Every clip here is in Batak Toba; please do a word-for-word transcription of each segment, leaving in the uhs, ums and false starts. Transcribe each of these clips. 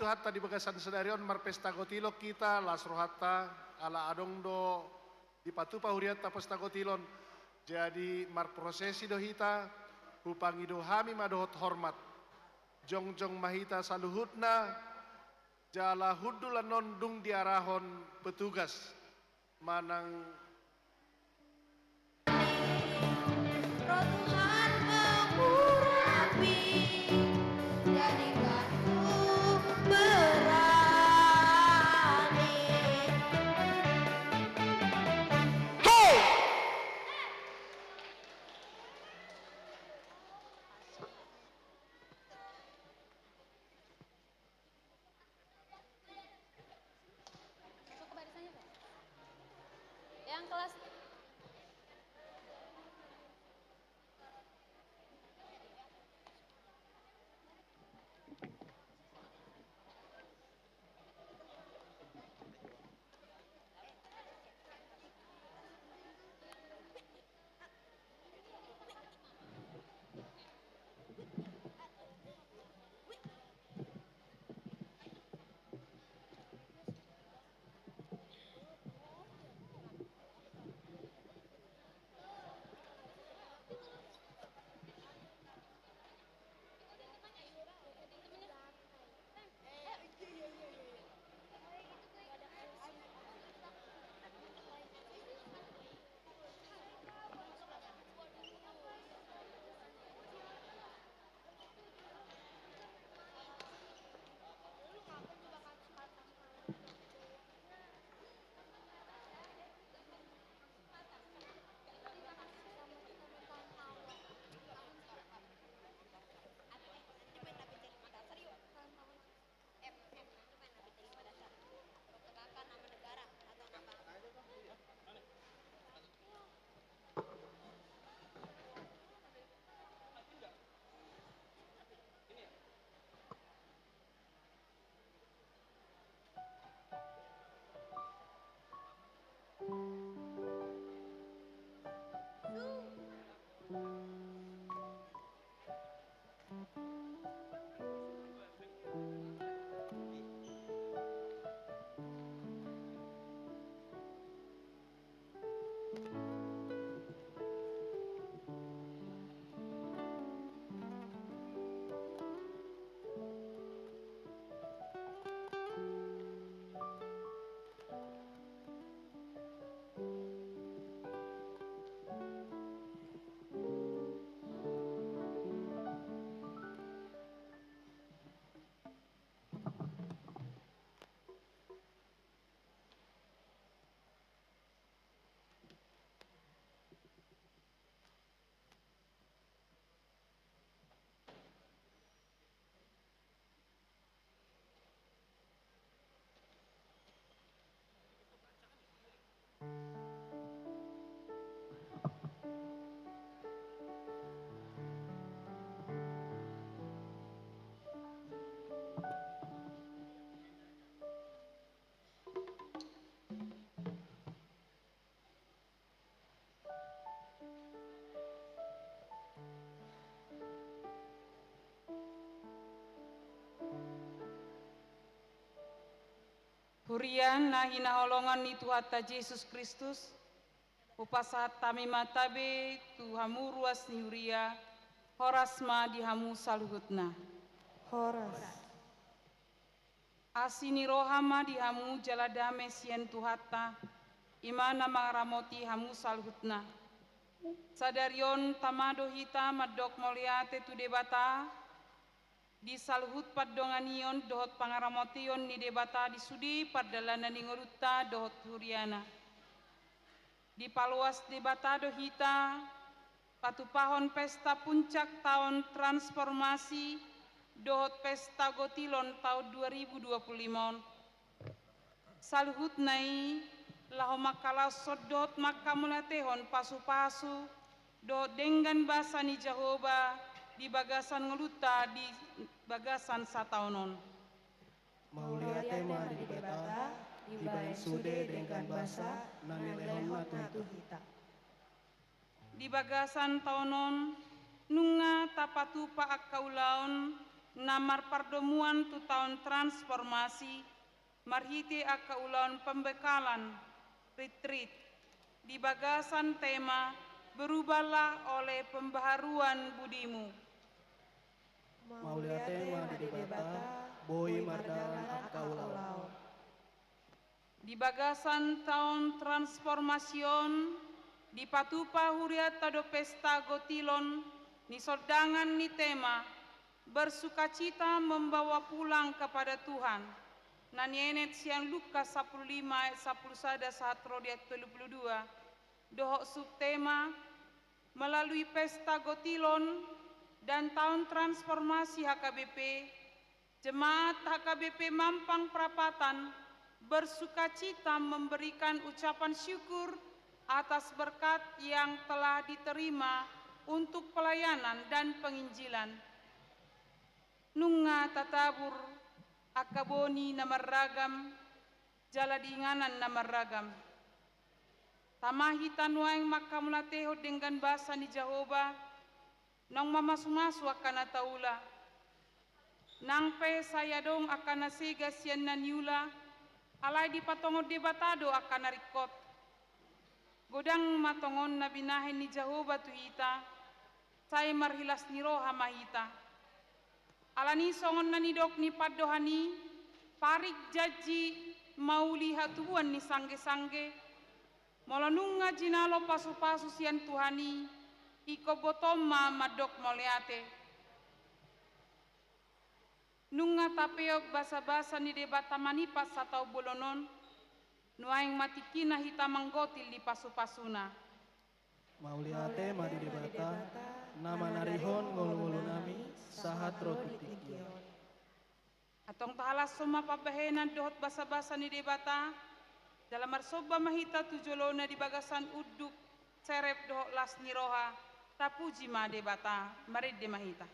Tuhanta di bagasan sadari on marpesta gotilon hita, las rohanta, ala adong do dipatupa hurianta pesta gotilon. Jadi marprosesi do hita, hupangido hami ma dohot hormat. Jongjong ma hita saluhutna, jala hundul annon dung diarahon petugas manang. Roh Tuhan mengurapi, jadikanku berani. Hei! Masuk ke barisannya, Pak. Yang kelas. Huria na hinaholongan ni Tuhanta Jesus Kristus, hupasahat hami ma tabe tu hamu ruas ni huria, horas ma di hamu saluhutna. Horas. Asi ni roha ma di hamu jala dame sian Tuhanta, i ma na mangaramoti hamu saluhutna. Sadari on tama do hita mandok mauliate tu Debata, di saluhut pandonganion dohot pangaramotion ni Debata di sude pardalanan ni ngolunta dohot huriana. Dipaloas Debata do hita, patupahon pesta puncak taon transformasi dohot pesta gotilon taon dua ribu dua puluh lima on. Saluhutna i, laho mangkalaoshon dohot mangkamauliatehon pasupasu dohot denggan basa ni Jahowa di bagasan ngolunta di bagasan sataon on. Mauliate ma di Debata, dibahen sude denggan basa, na nilehonna tu hita. Di bagasan taon on, nunga tapatupa angka ulaon, na marpardomuan tu taon transformasi marhite angka ulaon pembekalan, retreat, di bagasan tema Berubahlah oleh Pembaharuan Budimu. Mauliate ma di Debata, boi mardalan angka ulaon. Di bagasan taon transformasi on, dipatupa hurianta do pesta gotilon ni sondangan ni tema Bersukacita Membawa Pulang Kepada Tuhan, na nienet sian Lukas sampulu lima ayat sampulu sada sahat ro di ayat tolu pulu dua, dohot subtema, melalui pesta gotilon dan taon transformasi H K B P, Jemaat H K B P Mampang Prapatan bersukacita memberikan ucapan syukur atas berkat yang telah diterima untuk pelayanan dan penginjilan. Nunga tatabur angka boni na marragam, jala di inganan na marragam. Tama hita nuaeng manghamauliatehon denggan basa ni Jahowa, naung mamasumasu angka na taula. Nang pe sai adong angka na sega sian na niula, alai dipatongon Debata do angka na ringkot. Godang ma tongon na binahen ni Jahowa tu hita, sai marhilas ni roha ma hita. Alani songon na nidok ni pandohan i, parik janji mauli hatubuan ni sanggesangge, molo nunga jinalo pasupasu sian Tuhan i, ingkon botom ma mandok mauliate. Nunga tapeop basabasa ni Debata manipat sataon bolon on, nuaeng ma tingkina hita manggotil di pasupasuna. Mauliate ma di Debata, na manarihon ngolungolunami sahat ro tu tingki on. Antong tahalashon ma pambahenan dohot basabasa ni Debata, jala marsomba ma hita tu jolona di bagasan unduk, serep dohot las ni roha. Tapuji ma Debata, marende ma hita.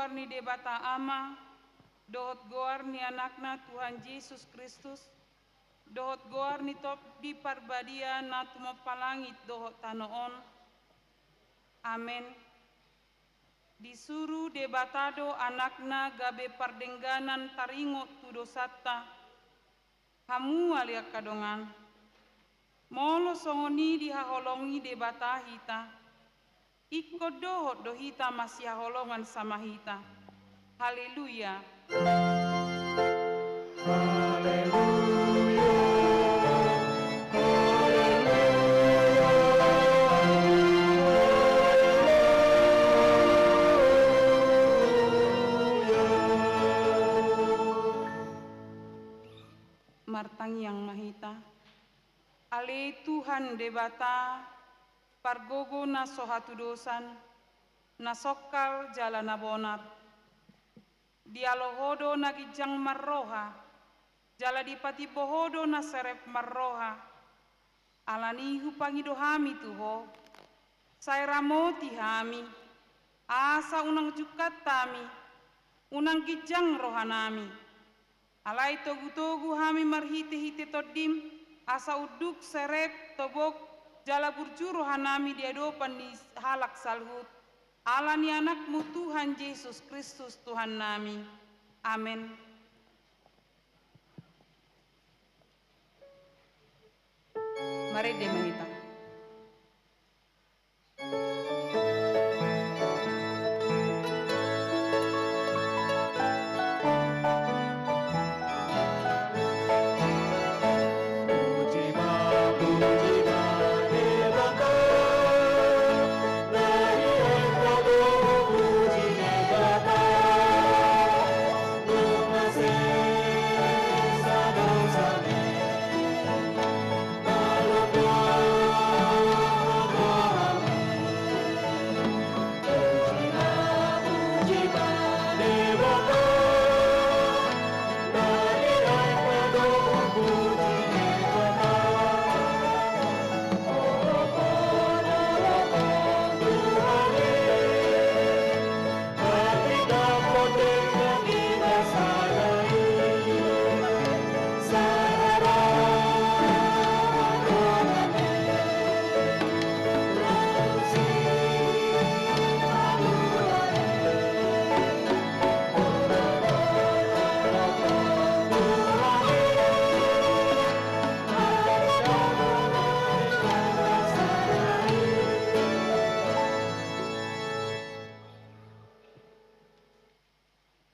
Ni Debata Ama, dohot goar ni Anakna Tuhan Jesus Kristus, dohot goar ni Tondi Parbadia na tumompa langit dohot tano on. Amen. Disuru Debata do Anakna gabe pardengganan taringot tu dosanta, hamu ale angka dongan. Molo songon i dihaholongi Debata hita, ingkon dohot do hita masihaholongan sama hita. Haleluya. Haleluya. Haleluya. Martangiang ma hita. Ale Tuhan Debata, pargogo na so hatudosan, na songkal jala na bonar. Dialo Ho do na ginjang marroha, jala dipatimbo Ho do na serep marroha. Alani i hupangido hami tu Ho, sai ramoti hami, asa unang jungkat hami, unang ginjang rohanami. Alai togutogu hami marhitehite Tondim, asa unduk, serep, tobok, jala burju rohanami di adopan ni halak saluhut, ala ni Anakmu Tuhan Jesus Kristus Tuhannami. Amen. Marende ma hita.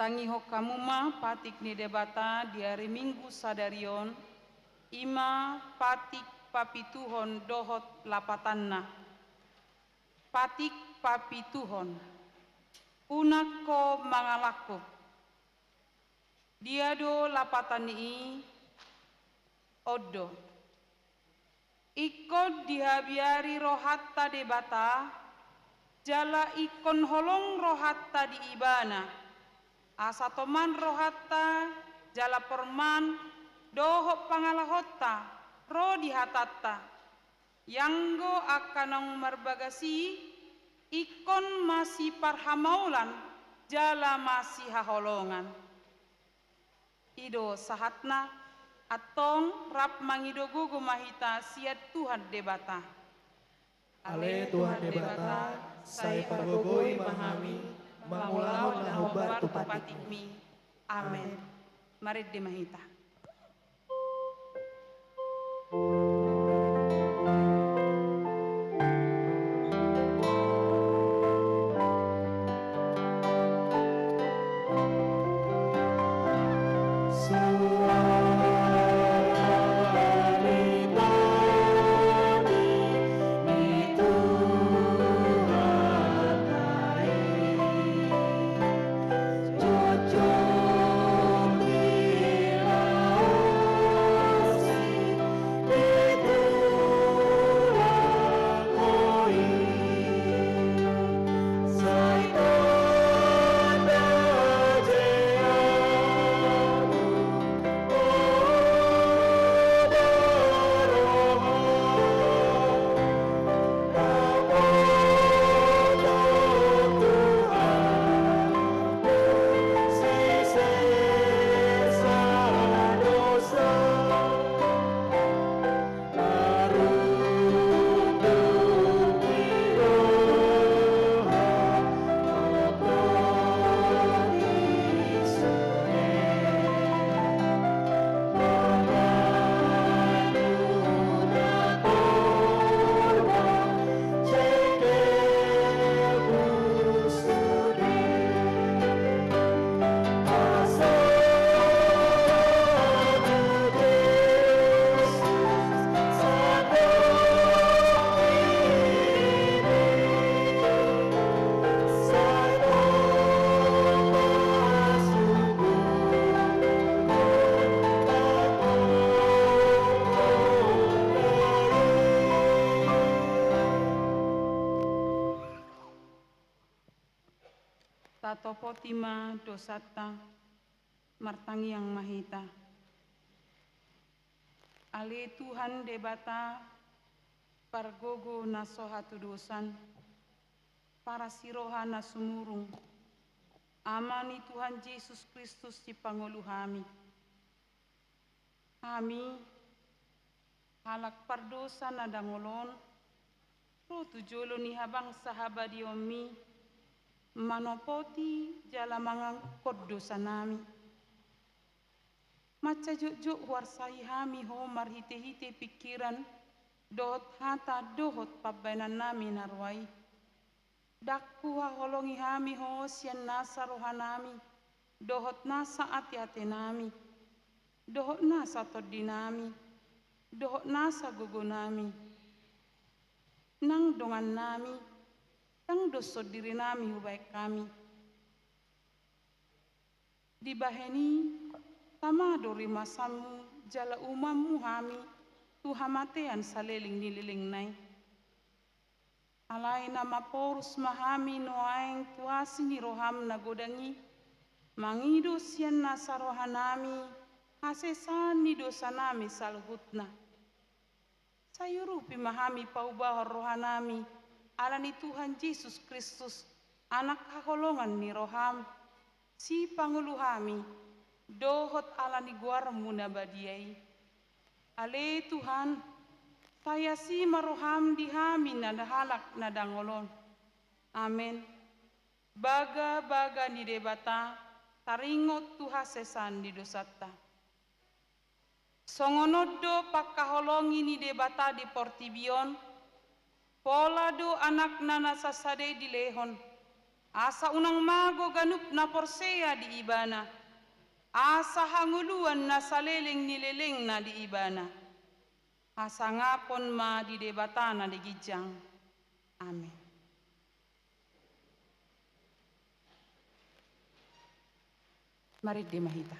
Tangihon hamu ma patik ni Debata di ari Minggu sadari on, i ma patik papituhon dohot lapatanna. Patik papituhon. Unang ho mangalangkup. Dia do lapatan ni i? On do. Ingkon dihabiari rohanta Debata, jala ingkon holong rohanta di Ibana, asa toman rohanta, jala porman, dohot pangalahonta, ro di hatanta. Ianggo angka naung marbagas i, ingkon masiparhamaulan, jala masihaholongan. I do sahatna, antong rap mangido gogo ma hita sian Tuhan Debata. Ale Tuhan Debata, sai pargogoi ma hami, mangulahon na hombar tu patikMi. Amen. Marende ma hita. Tatopoti ma dosanta. Martangiang ma hita. Ale Tuhan Debata, pargogo na so hatudosan, parasi roha na sumurung, Ama ni Tuhan Jesus Kristus, sipangolu hami. Hami, halak pardosa na dangol on, ro tu jolo ni habangsa habadiaonmi, manopoti jala manganggukon dosanami. Mansai jotjot huarsai hami Ho marhitehite pingkiran, dohot hata, dohot pambahenannami na roa i. Ndang huhaholongi hami Ho sian nasa rohanami, dohot nasa ateatenami, dohot nasa tondinami, dohot nasa gogonami. Nang dongannami, ndang do sondirinami hubahen hami. Dibahen i, tama do rimasanmu jala uhumanmu hami tu hamatean saleleng ni lelengna i. Alai na maporus ma hami nuaeng tu asi ni roham na godang i, mangido sian nasa rohanami hasesaan ni dosanami saluhutna. Sai urupi ma hami paubahon rohanami ala ni Tuhan Jesus Kristus, Anak haholongan ni roham, sipangolu hami, dohot ala ni goarmu na badia i. Ale Tuhan, sai asi ma roham di hami na halak na dangol on. Amen. Bagabaga ni Debata taringot tu hasesaan ni dosanta. Songon on do pangkaholongi ni Debata di portibi on, pola do Anakna na sasada i dilehon, asa unang mago ganup na porsea di Ibana, asa hangoluan na saleleng ni lelengna di Ibana. Hasangapon ma di Debata na di ginjang. Amen. Marende ma hita.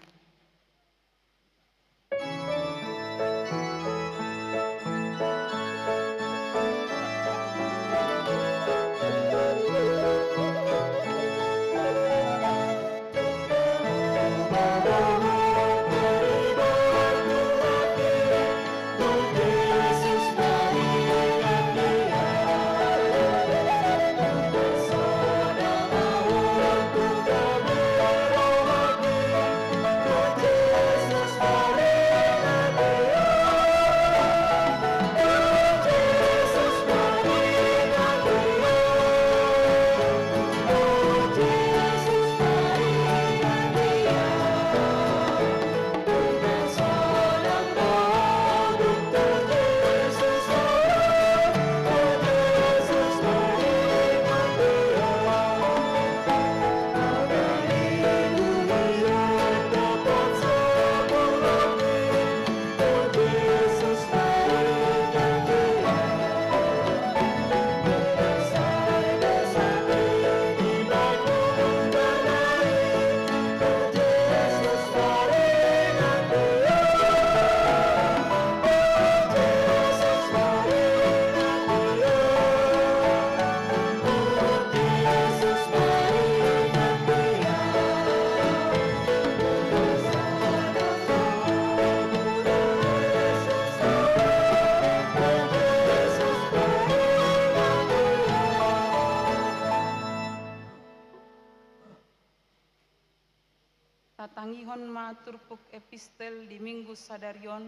Tatangihon ma turpuk epistel di Minggu sadari on,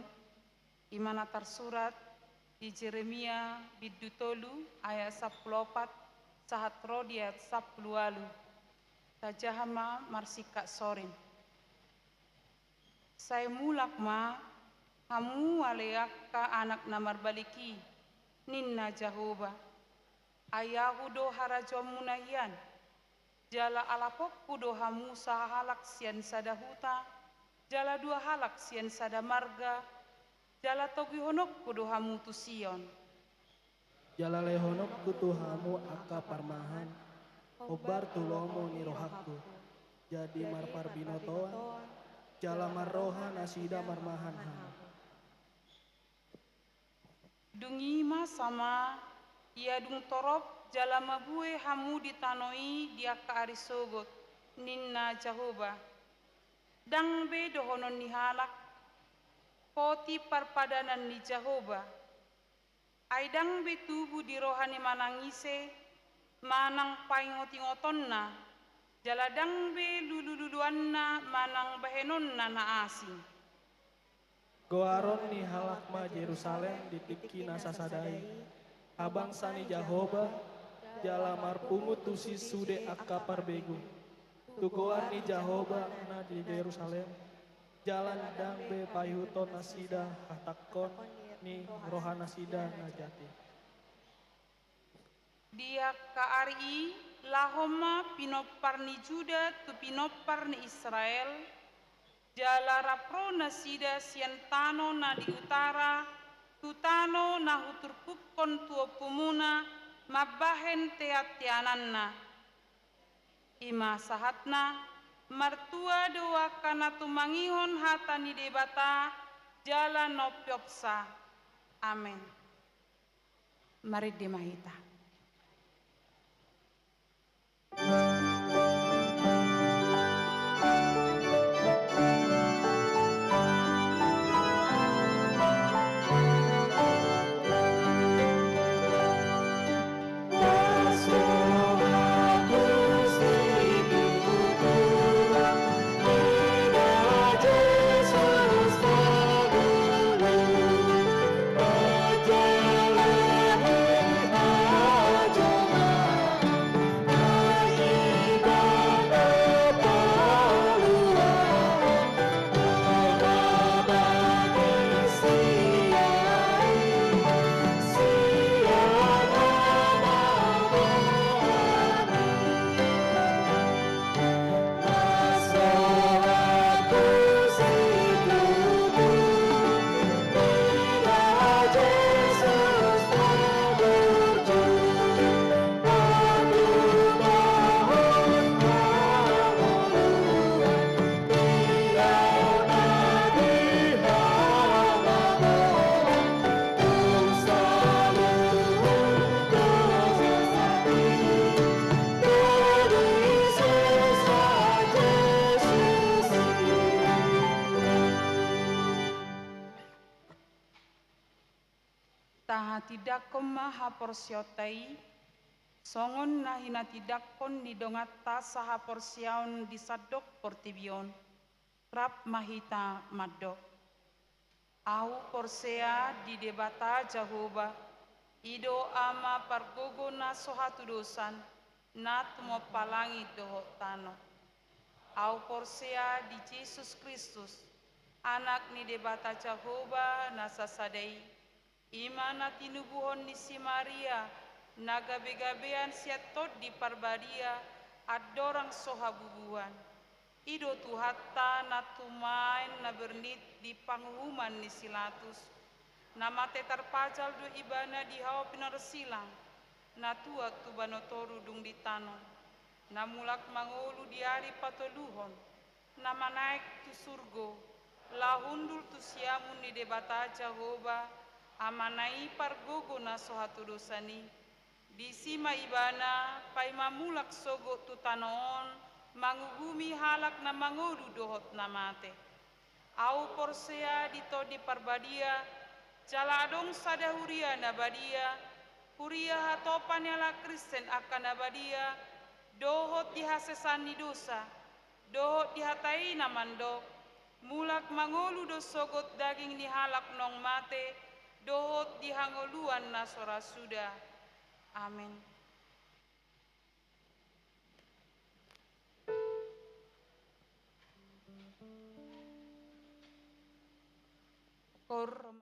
i ma na tarsurat di Jeremia bindu tolu ayat sampulu opat sahat ro di ayat sampulu ualu. Tajaha ma marsingkat sorin. Sai mulak ma hamu ale angka anak na marbalik i, ninna Jahowa. Ai Ahu do harajaonmuna hian, jala alaponku do hamu sahalak sian sada huta, jala dua halak sian sada marga, jala togihononku do hamu tu Sion. Jala lehononku tu hamu angka parmahan, hombar tu lomo ni rohangku, jadi marparbinotoan, jala marroha nasida marmahan hamu. Dung i masa ma, ia dung torop jala mabue hamu di tano i di angka ari sogot, ninna Jahowa. Ndang be dohonon ni halak, poti parpadanan ni Jahowa. Ai ndang be tubu di roha ni manang ise manang paingotingotonna, jala ndang be lulululuanna manang bahenonna na asing. Goaron ni halak ma Jerusalem di tingki na sasada i, habangsa ni Jahowa, jala marpungu tusi sude angka parbegu. Tu goar ni Jahowa na di Jerusalem, jala ndang be paihuthon nasida hatangkon ni rohanasida na jat i. Di angka ari i, laho ma pinompar ni Juda tu pinompar ni Israel, jala rap ro nasida sian tano na di utara tu tano na huturpukkon tu ompumuna mambahen teanteananna. I ma sahatna, martua do angka na tumangihon hata ni Debata jala nompeopsa. Amen. Marende ma hita. Tahatindangkon ma haporseaonta i, songon na hinatindangkon ni donganta sahaporseaon di sandok portibi on. Rap ma hita mandok. Ahu porsea di Debata Jahowa, i do Ama pargogo na so hatudosan, na tumompa langit dohot tano. Ahu porsea di Jesus Kristus, Anak ni Debata Jahowa na sasada i, i ma na tinubuhon ni si Maria, na gabegabean sian Tondi Parbadia, andorang so habubuhan. I do Tuhanta na tumaen na bernit di panguhuman ni si Latus, na mate tarpajal do Ibana di hau pinarsilang, na tuat tu banua toru dung di tano, na mulak mangolu di ari patoluhon, na manaek tu surgo, laho hundul tu siamun ni Debata Jahowa, Amana i pargogo na so hatudosan i. Disi ma Ibana paima mulak sogot tu tano on manguhumi halak na mangolu dohot na mate. Ahu porsea di Tondi Parbadia, jala adong sada huria na badia, huria hatopan ni halak Kristen angka na badia, dohot di hasesaan ni dosa, dohot di hata i na mandok, mulak mangolu do sogot daging ni halak naung mate, dohot di hangoluan na so ra suda. Amen. Kor-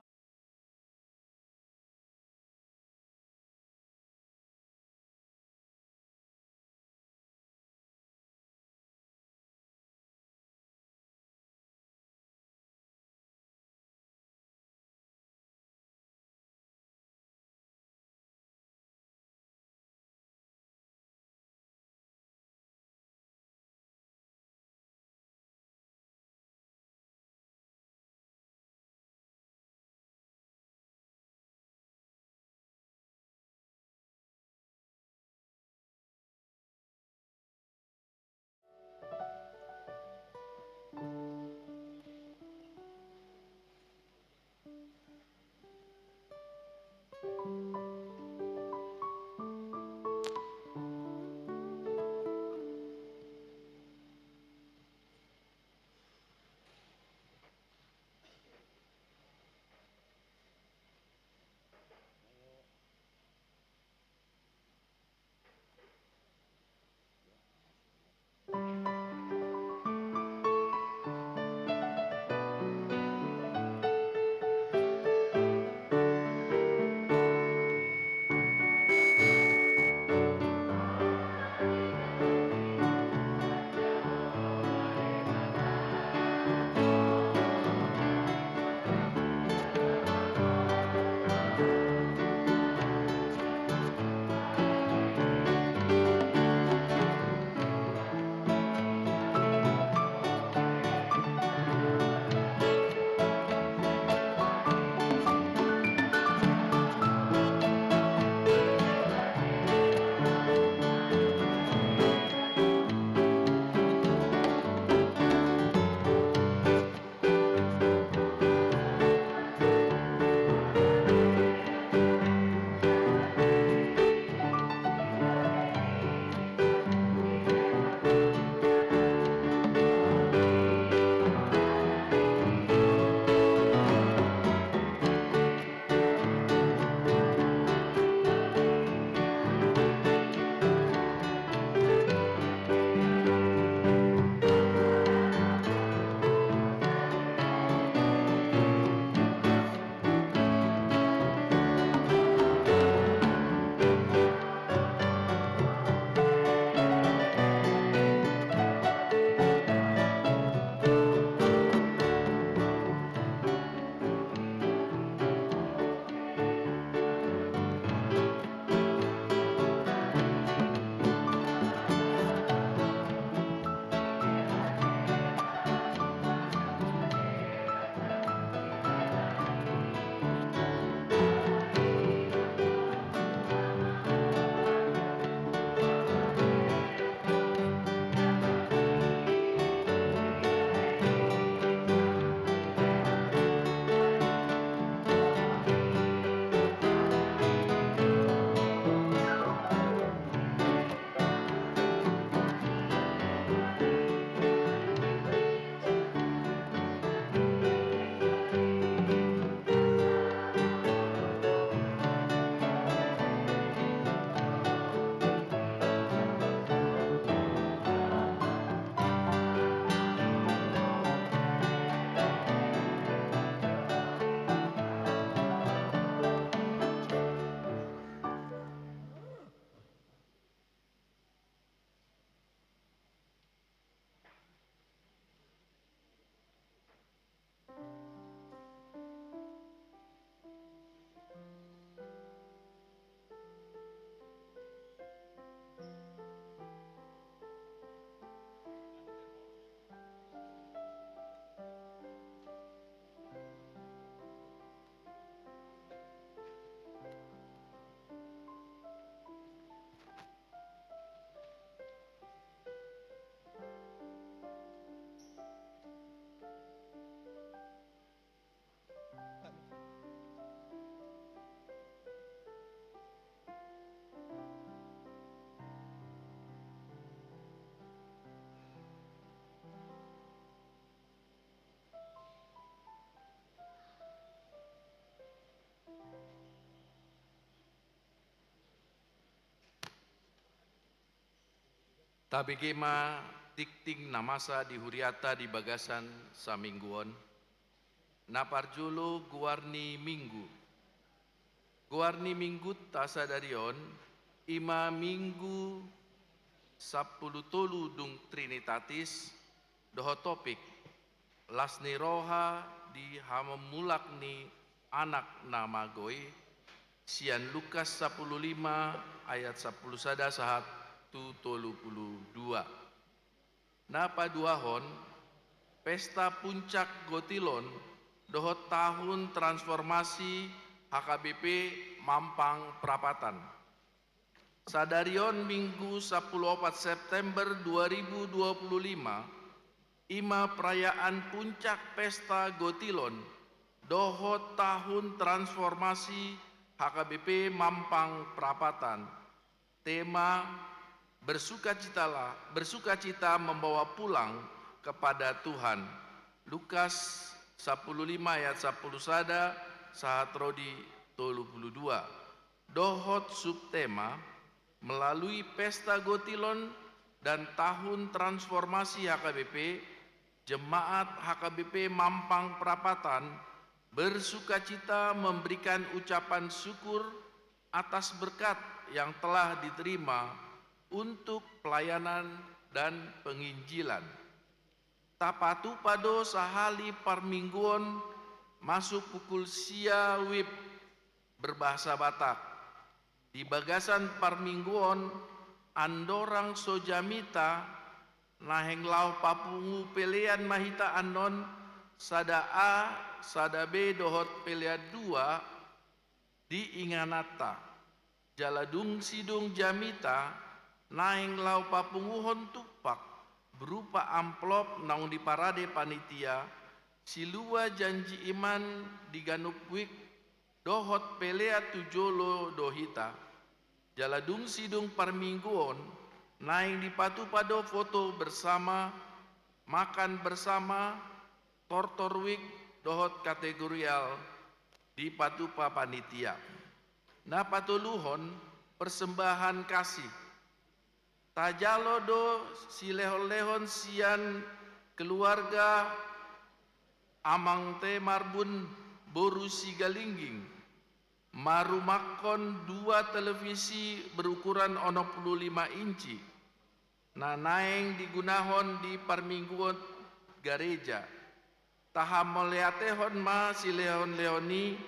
Tabege ma tingting na masa di huriata di bagasan saminggu on. Na parjolo goar ni minggu. Goar ni minggunta sadari on, i ma minggu sampulu tolu dung Trinitatis, dohot topik, las ni roha di hamamulak ni Anak na mago i, sian Lukas sampulu lima ayat sampulu sada sahat tu tolu pulu dua. Na paduahon, pesta puncak Gotilon dohot tahun transformasi H K B P Mampang Prapatan. Sadari on Minggu sampulu opat September dua ribu dua pulu lima, i ma perayaan puncak pesta Gotilon dohot tahun transformasi H K B P Mampang Prapatan. Tema, bersukacitalah, bersukacita membawa pulang kepada Tuhan. Lukas sampulu lima ayat sampulu sada sahat ro di tolu pulu dua. Dohot subtema, melalui pesta Gotilon dan tahun transformasi H K B P, jemaat H K B P Mampang Prapatan bersukacita memberikan ucapan syukur atas berkat yang telah diterima untuk pelayanan dan penginjilan. Tapatupa do sahali parmingguon masuk pukul sia wib berbahasa Batak. Di bagasan parmingguon, andorang so jamita, naeng laho papungu pelean ma hita annon, sada A, sada B dohot pelean dua, di ingananta. Jala dung sidung jamita, naeng laho papunguhon tumpak berupa amplop naung diparade panitia, silua janji iman di ganup wik dohot pelean tu jolo do hita. Jala dung sidung parmingguon, naeng dipatupa do foto bersama, makan bersama, tortor wik dohot kategorial dipatupa panitia. Na patoluhon, persembahan kasih. Tajalo do silehonlehon sian keluarga Amang T. Marbun boru Sigalingging, marumakhon dua televisi berukuran onom pulu lima inci, na naeng digunahon di parmingguon gareja. Tahamauliatehon ma silehonlehon i,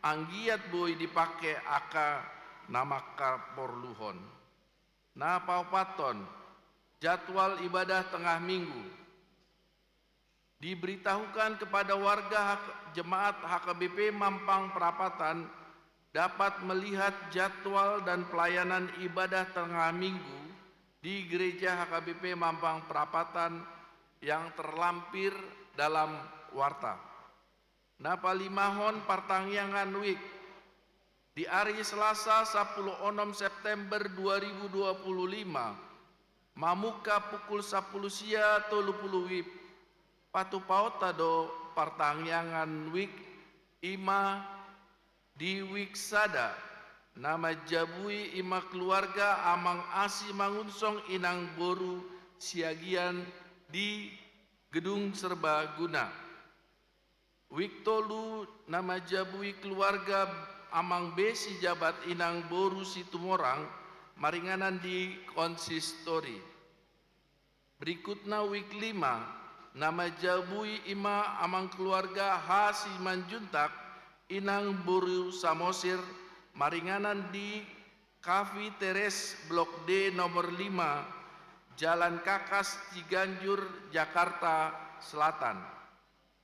anggiat boi dipangke angka na mangkaporluhon. Na paopathon, jadwal ibadah tengah minggu. Diberitahukan kepada warga H-, jemaat H K B P Mampang Prapatan dapat melihat jadwal dan pelayanan ibadah tengah minggu di Gereja H K B P Mampang Prapatan yang terlampir dalam warta. Na palimahon, partangiangan wik. Di ari Selasa sampulu onom September dua ribu dua pulu lima, mamungka pukul sampulu sia tolu pulu wib, patupaonta do partangiangan wik, i ma di wik sada, na manjabui i ma keluarga Amang A. Simangunsong inang boru Siagian di Gedung Serbaguna. Wik tolu, na manjabui keluarga Amang B. Sijabat inang boru Situmorang, maringanan di konsistori. Berikutna wik lima, na manjabui i ma amang keluarga H. Simanjuntak inang boru Samosir, maringanan di Cafe Teres Blok D nomor lima, Jalan Kakas, Ciganjur, Jakarta Selatan.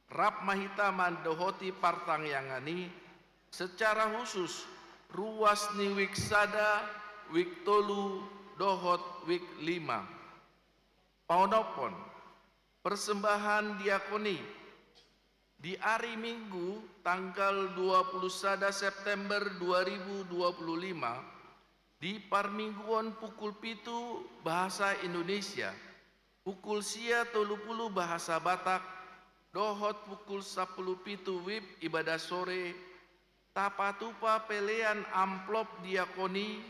Rap ma hita mandohoti partangiangan i, secara khusus ruas ni wik sada, wik tolu, dohot wik lima. Paonomhon, persembahan diakoni. Di ari Minggu tanggal dua pulu sada September dua ribu dua pulu lima, di parmingguon pukul pitu bahasa Indonesia, pukul sia tolu pulu bahasa Batak, dohot pukul sampulu pitu wib ibadah sore, tapatupa pelean amplop diakoni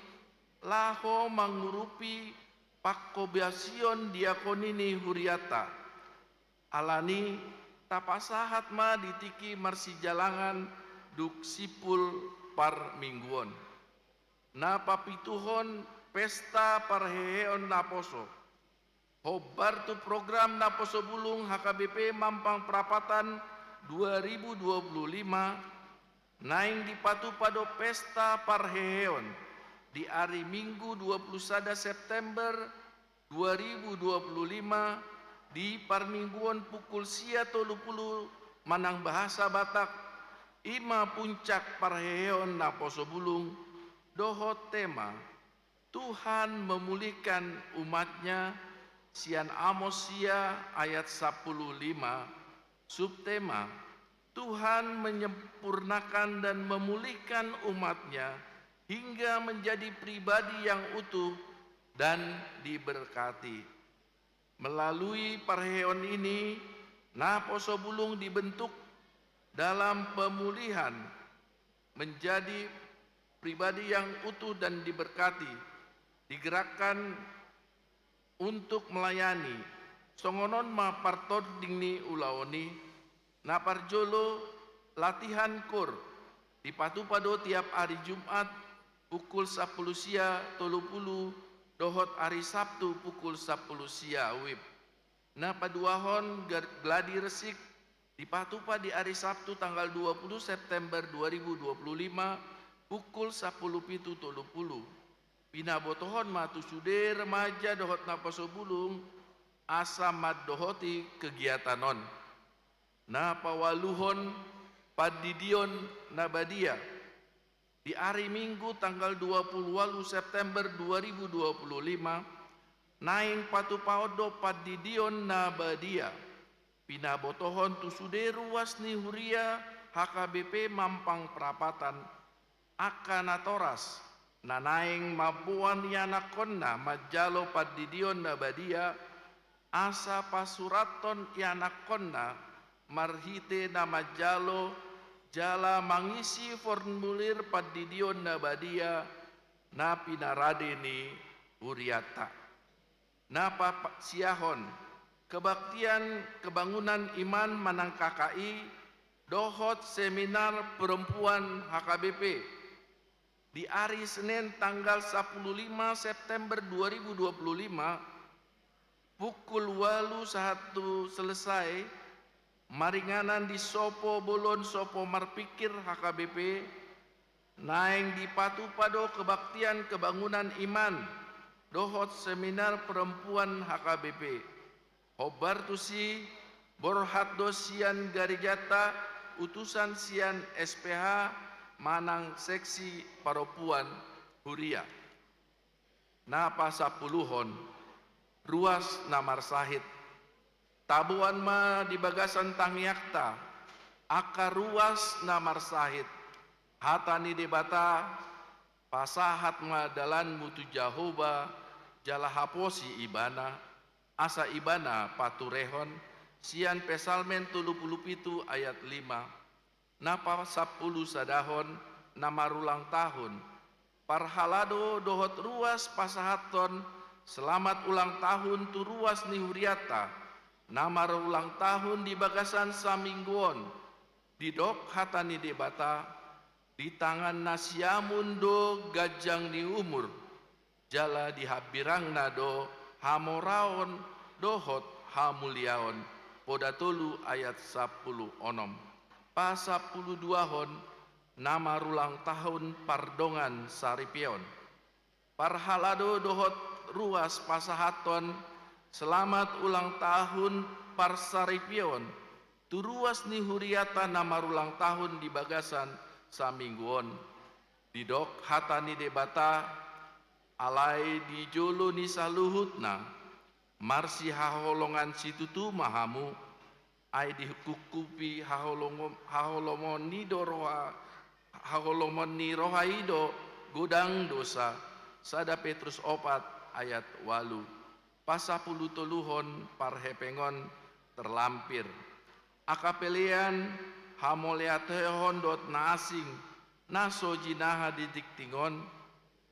laho mangurupi panghobasion diakoni ni hurianta. Alani, tapasahat ma di tingki marsijalangan dung simpul parmingguon. Na papituhon, pesta parheheon naposo. Hombar tu program naposo bulung H K B P Mampang Prapatan dua ribu dua puluh lima, naeng dipatupa do pesta parheheon di ari Minggu dua puluh sada September dua ribu dua puluh lima, di parmingguon pukul sia tolu pulu manang bahasa Batak, i ma puncak parheheon naposo bulung, dohot tema Tuhan memulihkan umat-Nya, sian Amos sia ayat sampulu lima, subtema, Tuhan menyempurnakan dan memulihkan umat-Nya hingga menjadi pribadi yang utuh dan diberkati. Melalui parheheon ini, naposo bulung dibentuk dalam pemulihan menjadi pribadi yang utuh dan diberkati, digerakkan untuk melayani. Songon on ma partording ni ulaon i. Na parjolo, latihan koor, dipatupa do tiap ari Jumat pukul sampulu sia tolu pulu dohot ari Sabtu pukul sampulu sia wib. Na paduahon, gar-, gladi resik, dipatupa di ari Sabtu tanggal dua pulu September dua ribu dua pulu lima pukul sampulu pitu tolu pulu. Pinabotohon ma tu sude remaja dohot naposo bulung asa mandohoti kegiatan on. Na paualuhon, pandidion na badia. Di ari Minggu tanggal dua pulu ualu September dua ribu dua pulu lima, naeng patupaon do pandidion na badia. Pinabotohon tu sude ruas ni huria H K B P Mampang Prapatan, angka natoras na naeng mamboan ianakhonna manjalo pandidion na badia, asa pasurathon ianakhonna marhite na manjalo jala mangisi formulir pandidion na badia na pinarade ni hurianta. Na pasiahon, kebaktian kebangunan iman manang K K I, dohot seminar perempuan H K B P. Di ari Senin tanggal sampulu lima September dua ribu dua pulu lima, pukul ualu sahat tu selesai, maringanan di Sopo Bolon Sopo Marpingkir H K B P, naeng dipatupa do kebaktian kebangunan iman dohot seminar perempuan H K B P. Hombar tusi, borhat do sian garejanta utusan sian S P H manang seksi parompuan huria. Na pasampuluhon, ruas na marsahit. Taboan ma di bagasan tangiangta angka ruas na marsahit. Hata ni Debata, pasahat ma dalanmu tu Jahowa, jala haposi Ibana, asa Ibana paturehon, sian Psalmen tolu pulu pitu ayat lima. Na pasampulu sadahon, na marulang tahun. Parhalado dohot ruas pasahathon selamat ulang tahun tu ruas ni hurianta na marulang tahun di bagasan saminggu on. Didok hata ni Debata, di tangan na siamun do ganjang ni umur, jala di hambirangna do hamoraon dohot hamuliaon. Poda tolu ayat sampulu onom. Pasampulu duahon, na marulang tahun pardongan saripeon. Parhalado dohot ruas pasahathon selamat ulang tahun parsaripeon tu ruas ni hurianta na marulang tahun di bagasan saminggu on. Didok hata ni Debata, alai di jolo ni saluhutna marsihaholongan situtu ma hamu, ai dikungkupi haholongo-, haholomon ni do roha, haholomon ni roha i do godang dosa. Sada Petrus opat ayat ualu. Pasampulu toluhon, parhepengon terlampir. Angka pelean, hamauliatehon dohot na asing na so jinaha di tingting on,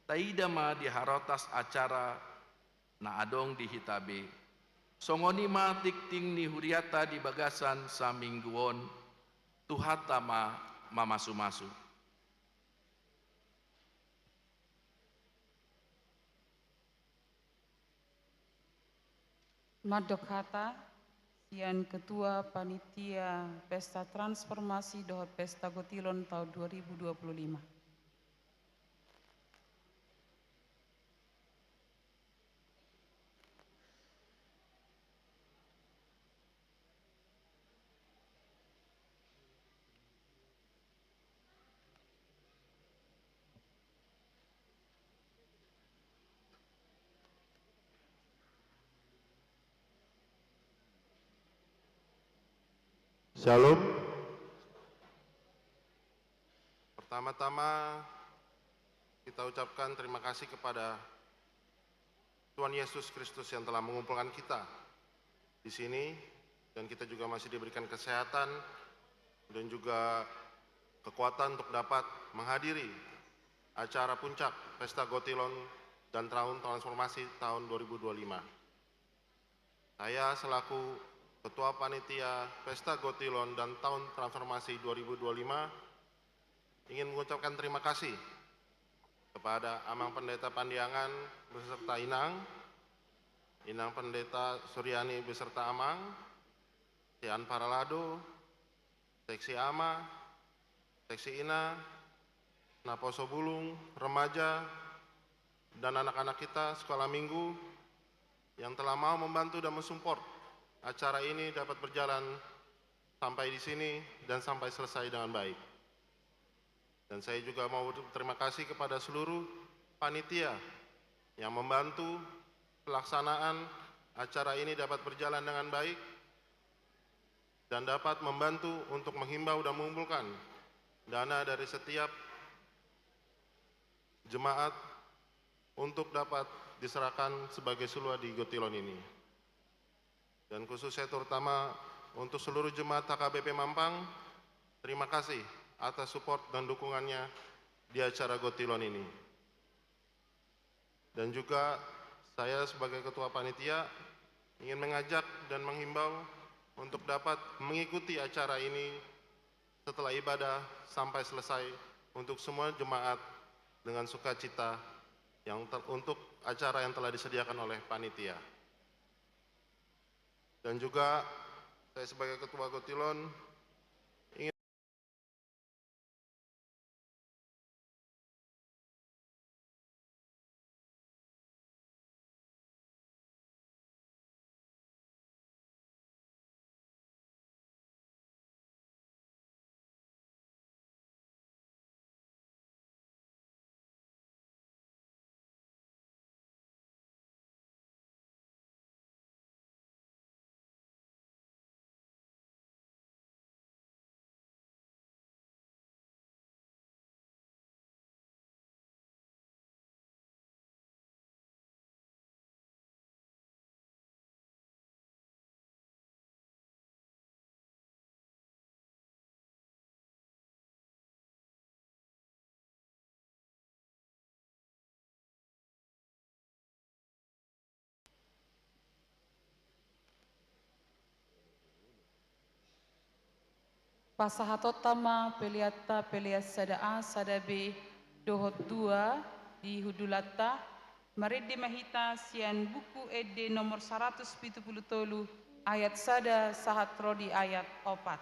taida ma di harotas acara na adong di hita be. Songon i ma tingting ni huriata di bagasan saminggu on, Tuhanta ma mamasumasu. Mandok hata sian Ketua Panitia Pesta Transformasi dohot Pesta Gotilon tahun dua ribu dua puluh lima. Shalom. Pertama-tama, kita ucapkan terima kasih kepada Tuhan Yesus Kristus yang telah mengumpulkan kita di sini, dan kita juga masih diberikan kesehatan dan juga kekuatan untuk dapat menghadiri acara puncak Pesta Gotilon dan Tahun Transformasi tahun dua ribu dua puluh lima. Saya selaku Ketua Panitia Pesta Gotilon dan Tahun Transformasi dua ribu dua puluh lima ingin mengucapkan terima kasih kepada Amang Pendeta Pandiangan beserta Inang, Inang Pendeta Suryani beserta Amang, Tian Paralado, Seksi Ama, Seksi Ina, Naposo Bulung, remaja, dan anak-anak kita sekolah minggu yang telah mau membantu dan mensupport acara ini dapat berjalan sampai di sini dan sampai selesai dengan baik. Dan saya juga mau berterima kasih kepada seluruh panitia yang membantu pelaksanaan acara ini dapat berjalan dengan baik dan dapat membantu untuk menghimbau dan mengumpulkan dana dari setiap jemaat untuk dapat diserahkan sebagai selua di Gotilon ini. Dan khususnya terutama untuk seluruh jemaat H K B P Mampang, terima kasih atas support dan dukungannya di acara Gotilon ini. Dan juga saya sebagai ketua panitia ingin mengajak dan menghimbau untuk dapat mengikuti acara ini setelah ibadah sampai selesai untuk semua jemaat dengan sukacita yang ter-, untuk acara yang telah disediakan oleh panitia. Dan juga saya sebagai ketua Gotilon ingin Pasahatonta ma peleanta, pelean sada A, sada B dohot dua di hundulanta. Marende ma hita sian Buku Ende nomor saratus pitu pulu tolu, ayat sada sahat ro di ayat opat.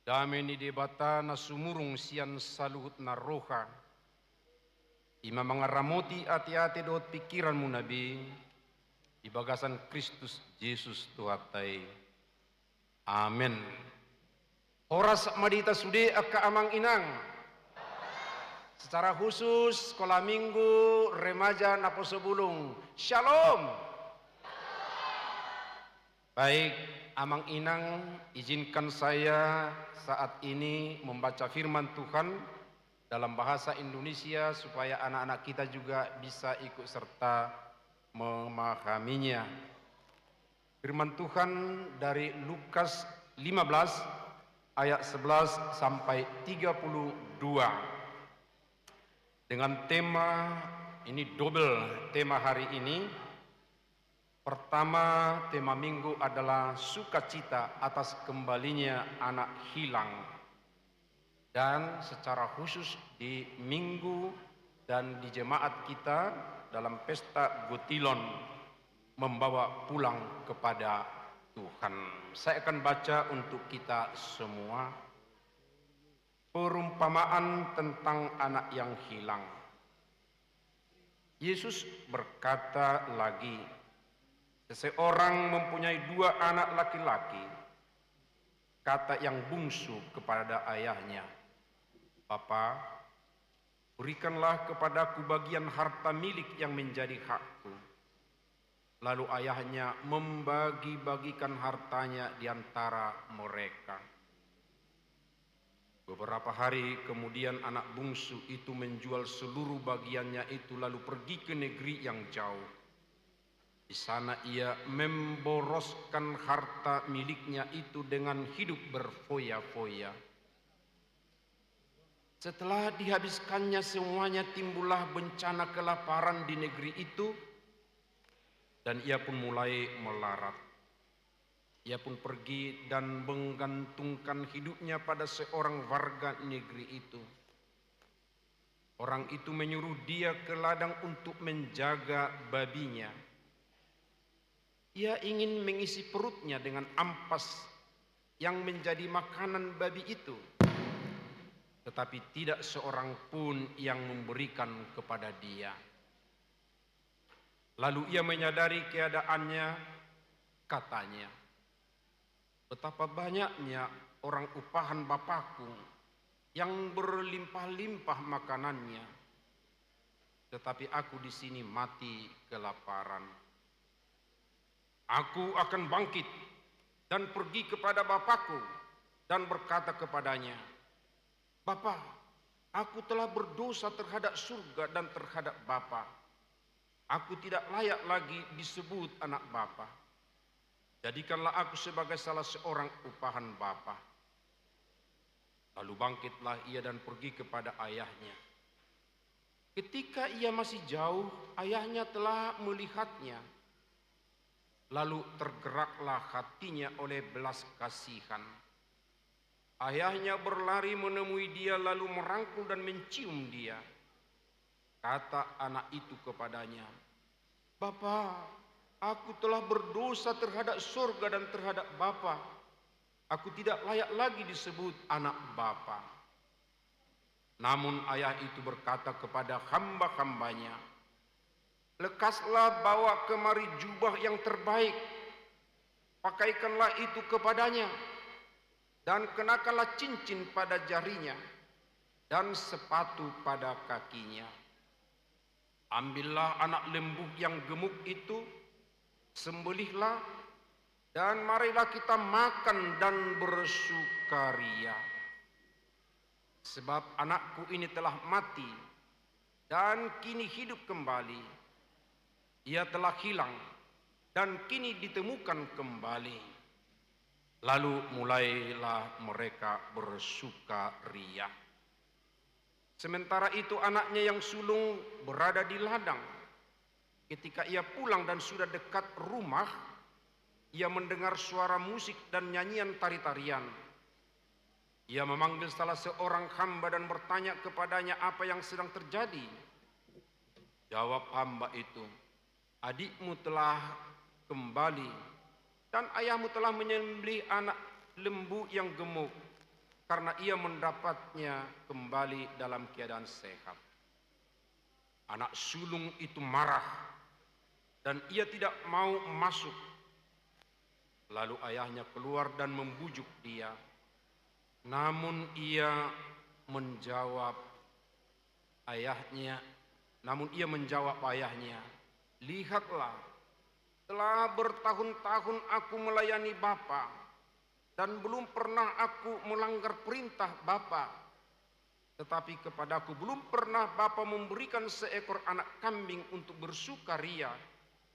Dame ni Debata na sumurung sian saluhut na roha, i ma mangaramoti ateate dohot pingkiranmuna be, di bagasan Kristus Jesus Tuhanta i. Amen. Horas ma di hita sude angka amang inang. Secara khusus Sekolah Minggu Remaja Naposo Bulung. Shalom. Baik, amang inang, izinkan saya saat ini membaca firman Tuhan dalam bahasa Indonesia supaya anak-anak kita juga bisa ikut serta memahaminya. Firman Tuhan dari Lukas lima belas ayat sebelas sampai tiga puluh dua. Dengan tema, ini double tema hari ini. Pertama, tema minggu adalah sukacita atas kembalinya anak hilang. Dan secara khusus di minggu dan di jemaat kita dalam pesta Gutilon membawa pulang kepada Tuhan. Saya akan baca untuk kita semua. Perumpamaan tentang anak yang hilang. Yesus berkata lagi, "Seseorang mempunyai dua anak laki-laki. Kata yang bungsu kepada ayahnya, 'Bapa, berikanlah kepadaku bagian harta milik yang menjadi hakku.' Lalu ayahnya membagi-bagikan hartanya di antara mereka." Beberapa hari kemudian, anak bungsu itu menjual seluruh bagiannya itu, lalu pergi ke negeri yang jauh. Di sana ia memboroskan harta miliknya itu dengan hidup berfoya-foya. Setelah dihabiskannya semuanya, timbullah bencana kelaparan di negeri itu, dan ia pun mulai melarat. Ia pun pergi dan menggantungkan hidupnya pada seorang warga negeri itu. Orang itu menyuruh dia ke ladang untuk menjaga babinya. Ia ingin mengisi perutnya dengan ampas yang menjadi makanan babi itu, tetapi tidak seorang pun yang memberikan kepada dia. Lalu ia menyadari keadaannya, katanya, "Betapa banyaknya orang upahan bapakku yang berlimpah-limpah makanannya, tetapi aku di sini mati kelaparan. Aku akan bangkit dan pergi kepada bapakku dan berkata kepadanya, 'Bapa, aku telah berdosa terhadap surga dan terhadap Bapa. Aku tidak layak lagi disebut anak Bapa. Jadikanlah aku sebagai salah seorang upahan Bapa.'" Lalu bangkitlah ia dan pergi kepada ayahnya. Ketika ia masih jauh, ayahnya telah melihatnya. Lalu tergeraklah hatinya oleh belas kasihan. Ayahnya berlari menemui dia, lalu merangkul dan mencium dia. Kata anak itu kepadanya, "Bapa, aku telah berdosa terhadap sorga dan terhadap Bapa. Aku tidak layak lagi disebut anak Bapa." Namun ayah itu berkata kepada hamba-hambanya, "Lekaslah bawa kemari jubah yang terbaik, pakaikanlah itu kepadanya, dan kenakanlah cincin pada jarinya, dan sepatu pada kakinya. Ambillah anak lembu yang gemuk itu, sembelihlah, dan marilah kita makan dan bersukaria. Sebab anakku ini telah mati, dan kini hidup kembali. Ia telah hilang, dan kini ditemukan kembali." Lalu mulailah mereka bersukaria. Sementara itu anaknya yang sulung berada di ladang. Ketika ia pulang dan sudah dekat rumah, ia mendengar suara musik dan nyanyian tari-tarian. Ia memanggil salah seorang hamba dan bertanya kepadanya apa yang sedang terjadi. Jawab hamba itu, "Adikmu telah kembali, dan ayahmu telah menyembelih anak lembu yang gemuk." karena ia mendapatnya kembali dalam keadaan sehat. Anak sulung itu marah dan ia tidak mau masuk. Lalu ayahnya keluar dan membujuk dia. Namun ia menjawab ayahnya, namun ia menjawab ayahnya, "Lihatlah, telah bertahun-tahun aku melayani Bapa, dan belum pernah aku melanggar perintah Bapa. Tetapi kepadaku belum pernah Bapa memberikan seekor anak kambing untuk bersukaria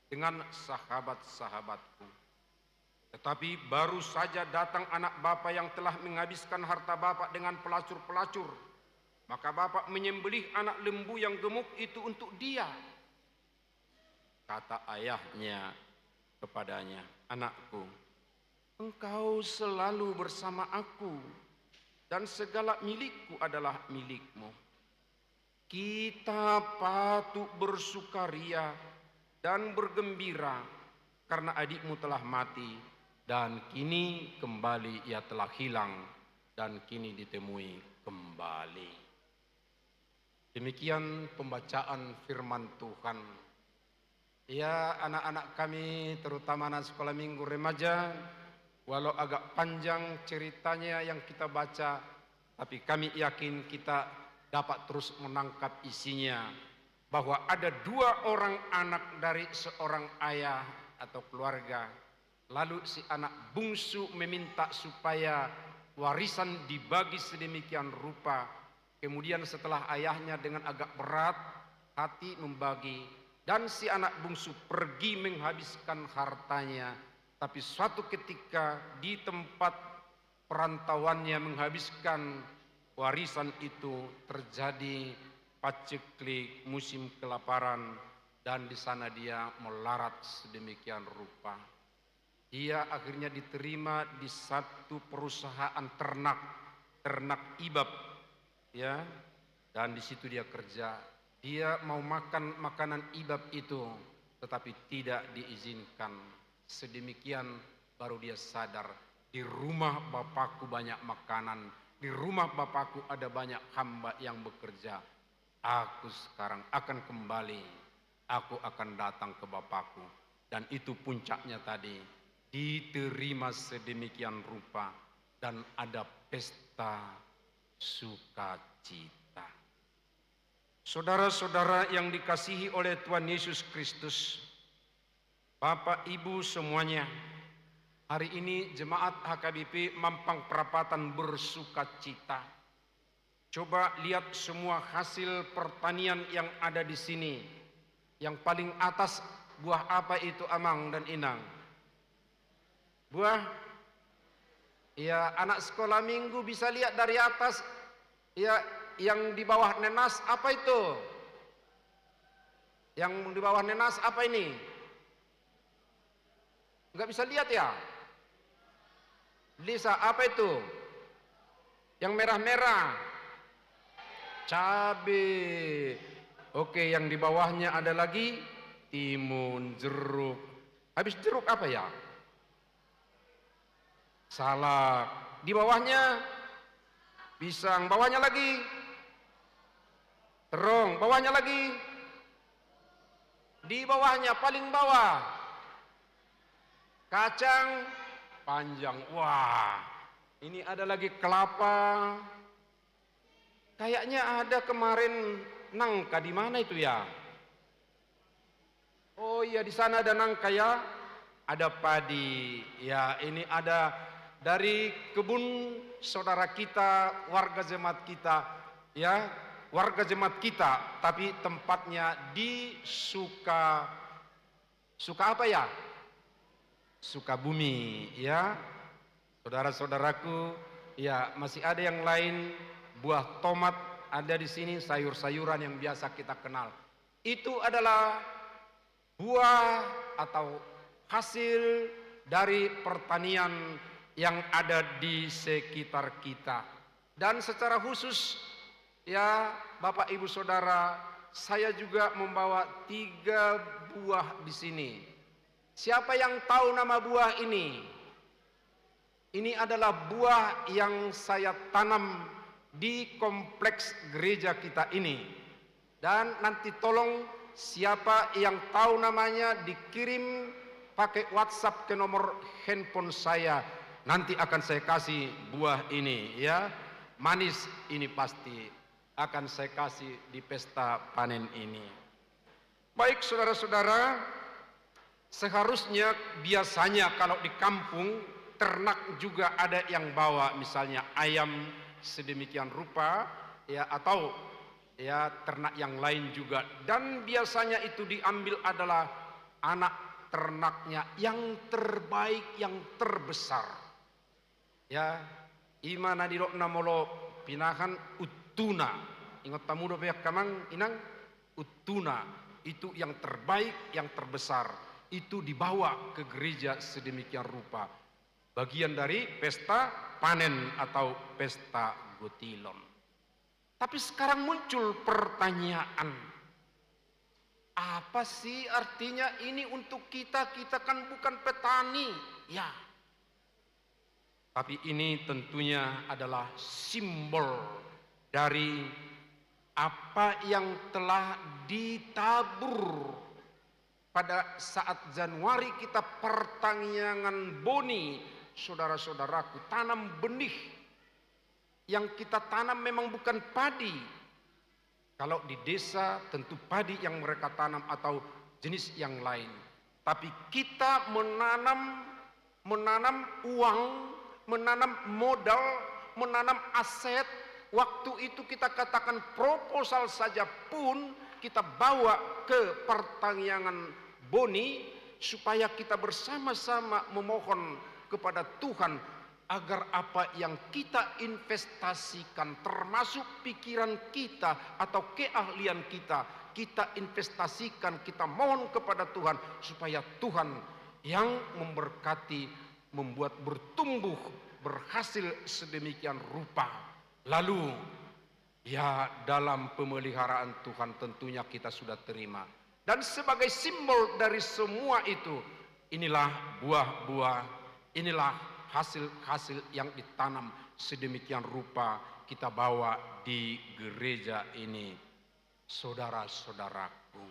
dengan sahabat-sahabatku. Tetapi baru saja datang anak Bapa yang telah menghabiskan harta Bapa dengan pelacur-pelacur. Maka Bapa menyembelih anak lembu yang gemuk itu untuk dia." Kata ayahnya kepadanya, "Anakku, engkau selalu bersama aku, dan segala milikku adalah milikmu. Kita patut bersukaria dan bergembira, karena adikmu telah mati, dan kini kembali ia telah hilang, dan kini ditemui kembali." Demikian pembacaan firman Tuhan. Ya, anak-anak kami, terutama anak sekolah minggu remaja, walau agak panjang ceritanya yang kita baca, tapi kami yakin kita dapat terus menangkap isinya, bahwa ada dua orang anak dari seorang ayah atau keluarga. Lalu si anak bungsu meminta supaya warisan dibagi sedemikian rupa. Kemudian setelah ayahnya dengan agak berat hati membagi, dan si anak bungsu pergi menghabiskan hartanya. Tapi suatu ketika di tempat perantauannya menghabiskan warisan itu, terjadi paceklik, musim kelaparan, dan di sana dia melarat sedemikian rupa. Dia akhirnya diterima di satu perusahaan ternak, ternak ibab, ya, dan di situ dia kerja. Dia mau makan makanan ibab itu, tetapi tidak diizinkan. Sedemikian baru dia sadar, "Di rumah bapakku banyak makanan, di rumah bapakku ada banyak hamba yang bekerja. Aku sekarang akan kembali, aku akan datang ke bapakku." Dan itu puncaknya tadi, diterima sedemikian rupa dan ada pesta sukacita. Saudara-saudara yang dikasihi oleh Tuhan Yesus Kristus, Bapak, Ibu semuanya, hari ini jemaat H K B P Mampang Prapatan bersukacita. Coba lihat semua hasil pertanian yang ada di sini. Yang paling atas buah apa itu, Amang dan Inang? Buah? Ya, anak sekolah minggu bisa lihat dari atas. Ya, yang di bawah nenas apa itu? Yang di bawah nenas apa ini? Nggak bisa lihat ya? Lisa, apa itu? Yang merah-merah? Cabe. Oke, yang di bawahnya ada lagi timun, jeruk. Habis jeruk apa ya? Salak. Di bawahnya pisang. Bawahnya lagi terong. Bawahnya lagi. Di bawahnya, paling bawah, kacang panjang. Wah, ini ada lagi kelapa. Kayaknya ada kemarin nangka, di mana itu ya? Oh iya, di sana ada nangka ya. Ada padi. Ya, ini ada dari kebun saudara kita, warga jemaat kita, ya, warga jemaat kita, tapi tempatnya di Suka, Suka apa ya? Sukabumi, ya. Saudara-saudaraku, ya, masih ada yang lain, buah tomat ada di sini, sayur-sayuran yang biasa kita kenal. Itu adalah buah atau hasil dari pertanian yang ada di sekitar kita. Dan secara khusus, ya, Bapak, Ibu, Saudara, saya juga membawa tiga buah di sini. Siapa yang tahu nama buah ini? Ini adalah buah yang saya tanam di kompleks gereja kita ini. Dan nanti tolong siapa yang tahu namanya dikirim pakai WhatsApp ke nomor handphone saya. Nanti akan saya kasih buah ini, ya. Manis ini pasti akan saya kasih di pesta panen ini. Baik, saudara-saudara, seharusnya biasanya kalau di kampung, ternak juga ada yang bawa, misalnya ayam sedemikian rupa, ya, atau, ya, ternak yang lain juga. Dan biasanya itu diambil adalah anak ternaknya yang terbaik, yang terbesar. Ya, i ma na nidokna molo pinahan untuna. Ingot hamu dope angka amang inang, untuna itu yang terbaik, yang terbesar. Itu dibawa ke gereja sedemikian rupa. Bagian dari pesta panen atau pesta gotilon. Tapi sekarang muncul pertanyaan, apa sih artinya ini untuk kita? Kita kan bukan petani. Ya. Tapi ini tentunya adalah simbol dari apa yang telah ditabur pada saat Januari kita pertangiangan boni, saudara-saudaraku, tanam benih. Yang kita tanam memang bukan padi. Kalau di desa, tentu padi yang mereka tanam atau jenis yang lain. Tapi kita menanam, menanam uang, menanam modal, menanam aset. Waktu itu kita katakan proposal saja pun kita bawa ke pertangiangan boni, supaya kita bersama-sama memohon kepada Tuhan agar apa yang kita investasikan, termasuk pikiran kita atau keahlian kita, kita investasikan, kita mohon kepada Tuhan supaya Tuhan yang memberkati, membuat bertumbuh, berhasil sedemikian rupa. Lalu, ya, dalam pemeliharaan Tuhan tentunya kita sudah terima. Dan sebagai simbol dari semua itu, inilah buah-buah, inilah hasil-hasil yang ditanam sedemikian rupa kita bawa di gereja ini, saudara-saudaraku.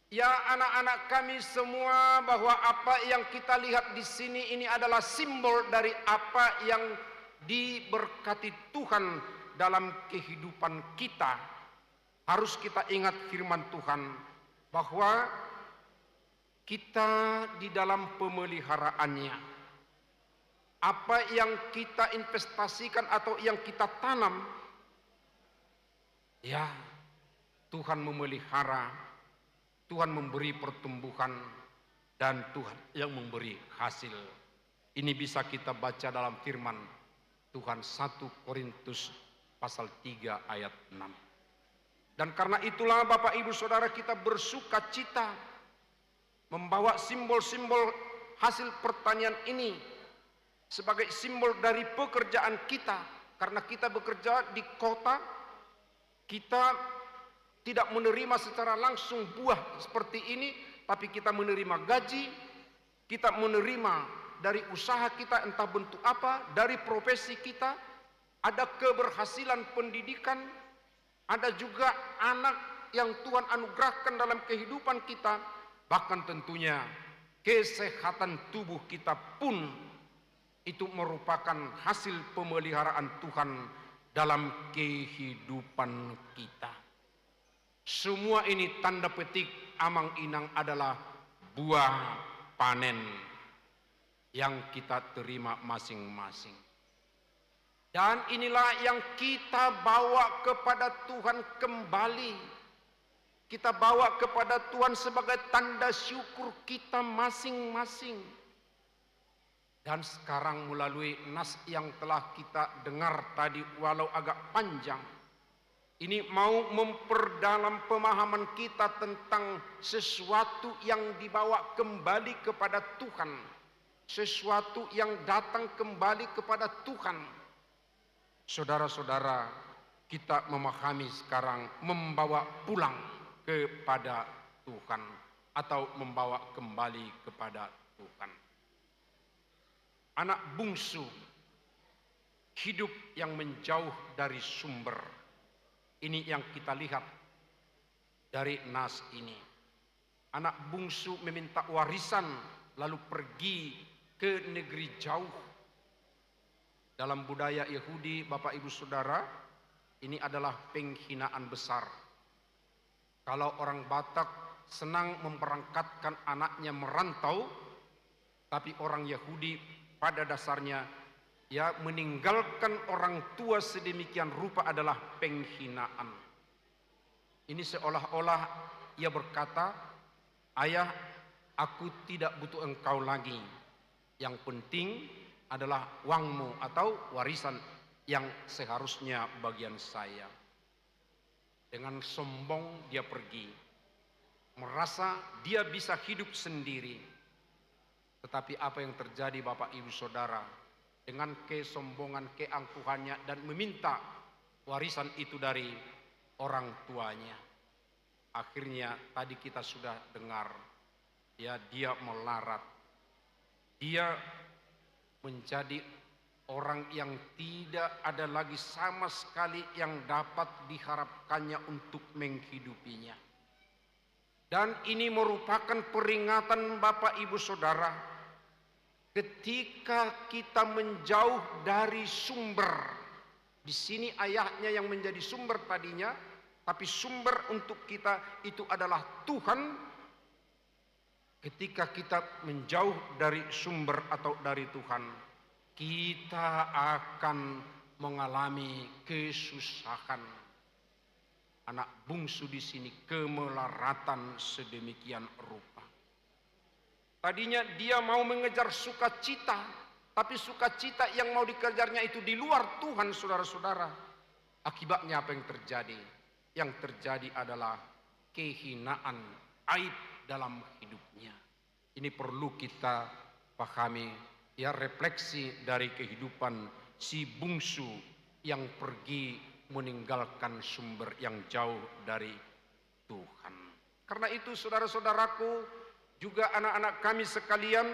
Ya, anak-anak kami semua, bahwa apa yang kita lihat di sini ini adalah simbol dari apa yang diberkati Tuhan dalam kehidupan kita. Harus kita ingat firman Tuhan bahwa kita di dalam pemeliharaannya, apa yang kita investasikan atau yang kita tanam, ya, Tuhan memelihara, Tuhan memberi pertumbuhan, dan Tuhan yang memberi hasil. Ini bisa kita baca dalam firman Tuhan, satu Korintus pasal tiga ayat enam. Dan karena itulah, Bapak, Ibu, Saudara, kita bersukacita membawa simbol-simbol hasil pertanian ini sebagai simbol dari pekerjaan kita, karena kita bekerja di kota, kita tidak menerima secara langsung buah seperti ini, tapi kita menerima gaji, kita menerima dari usaha kita, entah bentuk apa, dari profesi kita, ada keberhasilan pendidikan, ada juga anak yang Tuhan anugerahkan dalam kehidupan kita, bahkan tentunya kesehatan tubuh kita pun itu merupakan hasil pemeliharaan Tuhan dalam kehidupan kita. Semua ini, tanda petik, amang inang, adalah buah panen yang kita terima masing-masing. Dan inilah yang kita bawa kepada Tuhan kembali. Kita bawa kepada Tuhan sebagai tanda syukur kita masing-masing. Dan sekarang, melalui nas yang telah kita dengar tadi, walau agak panjang, ini mau memperdalam pemahaman kita tentang sesuatu yang dibawa kembali kepada Tuhan, sesuatu yang datang kembali kepada Tuhan. Saudara-saudara, kita memahami sekarang membawa pulang kepada Tuhan atau membawa kembali kepada Tuhan. Anak bungsu hidup yang menjauh dari sumber. Ini yang kita lihat dari nas ini. Anak bungsu meminta warisan lalu pergi ke negeri jauh. Dalam budaya Yahudi, Bapak Ibu Saudara, ini adalah penghinaan besar. Kalau orang Batak senang memberangkatkan anaknya merantau, tapi orang Yahudi pada dasarnya, ya, meninggalkan orang tua sedemikian rupa adalah penghinaan. Ini seolah-olah ia berkata, "Ayah, aku tidak butuh engkau lagi. Yang penting adalah uangmu atau warisan yang seharusnya bagian saya." Dengan sombong dia pergi, merasa dia bisa hidup sendiri. Tetapi apa yang terjadi, Bapak Ibu Saudara, dengan kesombongan, keangkuhannya, dan meminta warisan itu dari orang tuanya? Akhirnya, tadi kita sudah dengar, ya, dia melarat. Dia menjadi orang yang tidak ada lagi sama sekali yang dapat diharapkannya untuk menghidupinya. Dan ini merupakan peringatan, Bapak Ibu Saudara, ketika kita menjauh dari sumber. Di sini ayahnya yang menjadi sumber tadinya, tapi sumber untuk kita itu adalah Tuhan. Ketika kita menjauh dari sumber atau dari Tuhan, kita akan mengalami kesusahan. Anak bungsu di sini kemelaratan sedemikian rupa. Tadinya dia mau mengejar sukacita, tapi sukacita yang mau dikejarnya itu di luar Tuhan, saudara-saudara. Akibatnya apa yang terjadi? Yang terjadi adalah kehinaan, aib dalam hidupnya. Ini perlu kita pahami, ya, refleksi dari kehidupan si bungsu yang pergi meninggalkan sumber yang jauh dari Tuhan. Karena itu, saudara-saudaraku, juga anak-anak kami sekalian,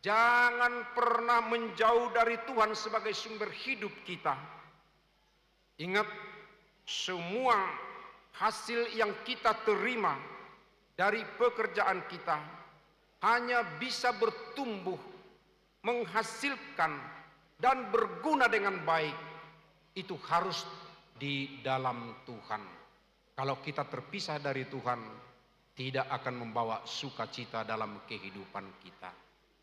jangan pernah menjauh dari Tuhan sebagai sumber hidup kita. Ingat, semua hasil yang kita terima dari pekerjaan kita hanya bisa bertumbuh, menghasilkan, dan berguna dengan baik, itu harus di dalam Tuhan. Kalau kita terpisah dari Tuhan, tidak akan membawa sukacita dalam kehidupan kita.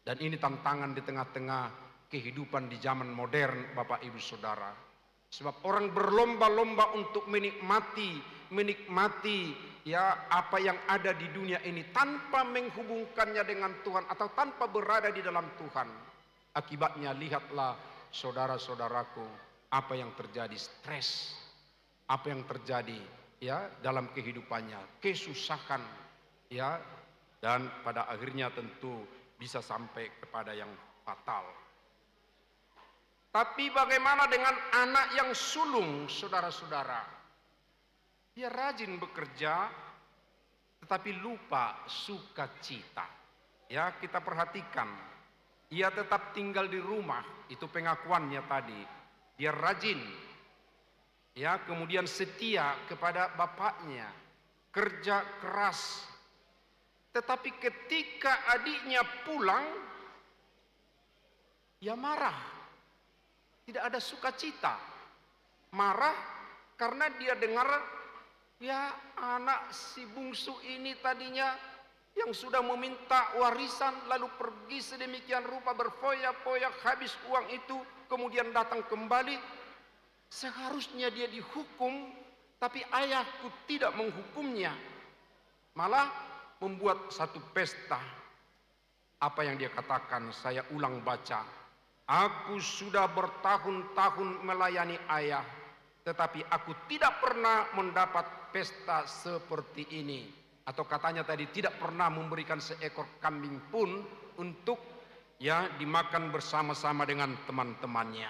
Dan ini tantangan di tengah-tengah kehidupan di zaman modern, Bapak Ibu Saudara. Sebab orang berlomba-lomba untuk menikmati, menikmati, ya, apa yang ada di dunia ini tanpa menghubungkannya dengan Tuhan atau tanpa berada di dalam Tuhan. Akibatnya, lihatlah, saudara-saudaraku, apa yang terjadi, stres. Apa yang terjadi, ya, dalam kehidupannya, kesusahan, ya, dan pada akhirnya tentu bisa sampai kepada yang fatal. Tapi bagaimana dengan anak yang sulung, saudara-saudara? Dia rajin bekerja, tetapi lupa sukacita. Ya, kita perhatikan. Ia tetap tinggal di rumah, itu pengakuannya tadi. Dia rajin, ya, kemudian setia kepada bapaknya, kerja keras. Tetapi ketika adiknya pulang, ia marah. Tidak ada sukacita. Marah karena dia dengar, ya, anak si bungsu ini tadinya yang sudah meminta warisan, lalu pergi sedemikian rupa, berfoya-foya, habis uang itu, kemudian datang kembali. Seharusnya dia dihukum, tapi ayahku tidak menghukumnya. Malah membuat satu pesta. Apa yang dia katakan, saya ulang baca, "Aku sudah bertahun-tahun melayani ayah, tetapi aku tidak pernah mendapat pesta seperti ini." Atau katanya tadi, tidak pernah memberikan seekor kambing pun untuk, ya, dimakan bersama-sama dengan teman-temannya.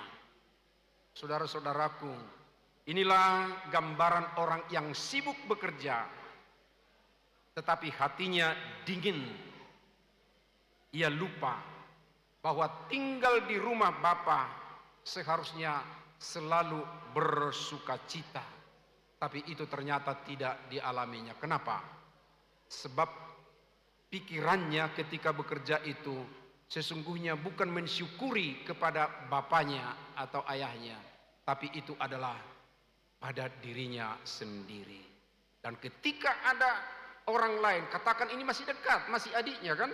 Saudara-saudaraku, inilah gambaran orang yang sibuk bekerja, tetapi hatinya dingin. Ia lupa bahwa tinggal di rumah Bapa seharusnya selalu bersukacita. Tapi itu ternyata tidak dialaminya. Kenapa? Sebab pikirannya ketika bekerja itu sesungguhnya bukan mensyukuri kepada bapanya atau ayahnya, tapi itu adalah pada dirinya sendiri. Dan ketika ada orang lain, katakan ini masih dekat, masih adiknya kan,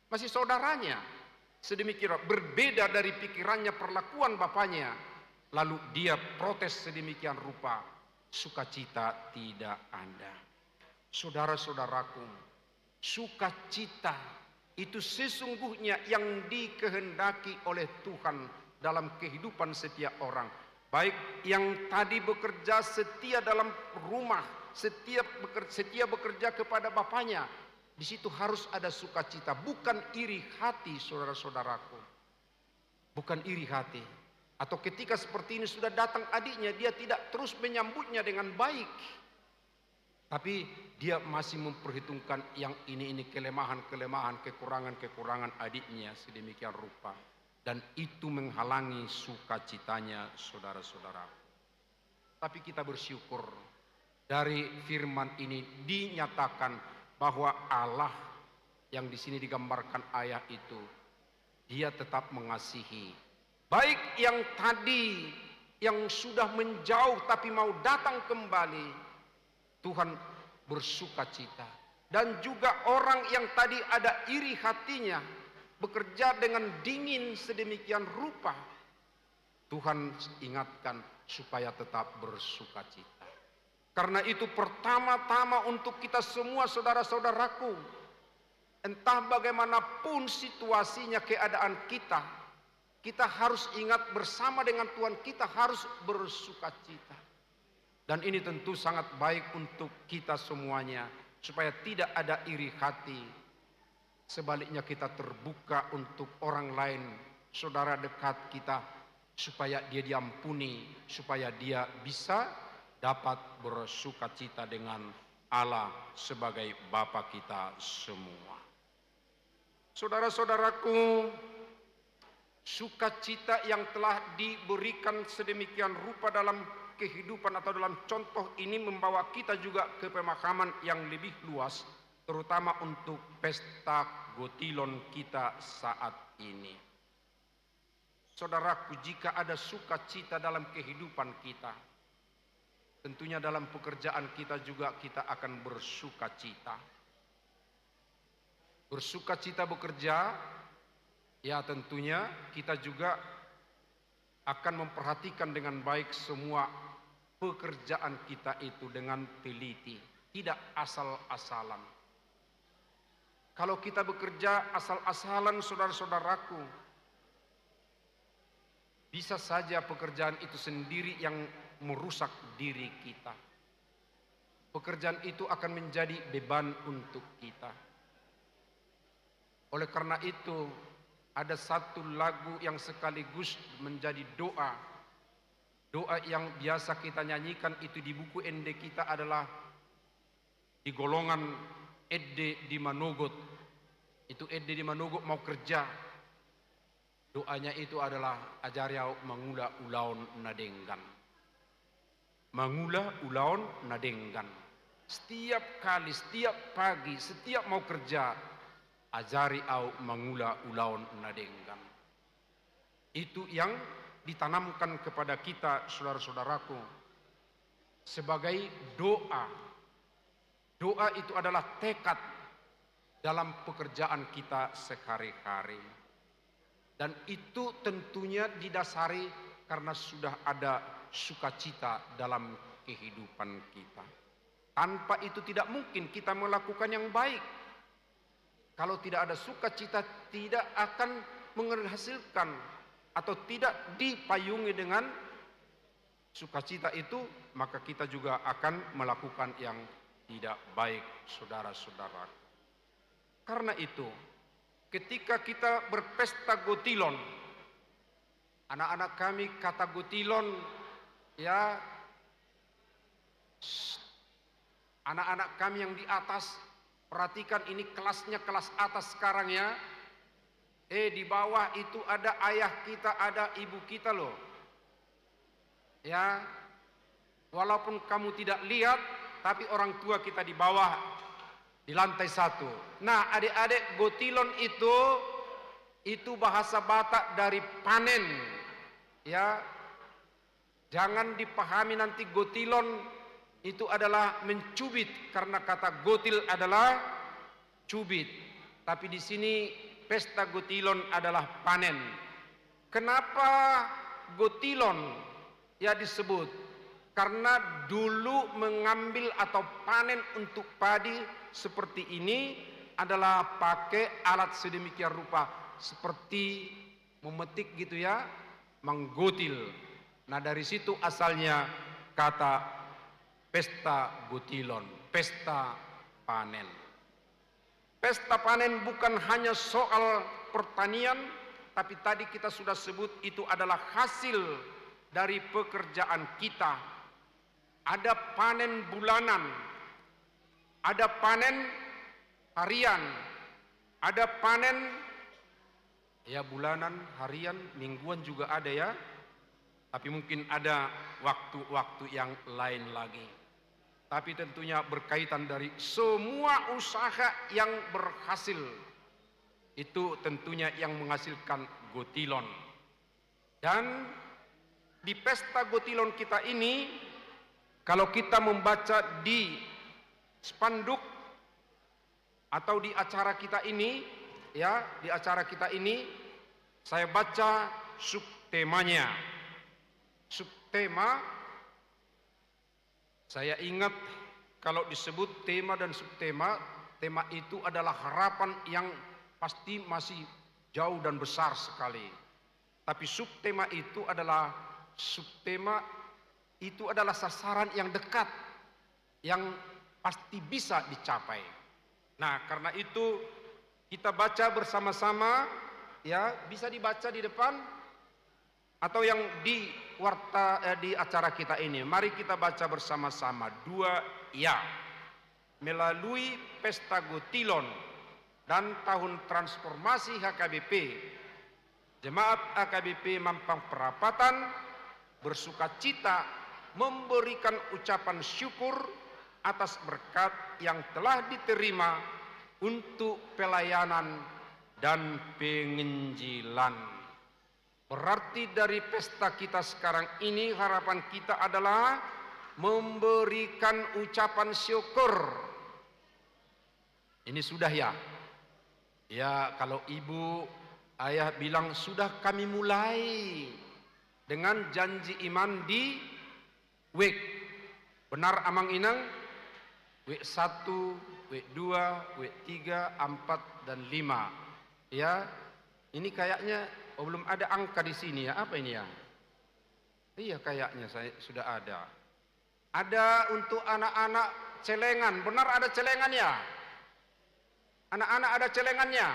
masih saudaranya, sedemikian rupa berbeda dari pikirannya, perlakuan bapanya, lalu dia protes sedemikian rupa, sukacita tidak ada. Saudara-saudaraku, sukacita itu sesungguhnya yang dikehendaki oleh Tuhan dalam kehidupan setiap orang. Baik yang tadi bekerja setia dalam rumah, setiap beker-, setia bekerja kepada bapanya, di situ harus ada sukacita, bukan iri hati, saudara-saudaraku. Bukan iri hati. Atau ketika seperti ini sudah datang adiknya, dia tidak terus menyambutnya dengan baik. Tapi dia masih memperhitungkan yang ini-ini kelemahan-kelemahan, kekurangan-kekurangan adiknya sedemikian rupa. Dan itu menghalangi sukacitanya, saudara-saudara. Tapi kita bersyukur, dari firman ini dinyatakan bahwa Allah yang di sini digambarkan ayah itu, dia tetap mengasihi. Baik yang tadi, yang sudah menjauh tapi mau datang kembali, Tuhan bersukacita. Dan juga orang yang tadi ada iri hatinya, bekerja dengan dingin sedemikian rupa, Tuhan ingatkan supaya tetap bersukacita. Karena itu, pertama-tama untuk kita semua, saudara-saudaraku, entah bagaimanapun situasinya, keadaan kita, kita harus ingat, bersama dengan Tuhan kita harus bersukacita. Dan ini tentu sangat baik untuk kita semuanya, supaya tidak ada iri hati. Sebaliknya, kita terbuka untuk orang lain, saudara dekat kita, supaya dia diampuni, supaya dia bisa dapat bersukacita dengan Allah sebagai Bapa kita semua. Saudara-saudaraku, sukacita yang telah diberikan sedemikian rupa dalam kehidupan atau dalam contoh ini membawa kita juga ke pemahaman yang lebih luas, terutama untuk pesta Gotilon kita saat ini. Saudaraku, jika ada sukacita dalam kehidupan kita, tentunya dalam pekerjaan kita juga kita akan bersukacita. Bersukacita bekerja, ya, tentunya kita juga akan memperhatikan dengan baik semua pekerjaan kita itu dengan teliti, tidak asal-asalan. Kalau kita bekerja asal-asalan, saudara-saudaraku, bisa saja pekerjaan itu sendiri yang merusak diri kita. Pekerjaan itu akan menjadi beban untuk kita. Oleh karena itu, ada satu lagu yang sekaligus menjadi doa. Doa yang biasa kita nyanyikan itu di buku ende kita adalah di golongan ende di manogot. Itu ende di manogot mau kerja. Doanya itu adalah, "Ajari ahu mangula ulaon na denggan. Mangula ulaon na denggan." Setiap kali, setiap pagi, setiap mau kerja, "Ajari ahu mangula ulaon na denggan." Itu yang ditanamkan kepada kita, saudara-saudaraku, sebagai doa. Doa itu adalah tekad dalam pekerjaan kita sehari-hari. Dan itu tentunya didasari karena sudah ada sukacita dalam kehidupan kita. Tanpa itu tidak mungkin kita melakukan yang baik. Kalau tidak ada sukacita, tidak akan menghasilkan atau tidak dipayungi dengan sukacita itu, maka kita juga akan melakukan yang tidak baik, saudara-saudara. Karena itu, ketika kita berpesta Gotilon, anak-anak kami, kata Gotilon, ya, shh, anak-anak kami yang di atas, perhatikan, ini kelasnya kelas atas sekarang, ya. Eh, di bawah itu ada ayah kita, ada ibu kita loh. Ya, walaupun kamu tidak lihat, tapi orang tua kita di bawah, di lantai satu. Nah, adik-adik, gotilon itu, itu bahasa Batak dari panen. Ya, jangan dipahami nanti gotilon itu adalah mencubit, karena kata gotil adalah cubit. Tapi di sini pesta gotilon adalah panen. Kenapa gotilon ya disebut? Karena dulu mengambil atau panen untuk padi seperti ini adalah pakai alat sedemikian rupa, seperti memetik gitu ya, menggotil. Nah, dari situ asalnya kata pesta gotilon, pesta panen. Pesta panen bukan hanya soal pertanian, tapi tadi kita sudah sebut itu adalah hasil dari pekerjaan kita. Ada panen bulanan, ada panen harian, ada panen ya, bulanan, harian, mingguan juga ada ya. Tapi mungkin ada waktu-waktu yang lain lagi. Tapi tentunya berkaitan dari semua usaha yang berhasil. Itu tentunya yang menghasilkan gotilon. Dan di pesta gotilon kita ini, kalau kita membaca di spanduk, atau di acara kita ini, ya, di acara kita ini, saya baca subtemanya. Subtema, saya ingat kalau disebut tema dan subtema, tema itu adalah harapan yang pasti masih jauh dan besar sekali. Tapi subtema itu adalah, subtema itu adalah sasaran yang dekat, yang pasti bisa dicapai. Nah, karena itu kita baca bersama-sama, ya, bisa dibaca di depan atau yang di warta, eh, di acara kita ini. Mari kita baca bersama-sama. Dua, ya. Melalui pesta gotilon dan tahun transformasi H K B P, Jemaat H K B P Mampang Perapatan bersukacita memberikan ucapan syukur atas berkat yang telah diterima untuk pelayanan dan penginjilan. Berarti dari pesta kita sekarang ini, harapan kita adalah memberikan ucapan syukur. Ini sudah ya? Ya, kalau ibu, ayah bilang, "Sudah kami mulai dengan janji iman di week." Benar, Amang Inang? Week satu, week dua, week tiga, empat, dan lima. Ya, ini kayaknya, oh, belum ada angka di sini ya. Apa ini ya? Iya, kayaknya saya, sudah ada. Ada untuk anak-anak celengan. Benar ada celengan ya? Anak-anak ada celengannya?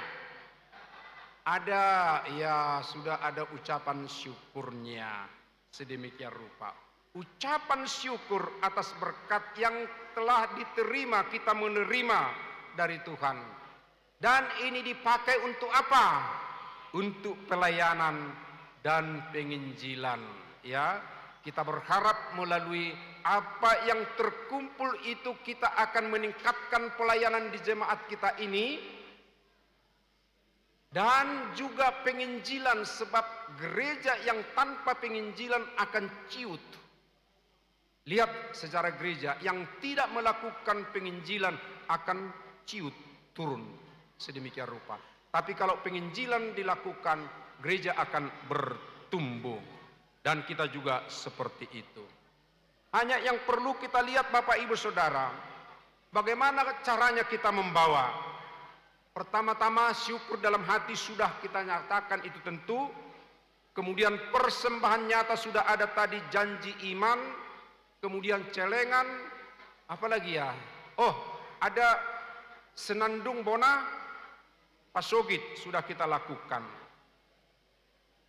Ada, ya, sudah ada ucapan syukurnya. Sedemikian rupa. Ucapan syukur atas berkat yang telah diterima, kita menerima dari Tuhan. Dan ini dipakai untuk apa? Untuk pelayanan dan penginjilan, ya. Kita berharap melalui apa yang terkumpul itu, kita akan meningkatkan pelayanan di jemaat kita ini, dan juga penginjilan, sebab gereja yang tanpa penginjilan akan ciut. Lihat sejarah gereja, yang tidak melakukan penginjilan akan ciut, turun sedemikian rupa. Tapi kalau penginjilan dilakukan, gereja akan bertumbuh. Dan kita juga seperti itu. Hanya yang perlu kita lihat, Bapak, Ibu, Saudara, bagaimana caranya kita membawa. Pertama-tama, syukur dalam hati sudah kita nyatakan, itu tentu. Kemudian persembahan nyata sudah ada tadi, janji iman, kemudian celengan, apalagi ya? Oh, ada senandung bona pasogit sudah kita lakukan.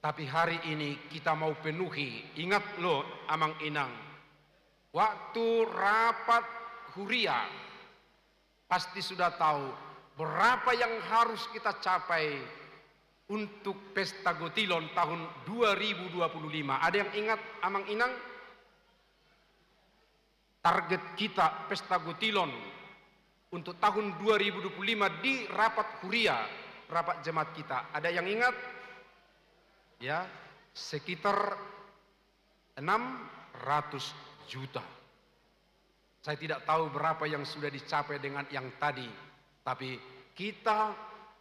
Tapi hari ini kita mau penuhi, ingat loh, Amang Inang, waktu rapat huria, pasti sudah tahu berapa yang harus kita capai. untuk Pesta Gotilon tahun dua ribu dua puluh lima. Ada yang ingat, Amang Inang? Target kita Pesta Gotilon untuk tahun dua ribu dua puluh lima di rapat huria, rapat jemaat kita. Ada yang ingat? Ya, sekitar enam ratus juta. Saya tidak tahu berapa yang sudah dicapai dengan yang tadi, tapi kita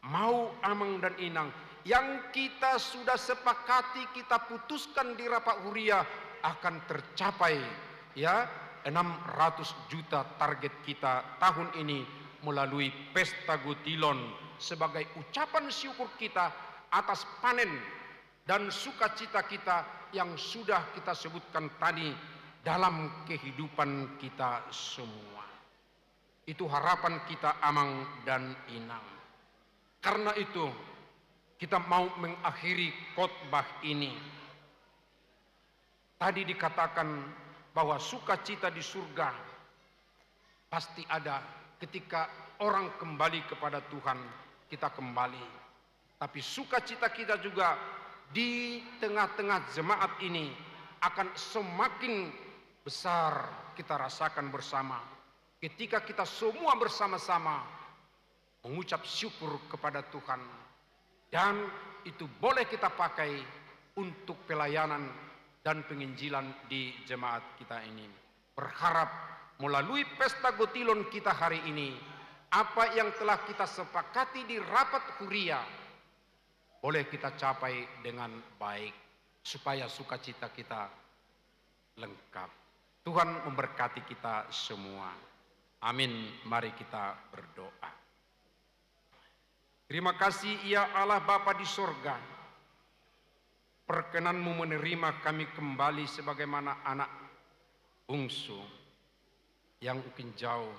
mau, Amang dan Inang, yang kita sudah sepakati, kita putuskan di rapat huria akan tercapai, ya, enam ratus juta target kita tahun ini melalui Pesta Gotilon sebagai ucapan syukur kita atas panen dan sukacita kita yang sudah kita sebutkan tadi dalam kehidupan kita semua. Itu harapan kita, Amang dan Inang. Karena itu, kita mau mengakhiri khotbah ini. Tadi dikatakan bahwa sukacita di surga pasti ada ketika orang kembali kepada Tuhan, kita kembali. Tapi sukacita kita juga di tengah-tengah jemaat ini akan semakin besar kita rasakan bersama ketika kita semua bersama-sama mengucap syukur kepada Tuhan, dan itu boleh kita pakai untuk pelayanan dan penginjilan di jemaat kita ini. Berharap melalui Pesta Gotilon kita hari ini, apa yang telah kita sepakati di rapat huria boleh kita capai dengan baik, supaya sukacita kita lengkap. Tuhan memberkati kita semua. Amin. Mari kita berdoa. Terima kasih, ya Allah Bapa di sorga, perkenan-Mu menerima kami kembali sebagaimana anak bungsu yang mungkin jauh,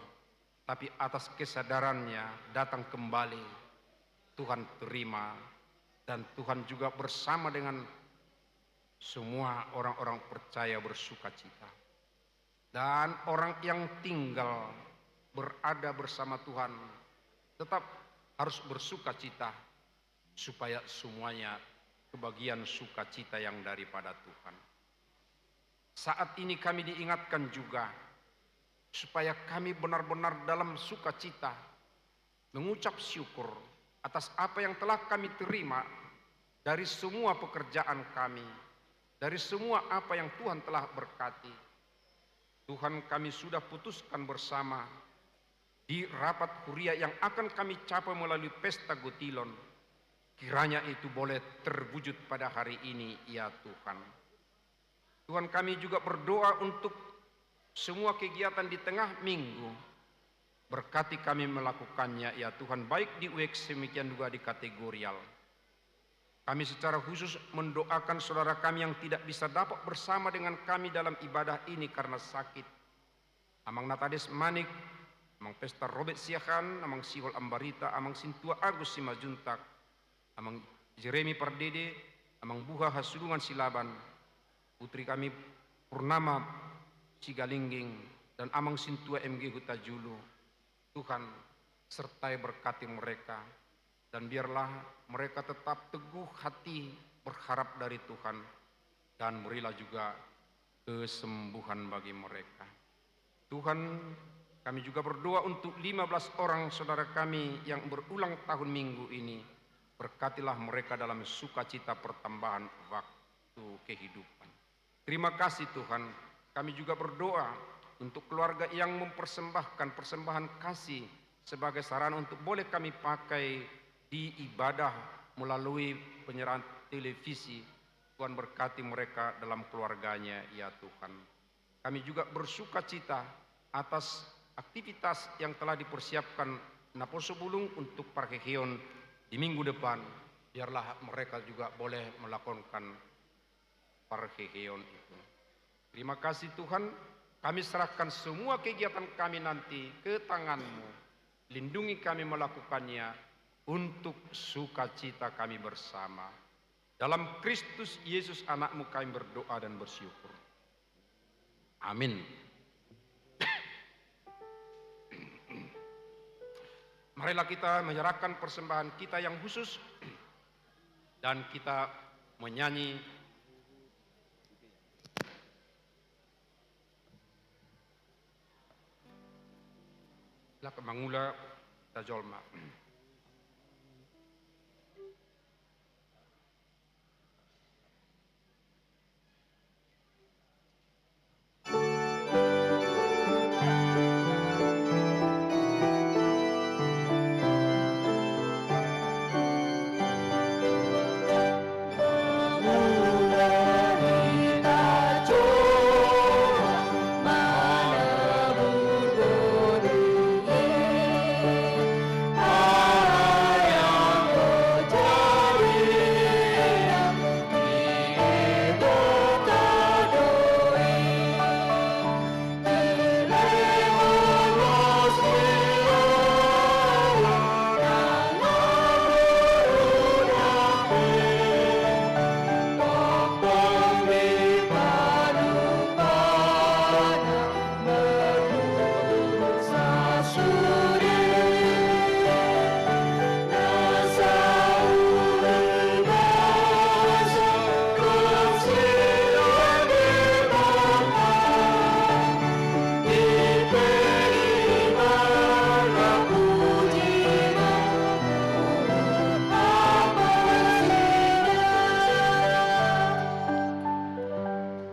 tapi atas kesadarannya datang kembali, Tuhan terima, dan Tuhan juga bersama dengan semua orang-orang percaya bersukacita. Dan orang yang tinggal berada bersama Tuhan tetap harus bersukacita, supaya semuanya kebagian sukacita yang daripada Tuhan. Saat ini kami diingatkan juga supaya kami benar-benar dalam sukacita, mengucap syukur atas apa yang telah kami terima dari semua pekerjaan kami, dari semua apa yang Tuhan telah berkati. Tuhan, kami sudah putuskan bersama di rapat huria yang akan kami capai melalui Pesta Gotilon. Kiranya itu boleh terwujud pada hari ini, ya Tuhan. Tuhan, kami juga berdoa untuk semua kegiatan di tengah minggu. Berkati kami melakukannya, ya Tuhan, baik di week, demikian juga di kategorial. Kami secara khusus mendoakan saudara kami yang tidak bisa dapat bersama dengan kami dalam ibadah ini karena sakit. Amang Natades Manik, Amang Pesta Robert Siahaan, Amang Sihol Ambarita, Amang Sintua Agus Simanjuntak, Amang Jeremy Pardede, Amang Buha Hasulungan Silaban, putri kami Purnama Sigalingging, dan Amang Sintua M G Hutajulu. Tuhan, sertai berkati mereka, dan biarlah mereka tetap teguh hati berharap dari Tuhan, dan berilah juga kesembuhan bagi mereka. Tuhan, kami juga berdoa untuk lima belas orang saudara kami yang berulang tahun minggu ini. Berkatilah mereka dalam sukacita pertambahan waktu kehidupan. Terima kasih, Tuhan. Kami juga berdoa untuk keluarga yang mempersembahkan persembahan kasih sebagai sarana untuk boleh kami pakai di ibadah melalui penyerahan televisi. Tuhan, berkati mereka dalam keluarganya, ya Tuhan. Kami juga bersukacita atas aktivitas yang telah dipersiapkan Naposo Bulung untuk parheheon di minggu depan. Biarlah mereka juga boleh melakukan parheheon itu. Terima kasih, Tuhan, kami serahkan semua kegiatan kami nanti ke tangan-Mu. Lindungi kami melakukannya untuk sukacita kami bersama. Dalam Kristus Yesus, Anak-Mu, kami berdoa dan bersyukur. Amin. Marilah kita menyerahkan persembahan kita yang khusus Dan kita menyanyi Lak mangula tajolma.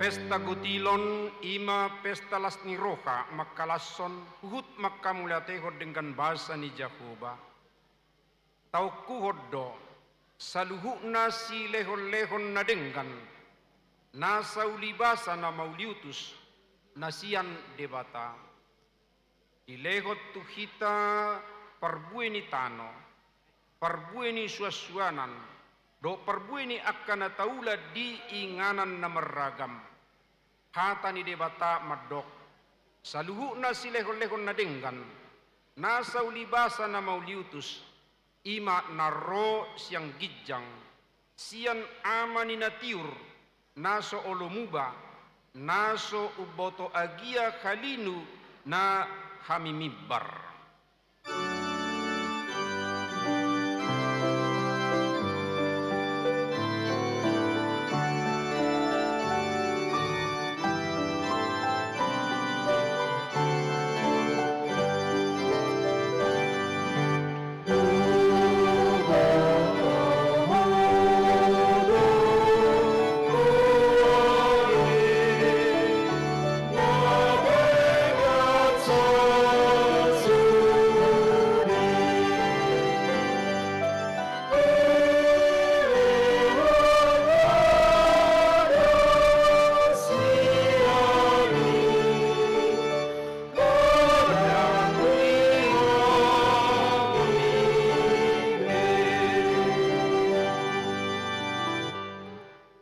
Pesta Gotilon i ma pesta las ni roha, mangkalashon, huhut manghamauliatehon denggan basa ni Jahowa. Taungkuhon do, saluhutna silehonlehon na denggan, na saulibasa na mauliutus, na sian Debata. Dilehon tu hita parbue ni tano, parbue ni suansuanan, dohot parbue ni angka na taula di inganan na marragam. Hata ni Debata mandok, saluhutna silehonlehon na denggan, na saulibasa na mauliutus, i ma na ro sian ginjang, sian Ama ni na tiur, na so olo muba, na so umboto agia halinu na hamimimbar.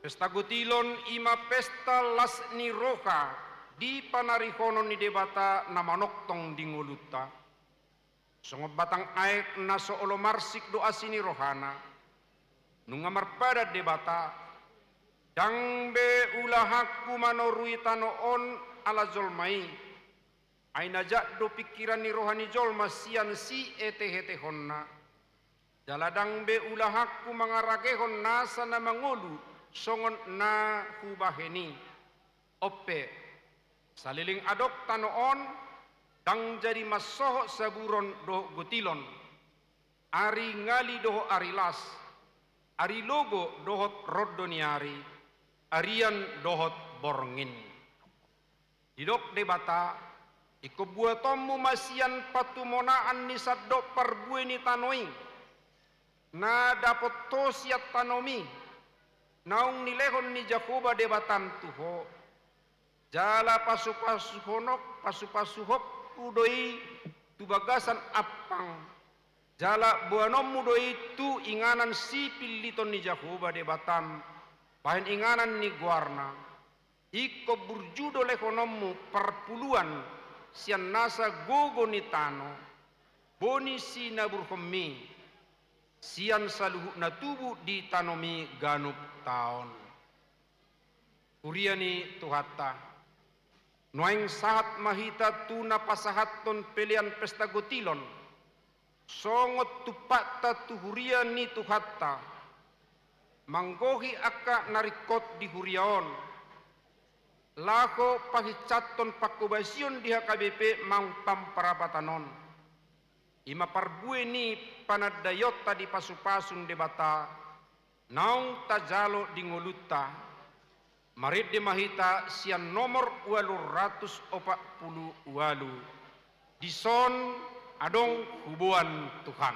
Pesta Gotilon i ma pesta las ni roha di panarihonon ni Debata na manongtong di ngolunta. Songon batang aek na so olo marsik do asi ni rohana, nunga marpadan Debata, ndang be ulahanku manorui tano on ala jolma i, ai na jat do pingkiran ni roha ni jolma sian sietehetehonna. Jala ndang be ulahanku mangaragehon nasa na mangolu songon na hubahen i. On pe, saleleng adong tano on, ndang jadi mansohot saburon dohot gotilon, ari ngali dohot ari las, ari logo dohot rondo ni ari, arian dohot borngin. Didok Debata, ingkon buatonmu ma sian patumonaan ni sandok parbue ni tano i, na dapot ho sian tanomi, naung nilehon ni Jahowa Debatam tu ho. Jala pasupasuhonok, pasupasuhononku do i tu bagasan ampang, jala boanonmu do i tu inganan sipilliton ni Jahowa Debatam, bahen inganan ni goarna. Ingkon burju do lehononmu parpuluan sian nasa gogo ni tano, boni sinaburhonmi, sian saluhut na tubu di tanomi ganup taon. Huria ni Tuhanta, nuaeng sahat ma hita tu na pasahathon pelean pesta gotilon, songon tumpatta tu huria ni Tuhanta, manggohi angka na ringkot di huria on, laho pahinsathon pangkobasion di H K B P maung pamparapatan on. I ma parbue ni panandaionta di pasupasun Debata naung tajalo di ngolunta. Marende ma hita sian nomor ualu ratus opat pulu ualu. Dison adong huboan Tuhan.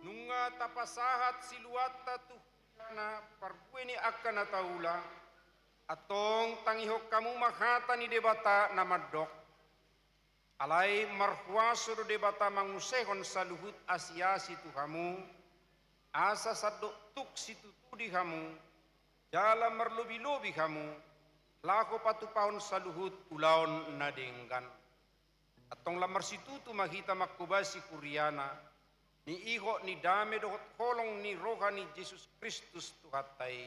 Nunga tapasahat siluanta tu Huriana parbue ni angka na taula, antong tangihon hamu ma hata ni Debata na mandok. Alai marhuaso do Debata mangusehon saluhut asiasi tu hamu, asa sandok tuk situtu di hamu, jala marlobilobi hamu, laho patupahon saluhut ulaon na denggan. Antong lam marsitutu ma hita manghobasi Huriana, ni ihot ni dame dohot holong ni roha ni Jesus Kristus Tuhanta i.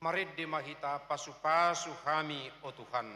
Marende ma hita, pasupasu hami, o Tuhan.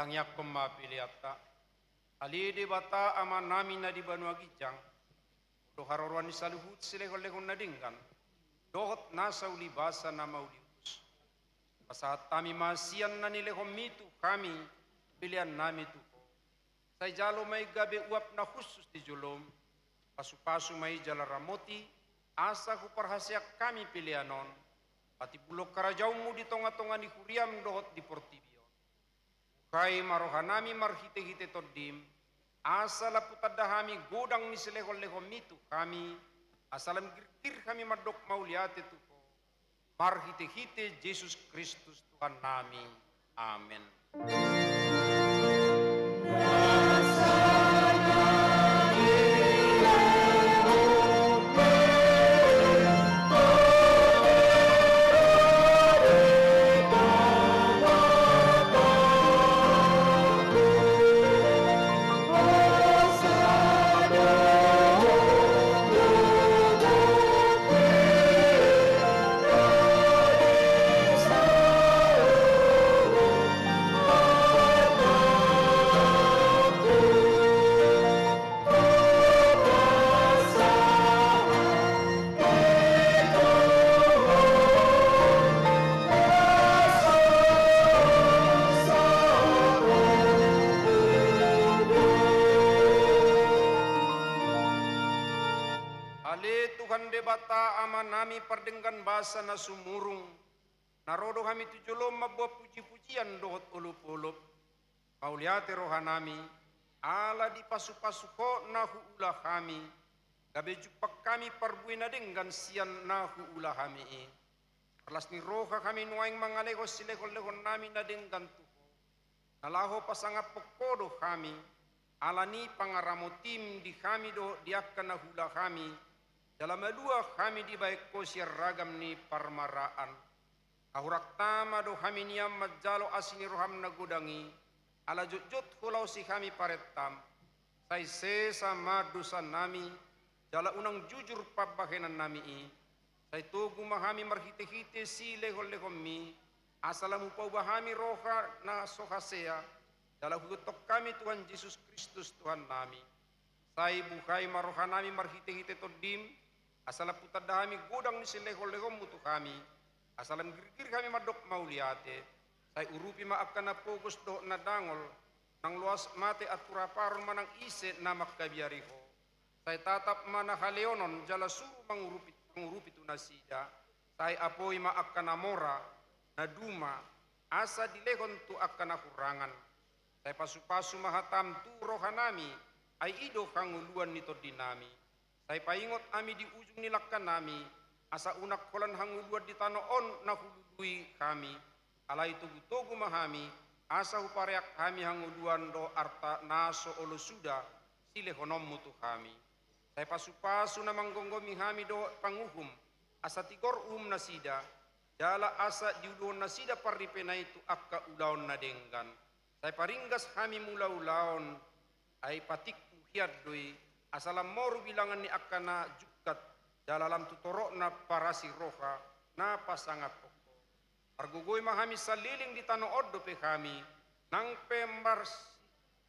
Tangiangkon ma peleanta. Ale Debata Amanami na di banua ginjang, do haroroan ni saluhut silehonlehon na denggan dohot nasa ulibasa na mauliutus, pasahat hami ma sian na nilehonmi tu hami peleannami tu Ho. Sai jalo ma i gabe uap na hushus di jolom. Pasupasu ma i jala ramoti, asa huparhaseang hami pelean on patimbulhon harajaonmu di tongatonga ni huriam dohot di portibi on. Buhai ma rohanami marhitehite Tondim, asa lam hutanda hami godang ni silehonlehonmi tu hami, asa lam girgir hami mandok mauliate tu Ho, marhitehite Jesus Kristus Tuhannami. Amen. Ale Tuhan Debata Amanami pardenggan basa na sumurung, na ro do hami tu jolom mamboan pujipujian dohot olopolop. Mauliate rohanami, ala dipasupasu Ho na huula hami, gabe jumpang hami parbue na denggan sian na huula hami i. Marlas ni roha hami nuaeng mangalehon silehonlehonnami na denggan tu Ho, na laho pasangaphon Ho do hami, ala ni pangaramotim di hami dohot di angka na huula hami, jala malua hami dibahen Ho sian ragam ni parmaraan. Hahurangta ma do hami nian manjalo asi ni roham na godang i, ala jotjot hulaosi hami parentam. Sai sesa ma dosanami, jala unang jujur pambahenannami i. Sai togu ma hami marhitehite silehonlehonmi, asa lam hupauba hami roha na so hasea, jala huihuthon hami Tuhan Jesus Kristus Tuhannami. Sai buhai ma rohanami marhitehite Tondim, asa lam hutanda hami godang ni silehonlehonmu tu hami, asa lam girgir hami mandok mauliate. Sai urupi ma angka na pogos dohot na dangol, nang loas mate anturaparon manang ise na mangkabiari Ho. Sai tatap ma na haleonon jala suru mangurupi, mangurupi tu nasida. Sai apoi ma angka na mora, na duma, asa dilehon tu angka na hurangan. Sai pasupasu ma hatam tu rohanami, ai i do hangoluan ni tondinami. Sai paingot hami di ujung ni langkanami, asa unang holan hangoluan di tano on na hulului hami. Alai togutogu ma hami, asa hupareak hami hangoluan dohot arta na so olo suda silehononmu tu hami. Sai pasupasu na manggomgomi hami dohot panguhum, asa tigor uhum nasida, jala asa diuluhon nasida parripena i tu angka ulaon na denggan. Sai paringgas hami mulaulaon, ai patikmu hian do i, asa lam moru bilangan ni angka na jungkat, jala lam tu torop na parasi roha, na pasangaphon Ho. Margogoi ma hami saleleng di tano on dope hami, nang pe mars-,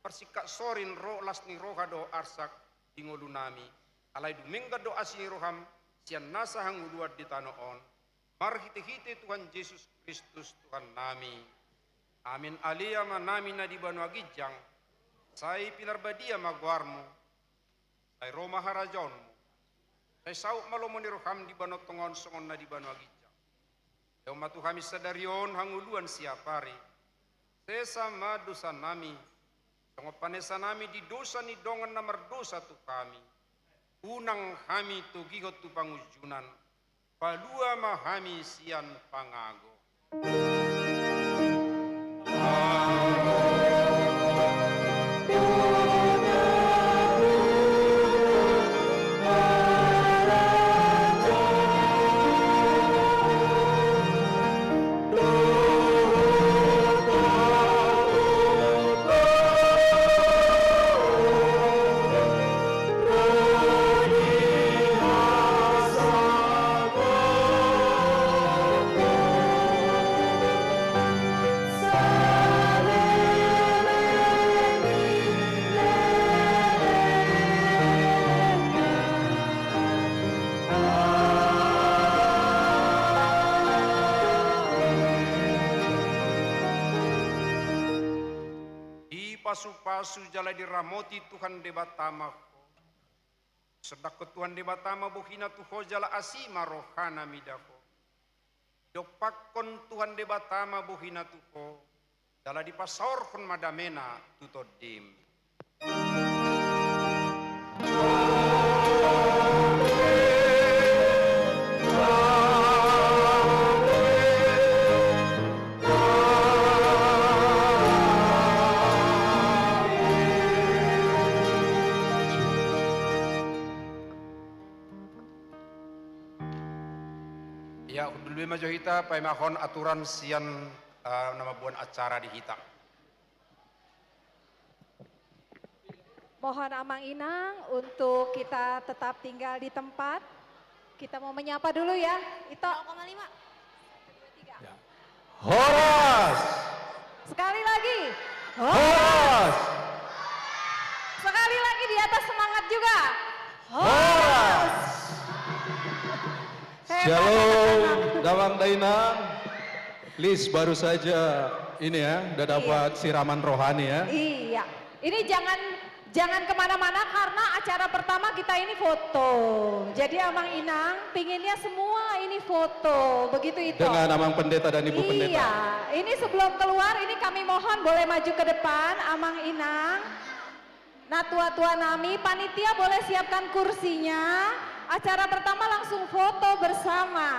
marsingkat sorin ro las ni roha dohot arsak di ngolunami. Alai dumenggan do asi ni roham, sian nasa hangoluan di tano on. Marhitehite Tuhan Jesus Kristus Tuhannami. Amin. Ale Amanami na di banua ginjang, sai pinarbadia ma goarmu, sai ro ma harajaonmu, sai saut ma lomo ni roham di banua tonga on songon na di banua ginjang. Lehon ma tu hami sadari on hangoluan siapari. Sesa ma dosanami, songon panesanami di dosa ni dongan na mardosa tu hami. Unang hami togihon tu pangunjunan, palua ma hami sian pangago. Pasu-pasu jala diramoti Tuhan Debata ma ho. Sondanghon Tuhan Debata ma bohina tu ho jala asi ma rohana mida ho. Dompakkon Tuhan Debata ma bohina tu ho, jala dipasaorhon ma damena tu tondim. Ia, hundul be ma jo hita paimahon aturan sian, eh, na mamboan acara di hita. Mohon Amang Inang untuk kita tetap tinggal di tempat. Kita mau menyapa dulu ya, Ito. Nol koma lima. Ya. Horas! Sekali lagi. Horas! Sekali lagi di atas semangat juga. Horas! Hebat, shalom, hebat, hebat. Damang Dainang. Lis, baru saja ini ya, udah dapat siraman rohani ya. Iya. Ini jangan, jangan kemana-mana karena acara pertama kita ini foto. Jadi Amang Inang pinginnya semua ini foto, begitu Ito. Dengan Amang Pendeta dan Ibu Pendeta. Iya. Ini sebelum keluar, ini kami mohon boleh maju ke depan, Amang Inang. Nah, tua-tua nami, panitia boleh siapkan kursinya. Acara pertama langsung foto bersama.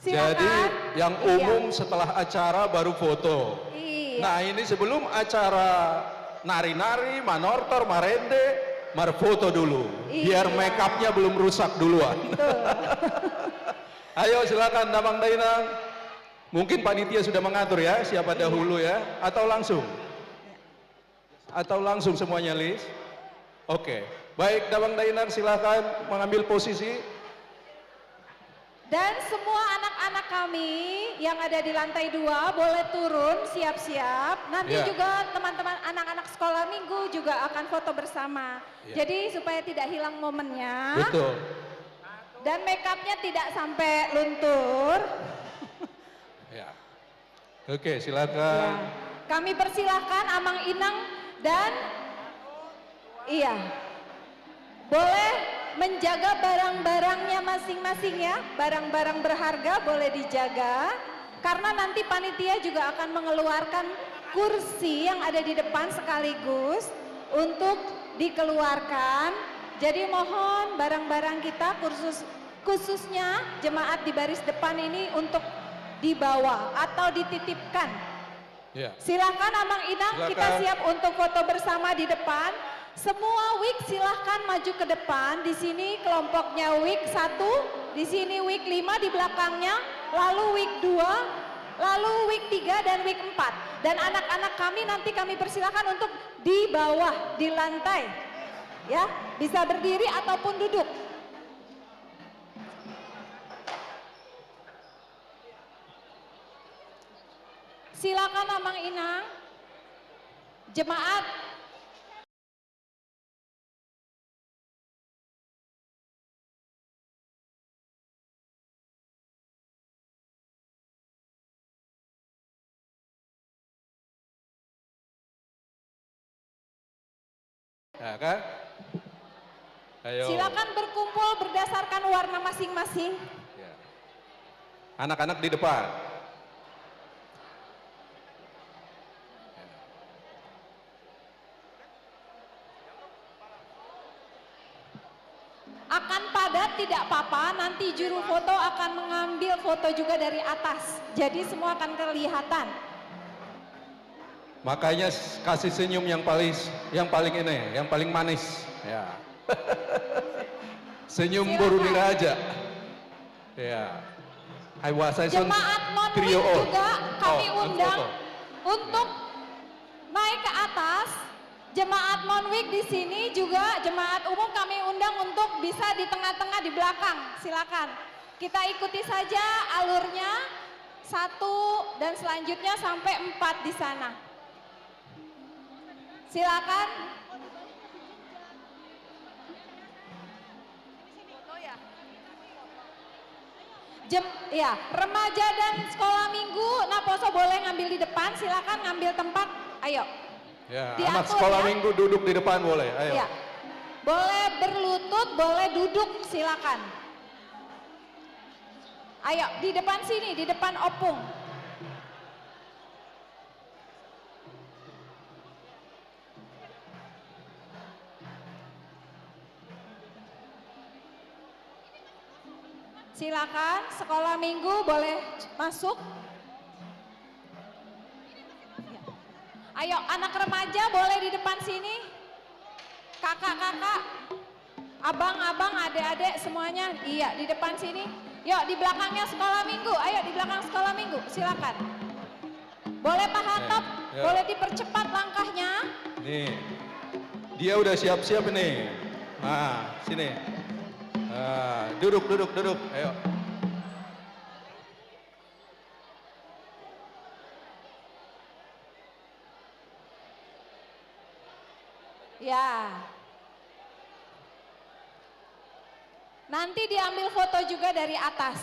Silakan. Jadi, yang umum setelah acara baru foto. Iya. Nah, ini sebelum acara nari-nari, manortor, marende, marfoto dulu. Iya. Biar make up-nya belum rusak duluan. Betul. Ayo, silakan, Damang Dainang. Mungkin panitia sudah mengatur ya, siapa dahulu ya, atau langsung? Atau langsung semuanya, Lis? Oke. Baik, Damang Dainang, silakan mengambil posisi. Dan semua anak-anak kami yang ada di lantai dua boleh turun, siap-siap. Nanti juga teman-teman anak-anak sekolah minggu juga akan foto bersama. Iya. Jadi supaya tidak hilang momennya. Betul. Dan make up-nya tidak sampai luntur. Ya. Oke, silakan. Ya. Kami persilahkan Amang Inang dan, iya, boleh menjaga barang-barangnya masing-masing ya. Barang-barang berharga boleh dijaga. Karena nanti panitia juga akan mengeluarkan kursi yang ada di depan sekaligus untuk dikeluarkan. Jadi mohon barang-barang kita kursus Khususnya jemaat di baris depan ini untuk dibawa atau dititipkan. Ya. Silakan Amang Inang, silakan. Kita siap untuk foto bersama di depan. Semua week silakan maju ke depan. Di sini kelompoknya week satu, di sini week lima di belakangnya, lalu week dua, lalu week tiga dan week empat. Dan anak-anak kami nanti kami persilakan untuk di bawah, di lantai. Ya, bisa berdiri ataupun duduk. Silakan Amang Inang. Jemaat. Ya kan? Ayo. Silakan berkumpul berdasarkan warna masing-masing. Ya. Anak-anak di depan. Akan padat tidak apa-apa, nanti juru foto akan mengambil foto juga dari atas. Jadi semua akan kelihatan. Makanya s-, kasih senyum yang paling, yang paling ini, yang paling manis. Ya. Senyum boru ni raja. Ya. Jemaat non-week juga kami undang untuk naik ke atas. Jemaat non-week di sini juga, jemaat umum kami undang untuk bisa di tengah-tengah di belakang. Silakan. Kita ikuti saja alurnya. Satu dan selanjutnya sampai empat di sana. Silakan. Jem-, ya, remaja dan sekolah minggu, naposo boleh ngambil di depan, silakan ngambil tempat. Ayo. Ya, anak sekolah minggu duduk di depan boleh. Ayo. Ya. Boleh berlutut, boleh duduk, silakan. Ayo, di depan sini, di depan opung. Silakan, sekolah minggu boleh masuk. Ayo, anak remaja boleh di depan sini. Kakak-kakak, abang-abang, adek-adek semuanya. Iya, di depan sini. Yuk, di belakangnya sekolah minggu. Ayo, di belakang sekolah minggu. Silakan. Boleh Pak Hatop, boleh dipercepat langkahnya. Nih. Dia udah siap-siap ini. Nah, sini. Nah, duduk, duduk, duduk. Ayo. Ya. Nanti diambil foto juga dari atas.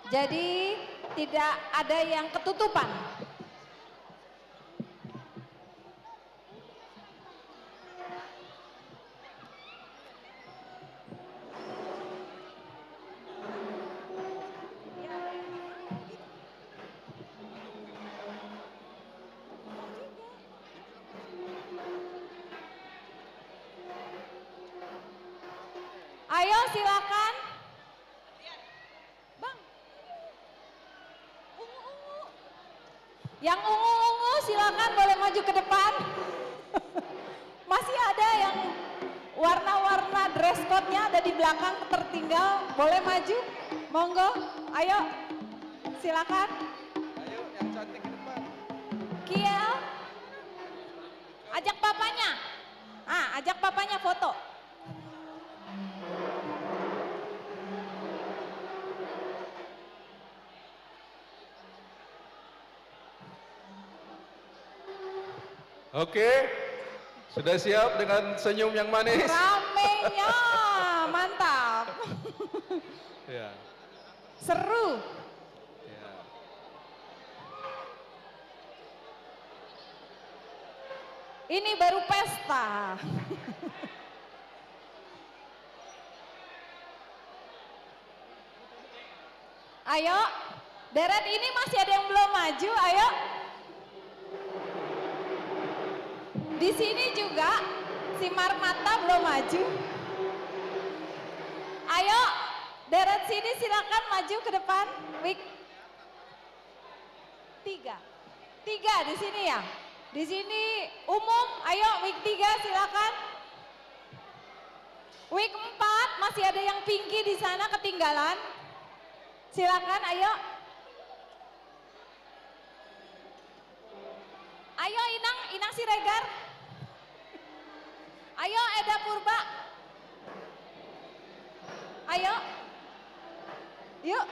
Jadi tidak ada yang ketutupan. Ayo, silakan. Bang. Ungu-ungu. Yang ungu-ungu, silakan boleh maju ke depan. Masih ada yang warna-warna dress code-nya ada di belakang tertinggal. Boleh maju. Monggo. Ayo. Silakan. Ayo, yang cantik ke depan. Kiel. Ajak papanya. Ah, ajak papanya foto. Oke, sudah siap dengan senyum yang manis? Ramenya, mantap. Ya. Seru. Ya. Ini baru pesta. Ayo, deret ini masih ada yang belum maju, ayo. Di sini juga si Marmata belum maju. Ayo, deret sini silakan maju ke depan. Wik. Tiga. Tiga di sini ya. Di sini umum, ayo wik tiga silakan. Wik empat, masih ada yang Pinky di sana ketinggalan. Silakan, ayo. Ayo Inang, Inang Siregar. Ayo Eda Purba. Ayo. Yuk.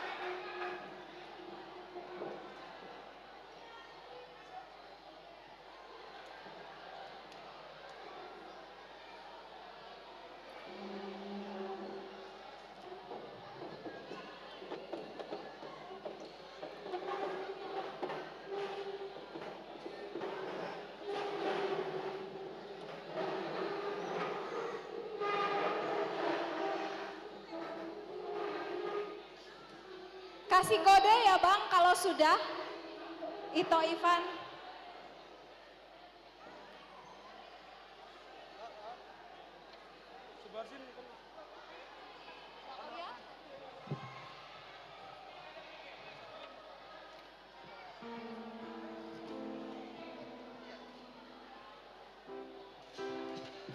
Kasih kode ya Bang kalau sudah. Ito Ivan.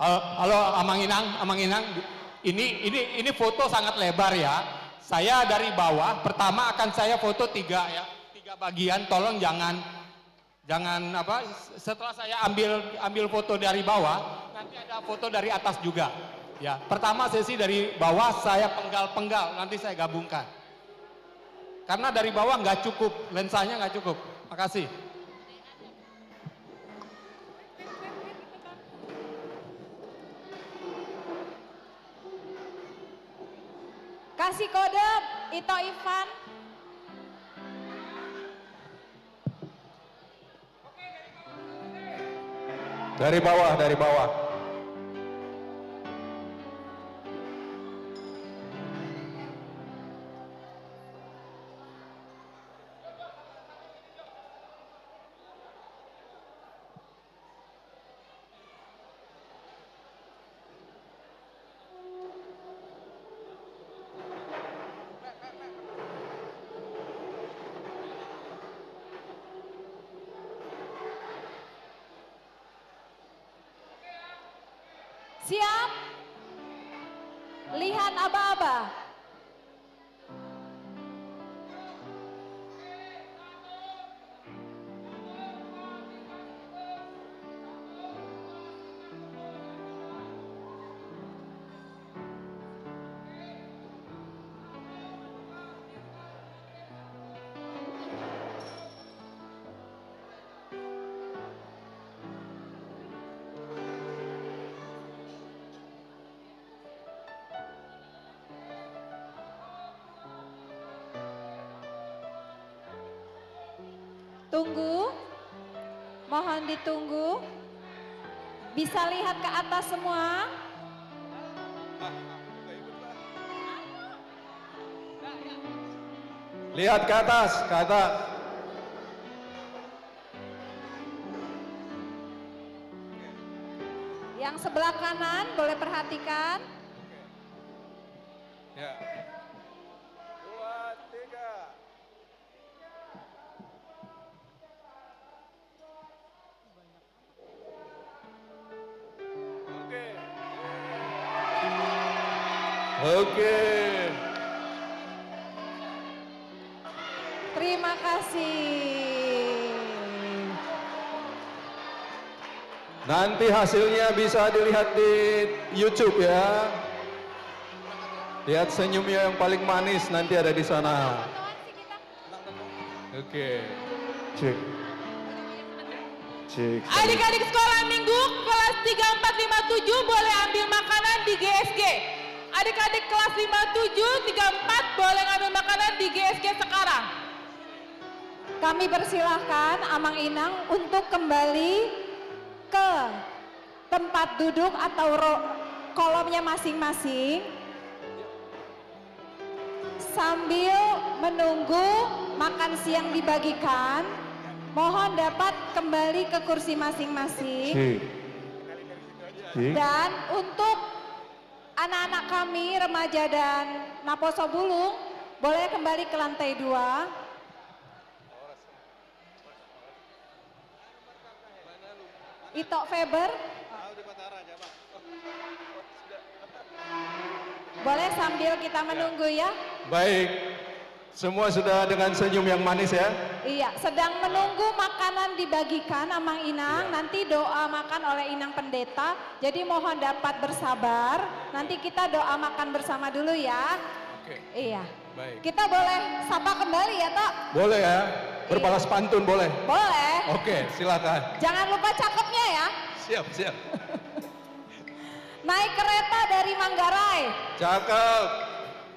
Hal-, halo, Amang Inang, Amang Inang. Ini, ini, ini foto sangat lebar ya. Saya dari bawah, pertama akan saya foto tiga ya, tiga bagian. Tolong jangan, jangan apa, setelah saya ambil, ambil foto dari bawah, nanti ada foto dari atas juga. Ya, pertama sesi dari bawah, saya penggal-penggal, nanti saya gabungkan. Karena dari bawah nggak cukup, lensanya nggak cukup. Makasih. Kasih kode, Ito Ivan. Dari bawah, dari bawah. Siap? Lihat aba-aba. Tunggu. Mohon ditunggu. Bisa lihat ke atas semua? Lihat ke atas, ke atas. Yang sebelah kanan boleh perhatikan. Ya. Dua, tiga. Oke. Oke. Terima kasih. Nanti hasilnya bisa dilihat di YouTube ya. Lihat senyumnya yang paling manis nanti ada di sana. Oke. Cek. Cek. Adik-adik sekolah minggu kelas tiga, empat, lima, tujuh boleh ambil makanan di G S G. Adik-adik kelas lima, tujuh, tiga, empat boleh ngambil makanan di G S G sekarang. Kami persilahkan Amang Inang untuk kembali ke tempat duduk atau ro-, kolomnya masing-masing. Sambil menunggu makan siang dibagikan, mohon dapat kembali ke kursi masing-masing. Sip. Sip. Dan untuk anak-anak kami, remaja dan naposo bulung, boleh kembali ke lantai dua. Ito Faber. Boleh sambil kita menunggu ya. Baik. Semua sudah dengan senyum yang manis ya. Iya, sedang menunggu makanan dibagikan, Amang Inang. Iya. Nanti doa makan oleh Inang Pendeta. Jadi mohon dapat bersabar. Nanti kita doa makan bersama dulu ya. Oke. Iya. Baik. Kita boleh sapa kembali ya, Tok? Boleh ya. Iya. Berbalas pantun boleh? Boleh. Oke, silakan. Jangan lupa cakepnya ya. Siap, siap. Naik kereta dari Manggarai. Cakep.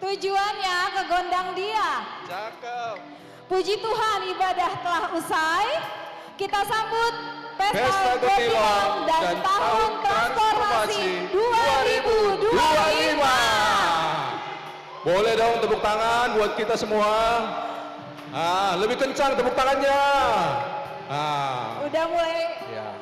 Tujuannya ke Gondang Dia. Cakep. Puji Tuhan, ibadah telah usai. Kita sambut Pesta Gemilang dan Tahun Transformasi dua ribu dua puluh lima. Boleh dong tepuk tangan buat kita semua. Ah, lebih kencang tepuk tangannya. Ah. Udah mulai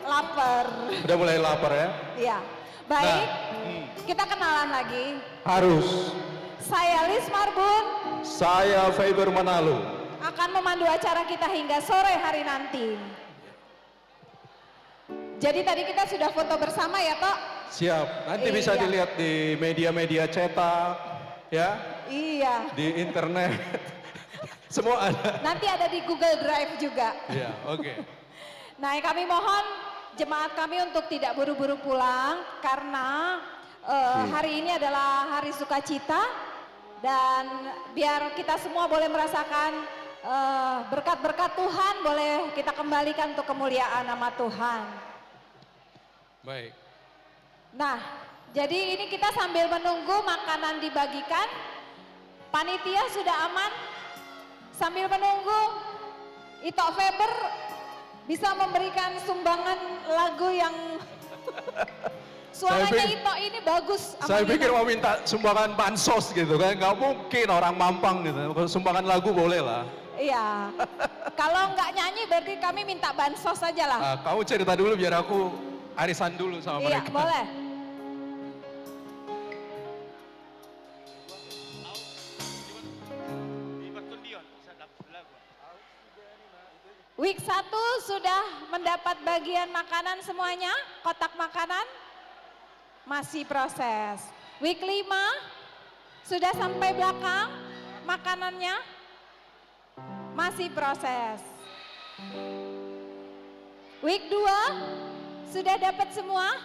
lapar. Udah mulai lapar ya? Iya. Baik, nah, hmm, kita kenalan lagi. Harus. Saya Lis Marbun. Saya Faber Manalu. Akan memandu acara kita hingga sore hari nanti. Jadi tadi kita sudah foto bersama ya, Tok? Siap. Nanti bisa dilihat di media-media cetak, ya. Iya. Di internet. Semua ada. Nanti ada di Google Drive juga. Iya, oke. Nah, kami mohon jemaat kami untuk tidak buru-buru pulang karena, eh, hari ini adalah hari sukacita dan biar kita semua boleh merasakan, eh, berkat-berkat Tuhan, boleh kita kembalikan untuk kemuliaan nama Tuhan. Baik. Nah, jadi ini kita sambil menunggu makanan dibagikan. Panitia sudah aman? Sambil menunggu, Ito Faber, Bisa memberikan sumbangan lagu yang suaranya Ito ini bagus. Saya pikir mau minta sumbangan bansos gitu kan, nggak mungkin orang Mampang gitu. Kalau sumbangan lagu boleh lah. Iya. Kalau nggak nyanyi berarti kami minta bansos aja lah. Ah, kamu cerita dulu biar aku arisan dulu sama mereka. Iya, boleh. Week satu sudah mendapat bagian makanan semuanya? Kotak makanan? Masih proses. Week lima sudah sampai belakang makanannya? Masih proses. Week dua sudah dapat semua?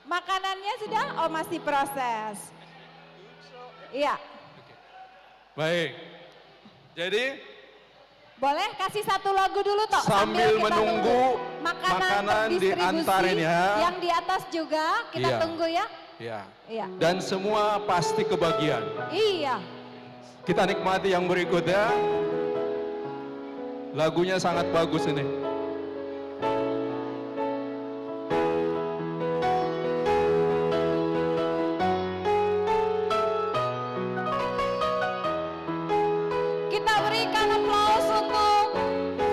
Makanannya sudah? Oh, masih proses. Iya. Baik. Jadi, boleh kasih satu lagu dulu, Tok, sambil kita menunggu makanan terdistribusi. Yang di atas juga kita tunggu ya. Iya. Iya. Dan semua pasti kebagian. Iya. Kita nikmati yang berikutnya. Lagunya sangat bagus ini. Kita berikan aplaus untuk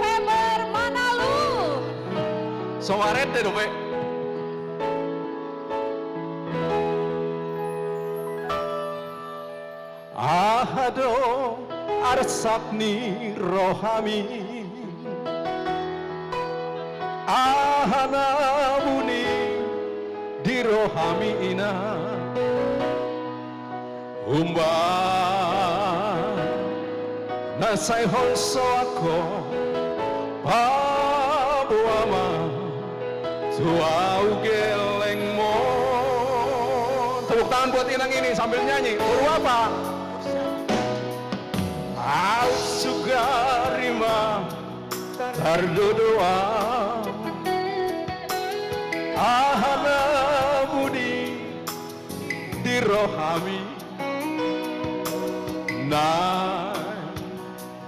Faber Manalu. Soarente dope. Aha do arsak ni rohami? Aha na buni di rohami, Inang? Umbahen na sai holso angka paboa ma tu ahu gellengmon. Tepuk tangan buat Inang ini sambil nyanyi. Boru apa? Aut sugari ma tardodo ahu. Aha na buni di rohami? Naeng,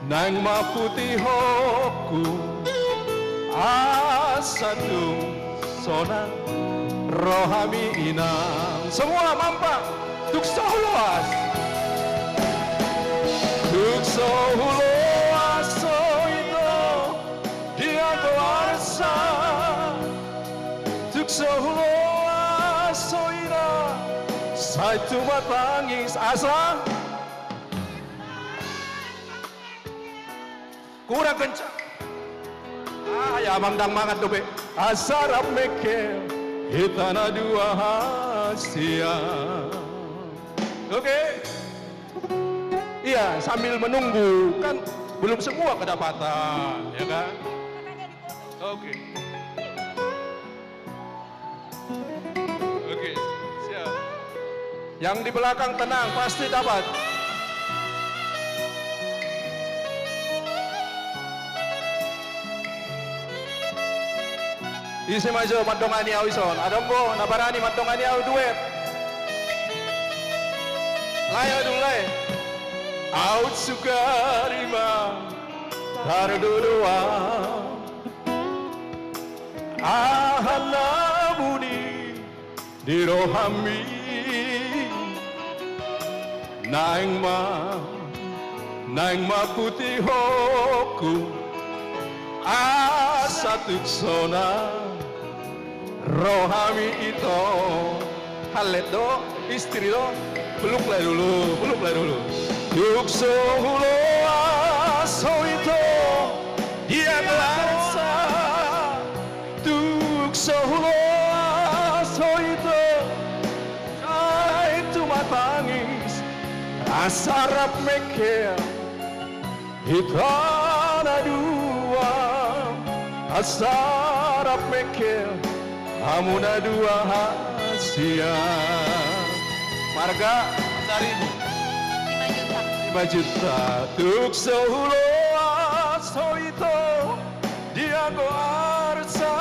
naeng ma putihonku asa tung sonang rohami, Inang. Semua mampa. Tung so huloas. Tung so huloas ho ito di anggo arsa. Tung so huloas ho ina sai tumatangis asa. Kurang kencang. Ah, ya, Amang, ndang mangan dope. Asa rap mengkel hita na dua hasian. Oke. Iya, sambil menunggu, kan belum semua kedapatan, ya kan? Oke. Oke, siap. Yang di belakang tenang, pasti dapat. Ise ma jo mandongani ahu ison? Adong do na barani mandongani ahu duet? Lae, adong, lae. Aut sugari ma tardodo ahu. Aha na buni di rohami? Naeng ma, naeng ma putihonku asa tung sonang rohami, ito. Hallet do, istri do. Peluk lae dulu, peluk lae dulu. Tung so huloas ho ito di anggo arsa. Tung so huloas ho ito sai tumatangis asa rap mengkel hita na dua. Asa rap mengkel hamu na dua hasian. Marga? Saribu. Lima juta. Lima juta. Tung so huloas ho ito di anggo arsa.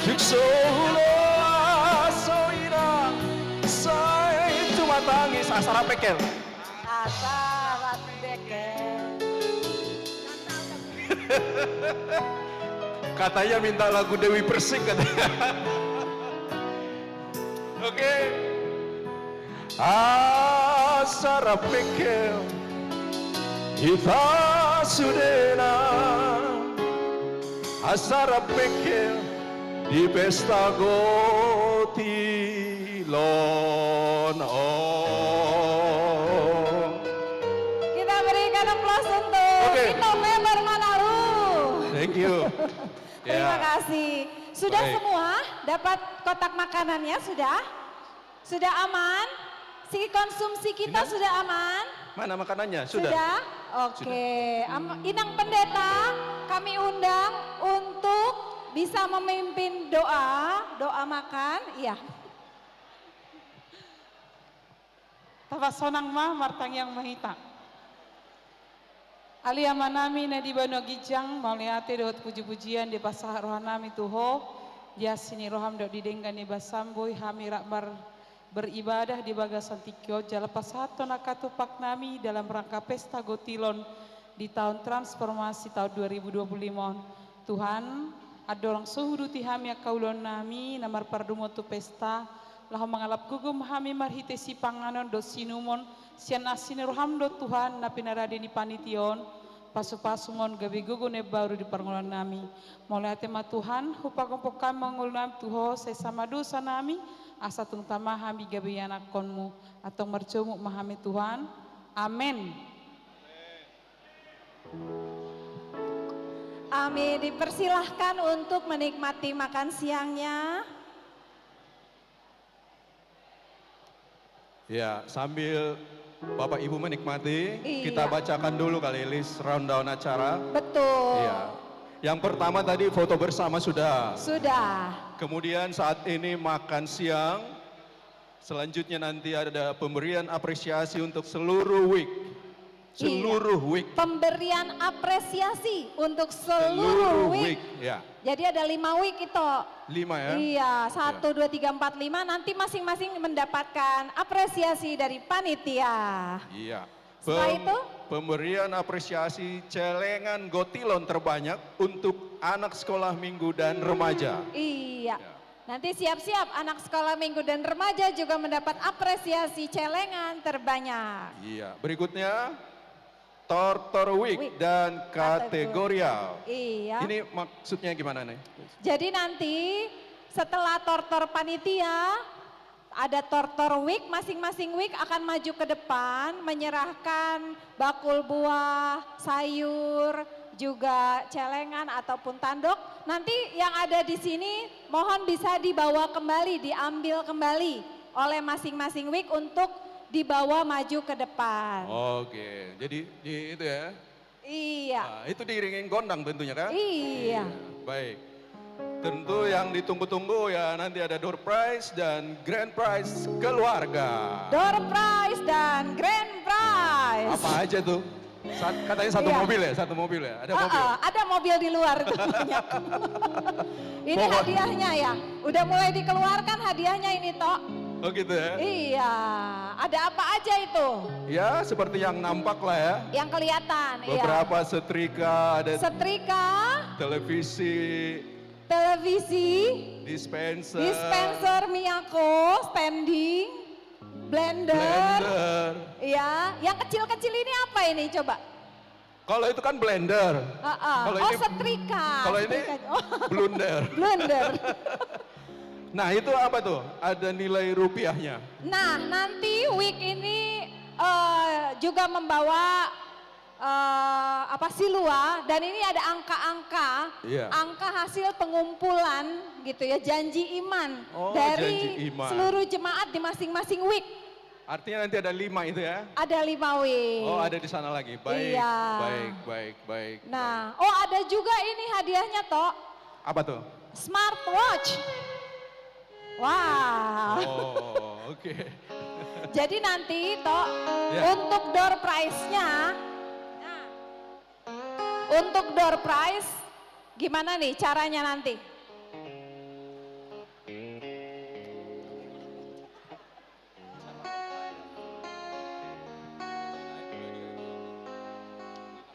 Tung so huloas ho ina sai tumatangis asa rap mengkel. Asa rap mengkel. Katanya minta lagu Dewi Persik katanya. Oke. Asa rap mengkel hita sudena, asa rap mengkel di pesta gotilon on. Kita berikan aplaus untuk Oke. Tito Weber Manado. Thank you. Terima Ya. kasih. Sudah Baik. semua dapat kotak makanannya? Sudah? Sudah aman? Si konsumsi kita Inang? sudah aman? Mana makanannya? Sudah? Sudah? Oke. Sudah. Am-, Inang Pendeta, kami undang untuk bisa memimpin doa, doa makan. Iya. Tapasonang ma, martangiang ma hita. Ale Amanami na di banua ginjang, mauliate dohot puji-pujian dipasahat rohanami tu Ho, di asi ni roham dohot di denggan ni basaM boi hami rap mar-, beribadah di bagasan tingki on, jala pasahathon angka tumpaknami dalam rangka pesta gotilon di taon transformasi taon dua ribu dua puluh lima on. Tuhan, andorang so huuduti hami angka ulaonnami na marpardumon tu pesta, laho mangalap gogo ma hami marhite sipanganon dohot siinumon, sian asi ni roham do Tuhan, na pinarade ni panitia on, pasu-pasu ma on gabe gogo na imbaru di parngoluonnami. Mauliate ma Tuhan, hupagompong hami ma ngolunami tu Ho, sai sama dosanami, asa tung tama hami gabe ianakhonMu, antong marjomuk ma hami Tuhan. Amen. Amin. Dipersilahkan untuk menikmati makan siangnya. Ya, sambil Bapak Ibu menikmati, Iya. kita bacakan dulu kali list rundown acara. Betul. Iya. Yang pertama tadi foto bersama sudah. Sudah. Kemudian saat ini makan siang. Selanjutnya nanti ada pemberian apresiasi untuk seluruh week. Iya. Seluruh week. Pemberian apresiasi untuk seluruh Seluruh week. week, ya. Jadi ada lima week itu. Lima ya? Iya, satu, Iya. dua, tiga, empat, lima. Nanti masing-masing mendapatkan apresiasi dari panitia. Iya. Setelah Pem-, itu? Pemberian apresiasi celengan gotilon terbanyak untuk anak sekolah minggu dan remaja. Iya. Ya. Nanti siap-siap, anak sekolah minggu dan remaja juga mendapat apresiasi celengan terbanyak. Iya, berikutnya Tortor Week Week. dan Kategori. Kategorial. Iya. Ini maksudnya gimana nih? Jadi nanti setelah Tortor panitia, ada Tortor Week, masing-masing week akan maju ke depan menyerahkan bakul buah, sayur, juga celengan ataupun tandok. Nanti yang ada di sini mohon bisa dibawa kembali, diambil kembali oleh masing-masing week untuk dibawa maju ke depan. Oke, jadi di itu ya. Iya. Nah, itu diiringi gondang tentunya kan? Iya. Iya, baik. Tentu yang ditunggu-tunggu ya nanti ada door prize dan grand prize keluarga. Door prize dan grand prize. Apa aja tuh? Sat-, katanya satu Iya. mobil ya, satu mobil ya. Ada mobil. Heeh, ada mobil di luar itu banyak. Ini Pokok- hadiahnya ya. Udah mulai dikeluarkan hadiahnya ini, Tok. Oh gitu ya? Iya. Ada apa aja itu? Ya, seperti yang nampak lah ya. Yang kelihatan, iya. Beberapa setrika, ada Setrika, televisi, televisi, dispenser. Dispenser Miyako, standing, blender. Blender. Iya, yang kecil-kecil ini apa ini coba? Kalau itu kan blender. Heeh. Kalau Oh, ini, setrika. kalau ini Setrika. Oh. blunder. Blunder. Nah, itu apa tuh? Ada nilai rupiahnya? Nah, nanti week ini, eh, juga membawa, eh, apa, silua, dan ini ada angka-angka, Iya. angka hasil pengumpulan gitu ya, janji iman Oh, dari janji iman. seluruh jemaat di masing-masing week. Artinya nanti ada lima itu ya? Ada lima week. Oh, ada di sana lagi. Baik, Iya. baik, baik, baik, Nah, baik. oh, ada juga ini hadiahnya, Tok. Apa tuh? Smartwatch. Wah. Oh, oke. Jadi nanti, Tok, Ya. untuk door prize-nya, nah, untuk door prize, gimana nih caranya nanti?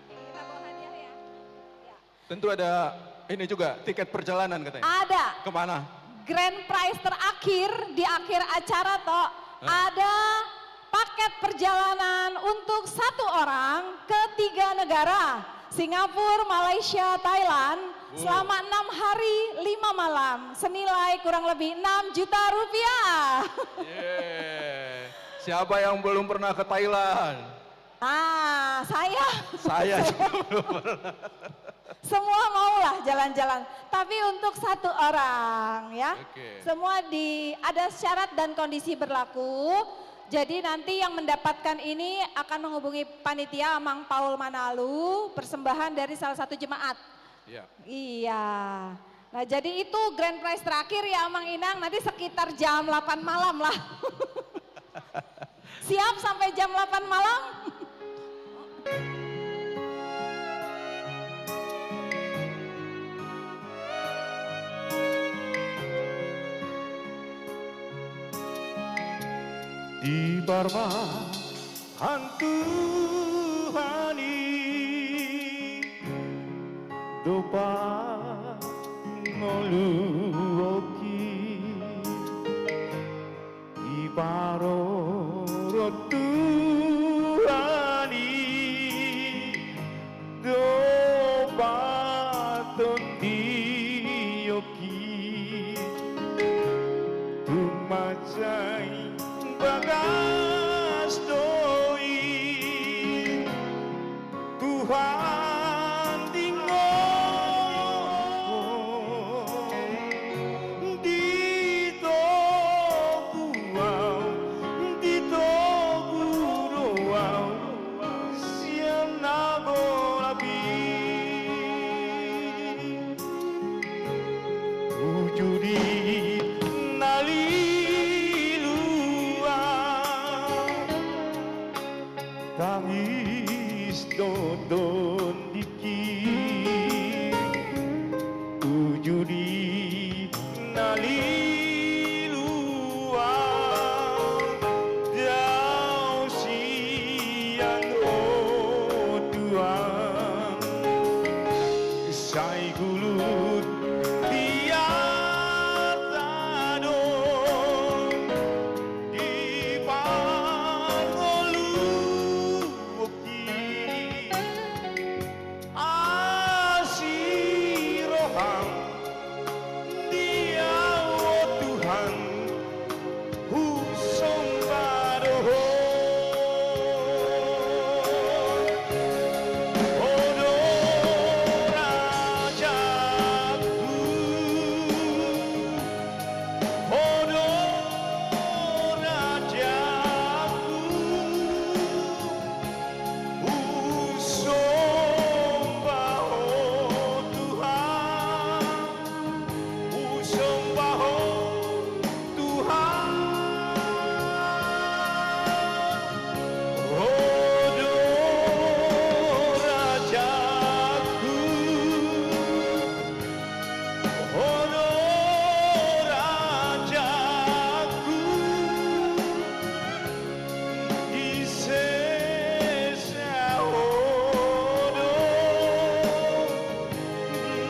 Kita bawa hadiah ya? Ya. Itu ada ini juga, tiket perjalanan katanya. Ada. Kemana? Grand prize terakhir di akhir acara, toh. Ada paket perjalanan untuk satu orang ke tiga negara, Singapura, Malaysia, Thailand, selama enam hari, lima malam, senilai kurang lebih enam juta rupiah. Yeay. Siapa yang belum pernah ke Thailand? Ah, saya. Saya juga belum pernah. Semua maulah jalan-jalan, tapi untuk satu orang, ya. Oke. Semua di, ada syarat dan kondisi berlaku. Jadi nanti yang mendapatkan ini akan menghubungi panitia, Amang Paul Manalu, persembahan dari salah satu jemaat. Iya. Iya. Nah, jadi itu grand prize terakhir ya, Amang Inang, nanti sekitar jam delapan malam lah. Siap sampai jam delapan malam? Di parmahan Tuhan i do pangoluonki. Diparorot Tuhan i do patondionki. Tung mansai bagas do i Tuhan, dingol di togu au, di togu do au sian na golap i. Uju di na lilu au, tangis do tondingki. Uju di na lilu au, dao sian Ho Tuhan. Sai gulut di arta do dipangoluonki. Asi roham di au, o Tuhan, husomba do Ho. Ho do rajangku, Ho do rajangku, husomba Ho Tuhan, husomba Ho Tuhan. Ho do rajangku, Ho do rajangku, di sesa Ho do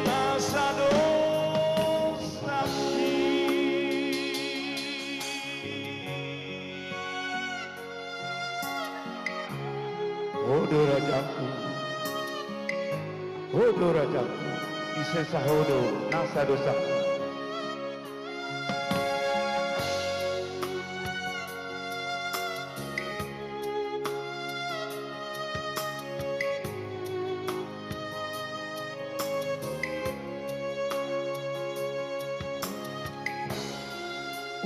nasa dosangki. Ho do rajangku, Ho do rajangku, di sesa Ho do nasa dosangki.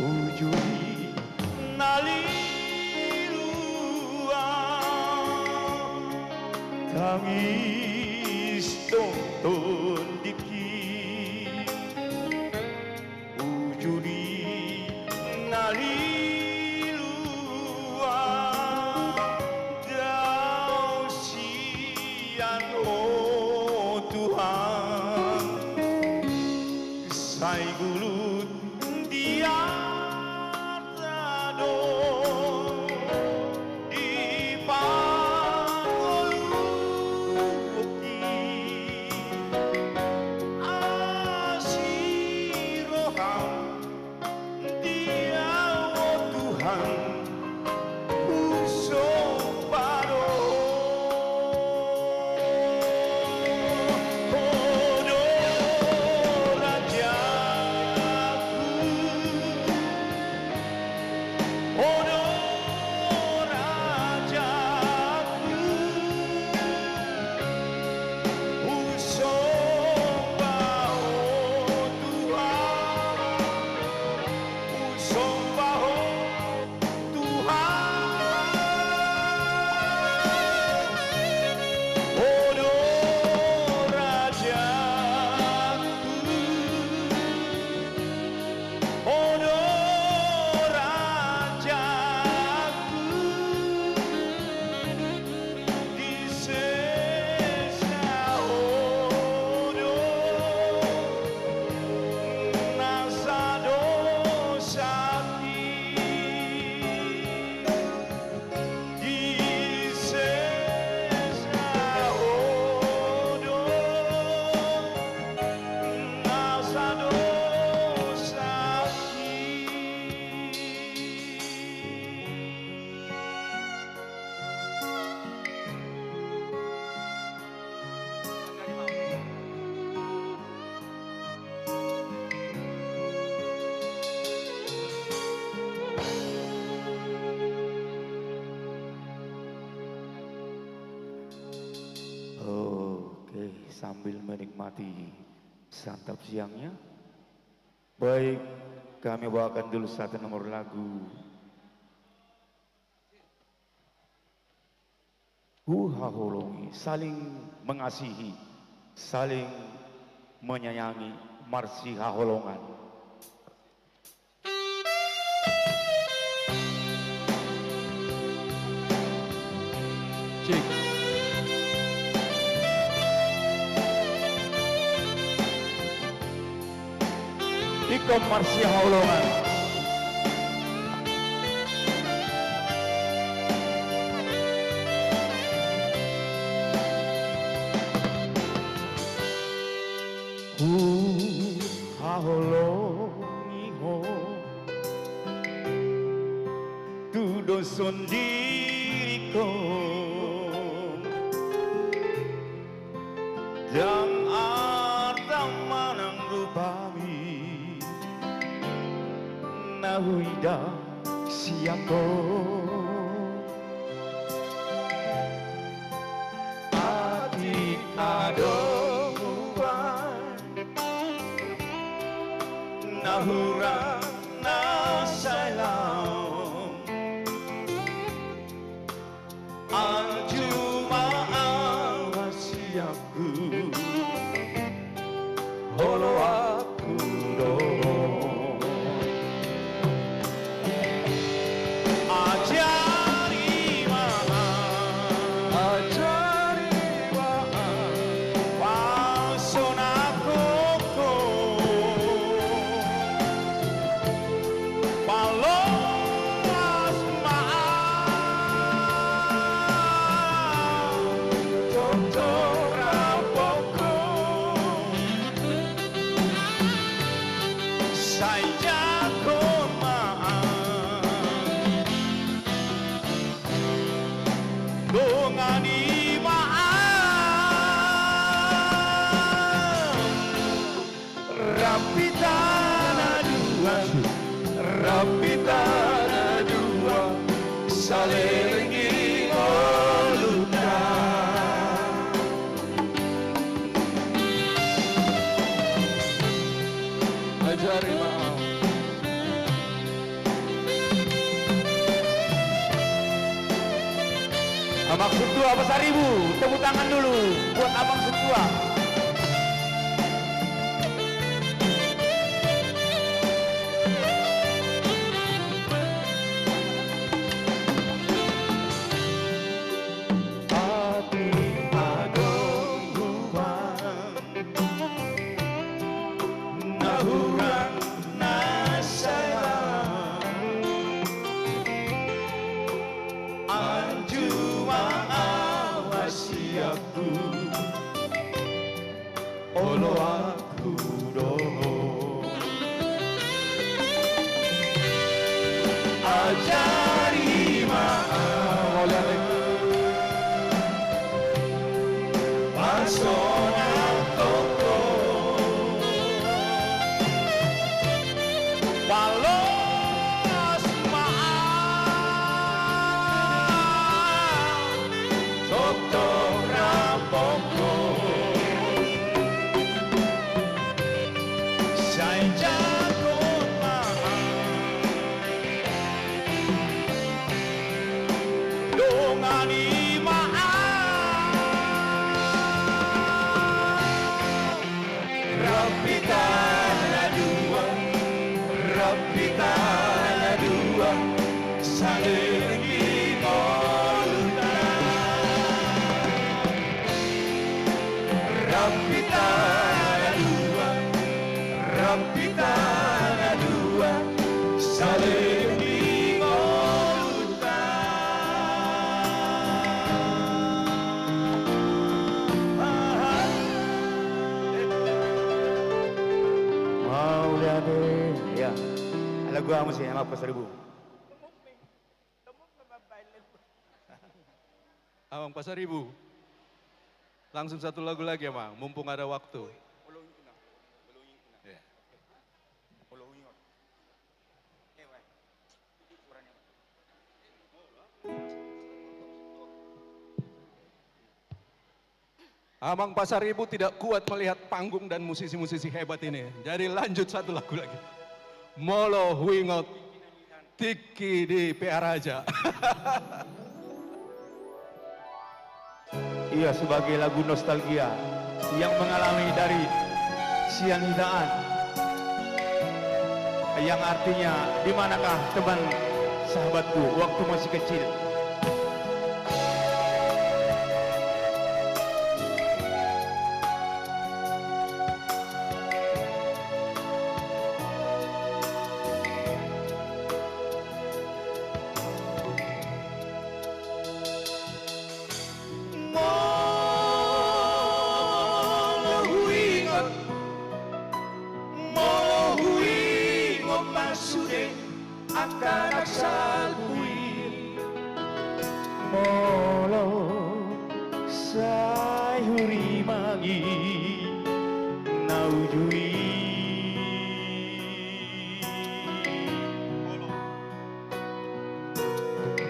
Uju di na lilu au, tangis do tondingki. Uju di na lilu au, dao sian Ho Tuhan. Sai gulut di arta do dipangoluonki. sambil menikmati santap siangnya. Baik, kami bawakan dulu satu nomor lagu. Huhaholongi, saling mengasihi, saling menyayangi, marsihaholongan. Cik. Ingkon marsihaholongan. Huhaholongi ho, tudos songon diriku. Ndang arta manang rupami na huida sian ho. Atik adong huan na hurang na sai laon. Anju ma au hasianku, oloanku do. Ajari ma au, ajari ma au, pasonanku ho. Paloas ma au, tongtong rampoku, sai jangkon ma au, dongani ma au. Rap hita na dua, rap hita na dua, saleleng di ngolunta. Ajari ma au. Amang Sutua Pasaribu, tepuk tangan dulu buat Amang Sutua. Atik adong huan na hurang na sai laon, anju ma au hasianku, oloanku do. Ajari ma au, pasonanku ho. Paloas ma au, tongtong rampoku, sai jangkon ma au, dongani ma au. Rap hita na dua, rap hita na dua, saleleng di ngolunta. Rap hita na dua, rap hita na dua, saleleng di ngolunta. Mauliate. Ya. Lagu aha muse, Amang Pasaribu? Amang Pasaribu. Langsung satu lagu lagi, Amang, mumpung ada waktu. Iya. Amang Pasaribu tidak kuat melihat panggung dan musisi-musisi hebat ini. Jadi lanjut satu lagu lagi. Molo huingot tingki di Pearaja. Iya, sebagai lagu nostalgia yang mengalami dari sian hitaan. Yang artinya, di manakah teman sahabatku waktu masih kecil? Molo huingot, molo huingot ma sude angka na salpu i. Molo sai hurimangi na uju i.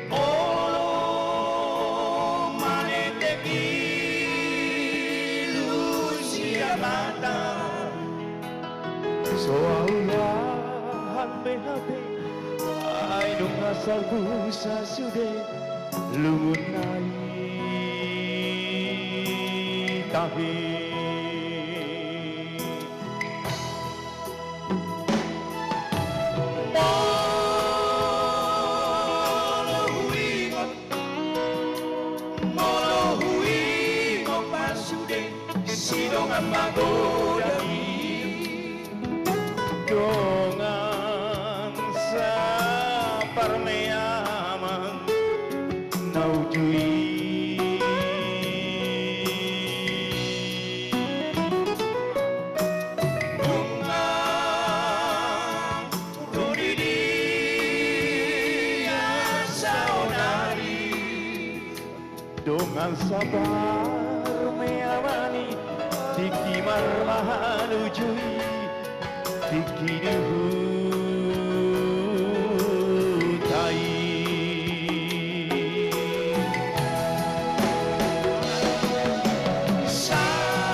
Olo manetek ilu sian mata. So aulahan be hape, ai nunga salpu sa sude lungun na i tahe. Molo huingot, molo huingot ma sude sidongan magodang i. Dongan saparmeaman na uju i. Nunga ro di dia saonari. Dongan saparmeaman i, tingki marmahan uju i, tingki di huta i. Saonari.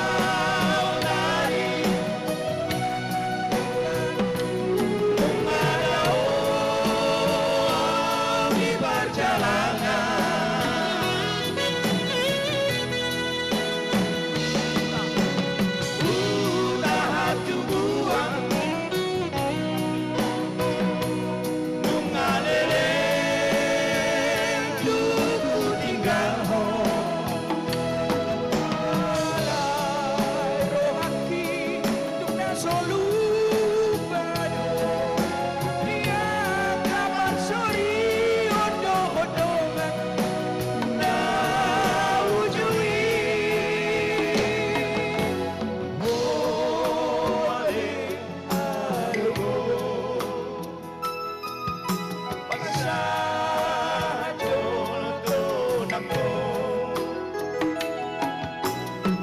Pasahat jolo tu nangku.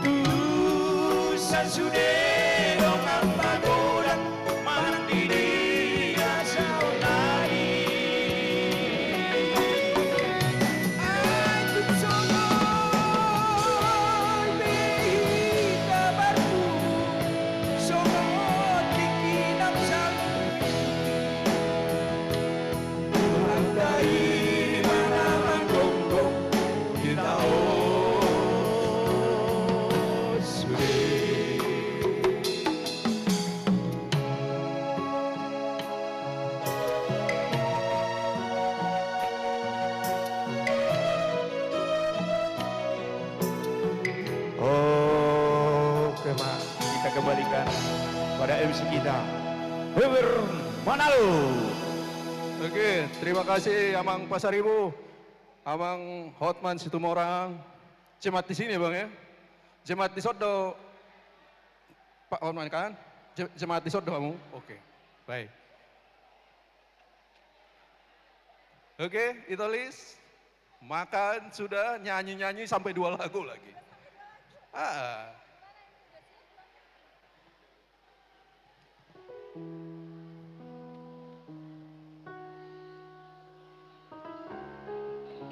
Tu sasude dongan magodang manang di dia saonari. Ai tung songon i be hita marpungu songon tingki na salpu i. Tuhan taima na manggomgom hita on sude. Oke, Mak. Kita kembalikan pada M C kita, Wewer Manalo. Oke, terima kasih, Amang Pasaribu, Amang Hotman Situmorang. Jemaat di sini, Bang, ya. Jemaat di son do, Pak Hotman, kan? Je-, jemaat di son do hamu? Oke, baik. Oke, Itolis. Makan sudah, nyanyi-nyanyi sampai dua lagu lagi. Ah.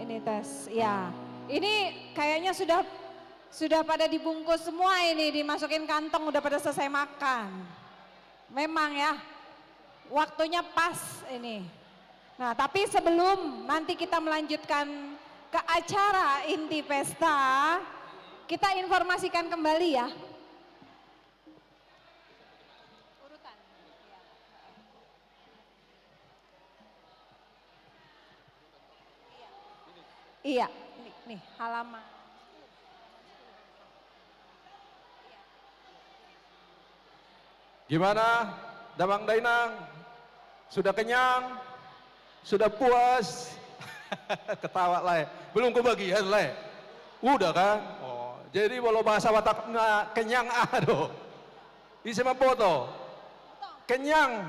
Ini tes, ya. Ini kayaknya sudah Sudah pada dibungkus semua ini, dimasukin kantong, udah pada selesai makan. Memang ya, waktunya pas ini. Nah, tapi sebelum nanti kita melanjutkan ke acara inti pesta, kita informasikan kembali ya. Urutan. Iya. Iya, nih, nih, halaman. Gimana, Damang Dainang? Sudah kenyang? Sudah puas? Ketawa, Lae. Belum kebagian, Lae? Udah, kan? Oh, jadi molo bahasa Batakna kenyang, aha do? Ise mamboto? Kenyang.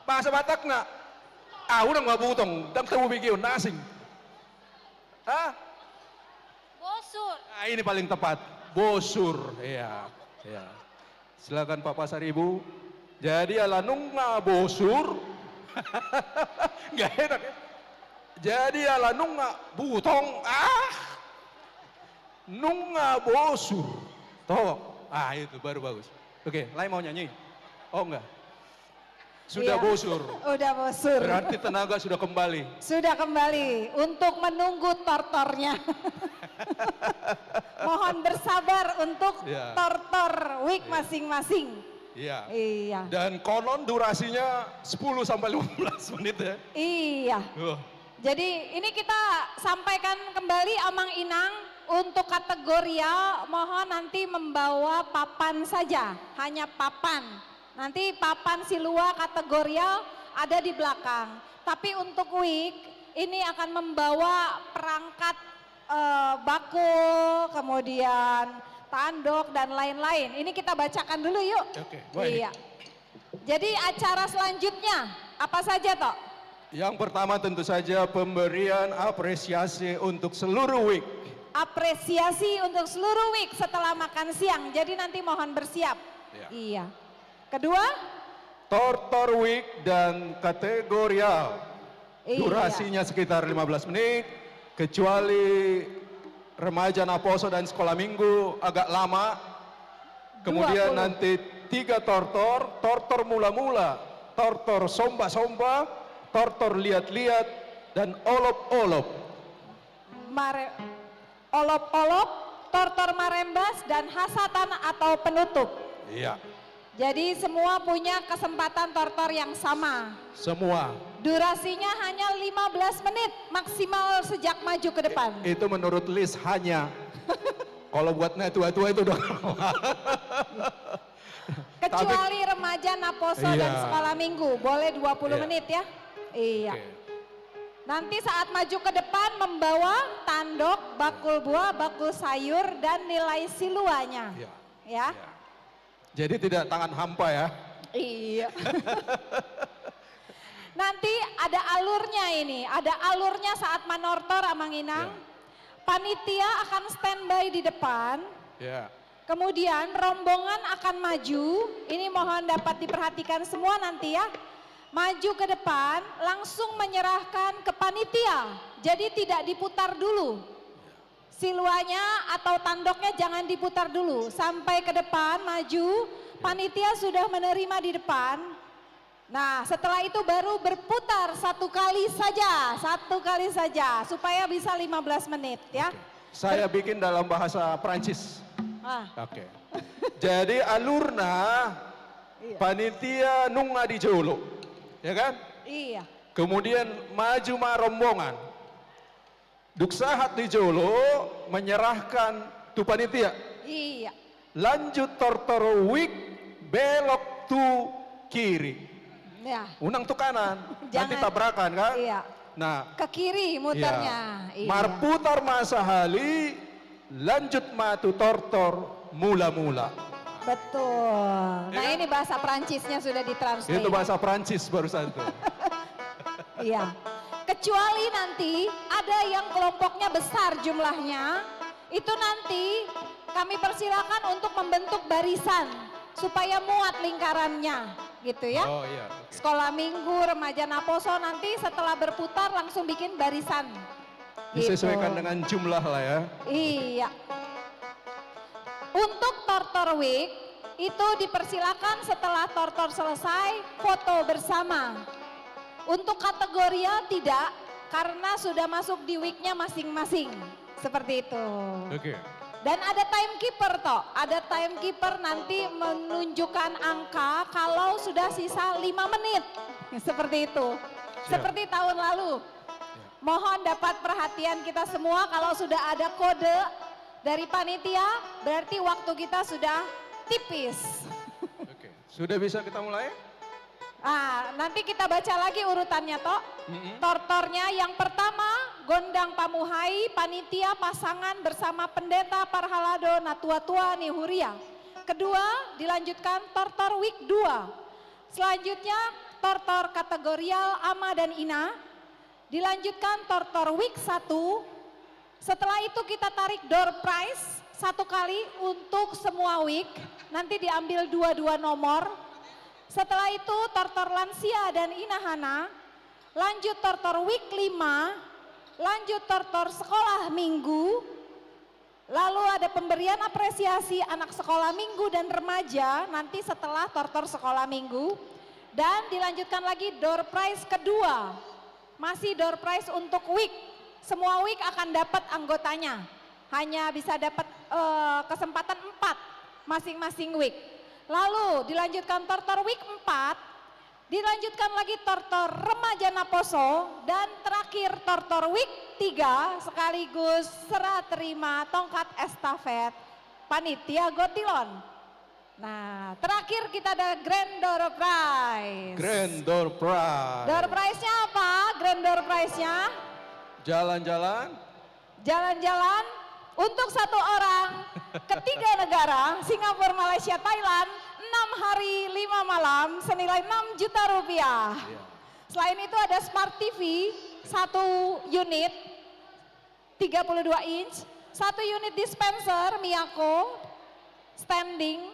Bahasa Batakna? Ah, unang ma butong, ndang tau begeon, na asing. Hah? Bosur. Ah, ini paling tepat. Bosur. Iya. Iya. Silakan, Pak Pasaribu. Jadi ala nunga bosur. Nggak enak ya. Jadi ala nunga butong. Ah. Nunga bosur. Toho. Ah, itu baru bagus. Oke, Lae mau nyanyi? Oh, enggak. Sudah bosur. Iya. Udah bosur. Berarti tenaga sudah kembali. Sudah kembali untuk menunggu tortornya. Mohon bersabar untuk tortor wig masing-masing. Iya. Iya. Dan konon durasinya sepuluh sampai lima belas menit ya. Iya. Wah. Jadi ini kita sampaikan kembali, Amang Inang, untuk kategorial mohon nanti membawa papan saja, hanya papan. Nanti papan silua kategorial ada di belakang. Tapi untuk wig ini akan membawa perangkat, eh, bakul, kemudian tandok dan lain-lain. Ini kita bacakan dulu yuk. Oke, baik. Iya. Jadi acara selanjutnya apa saja, Tok? Yang pertama tentu saja pemberian apresiasi untuk seluruh wig. Apresiasi untuk seluruh wig setelah makan siang. Jadi nanti mohon bersiap. Iya. Iya. Kedua? Tortor wig dan kategorial. Iya. Durasinya sekitar lima belas menit, kecuali remaja naposo dan sekolah minggu agak lama. Kemudian dua puluh. Nanti tiga tortor, tortor mula-mula, tortor somba-somba, tortor liat-liat, dan olop-olop. Mare-, olop-olop, tortor marembas, dan hasatan atau penutup. Iya. Jadi semua punya kesempatan tortor yang sama. Semua. Durasinya hanya lima belas menit maksimal sejak maju ke depan. I-, itu menurut list hanya. Kalau buat na tua-tua itu udah. Kecuali remaja, naposo, dan sekolah minggu, boleh dua puluh menit ya. Iya. Oke. Nanti saat maju ke depan membawa tandok, bakul buah, bakul sayur, dan nilai siluanya. Iya. Ya. Iya. Jadi tidak tangan hampa ya. Iya. Nanti ada alurnya ini, ada alurnya saat manortor, Amang Inang. Iya. Panitia akan standby di depan. Iya. Kemudian rombongan akan maju. Ini mohon dapat diperhatikan semua nanti ya. Maju ke depan, langsung menyerahkan ke panitia. Jadi tidak diputar dulu. Siluanya atau tandoknya jangan diputar dulu. Sampai ke depan, maju. Panitia sudah menerima di depan. Nah, setelah itu baru berputar satu kali saja, satu kali saja, supaya bisa lima belas menit, ya. Oke. Saya bikin dalam bahasa Prancis. Ah. Oke. Jadi alurna, iya, panitia nunga di jolo, ya kan? Iya. Kemudian maju ma rombongan. Dung sahat di jolo, menyerahkan tu panitia. Iya. Lanjut tortor wig, belok tu kiri. Ya. Unang tu kanan. Nanti tabrakan kan? Iya. Nah. Ke kiri mutarnya. Iya. Marputar ma sahali, lanjut ma tu tortor mula-mula. Betul. Nah, ini bahasa Prancisnya sudah ditranslate. Itu bahasa Prancis barusan tuh. Iya. Kecuali nanti ada yang kelompoknya besar jumlahnya, itu nanti kami persilakan untuk membentuk barisan supaya muat lingkarannya, gitu ya. Oh, iya, oke. Sekolah minggu, remaja naposo, nanti setelah berputar langsung bikin barisan. Disesuaikan dengan jumlah lah ya. Iya. Untuk Tortor Week, itu dipersilakan setelah Tortor selesai, foto bersama. Untuk kategorial tidak, karena sudah masuk di weeknya masing-masing. Seperti itu. Oke. Dan ada timekeeper, toh. Ada timekeeper nanti menunjukkan angka kalau sudah sisa lima menit. Seperti itu. Siap. Seperti tahun lalu. Ya. Mohon dapat perhatian kita semua, kalau sudah ada kode dari panitia, berarti waktu kita sudah tipis. Oke. Sudah bisa kita mulai? Ah, nanti kita baca lagi urutannya, toh. Mm-mm. Tortornya yang pertama, Gondang Pamuhai, panitia pasangan bersama pendeta parhalado natua-tua ni huria. Kedua, dilanjutkan Tortor Week dua. Selanjutnya, Tortor kategorial ama dan ina. Dilanjutkan Tortor Week satu. Setelah itu kita tarik door prize satu kali untuk semua week. Nanti diambil dua-dua nomor. Setelah itu Tortor lansia dan Ina Hana. Lanjut Tortor Week lima. Lanjut Tortor sekolah minggu. Lalu ada pemberian apresiasi anak sekolah minggu dan remaja nanti setelah Tortor sekolah minggu. Dan dilanjutkan lagi door prize kedua. Masih door prize untuk week. Semua week akan dapat anggotanya. Hanya bisa dapat, eh, kesempatan empat masing-masing week. Lalu dilanjutkan Tortor Week empat, dilanjutkan lagi Tortor Remaja Naposo, dan terakhir Tortor Week tiga sekaligus serah terima tongkat estafet panitia Gotilon. Nah, terakhir kita ada grand door prize. Grand door prize. Door prize-nya apa? Grand door prize-nya? Jalan-jalan. Jalan-jalan untuk satu orang ke tiga negara, Singapura, Malaysia, Thailand, enam hari lima malam, senilai enam juta rupiah. Iya. Selain itu ada Smart T V satu unit, tiga puluh dua inch, satu unit dispenser Miyako, standing,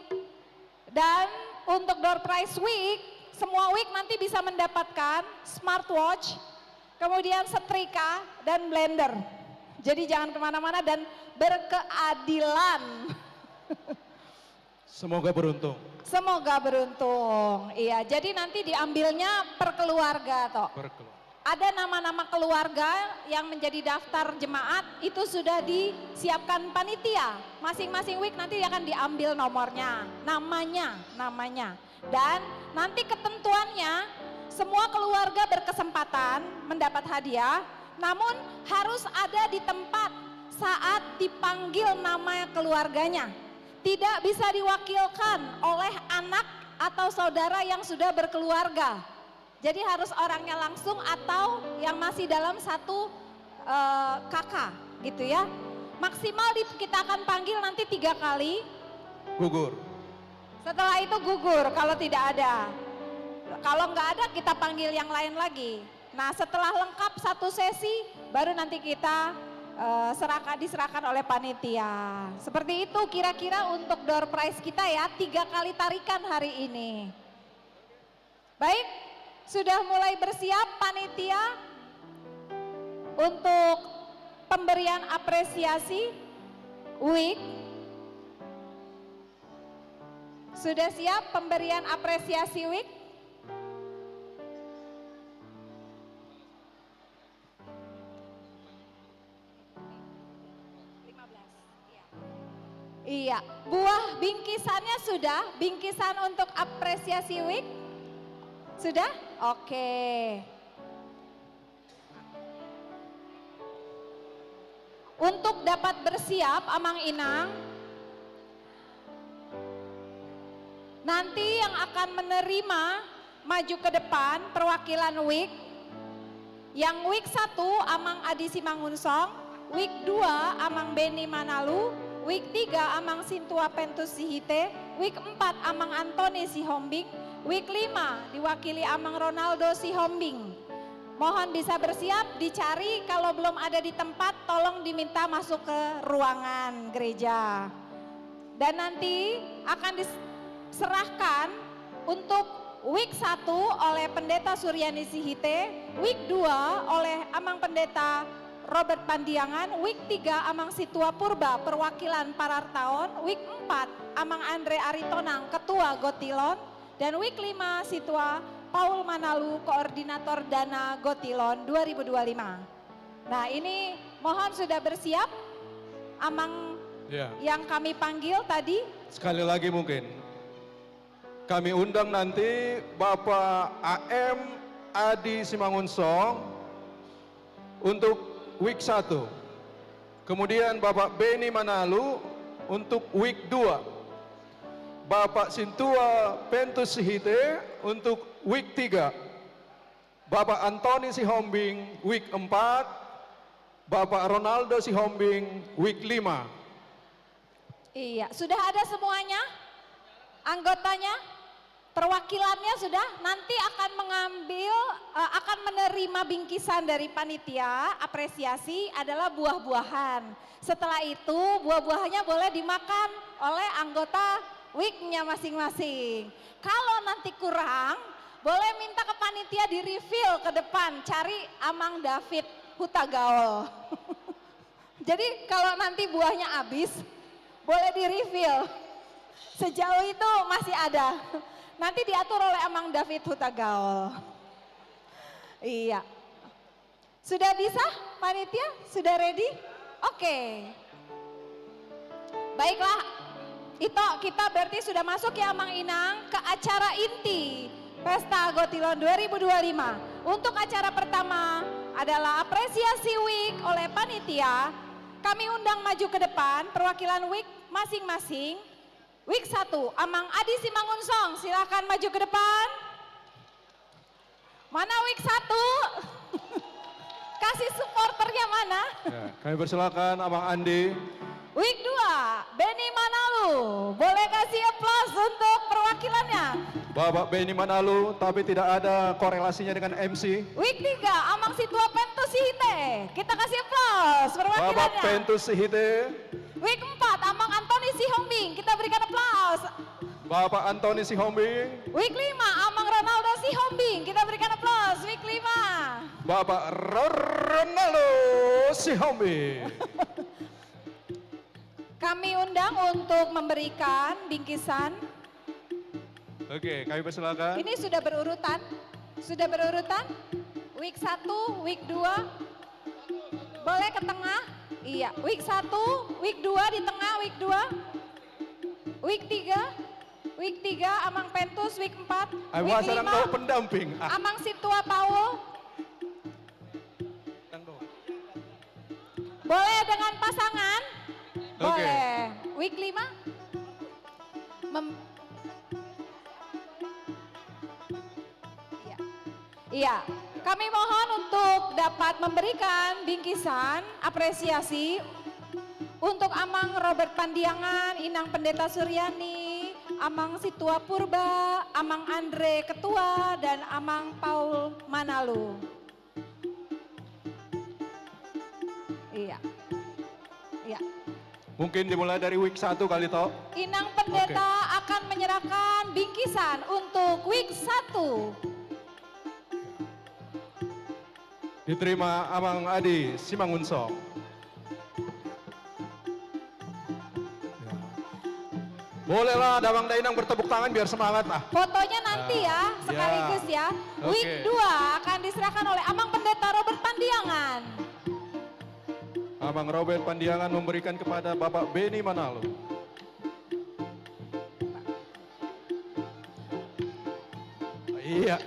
dan untuk door prize week, semua week nanti bisa mendapatkan smartwatch, kemudian setrika, dan blender. Jadi jangan kemana-mana dan berkeadilan. Semoga beruntung. Semoga beruntung. Iya, jadi nanti diambilnya per keluarga, toh. Per keluarga. Ada nama-nama keluarga yang menjadi daftar jemaat, itu sudah disiapkan panitia. Masing-masing week nanti akan diambil nomornya, namanya, namanya. Dan nanti ketentuannya, semua keluarga berkesempatan mendapat hadiah, namun harus ada di tempat saat dipanggil nama keluarganya. Tidak bisa diwakilkan oleh anak atau saudara yang sudah berkeluarga. Jadi harus orangnya langsung atau yang masih dalam satu, eh, K K, gitu ya. Maksimal di-, kita akan panggil nanti tiga kali. Gugur. Setelah itu gugur kalau tidak ada. Kalau nggak ada, kita panggil yang lain lagi. Nah, setelah lengkap satu sesi, baru nanti kita, eh, serahkan, diserahkan oleh panitia. Seperti itu kira-kira untuk door prize kita ya, tiga kali tarikan hari ini. Baik, sudah mulai bersiap panitia untuk pemberian apresiasi week? Sudah siap pemberian apresiasi week? Iya, buah bingkisannya sudah, bingkisan untuk apresiasi week? Sudah? Oke. Untuk dapat bersiap, Amang Inang, nanti yang akan menerima maju ke depan perwakilan week. Yang week satu Amang Adi Simangunsong, week dua Amang Beni Manalu, week tiga Amang Sintua Pentus Sihite, week empat Amang Antoni Sihombing, week lima diwakili Amang Ronaldo Sihombing. Mohon bisa bersiap, dicari, kalau belum ada di tempat, tolong diminta masuk ke ruangan gereja. Dan nanti akan diserahkan untuk week satu oleh Pendeta Suryani Sihite, week dua oleh Amang Pendeta Robert Pandiangan, week tiga Amang Situa Purba, perwakilan Parartaon, week empat Amang Andre Aritonang, ketua Gotilon, dan week lima Situa Paul Manalu, koordinator Dana Gotilon dua ribu dua lima. Nah, ini mohon sudah bersiap, Amang. Ya. Yang kami panggil tadi. Sekali lagi mungkin. Kami undang nanti Bapak A M Adi Simangunsong untuk week satu. Kemudian Bapak Beni Manalu untuk week dua. Bapak Sintua Pentus Sihite untuk week tiga. Bapak Antoni Sihombing, week empat, Bapak Ronaldo Sihombing, week lima. Iya, sudah ada semuanya? Anggotanya? Perwakilannya sudah? Nanti akan mengambil, eh, akan menerima bingkisan dari panitia apresiasi adalah buah-buahan. Setelah itu, buah-buahannya boleh dimakan oleh anggota weeknya masing-masing. Kalau nanti kurang, boleh minta ke panitia di-refill ke depan, cari Amang David Hutagaol. Jadi, kalau nanti buahnya habis, boleh di-refill. Sejauh itu masih ada. Nanti diatur oleh Amang David Hutagaol. Iya. Sudah bisa, panitia? Sudah ready? Oke. Baiklah, Ito, kita berarti sudah masuk ya, Amang Inang, ke acara inti Pesta Gotilon dua ribu dua lima. Untuk acara pertama adalah apresiasi week oleh panitia. Kami undang maju ke depan perwakilan week masing-masing. Week satu, Amang Adi Simangunsong, silakan maju ke depan. Mana week satu? Kasih supporternya mana? Ya, kami persilakan Amang Andi. Week dua, Beni Manalu. Boleh kasih aplaus untuk perwakilannya. Bapak Beni Manalu, tapi tidak ada korelasinya dengan M C. Week tiga, Amang Situa Pentus Sihite. Kita kasih aplaus perwakilannya. Bapak Pentus Sihite. Week empat, Amang Antoni Sihombing. Kita berikan aplaus. Bapak Antoni Sihombing. Week lima, Amang Ronaldo Sihombing. Kita berikan aplaus. Week lima. Bapak Ro-, Ronaldo Sihombing. Kami undang untuk memberikan bingkisan. Oke, kami persilakan. Ini sudah berurutan? Sudah berurutan? Week satu, week dua. Boleh ke tengah? Iya, week satu, week dua di tengah, week dua. Week tiga, week tiga, Amang Pentus, week empat, ah, week lima, pendamping. Ah. Amang Situa Paul. Boleh dengan pasangan? Oke. Boleh. Week lima? Mem- Iya. Iya. Kami mohon untuk dapat memberikan bingkisan apresiasi untuk Amang Robert Pandiangan, Inang Pendeta Suryani, Amang Situa Purba, Amang Andre Ketua, dan Amang Paul Manalu. Iya. Iya. Mungkin dimulai dari week satu kali, toh? Inang Pendeta akan menyerahkan bingkisan untuk week satu. Diterima Amang Adi Simangunsong. Bolehlah, Damang Dainang bertepuk tangan biar semangat, ah. Fotonya nanti ya, sekaligus ya. Oke. Week dua akan diserahkan oleh Amang Pendeta Robert Pandiangan. Amang Robert Pandiangan memberikan kepada Bapak Beni Manalu. Iya.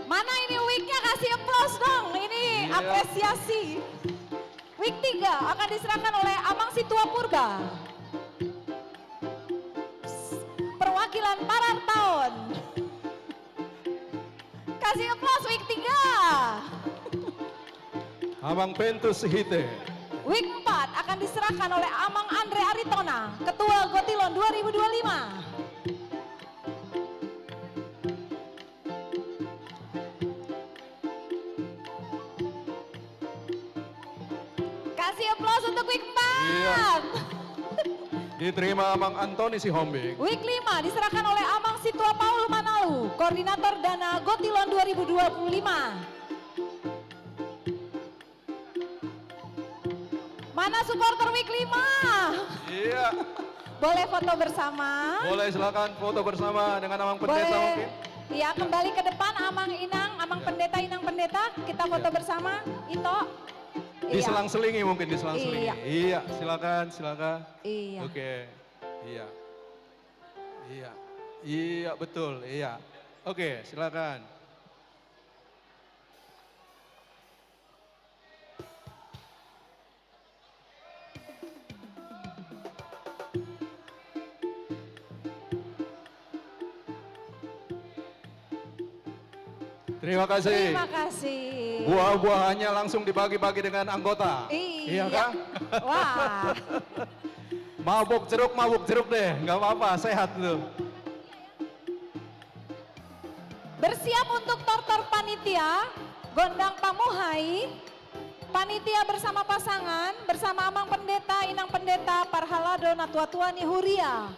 Mana ini weeknya, kasih aplaus dong. Ini apresiasi. Week tiga akan diserahkan oleh Amang Situa Purba. Perwakilan Parartaon. Kasih aplaus week tiga. Amang Pentus Sihite. Week empat akan diserahkan oleh Amang Andre Aritonang, Ketua Gotilon dua ribu dua lima. Kasih aplaus untuk week empat. Iya. Diterima Amang Antoni Sihombing. Week lima diserahkan oleh Amang Situa Paul Manalu, Koordinator Dana Gotilon dua ribu dua puluh lima. Mana supporter Week lima? Iya. Boleh foto bersama? Boleh, silakan foto bersama dengan Amang Pendeta. Boleh. Mungkin. Iya, kembali ke depan, Amang Inang, Amang Pendeta, Inang Pendeta, kita foto bersama. Ito. Iya. Diselang-selingi mungkin, diselang-selingi. Iya. Iya, silakan, silakan. Iya. Oke. Iya. Iya. Iya, betul. Iya. Oke, silakan. Terima kasih. Terima kasih. Buah-buahannya langsung dibagi-bagi dengan anggota. Iya. Iya kan? Wah. Mabok jeruk, mabok jeruk deh, nggak apa-apa, sehat tuh. Bersiap untuk tortor panitia, gondang pamuhai, panitia bersama pasangan, bersama Amang Pendeta, Inang Pendeta, parhalado, natua-tua ni huria.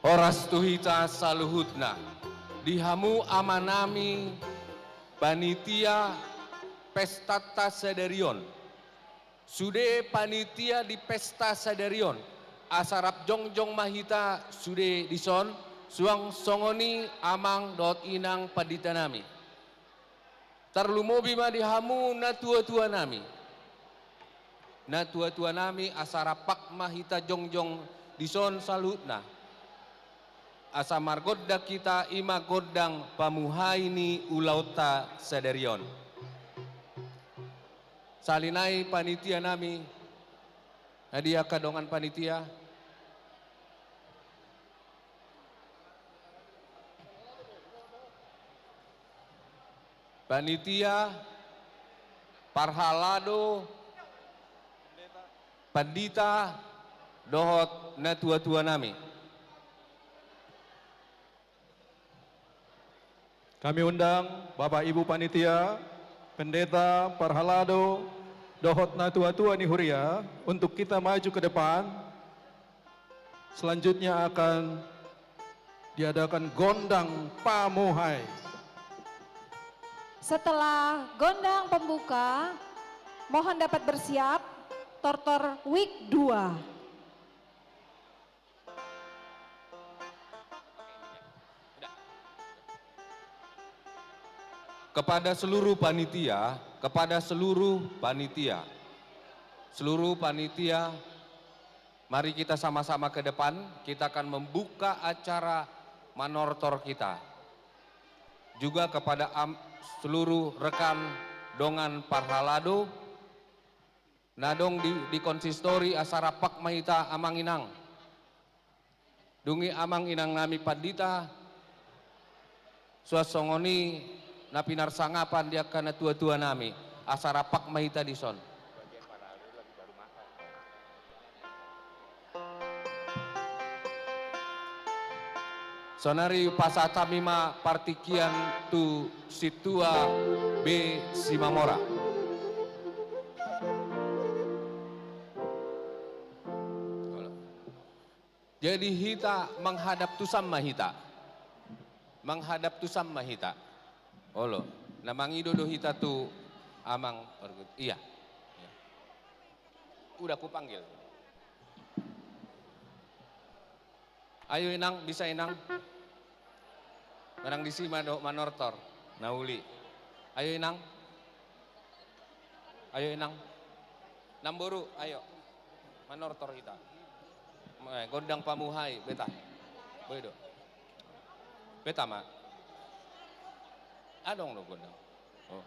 Horas tu hita saluhutna, di hamu amanami panitia pestanta sadari on. Sude panitia di pesta sadari on, asa rap jongjong ma hita sude dison, suang songon i amang dohot inang panditanami. Tarlumobi ma di hamu natua-tuanami. Natua-tuanami, asa rap ma hita jongjong dison saluhutna. Asa margondang hita, i ma gondang pamuhai ni ulaonta sadari on. Sahali nai panitianami, na di angka dongan panitia. Panitia, parhalado, pandita, dohot natua-tuanami. Kami undang Bapak Ibu panitia, pendeta, parhalado, dohot natua-tua ni huria untuk kita maju ke depan. Selanjutnya akan diadakan gondang pamuhai. Setelah gondang pembuka, mohon dapat bersiap, tortor week dua. Kepada seluruh panitia, kepada seluruh panitia, seluruh panitia, mari kita sama-sama ke depan, kita akan membuka acara manortor kita. Juga kepada am-, seluruh rekan dongan parhalado, na adong di, di konsistori, asa rap ma hita amang inang. Dung i amang inang nami pandita, suang songon i na pinarsangapan di angka natua-tua nami, asa rap ma hita dison. Saonari pasahat hami ma partingkian tu sintua B Simamora. Jadi hita menghadap tu san ma hita. Menghadap tu san ma hita. Olo, na mangido do hita tu amang. Iya. Iya. Udah kupanggil. Ayo inang, bisa inang. Manang disi ma dohot manortor. Na uli. Ayo inang. Ayo inang. Namboru, ayo. Manortor hita. Eh, gondang pamuhai, beta. Boi do. Beta ma. Adong do gondang. Oh.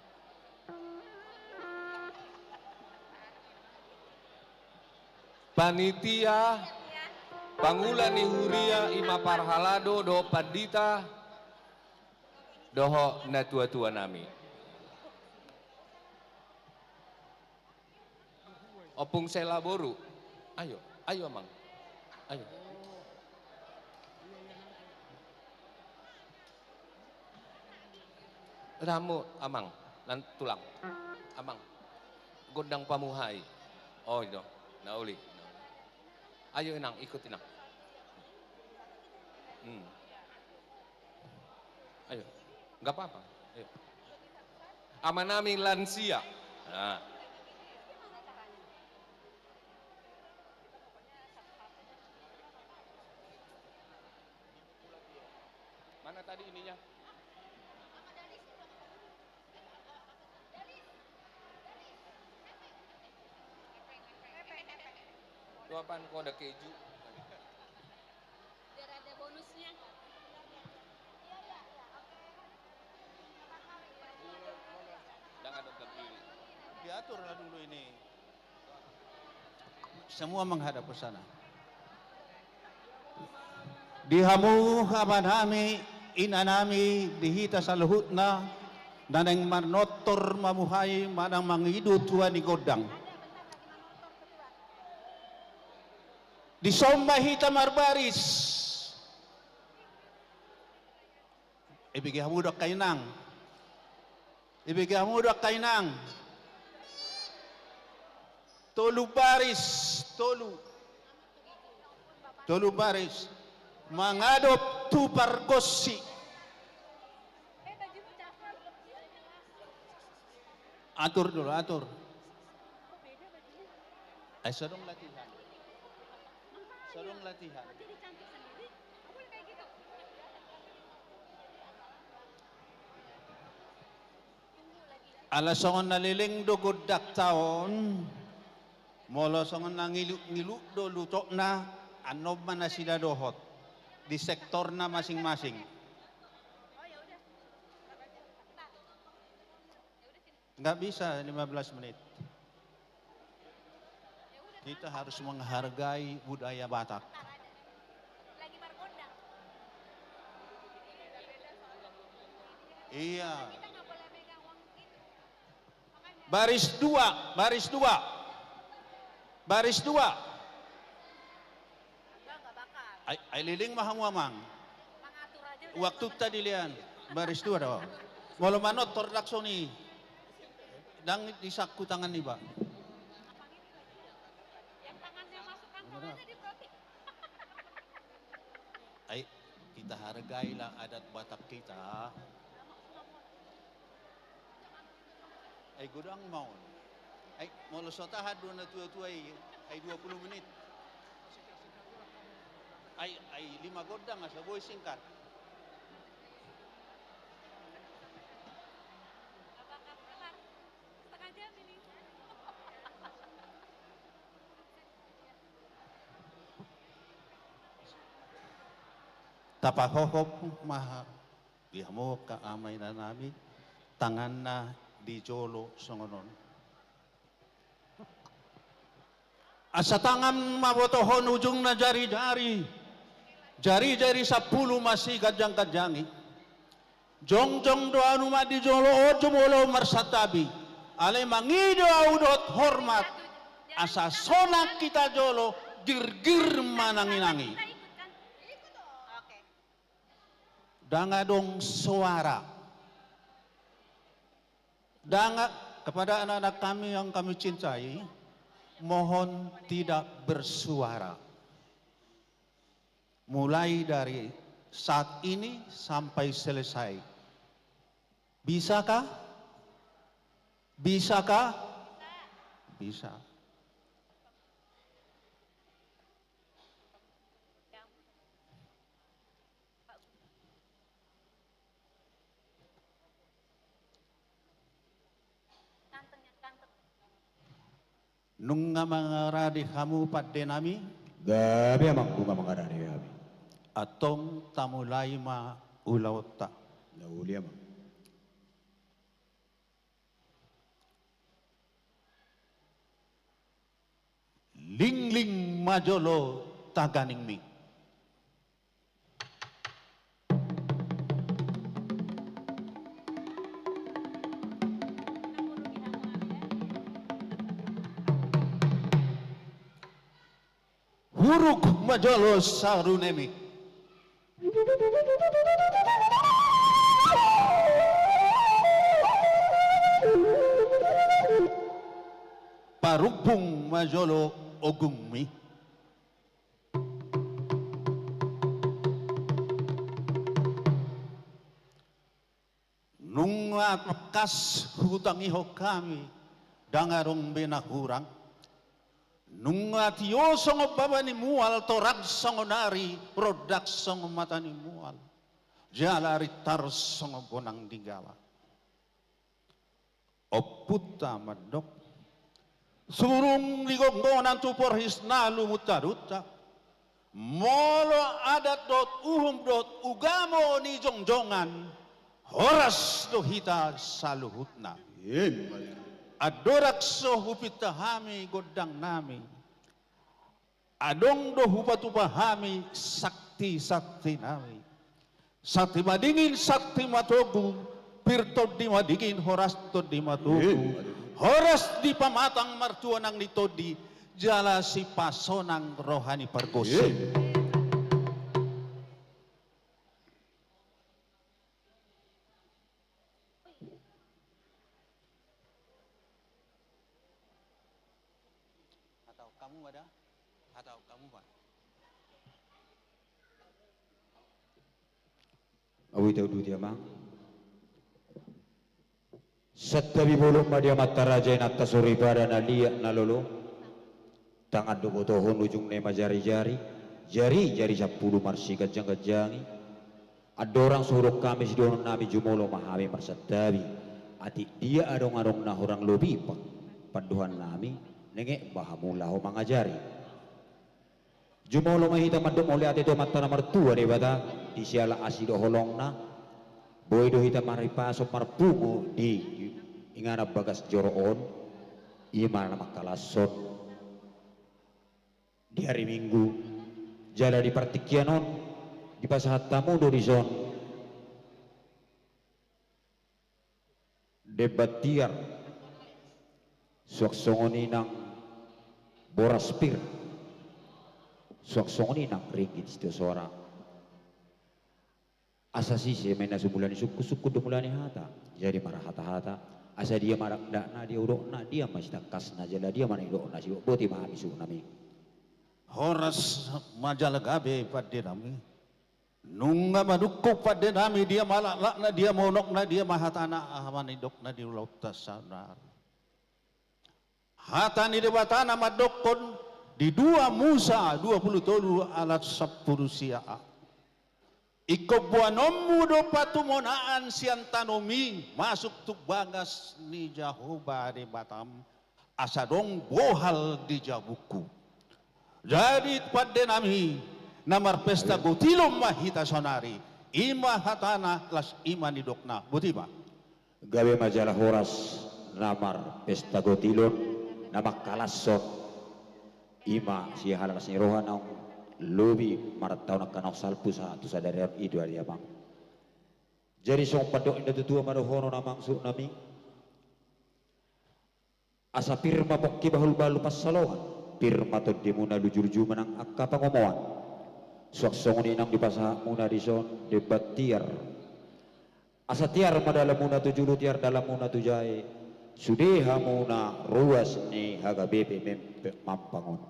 Panitia, pangula ni huria, i ma parhalado dohot pandita, dohot natua-tua nami. Ompung Sela boru. Ayo, ayo amang. Ayo. Ramu amang, lan tulang. Amang. Gondang pamuhai. Oh, i do. Na uli. Ayo, Inang, ikut, Inang. Hmm. Ayo, nggak apa-apa. Ayo. Amanami lansia. Nah. Mana tadi ininya? Itu apaan? Kok ada keju? Biar ada bonusnya. Jangan nonton diri. Diaturlah dulu ini. Semua menghadap ke sana. Di hamu amanami, inanami, di hita saluhutna, na naeng manortor mamuhai manang mangido tua ni gondang. Dison ma hita marbaris. Ibege hamu do angka inang. Ibege hamu do angka inang. Tolu baris, tolu. Tolu baris. Mangadop tu pargonsi. Atur dulu, atur. Eh, so adong latihan. So adong latihan. Ala songon na leleng do gondangta on, molo songon na ngiluk-ngiluk do lutotna, annon ma nasida dohot di sektorna masing-masing. Nggak bisa lima belas menit. Kita harus menghargai budaya Batak. Iya. Baris dua, baris dua. Baris dua. Ai, ai leleng ma hamu, Amang. Waktu tadi lian baris dua do. Molo manortor langsung i. Ndang disangku tangan niba. Ai, kita hargailah adat Batak kita. Ai godang ma on. Ai molo so tahan do na tua-tua i, ai dua puluh menit. Ai, ai lima gondang asa boi singkat. Tapahohop ma di hamu angka amang inanami, tanganna di jolo songon on. Asa tangan ma botohon ujungna jari-jari, jari-jari sampulu ma siganjang-ganjangi. Jongjong do ahu nuaeng di jolo on jumolo marsantabi. Alai mangido ahu dohot hormat, asa sonang hita jolo girgir manangi-nangi. Ndang adong suara. Ndang a-, kepada anak-anak kami yang kami cintai, mohon tidak bersuara. Mulai dari saat ini sampai selesai. Bisakah? Bisakah? Bisa. Nunga mangarade hamu pandenami? Gabe, Amang, nunga mangarade hami. Antong tamulai ma ulaonta. Na uli, Amang. Lingling ma jolo taganingmi. Huruk ma jolo sarunemi. Parumbung ma jolo ogungmi. Tangkas hutangihon hami, ndang adong be na hurang. Nunga tio songon baba ni mual, torang songon ari, rondang songon mata ni mual, jala rintar songon bonang ni gala. Ompunta mandok, surung ni gonggonan tu porhis na lumunta dunta. Molo adat dohot uhum dohot ugamo ni jongjongan, horas do hita saluhutna. Ima tutu. Andorang so hupinta hami gondang nami, adong do hupatupa hami santi-santi nami. Santi madingin, santi matogu, pir tondi madingin, horas tondi matogu. Ima tutu. Horas di pamatang, martua nang ni tondi, jala sipasonang roha ni pargonsi. Ima. Hatahon hamu ma da, hatahon hamu ma. Ahu i tau duti amang. Santabi bolon ma di amanta raja, inanta soripada na liat na lolo. Tangan do botohon, ujungna i ma jari-jari, jari-jari sampulu marsiganjang-ganjangi. Andorang so hudok hami sidohonon nami, jumolo ma hami marsantabi. Atik dia adong-adong na hurang lobi pa-, pandohan nami, nengek ma hamu laho mangajari. Jumolo ma hita mandok mauliate tu Amanta na martua Debata, di siala asi dohot holongna, boi do hita maripason marpungu di inganan bagas joro on, ima na mangkalashon di ari Minggu, jala di partingkian on, dipasahat hamu do dison. Demban tiar, suang songon i nang boras pir, suang songon i nang ringgit sitio soara. Asa sise ma inna so mula ni sungkun, sungkun do mula ni hata. Jadi marhata-hata, asa dia ma dakdakna, dia udokna, dia ma sitangkasna, jala dia ma na nidokna, sibotboti ma hami suhut nami. Horas ma jala gabe pande nami. Nunga manungkun pande nami, dia ma laklakna, dia ma unokna, dia ma hatana, aha ma nidokna di ulaonta saonari. Hata ni Debata na mandokkon di dua Musa dua pulu tolu ayat sampulu sia. Ingkon boanonmu do patumonaan sian tanomi masuk tu bagas ni Jahowa Debatam, asa adong bohal di jabungku. Jadi pande nami, na marpesta gotilon ma hita saonari, ima hatana, laos ima nidokna, boti ma. Gabe ma jala horas na marpesta gotilon, na mangkalashon, ima sian las ni roha naung lobi martaon angka naung salpu sahat tu sadari on, i do ari amang. Jadi songon pandok ni natuatua ma dohonon amang suhut nami. Asa pir ma pongki bahulbahul pansalongan, pir ma tondimuna lujuluju manang angka pangomoan. Suang songon i naung dipasahatmuna dison demban tiar. Asa tiar ma dalanmuna tu julu, tiar dalanmuna tu jae, sude hamuna ruas ni H K B P Mempek Mampang on.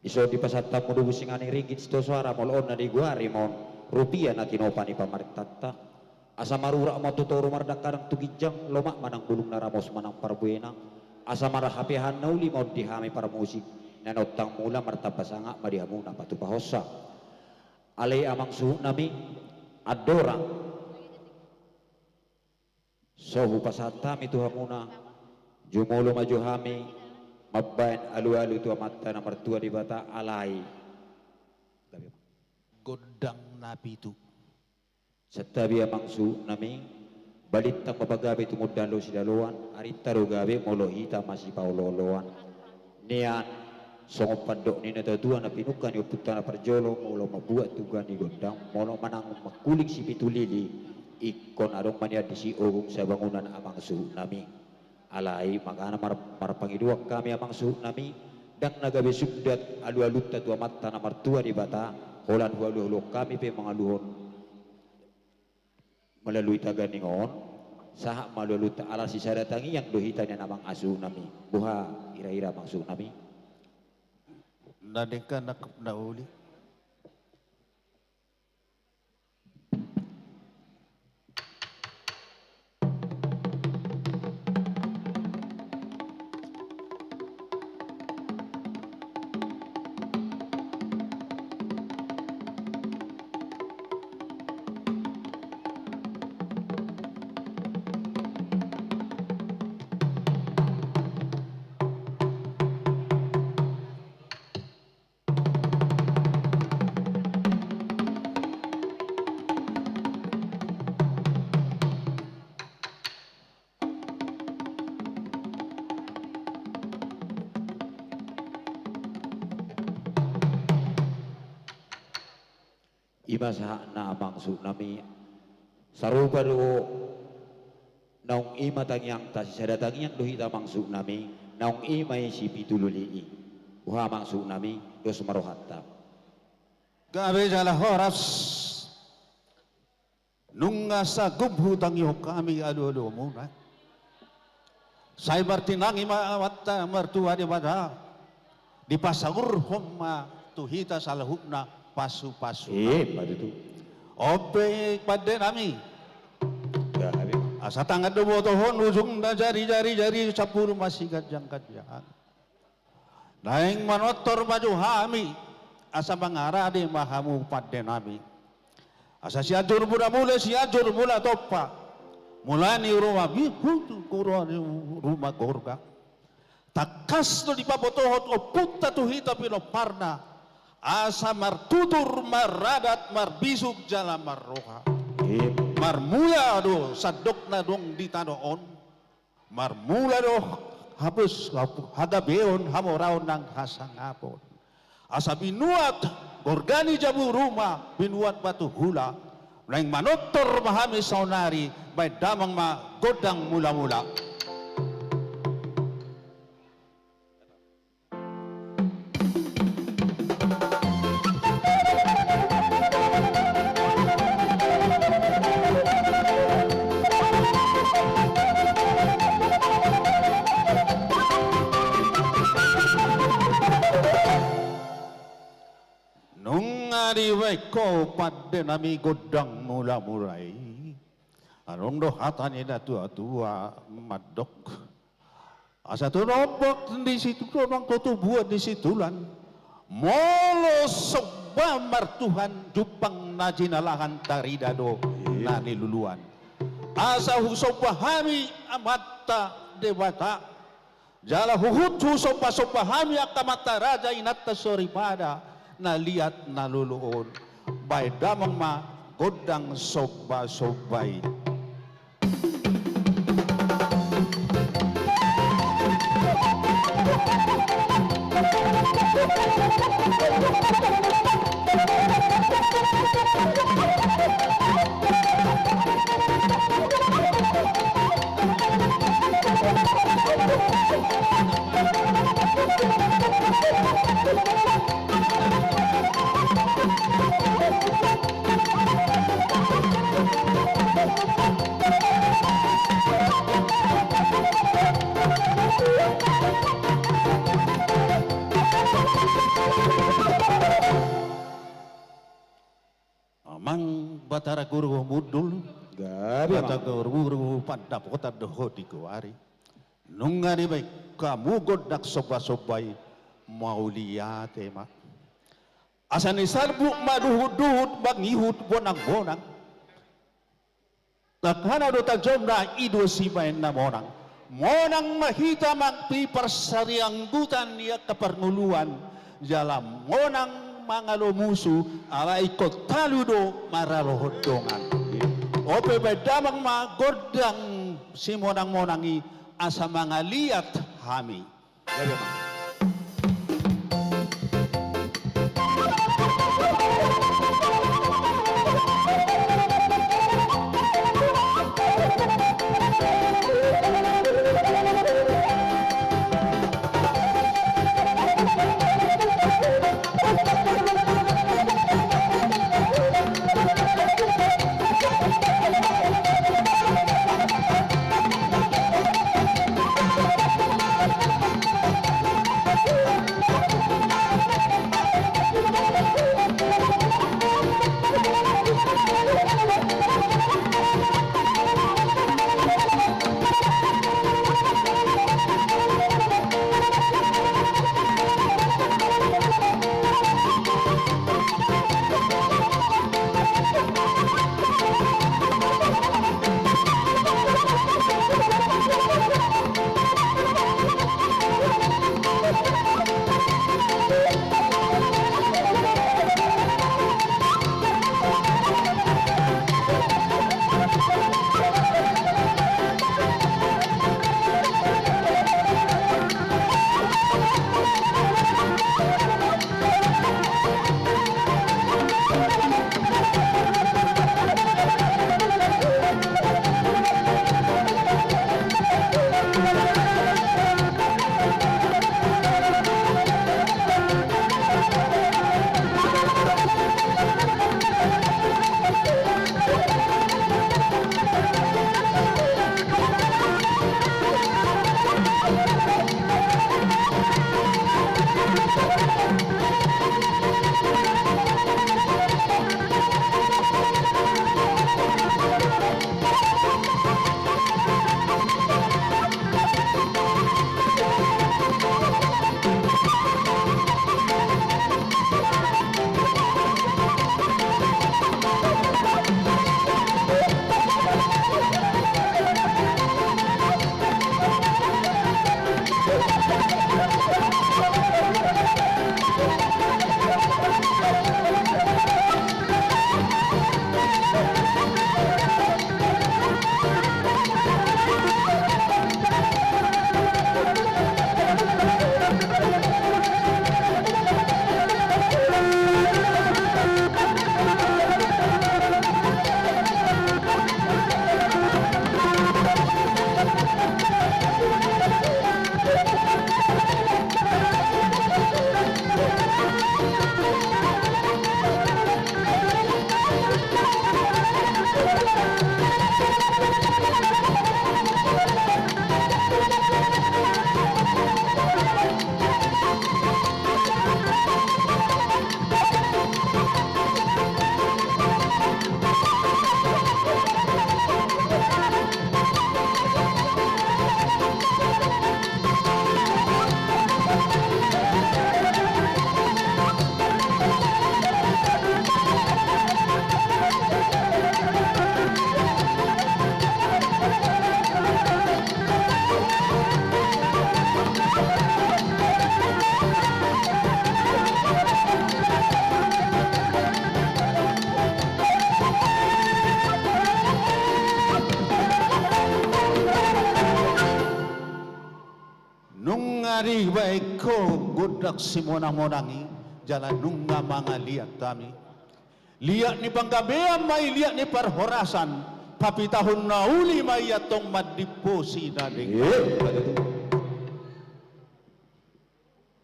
Dison dipasahat hamu do busingan ni ringgit sitio soara, molo on na digoari ma on rupia na tinopa ni pamarentanta. Asa marurat ma on tu toru, mardangkadang tu ginjang, lomak ma nang bulung na ramos manang parbuena. Asa marhapeahan na uli ma on di hami parmusik, na naung mula martamba sangap ma di hamuna patupahonsa. Alai amang suhut nami, andorang so hupasahat hami tu hamuna, jumolo ma jo hami mambaen alualu tu Amanta na martua Debata, alai gondang na pitu. Santabi amang suhut nami, balintang ma pagabe tumundalhon sidaloan, arinta do gabe molo hita masipaolooloan. Nian, songon pandok ni natuatua na pinungka ni ompunta na parjolo, molo mambuat tuga ni gondang, molo manang mangkuling sipitu lili, ingkon adong ma nian disi ogung sabangunan amang suhut nami. Alai makana mar-, marpangidoan hami amang suhut nami, ndang na gabe sundat alualunta tu Amanta na martua Debata, holan hualualuhon hami pe mangaluhon melalui taganing on, sahat ma alualunta ala sisada tangiang do hita nian amang suhut nami. Boha ira-ira amang suhut nami? Na dengkan nangkep na uli. I ma sahatna amang suhutnami, sarupa do naung i ma tangiangta, sisada tangiang do hita amang suhutnami, naung i ma i si pitu lului i. Boha amang suhutnami, dos ma rohanta. Gabe jala horas. Nunga sagup hutangihon hami alualumuna. Sai martinangi ma Amanta Martua Debata, dipasaurhon ma tu hita saluhutna pasupasu. Ima tutu. On pe pandenami. Asa tangan do botohon ujungna, jari, jari, jari sampulu masiganjangganjang. Naeng manortor ma jo hami, asa mangarade ma hamu pandenami. Asa Sianjur Mula Mula, Sianjur Mula Tompa, mula ni ruma bihut, ruma gorga. Tangkas do dipabotohon ompunta tu hita pinomparna, asa martutur, maradat, marbisuk jala marroha. Marmula do sandok na adong di tano on. Marmula do habus, hagabeon, hamoraon nang hasangapon. Asa binuat gorga ni jabu ruma, binuat batu hula. Naeng manortor ma hami saonari, baen damang ma gondang mula-mula. Nunga dibaen ho pandenami gondang mula-mula i. Adong do hata ni natua-tua mandok. Asa tu nombok ni situlan, tu tubuan ni situlan. Molo somba martuhan jumpang na jinalahan, tarida do na niluluan. Asa husomba hami Amanta Debata. Jala huhut husomba-somba hami angka amanta raja, inanta soripada na liat na lolo on. Baen damang ma gondang somba-somba i. Amang Batara Guru Humundul, Batara Guru pandapotan do ho digoari. Nunga dibaen hamu gondang somba-somba i, mauliate ma. Asa ni sarbuk ma duhut-duhut, mangihut bonang-bonang. Tangkas do tajomna i do sibaen na monang. Monang ma hita mangpi parsarianggutan ni angka parngoluan, jala monang mangalo musu, ala ingkon talu do maralohon dongan. On pe baen damang ma gondang simonang-monang i, asa mangaliat hami. Dibaen ho gondang simonamonang i, jala nunga mangaliat hami. Liat ni panggabean ma i, liat ni parhorasan, papitahon na uli ma i antong mandimposi na denggan.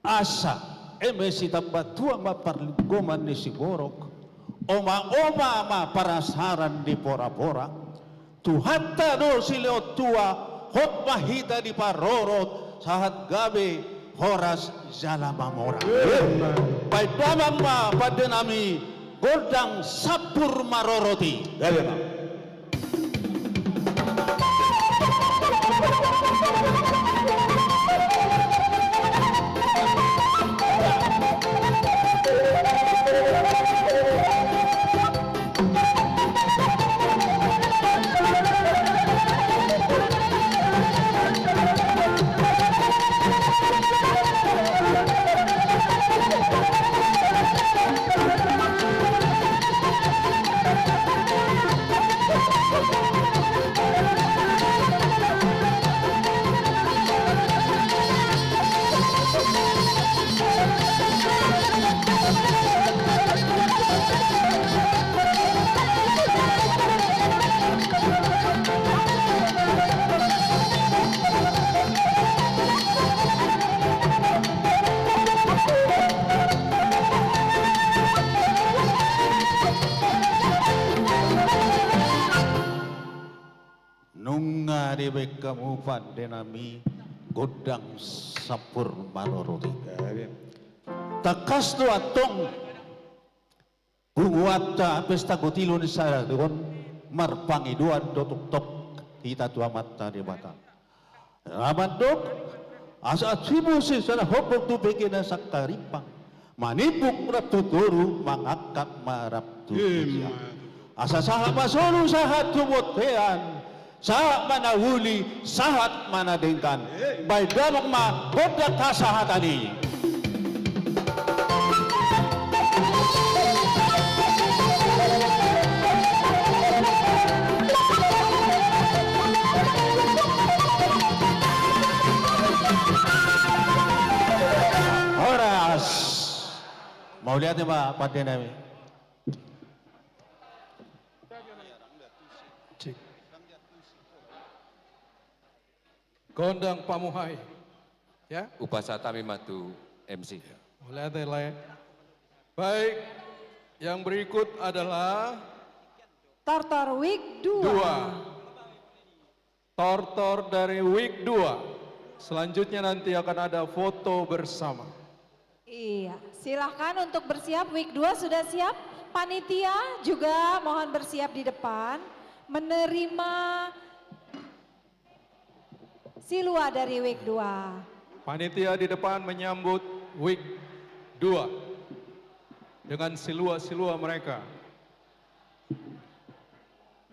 Asa eme sitambatua ma parlinggoman ni siborok, omaoma ma parasaran ni porapora. Tuhanta do silehon tua, hot ma hita diparorot, sahat gabe, horas jala mamora. Baen damang ma pandenami gondang sampur marorot i. Nunga dibaen hamu pandenami gondang sampur marorot i. Tangkas do antong punguanta Pesta Gotilo ni sadari on marpangidoan do tongtong hita tu Amanta Debata. Na mandok, asa sibusi sada hombong tu bege na sangkarimpang, manimbung rap tu toru, mangangkat ma rap tu tingki. Asa sahat ma solu sahat tu bontean, sahat ma na uli, sahat ma na denggan. Baen damang ma gondang hasahatan i. Horas. Mauliate ma pandenami. Gondang pamuhai. Ya. Hupasahat hami ma tu M C. Mauliate, Lae. Baik, yang berikut adalah Tortor Wijk dua. Dua. Tortor dari Wijk dua. Selanjutnya nanti akan ada foto bersama. Iya, silahkan untuk bersiap. Wijk dua sudah siap. Panitia juga mohon bersiap di depan menerima silua dari Wijk dua. Panitia di depan menyambut Wijk dua dengan silua-silua mereka.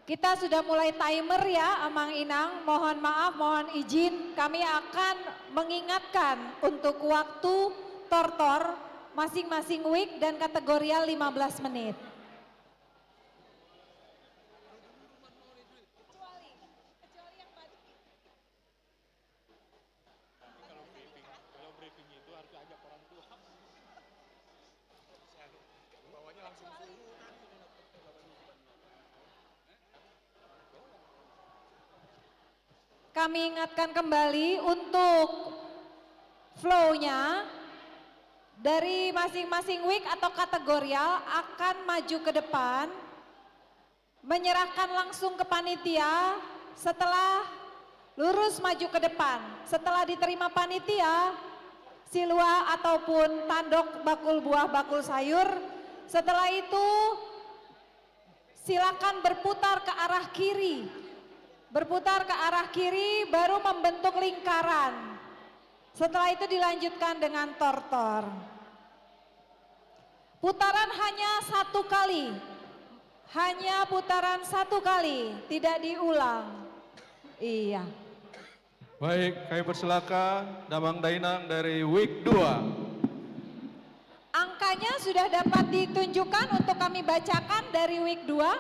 Kita sudah mulai timer ya, Amang Inang. Mohon maaf, mohon izin. Kami akan mengingatkan untuk waktu tortor masing-masing Wijk dan kategorial lima belas menit. Tapi kalau briefing, kalau briefing itu harus ajak orang tua. Bawanya langsung suhu tadi. Kami ingatkan kembali untuk flow-nya, dari masing-masing Wijk atau kategorial akan maju ke depan. Menyerahkan langsung ke panitia setelah lurus maju ke depan. Setelah diterima panitia, silua ataupun tandok bakul buah bakul sayur. Setelah itu, silakan berputar ke arah kiri. Berputar ke arah kiri, baru membentuk lingkaran. Setelah itu dilanjutkan dengan tortor. Putaran hanya satu kali. Hanya putaran satu kali, tidak diulang. Iya. Baik, kami persilakan Damang Dainang dari Wijk dua. Angkanya sudah dapat ditunjukkan untuk kami bacakan dari Wijk dua.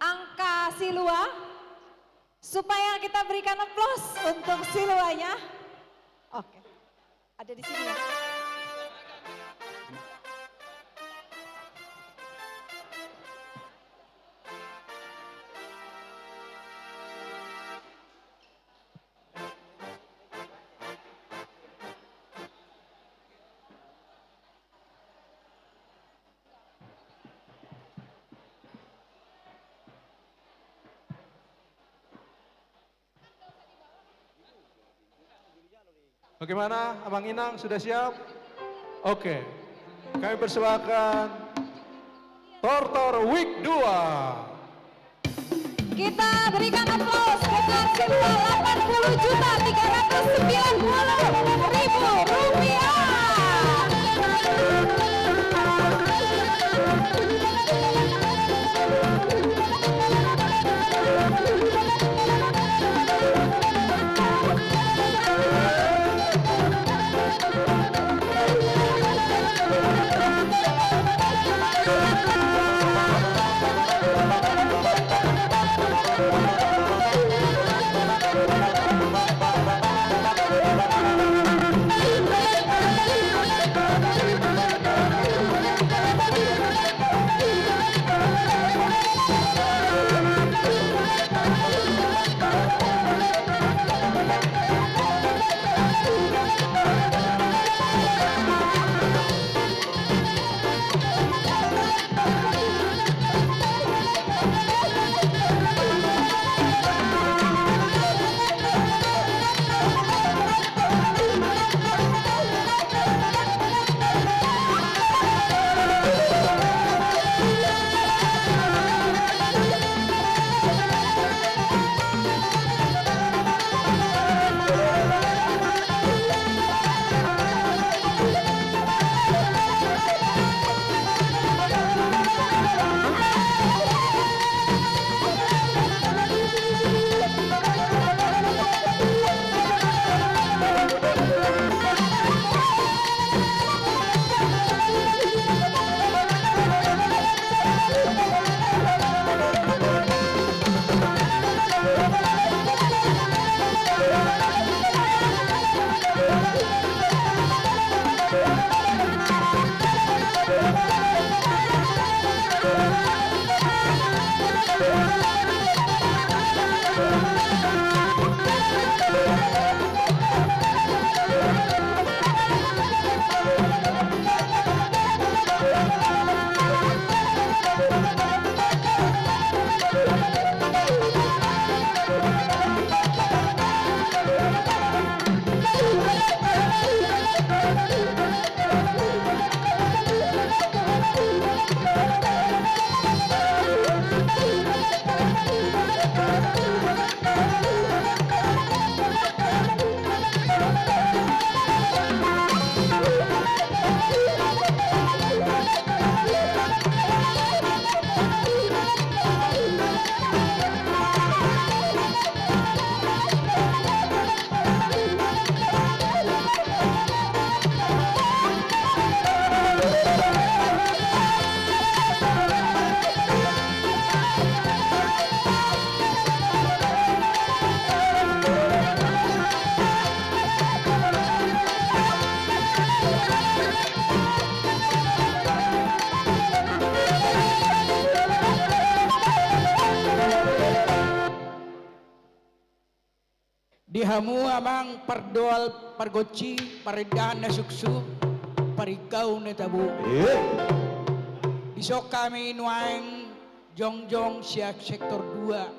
Angka silua. Supaya kita berikan aplaus untuk siluanya. Oke. Ada di sini ya. Bagaimana, Amang Inang, sudah siap? Oke. Kami persembahkan Tortor Week dua. Kita berikan aplaus sebesar delapan puluh juta tiga ratus sembilan puluh ribu rupiah. Di hamu amang pardoal pargonsi, parindahan na suksuk, paringkau na tabo. Iya. Dison hami nuaeng jongjong sian sektor dua.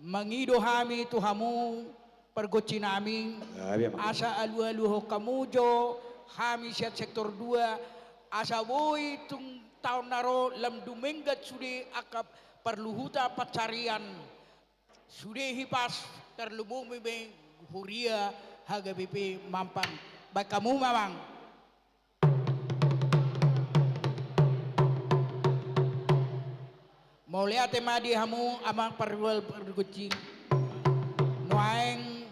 Mangido hami tu hamu pargonsi nami, ah, iya, Mak, asa alualuhon hamu jo hami sian sektor dua, asa boi tung taon na ro lam dumenggan sude angka parluhuta pansarian. Sude hipas tarlumobi ma huria H K B P Mampang. Baen hamu ma, Bang. Mauliate ma di hamu amang pardoal pargonsi. Nuaeng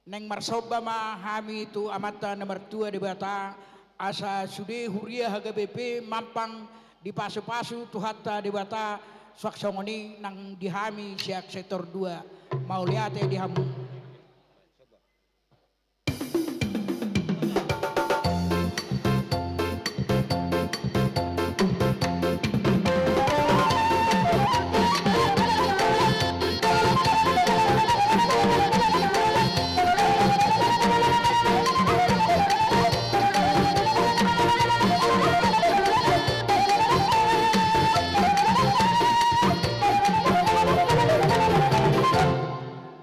naeng marsomba ma hami tu Amanta na martua Debata, asa sude huria H K B P Mampang dipasupasu Tuhanta Debata, suang songon i nang di hami sian sektor dua. Mauliate di hamu.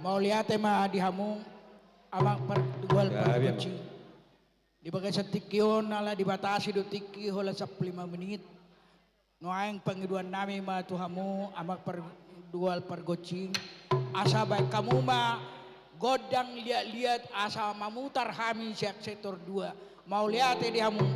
Mauliate ma di hamu, Amang Pardual Pargonsi. Di bagasan tingki on, ala dibatasi do tingki, holan sampulu lima menit. Nuaeng pangidoan nami ma tu hamu, Amang Pardual Pargonsi, asa baen hamu ma gondang liat-liat, asa mamutar hami sian sektor dua. Mauliate di hamu.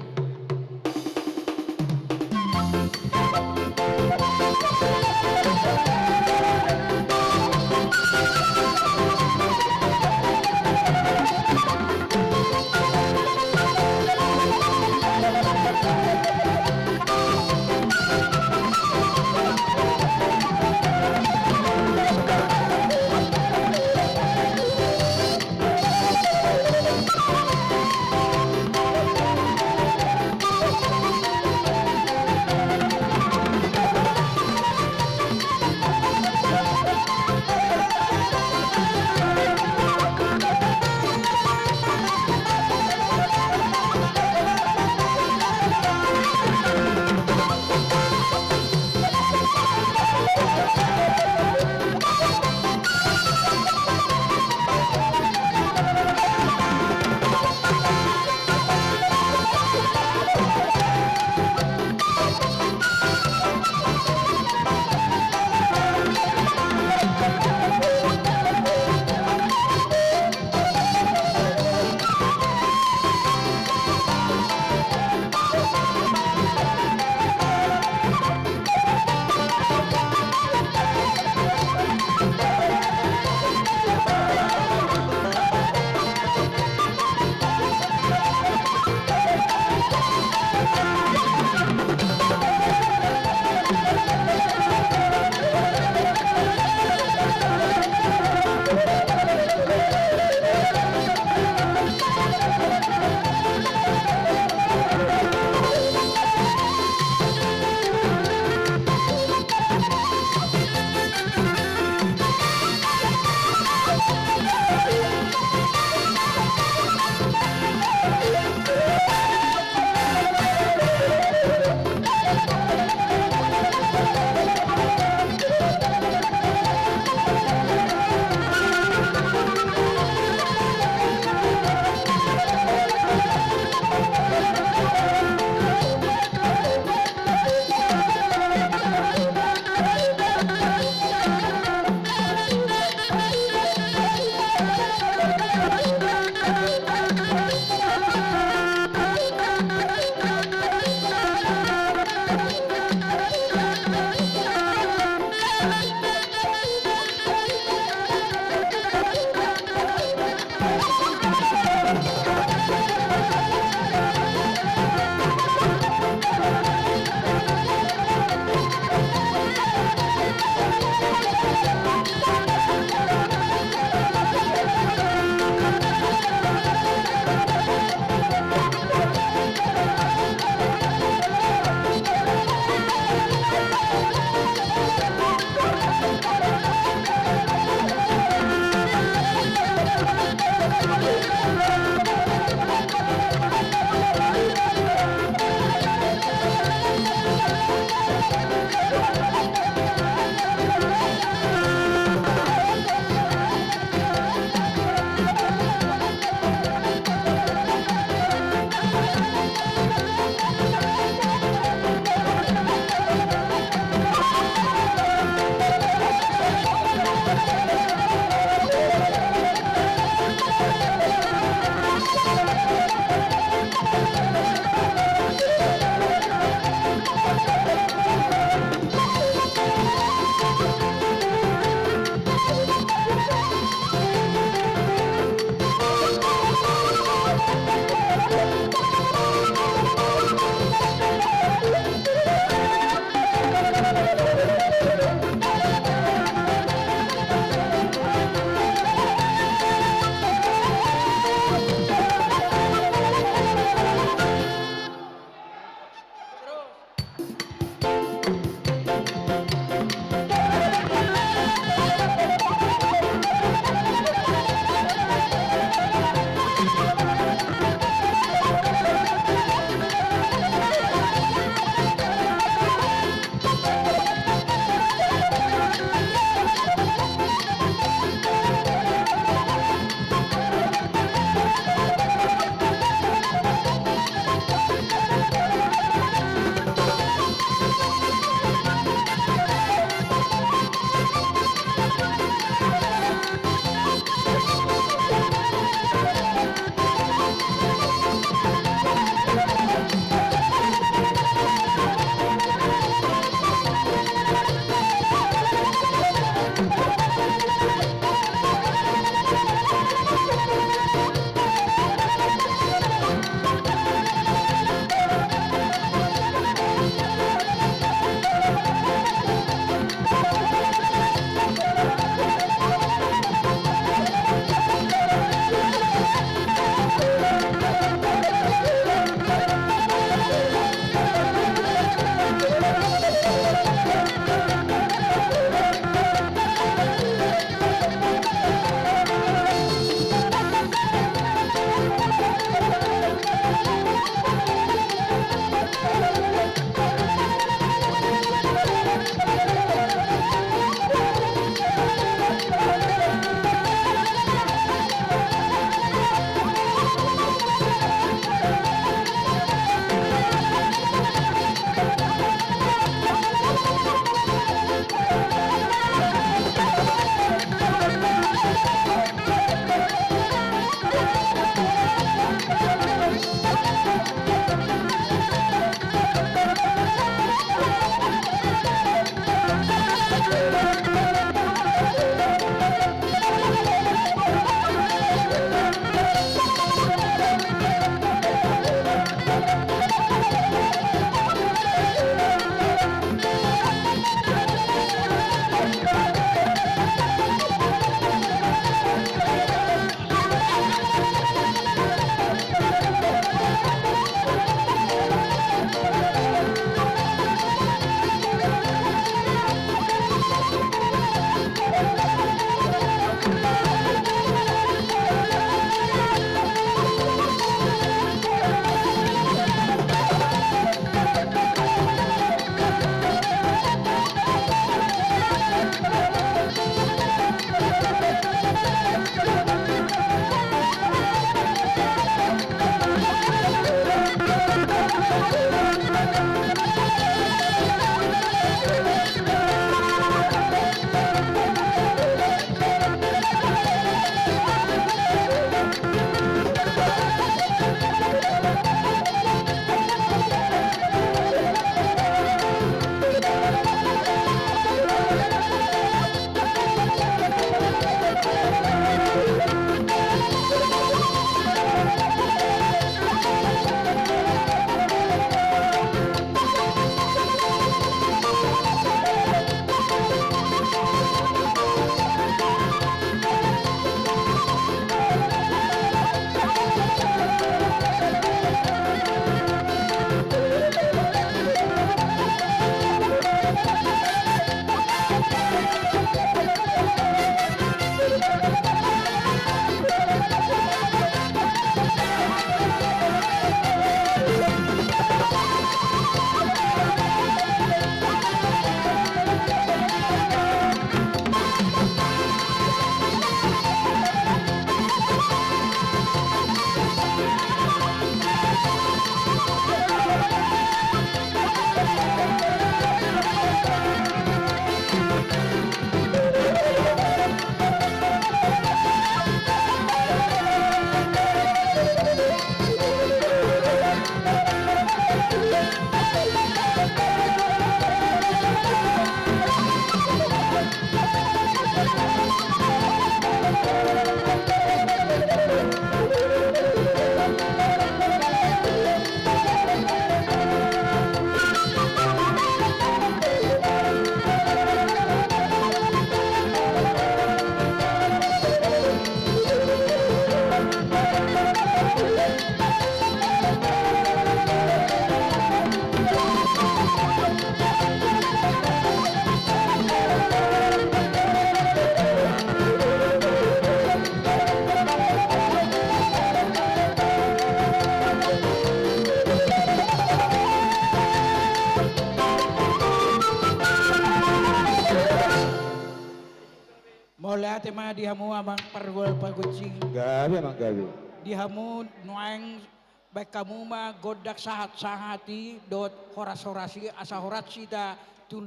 di hamu amang pargual paguncing. Gabe amang, gabe. Di hamu nuaeng baen hamu ma gondang sahat-sahat i dohot horas-horas i asa horas hita tu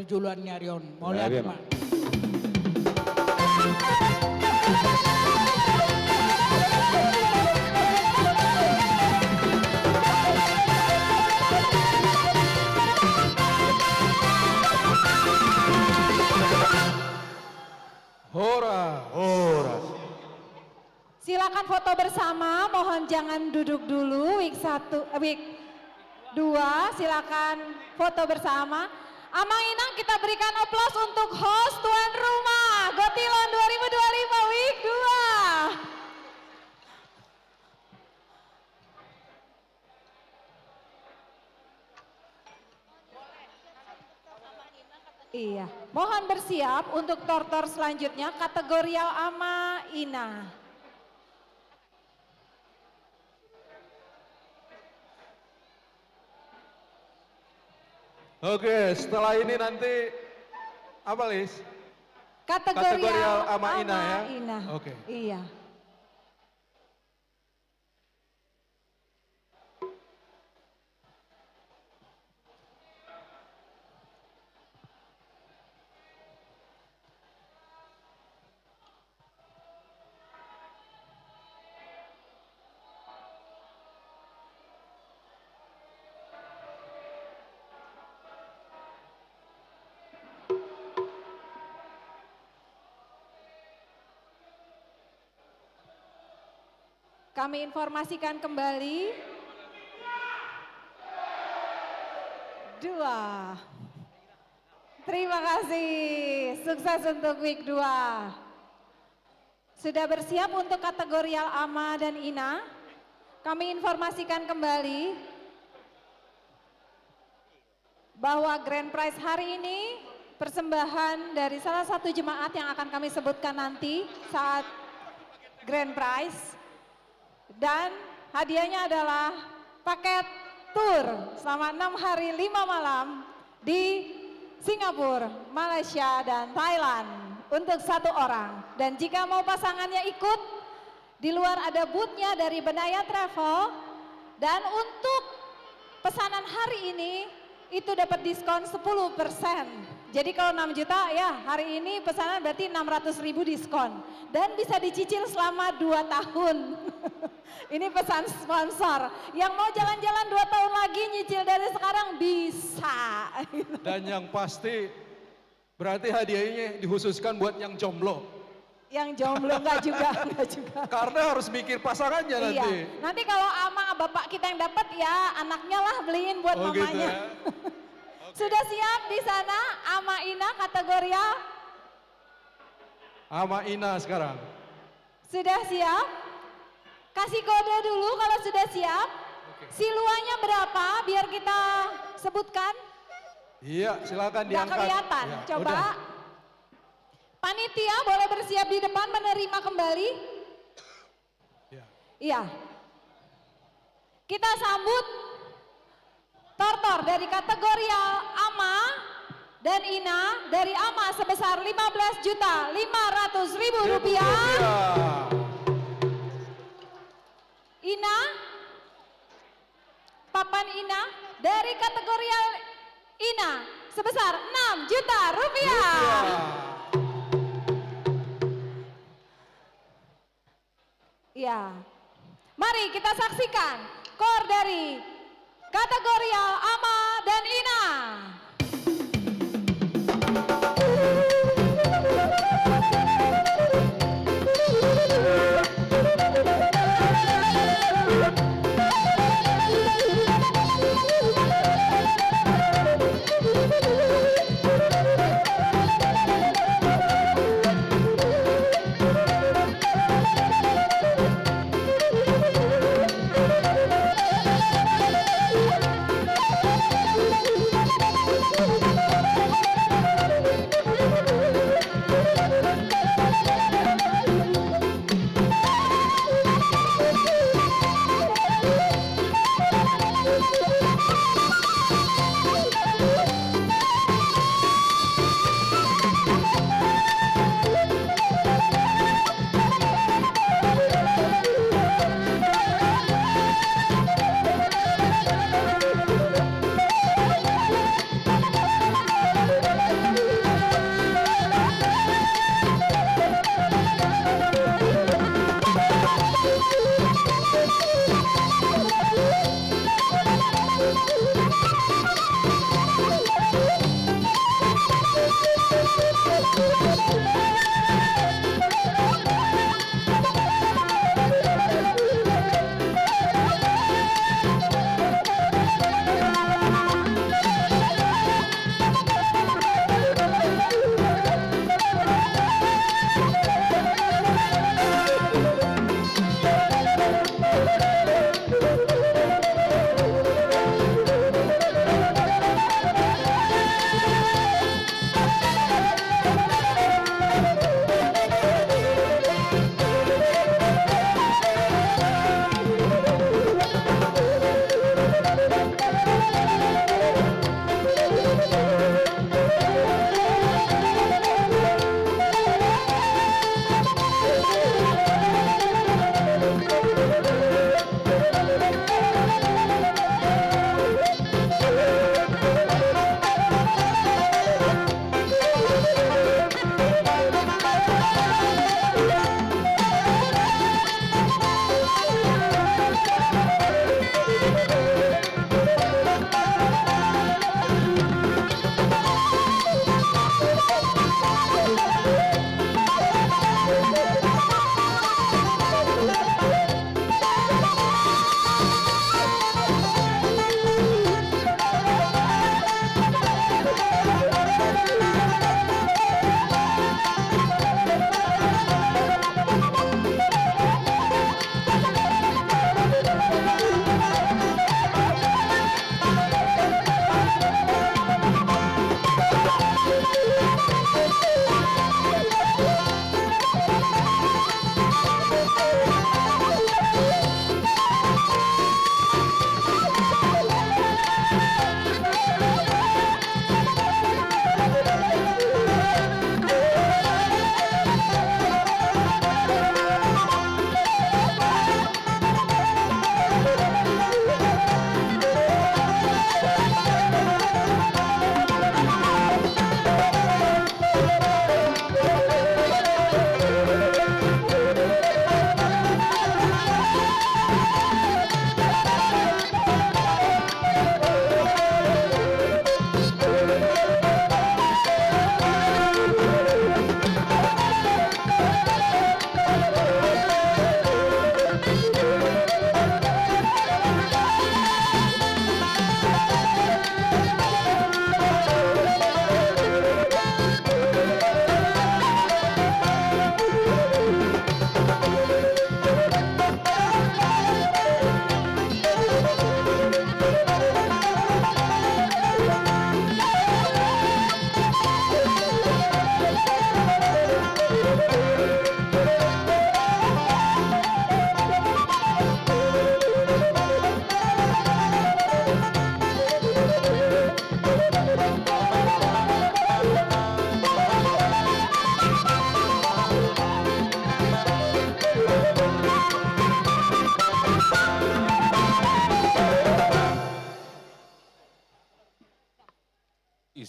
joloan ni ari on. Mauliate ma. Horas. Horas. Silakan foto bersama, mohon jangan duduk dulu. Wig satu, eh, wig dua, silakan foto bersama. Amang Inang, kita berikan aplaus untuk host tuan rumah Gotilon dua ribu dua puluh lima wig dua. Iya, mohon bersiap untuk tortor selanjutnya, kategorial Ama Ina. Oke, setelah ini nanti apa, Lis? Kategorial Ama Ina, ya? Oke. Iya. Kami informasikan kembali. Dua. Terima kasih. Sukses untuk wig dua. Sudah bersiap untuk kategorial Ama dan Ina? Kami informasikan kembali bahwa grand prize hari ini persembahan dari salah satu jemaat yang akan kami sebutkan nanti saat grand prize. Dan hadiahnya adalah paket tour selama enam hari lima malam di Singapura, Malaysia, dan Thailand untuk satu orang. Dan jika mau pasangannya ikut, di luar ada booth-nya dari Benaya Travel. Dan untuk pesanan hari ini, itu dapat diskon sepuluh persen. Jadi kalau enam juta, ya, hari ini pesanan berarti enam ratus ribu diskon. Dan bisa dicicil selama dua tahun. Ini pesan sponsor. Yang mau jalan-jalan dua tahun lagi, nyicil dari sekarang bisa. Dan yang pasti, berarti hadiahnya dikhususkan buat yang jomblo. Yang jomblo, enggak juga, enggak juga. Karena harus mikir pasangannya nanti. Iya. Nanti kalau ama bapak kita yang dapat, ya anaknya lah beliin buat mamanya. Oh, gitu ya. Oke. Sudah siap di sana, Ama Ina, kategorial? Ama Ina sekarang. Sudah siap? Kasih kode dulu kalau sudah siap. Oke. Siluanya berapa? Biar kita sebutkan. Iya, silakan diangkat. Nggak kelihatan. Ya, coba. Udah. Panitia boleh bersiap di depan menerima kembali. Ya. Iya. Kita sambut tortor dari kategorial Ama dan Ina, dari Ama sebesar lima belas juta lima ratus ribu rupiah. Ina, papan Ina dari kategorial Ina sebesar enam juta rupiah. Ya. Mari kita saksikan kor dari kategorial Ama dan Ina.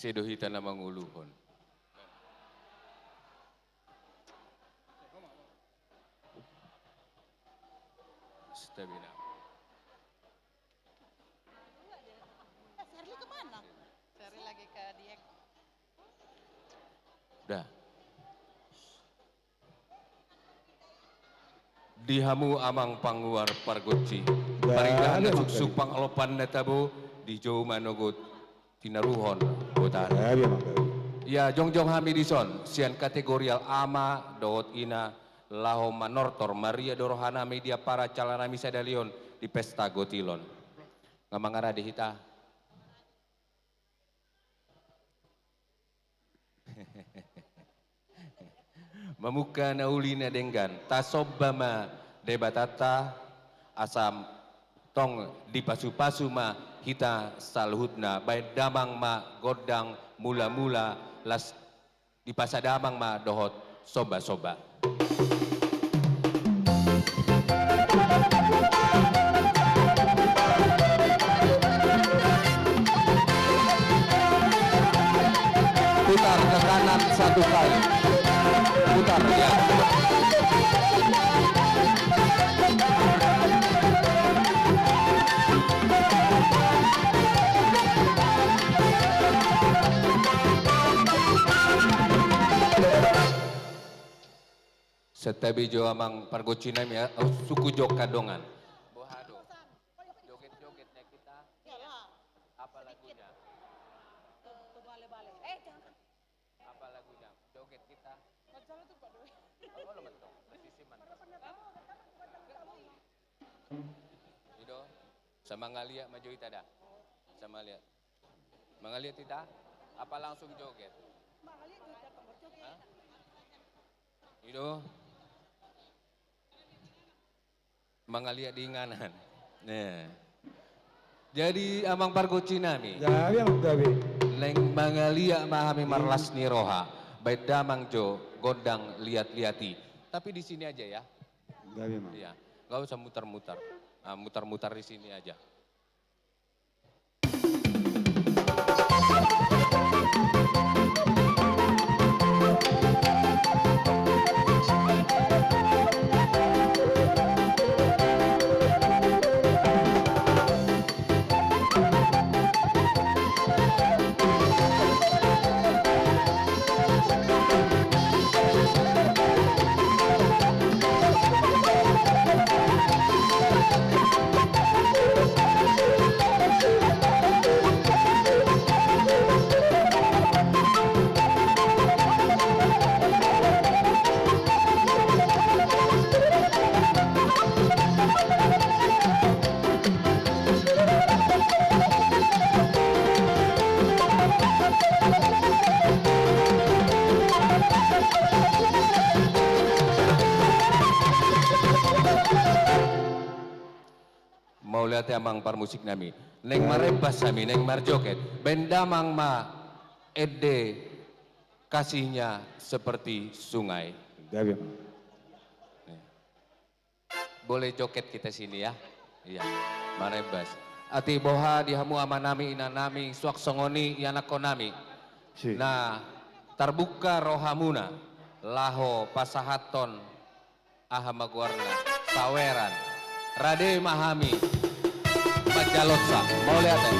Ise do hita na manguluhon? Stabina. Eh, Sherly kemana? Sherly lagi ke Dieng. Dah. Di hamu amang panguar pargonsi, paridahan na suksuk, pangalompan na tabo, dijou ma nogot tinaruhon botoan. Ia jongjong hami dison sian kategorial ama dohot ina, laho manortor maria do rohanami di ampara calanami sadalion di pesta gotilon. Nga mangarade hita. Mamungka na uli na denggan, tasomba ma Debatanta, asa tong dipasupasu ma hita saluhutna, baen damang ma gondang mulamula, las dipasadamang ma dohot sombasomba. Putar ke kanan satu kali. Putar, ya. Santabi jo amang pargonsinami, ya, suku Jokka dongan. Boha do? Joget-joget ya kita. Apa lagunya? Apa lagunya? Joget kita. Oh, lo mentok. Posisi mentok. Ido, samangaliat ma jo hita da. Samangaliat. Mangaliat hita? Apa langsung joget? Hah? Ido. Mangaliat di inganan. Nah. Jadi amang pargonsinami. Jadi amang gabe. Naeng mangaliat ma hami marlas ni roha. Baen damang jo gondang liat-liat i. Tapi di sini aja ya. Gabe, Mang. Iya, nggak usah mutar-mutar. Ah, mutar-mutar di sini aja. Mauliate amang parmusiknami. Naeng marembas hami, naeng marjoget. Baen damang ma ende kasihnya seperti sungai. Gabe, Mang. Boleh joget kita sini ya. Iya. Marembas. Atik boha di hamu amanami, inanami, suang songon i ianakhonnami. Si. Na tarbuka rohamuna laho pasahathon, aha ma goarna, saweran. Rade ma hami manjalonsa. Mauliate.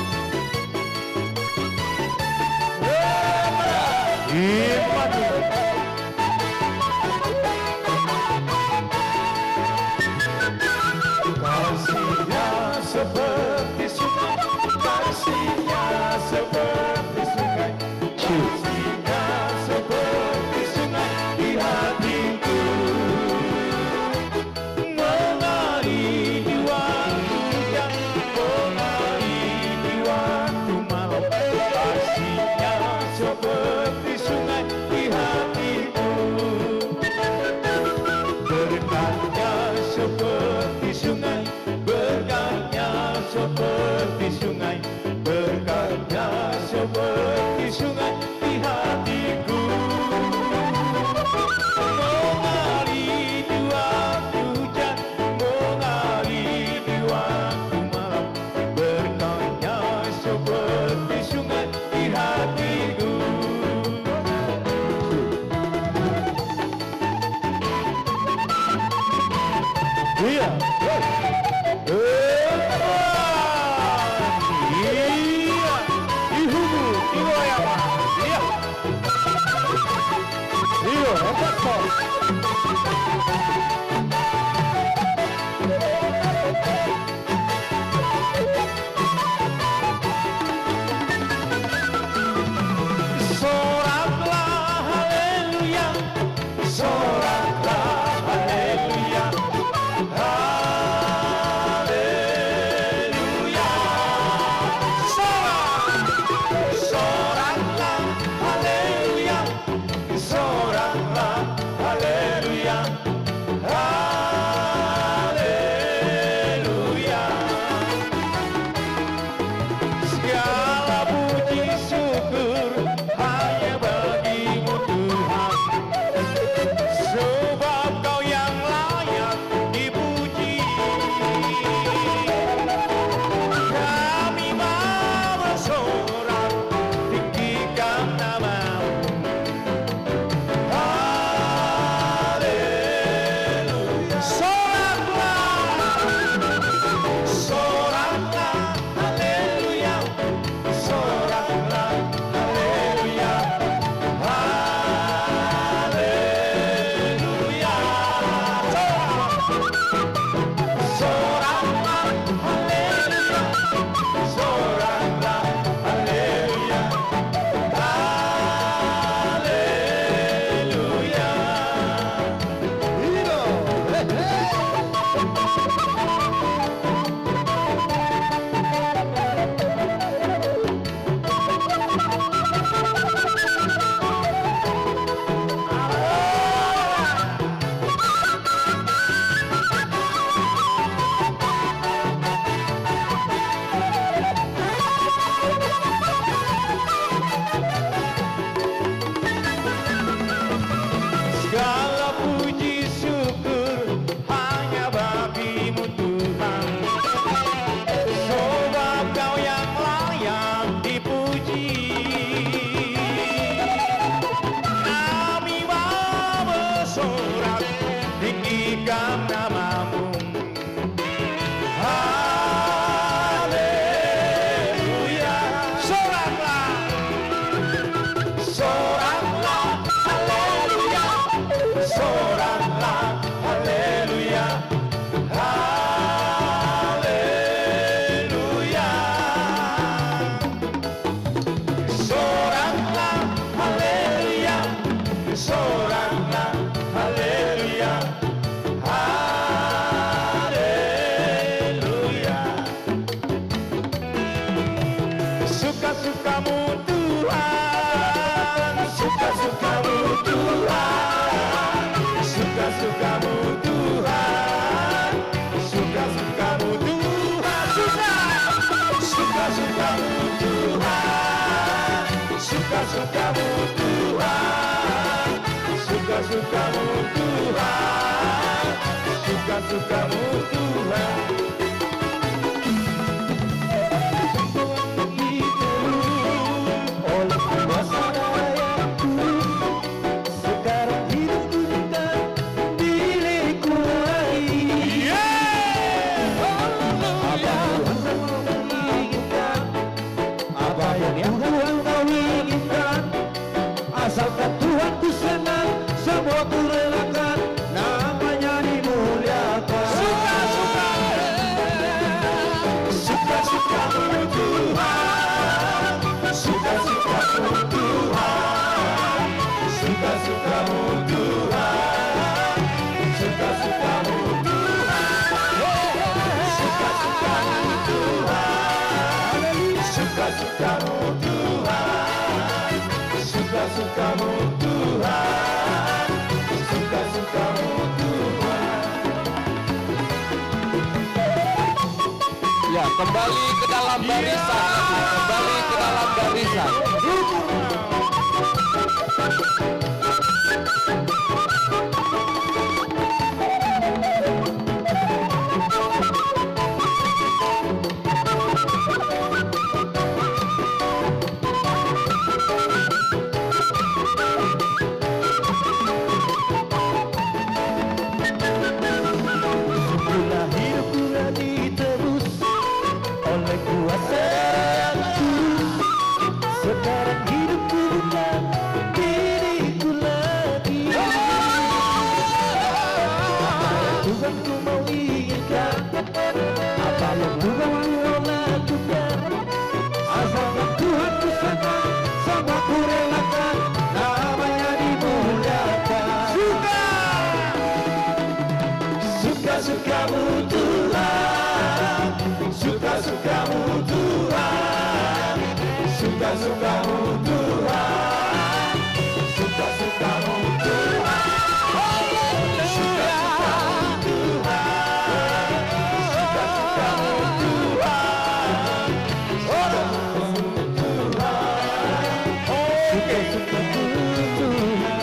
Kasihnya seperti sungai, kasihnya seperti sungai, kasihnya seperti sungai di hatiku. Mengalir di waktu siang, mengalir di waktu malam, kasihnya seperti sungai. Ia. Hei. Hei. Ia. Ihubu. Igoyang. Ia. Ia. Empat, empat. Soraklah haleluya, soraklah haleluya, haleluya. Sorak, soraklah haleluya, soraklah haleluya, haleluya. Segala puji syukur hanya bagi-Mu Tuhan, sebab Kau yang layak dipuji. Kami mau bersorak, tinggikan nama-Mu. Haleluya. Soraklah, soraklah, haleluya. Soraklah, haleluya. Haleluya. Soraklah, haleluya. Soraklah, haleluya. Haleluya. Ido. He, he. Segala puji syukur hanya bagi-Mu Tuhan, sebab Kau yang layak dipuji. Kami mau bersorak, tinggikan nama-Mu. Haleluya. Soraklah. Soraklah. Haleluya. Soraklah. Haleluya. Haleluya. Soraklah, haleluya. Soraklah, haleluya. Haleluya. Suka-suka-Mu Tuhan, suka-suka-Mu Tuhan, suka-suka-Mu Tuhan. Suka-suka-Mu Tuhan, suka. Suka-suka-Mu Tuhan, suka-suka-Mu Tuhan, suka-suka-Mu Tuhan, suka-suka-Mu Tuhan. Oleh kuasa daya-Mu. Sekarang hidupku bukan milikku lagi. Apa Tuhan mau inginkan, apa yang Tuhan kau inginkan, asalkan Tuhanku senang, semua kurelakan, namanya dimuliakan. Suka-suka. Suka-suka-Mu Tuhan, suka-suka-Mu Tuhan, suka-suka-Mu Tuhan, suka-suka-Mu Tuhan, suka-suka-Mu Tuhan, suka-suka-Mu Tuhan, suka-suka-Mu Tuhan, suka-suka-Mu Tuhan. Ya, kembali ke dalam barisan. Kembali ke dalam barisan. Menginginkan apa yang ku mau, yang ku lakukan, asalkan Tuhan ku sangka, sama ku relakan, namanya dimuliakan. Suka! Suka-sukamu Tuhan, suka-sukamu Tuhan, suka-sukamu Tuhan, suka-sukamu Tuhan, suka-sukamu Tuhan, suka-sukamu Tuhan, suka-sukamu Tuhan, suka-sukamu Tuhan.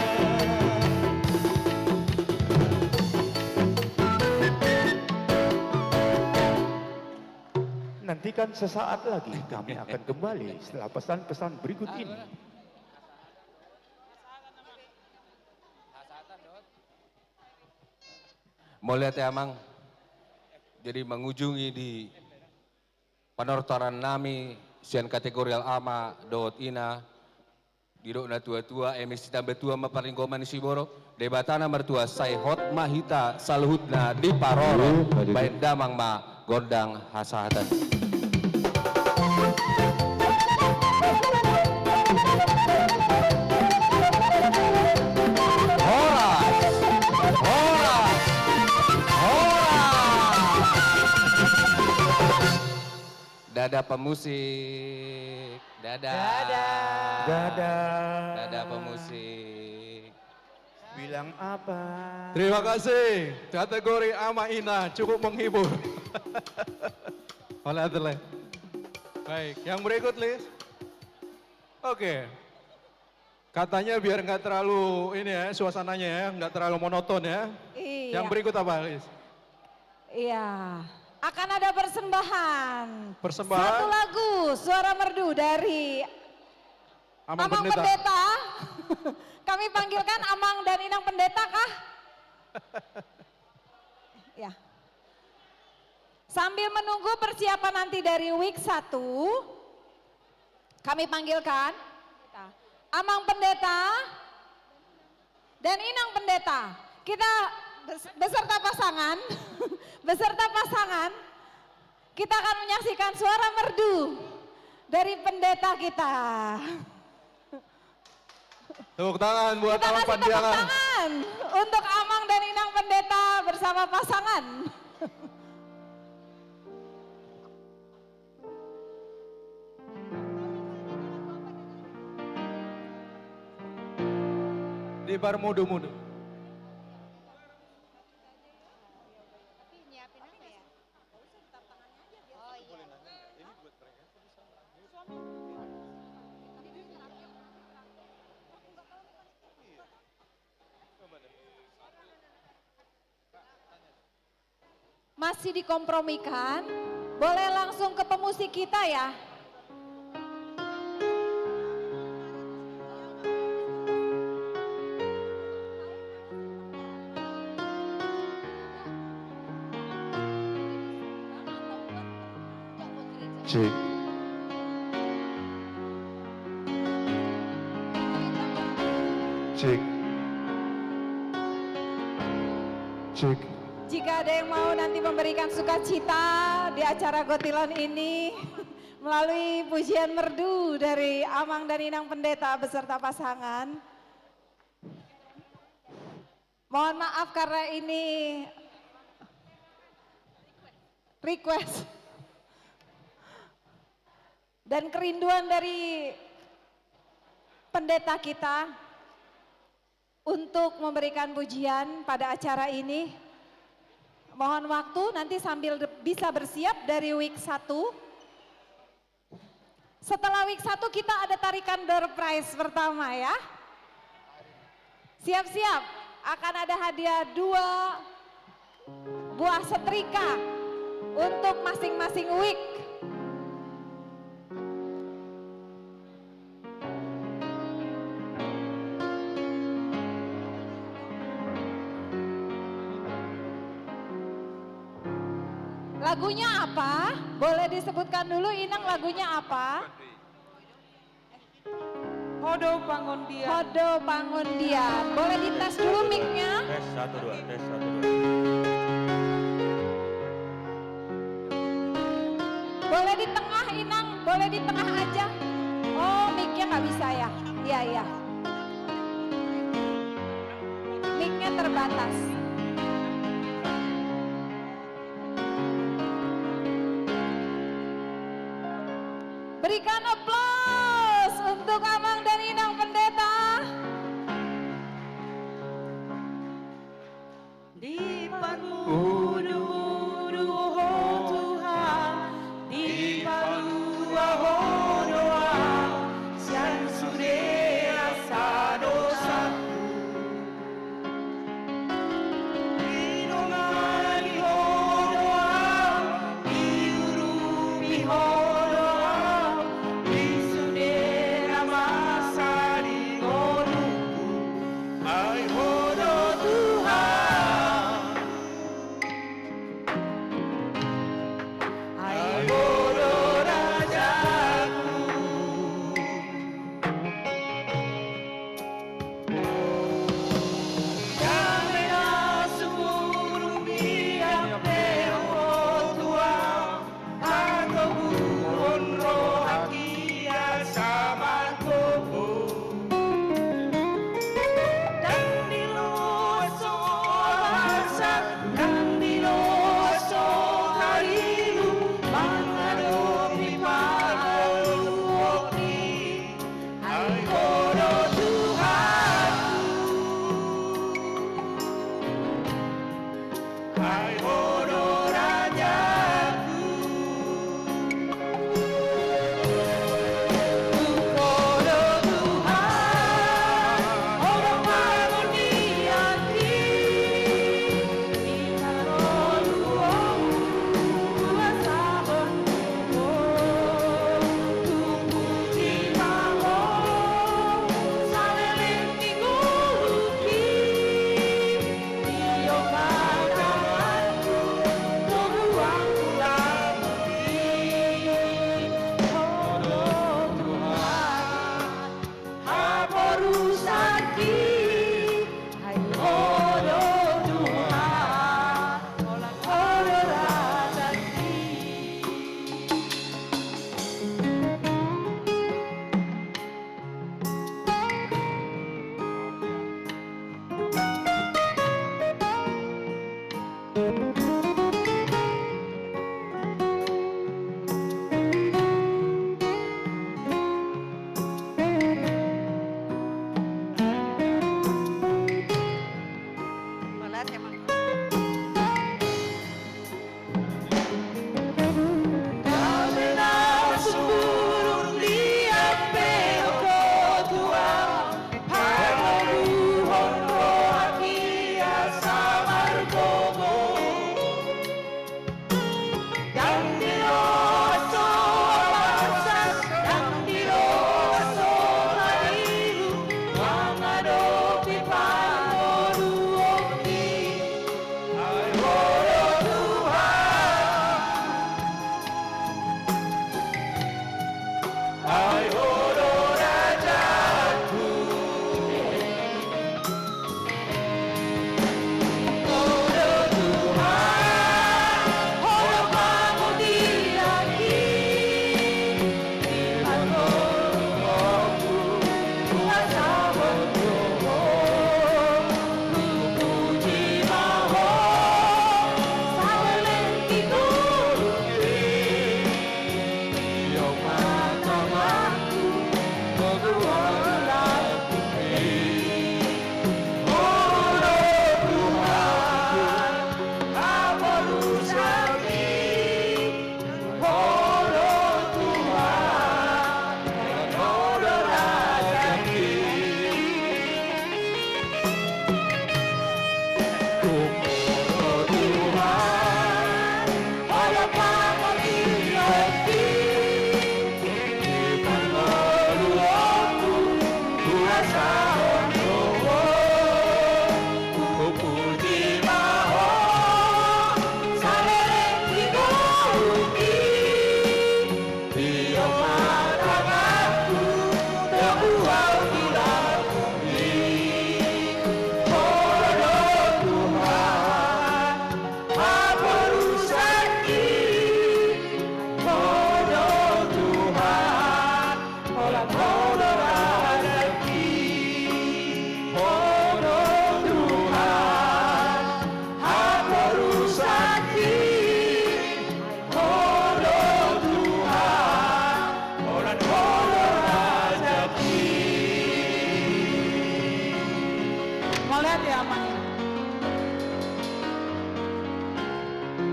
Nantikan sesaat lagi, kami akan kembali setelah pesan-pesan berikut ini. Mauliate, Amang. Jadi, mangujungi di panortoran nami sian kategorial ama dohot ina, didok natua-tua, eme sitamba tua ma parlinggoman ni siborok, Debata na martua, sai hot ma hita saluhutna diparorot. Baen damang ma gondang hasahatan. Horas! Horas! Horas! Dadah pemusik. Dadah. Dadah. Dadah. Dadah pemusik. Bilang apa? Terima kasih. Kategori ama ina cukup menghibur. Oleh Adelaide. Baik, yang berikut, Lis. Oke. Katanya biar nggak terlalu ini ya, suasananya ya, nggak terlalu monoton ya. Iya. Yang berikut apa, Lis? Iya. Akan ada persembahan. Persembahan? Satu lagu suara merdu dari Amang Pendeta. Amang Pendeta. Kami panggilkan Amang dan Inang Pendeta kah? Ya. Sambil menunggu persiapan nanti dari week satu, kami panggilkan Amang Pendeta dan Inang Pendeta. Kita bes-, beserta pasangan, beserta pasangan, kita akan menyaksikan suara merdu dari pendeta kita. Tepuk tangan buat Amang Pandiangan. Kita kasih tepuk tangan untuk Amang dan Inang Pendeta bersama pasangan. Diparmudu-mudu. Masih dikompromikan, boleh langsung ke pemusik kita ya. Cek. Cek. Cek. Jika ada yang mau nanti memberikan sukacita di acara Gotilon ini melalui pujian merdu dari Amang dan Inang Pendeta beserta pasangan. Mohon maaf karena ini request dan kerinduan dari pendeta kita untuk memberikan pujian pada acara ini. Mohon waktu, nanti sambil de-, bisa bersiap dari week satu. Setelah week satu kita ada tarikan door prize pertama ya. Siap-siap, akan ada hadiah dua buah setrika untuk masing-masing week. Lagunya apa? Boleh disebutkan dulu, Inang, lagunya apa? Ho do Pangondian. Ho do Pangondian. Boleh dites dulu mic-nya? Tes, satu, dua, tes, satu, dua. Boleh di tengah aja. Oh, mic-nya nggak bisa ya? Iya, iya. Mic-nya terbatas. Berikan aplaus untuk Amang dan Inang Pendeta. Dipamudumudu ho Tuhan, dipalua ho do ahu sian sude asa dosaku. Didongani ho do ahu, diurupi ho do ahu, di sude na masa di ngolungku. Ai ho do Tuhan.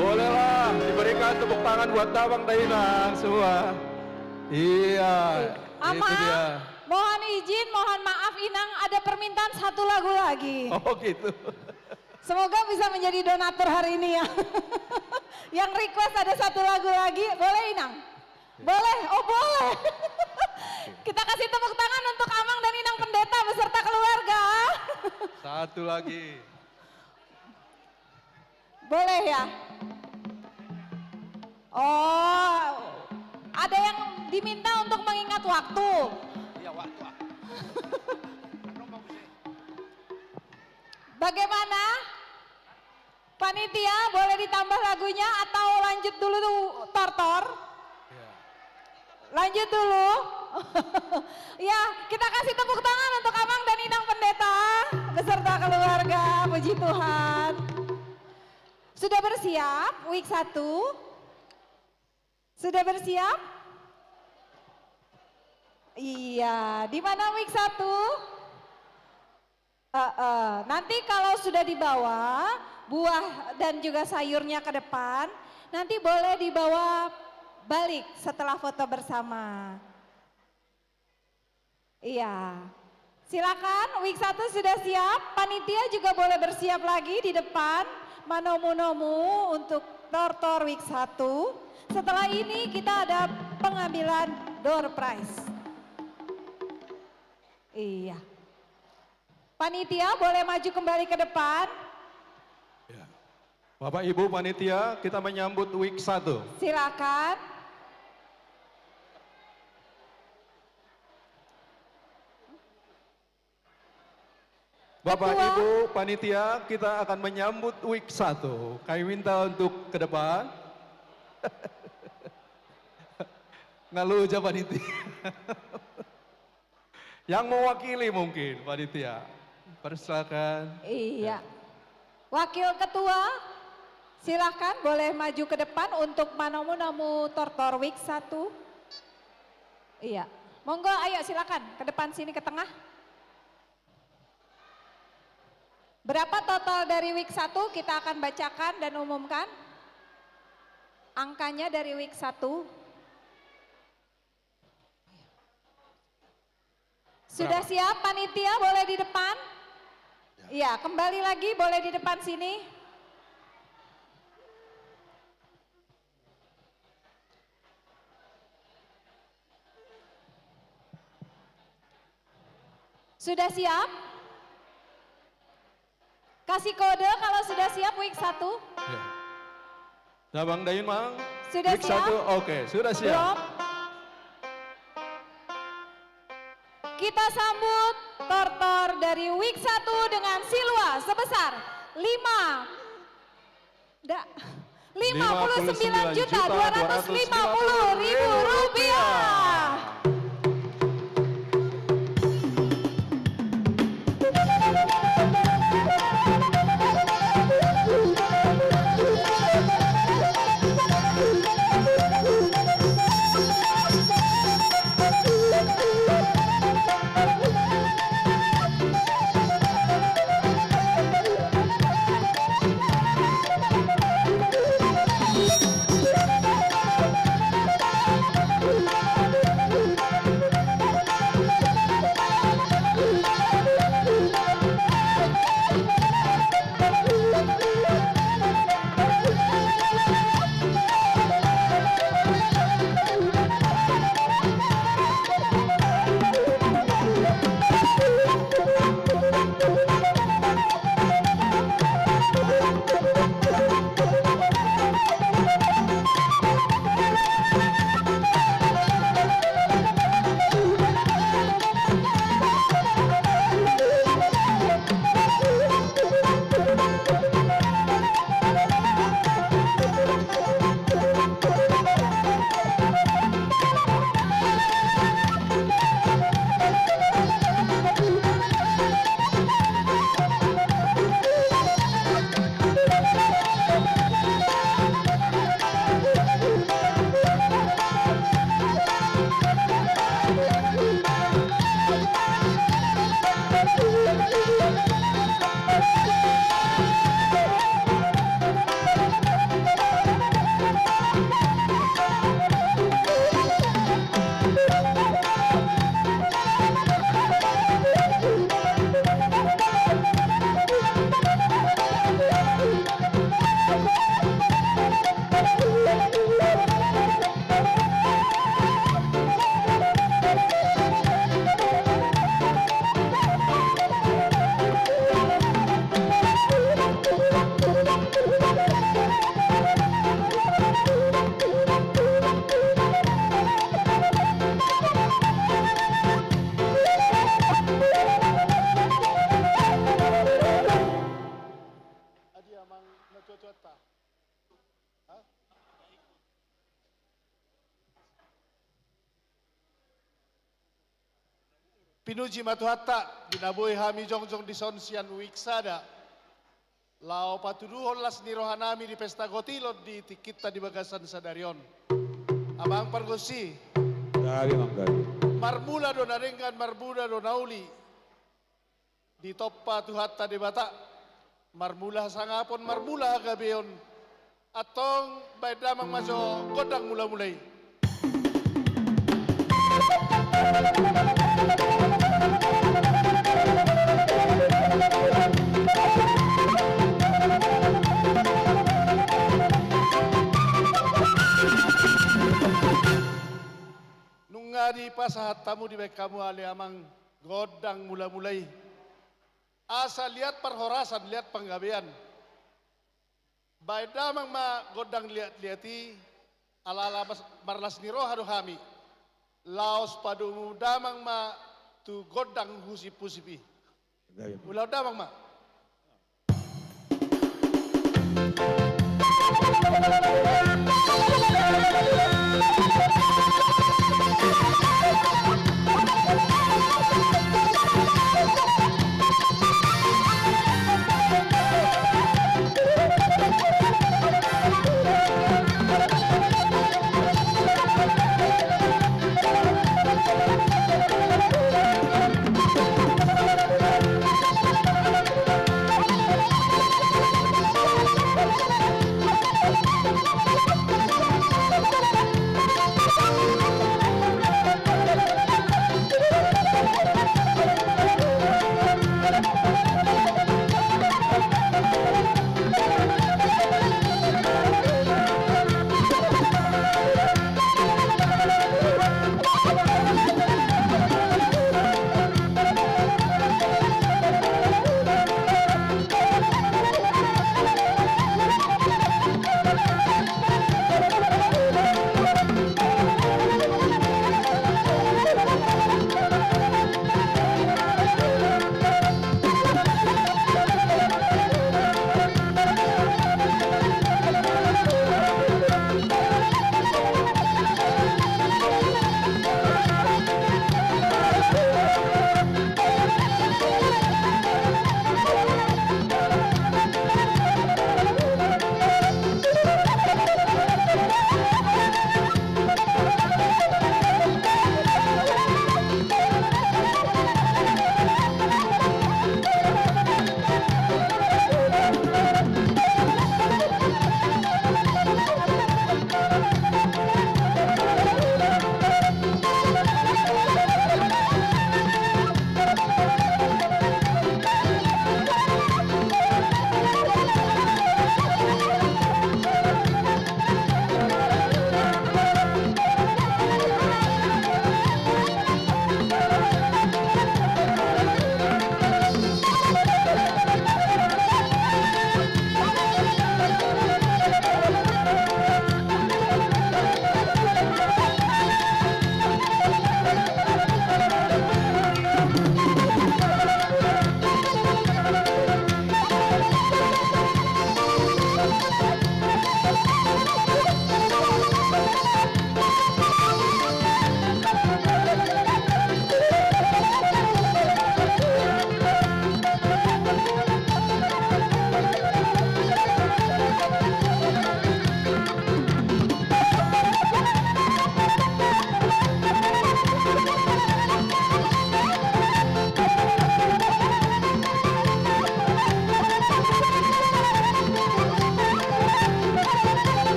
Bolehlah diberikan tepuk tangan buat abang dan inang semua. Iya, itu Amang, dia. Mohon izin, mohon maaf, Inang ada permintaan satu lagu lagi. Oh, gitu. Semoga bisa menjadi donatur hari ini ya. Yang request ada satu lagu lagi, boleh, Inang? Boleh, oh, boleh. Kita kasih tepuk tangan untuk Amang dan Inang Pendeta beserta keluarga. Satu lagi. Boleh ya? Oh, ada yang diminta untuk mengingat waktu. Iya, waktu, ah. Bagaimana? Panitia, boleh ditambah lagunya atau lanjut dulu tuh, Tortor? Iya. Lanjut dulu. Ya, kita kasih tepuk tangan untuk Amang dan Inang Pendeta beserta keluarga. Puji Tuhan. Sudah bersiap, week satu? Sudah bersiap? Iya, di mana week satu? Eh, eh. Nanti kalau sudah dibawa buah dan juga sayurnya ke depan, nanti boleh dibawa balik setelah foto bersama. Iya. Silakan, week satu sudah siap. Panitia juga boleh bersiap lagi di depan, manomu-nomu untuk Tortor week satu. Setelah ini kita ada pengambilan door prize. Iya. Panitia boleh maju kembali ke depan. Ya. Bapak Ibu panitia, kita menyambut week satu. Silakan. Bapak Ketua. Ibu panitia, kita akan menyambut week satu. Kami minta untuk ke depan. Nggak lucu panitia. Yang mewakili mungkin panitia. Persilakan. Iya. Ya. Wakil Ketua, silakan boleh maju ke depan untuk manomu-nomu Tortor week satu. Iya. Monggo, ayo silakan ke depan sini, ke tengah. Berapa total dari week satu, kita akan bacakan dan umumkan angkanya dari week satu. Sudah siap, panitia, boleh di depan? Ya. Iya, kembali lagi, boleh di depan sini. Sudah siap? Kasih kode kalau sudah siap, week satu. Ya. Nah, Bang Dayun, Bang. Sudah siap? Week satu, oke, sudah siap. Belum? Kita sambut Tortor dari week satu dengan silua sebesar lima, da-, lima puluh sembilan juta dua ratus lima puluh ribu rupiah. Pinuji ma Tuhanta, di na boi hami jongjong dison sian uik sada, laho patuduhon las ni rohanami di pesta gotilon di tingkinta di bagasan sadari on. Amang pargonsi. Gabe, Amang, gabe. Marmula do na denggan, marmula do na uli. Ditompa Tuhanta Debata, marmula hasangapon, marmula hagabeon. Antong baen damang ma jo gondang mula-mula i. Nunga dipasahat hamu, dibaen hamu ale Amang gondang mula-mula i. Asa liat parhorasan, liat panggabean. Baen damang ma gondang liat-liat i, ala-ala mas-, marlas ni roha do hami. Laos padomu damang ma tu gondang husip-husip i. Gabe. Ulahon damang ma.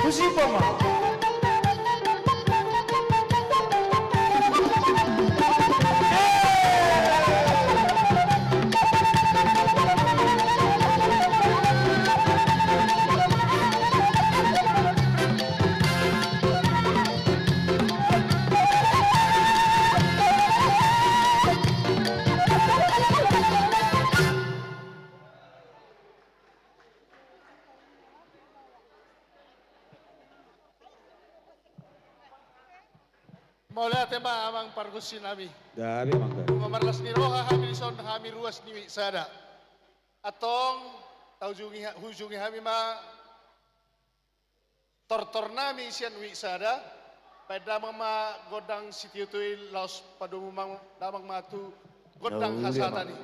Puji poma. Mauliate ma amang pargonsi nami. Gabe mangga. Nunga marlas ni roha hami dison, hami ruas ni Wijk Sada. Antong, taujungi ha-, hujungi hami ma tortor nami sian Wijk Sada. Baen damang ma gondang sitio-tio i, laos padomu ma damang ma tu gondang hasahatan i.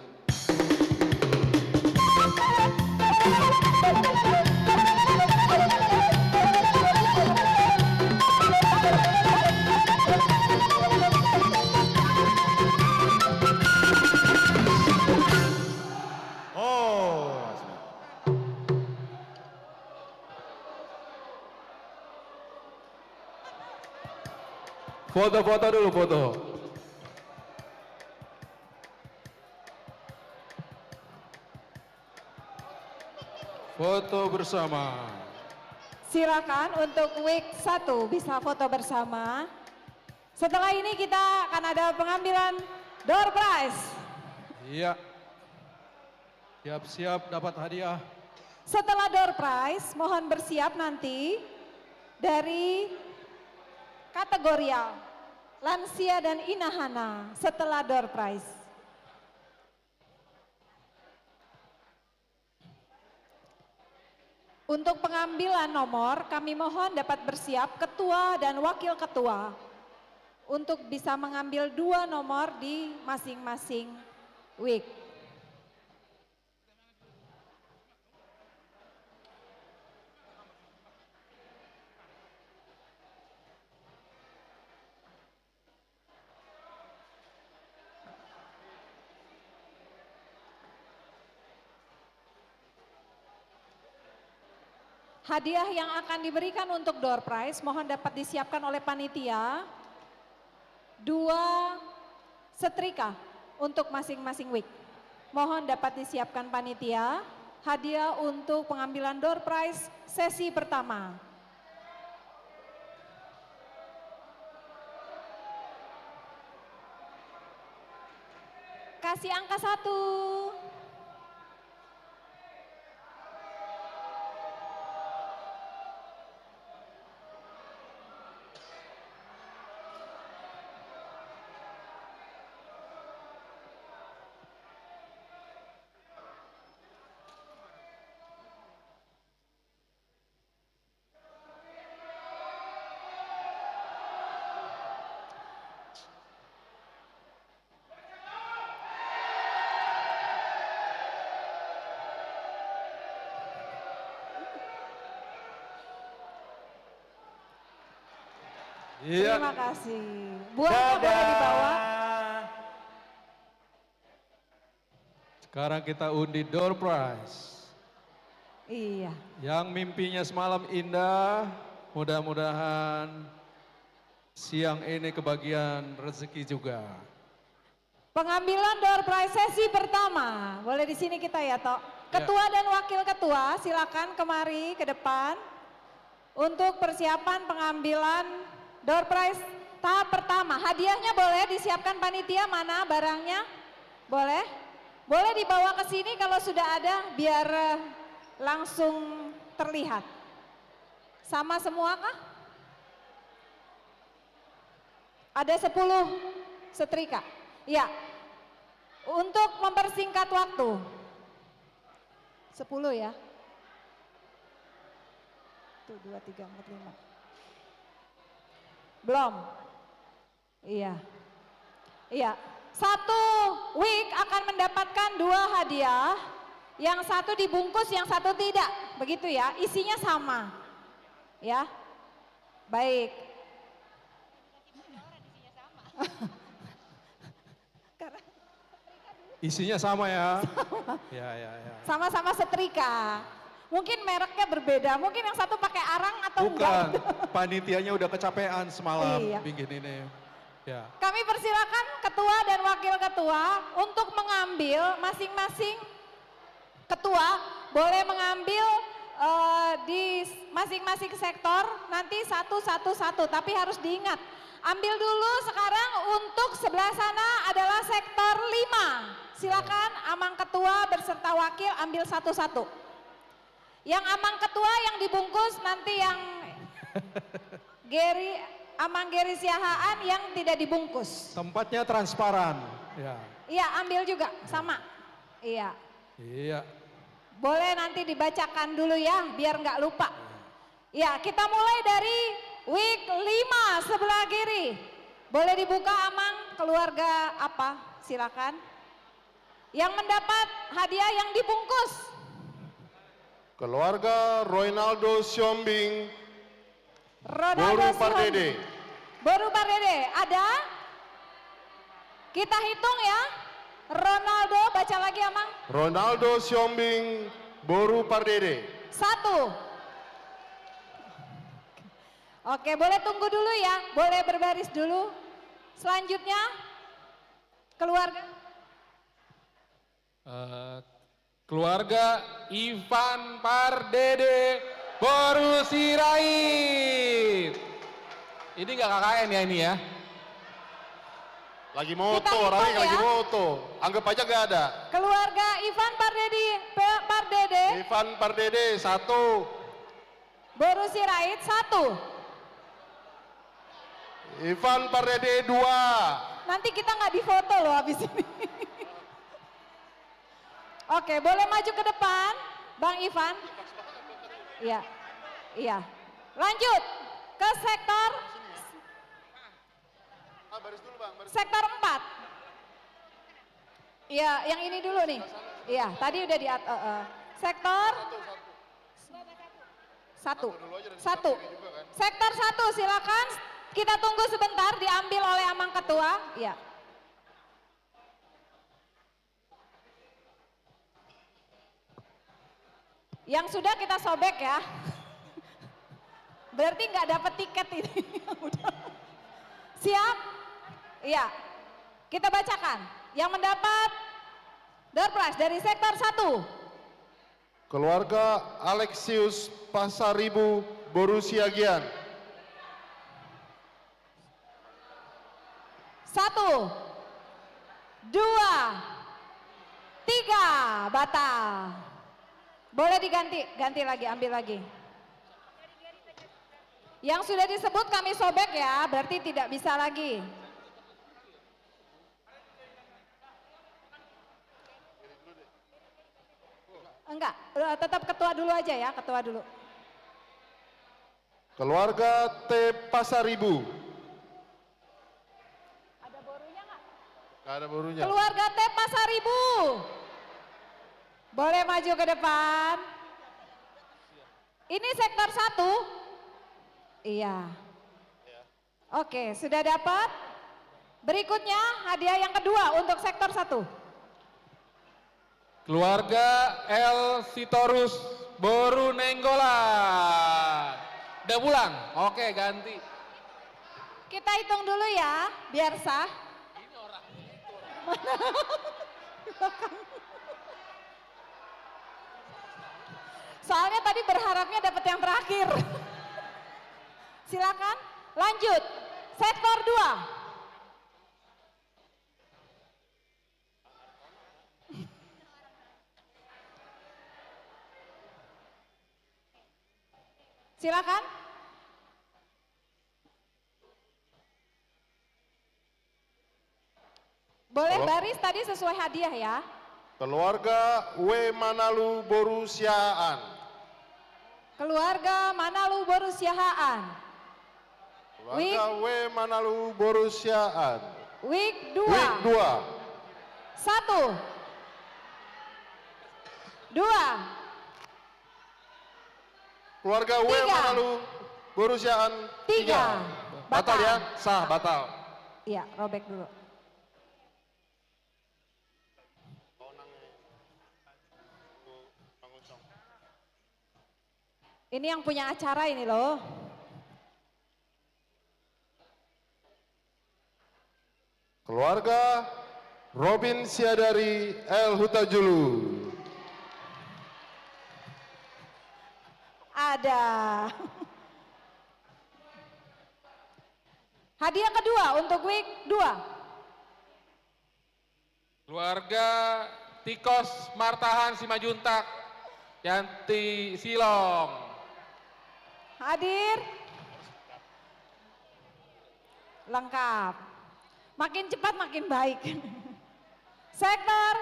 Oh, asik. Foto, foto dulu, foto. Foto bersama. Silakan untuk Wijk Satu bisa foto bersama. Setelah ini kita akan ada pengambilan door prize. Iya. Siap-siap dapat hadiah. Setelah door prize, mohon bersiap nanti dari kategorial lansia dan inahana setelah door prize. Untuk pengambilan nomor, kami mohon dapat bersiap ketua dan wakil ketua untuk bisa mengambil dua nomor di masing-masing Wijk. Hadiah yang akan diberikan untuk door prize mohon dapat disiapkan oleh panitia. Dua setrika untuk masing-masing Wijk. Mohon dapat disiapkan panitia. Hadiah untuk pengambilan door prize sesi pertama. Kasih angka satu. Iya. Terima kasih. Buahnya boleh dibawa. Sekarang kita undi door prize. Iya. Yang mimpinya semalam indah, mudah-mudahan siang ini kebagian rezeki juga. Pengambilan door prize sesi pertama. Boleh di sini kita ya, Tok. Ya. Ketua dan wakil ketua, silakan kemari ke depan. Untuk persiapan pengambilan door prize tahap pertama, hadiahnya boleh disiapkan panitia, mana barangnya? Boleh? Boleh dibawa ke sini kalau sudah ada, biar, eh, langsung terlihat. Sama semua kah? Ada sepuluh setrika. Ya. Untuk mempersingkat waktu. Sepuluh ya. Tuh, dua, tiga, empat, lima. Belum. Iya. Iya. Satu Wijk akan mendapatkan dua hadiah. Yang satu dibungkus, yang satu tidak. Begitu ya. Isinya sama. Ya. Baik. Karena isinya sama ya? Sama. Ya, ya, ya. Sama-sama setrika. Mungkin mereknya berbeda, mungkin yang satu pakai arang atau enggak. Bukan, panitianya udah kecapean semalam. Iya. Bikin ini. Ya. Kami persilakan ketua dan wakil ketua untuk mengambil masing-masing. Ketua boleh mengambil, eh, di s-, masing-masing sektor nanti satu, satu, satu, tapi harus diingat, ambil dulu sekarang untuk sebelah sana adalah sektor lima. Silakan Amang Ketua berserta wakil ambil satu-satu. Yang Amang Ketua yang dibungkus, nanti yang Geri, Amang Geri Siahaan yang tidak dibungkus. Tempatnya transparan. Ya. Iya, ambil juga, sama. Iya. Iya. Boleh nanti dibacakan dulu ya, biar nggak lupa. Iya, kita mulai dari week lima sebelah kiri. Boleh dibuka, Amang, keluarga apa? Silakan. Yang mendapat hadiah yang dibungkus. Keluarga Ronaldo Siombing, Ronaldo Boru Pardede. Boru Pardede, ada? Kita hitung ya. Ronaldo, baca lagi, Amang. Ronaldo Siombing, Boru Pardede. Satu. Oke, boleh tunggu dulu ya. Boleh berbaris dulu. Selanjutnya, keluarga. Eh, keluarga Ivan Pardede Boru Sirait. Ini nggak K K N ya ini ya? Lagi moto, kita hitung orangnya lagi ya. Moto. Anggap aja nggak ada. Keluarga Ivan Pardede, Pe-, Pardede. Ivan Pardede, satu. Boru Sirait, satu. Ivan Pardede, dua. Nanti kita nggak difoto loh habis ini. Oke, boleh maju ke depan, Bang Ivan. Iya, iya. Lanjut ke sektor, sektor empat. Iya, yang ini dulu nih. Iya, tadi udah di at-, eh, eh. Sektor satu. Satu. Sektor satu, silakan. Kita tunggu sebentar, diambil oleh Amang Ketua. Iya. Yang sudah kita sobek ya. Berarti nggak dapat tiket ini. Udah. Siap? Iya. Kita bacakan. Yang mendapat door prize dari sektor satu. Keluarga Alexius Pasaribu Boru Siagian. Satu, dua, tiga, batal. Boleh diganti, ganti lagi, ambil lagi. Yang sudah disebut kami sobek ya, berarti tidak bisa lagi. Enggak, eh, tetap ketua dulu aja ya, ketua dulu. Keluarga T Pasaribu. Ada borunya nggak? Nggak ada borunya. Keluarga T Pasaribu. Boleh maju ke depan. Ini sektor satu. Iya. Oke, sudah dapat. Berikutnya, hadiah yang kedua untuk sektor satu. Keluarga L Sitorus Boru Nainggolan. Udah pulang? Oke, ganti. Kita hitung dulu ya, biar sah. Ini orang. Mana? Soalnya tadi berharapnya dapat yang terakhir. Silakan, lanjut. Sektor dua. Silakan. Boleh baris tadi sesuai hadiah ya. Keluarga W Manalu Boru Siahaan. Keluarga Manalu Boru Siahaan. Keluarga W Manalu Boru Siahaan. Week dua. Week dua. Satu. Dua. Keluarga W Manalu Boru Siahaan. Tiga. Batal ya? Sah, batal. Iya, robek dulu. Ini yang punya acara ini loh. Keluarga Robin Siadari L Hutajulu. Ada. Hadiah kedua untuk week dua. Keluarga Tikos Martahan Simanjuntak, Yanti Silong. Hadir. Lengkap. Makin cepat makin baik. Sektor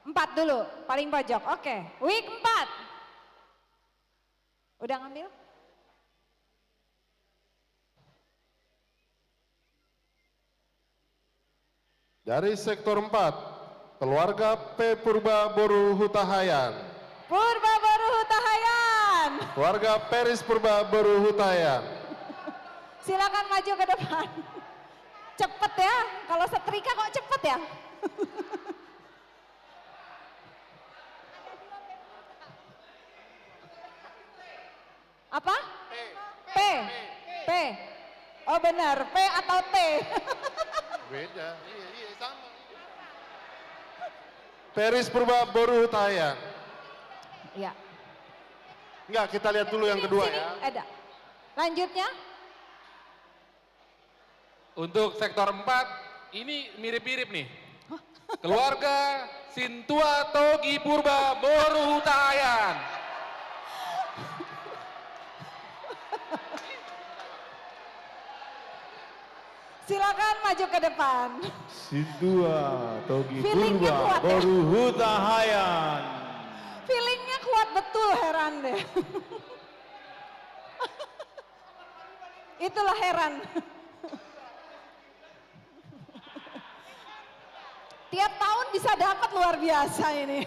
empat dulu, paling pojok. Oke, week empat. Udah ngambil? Dari sektor empat, keluarga P Purba boru Hutahaean. Purba boru Hutahaean. Keluarga Peris Purba boru Hutahaean. Silakan maju ke depan. Cepet ya, kalau setrika kok cepet ya? Apa? P. P. P. Oh benar, P atau T? Beda. Iya, iya, sama. Peris Purba boru Hutahaean. Iya. Enggak, kita lihat dulu yang kedua ya. Ada. Lanjutnya? Untuk sektor empat, ini mirip-mirip nih. Keluarga Sintua Togi Purba boru Hutahaean. Silakan maju ke depan. Sintua Togi Purba boru Hutahaean. Feelingnya kuat betul, heran deh. Itulah heran. Tiap tahun bisa dapat, luar biasa ini.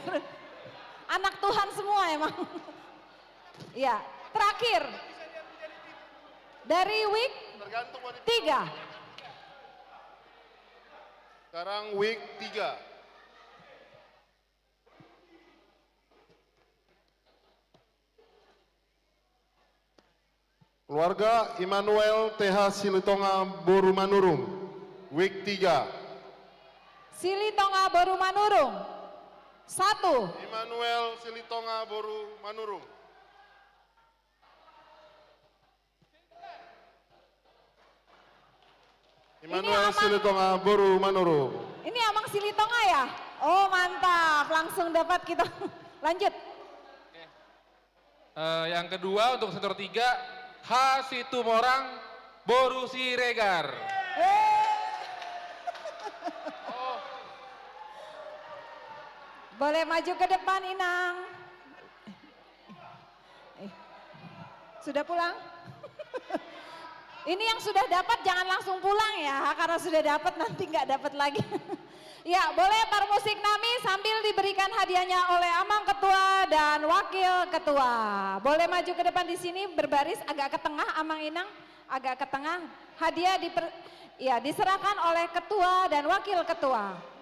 Anak Tuhan semua emang. Ya, terakhir. Dari week tiga. Sekarang week tiga. Keluarga Immanuel T H Silitonga boru Manurung, week tiga. Silitonga boru Manurung, satu. Immanuel Silitonga boru Manurung. Immanuel Silitonga boru Manurung. Ini Amang Silitonga ya? Oh mantap, langsung dapat kita. Lanjut. Eh, yang kedua untuk sektor tiga, H Situmorang boru Siregar. Eh. Boleh maju ke depan, Inang. Eh, sudah pulang? Ini yang sudah dapat jangan langsung pulang ya, karena sudah dapat nanti nggak dapat lagi. Ya, boleh parmusik nami sambil diberikan hadiahnya oleh Amang Ketua dan Wakil Ketua. Boleh maju ke depan di sini, berbaris agak ke tengah, Amang Inang, agak ke tengah. Hadiah diper-, ya, diserahkan oleh Ketua dan Wakil Ketua.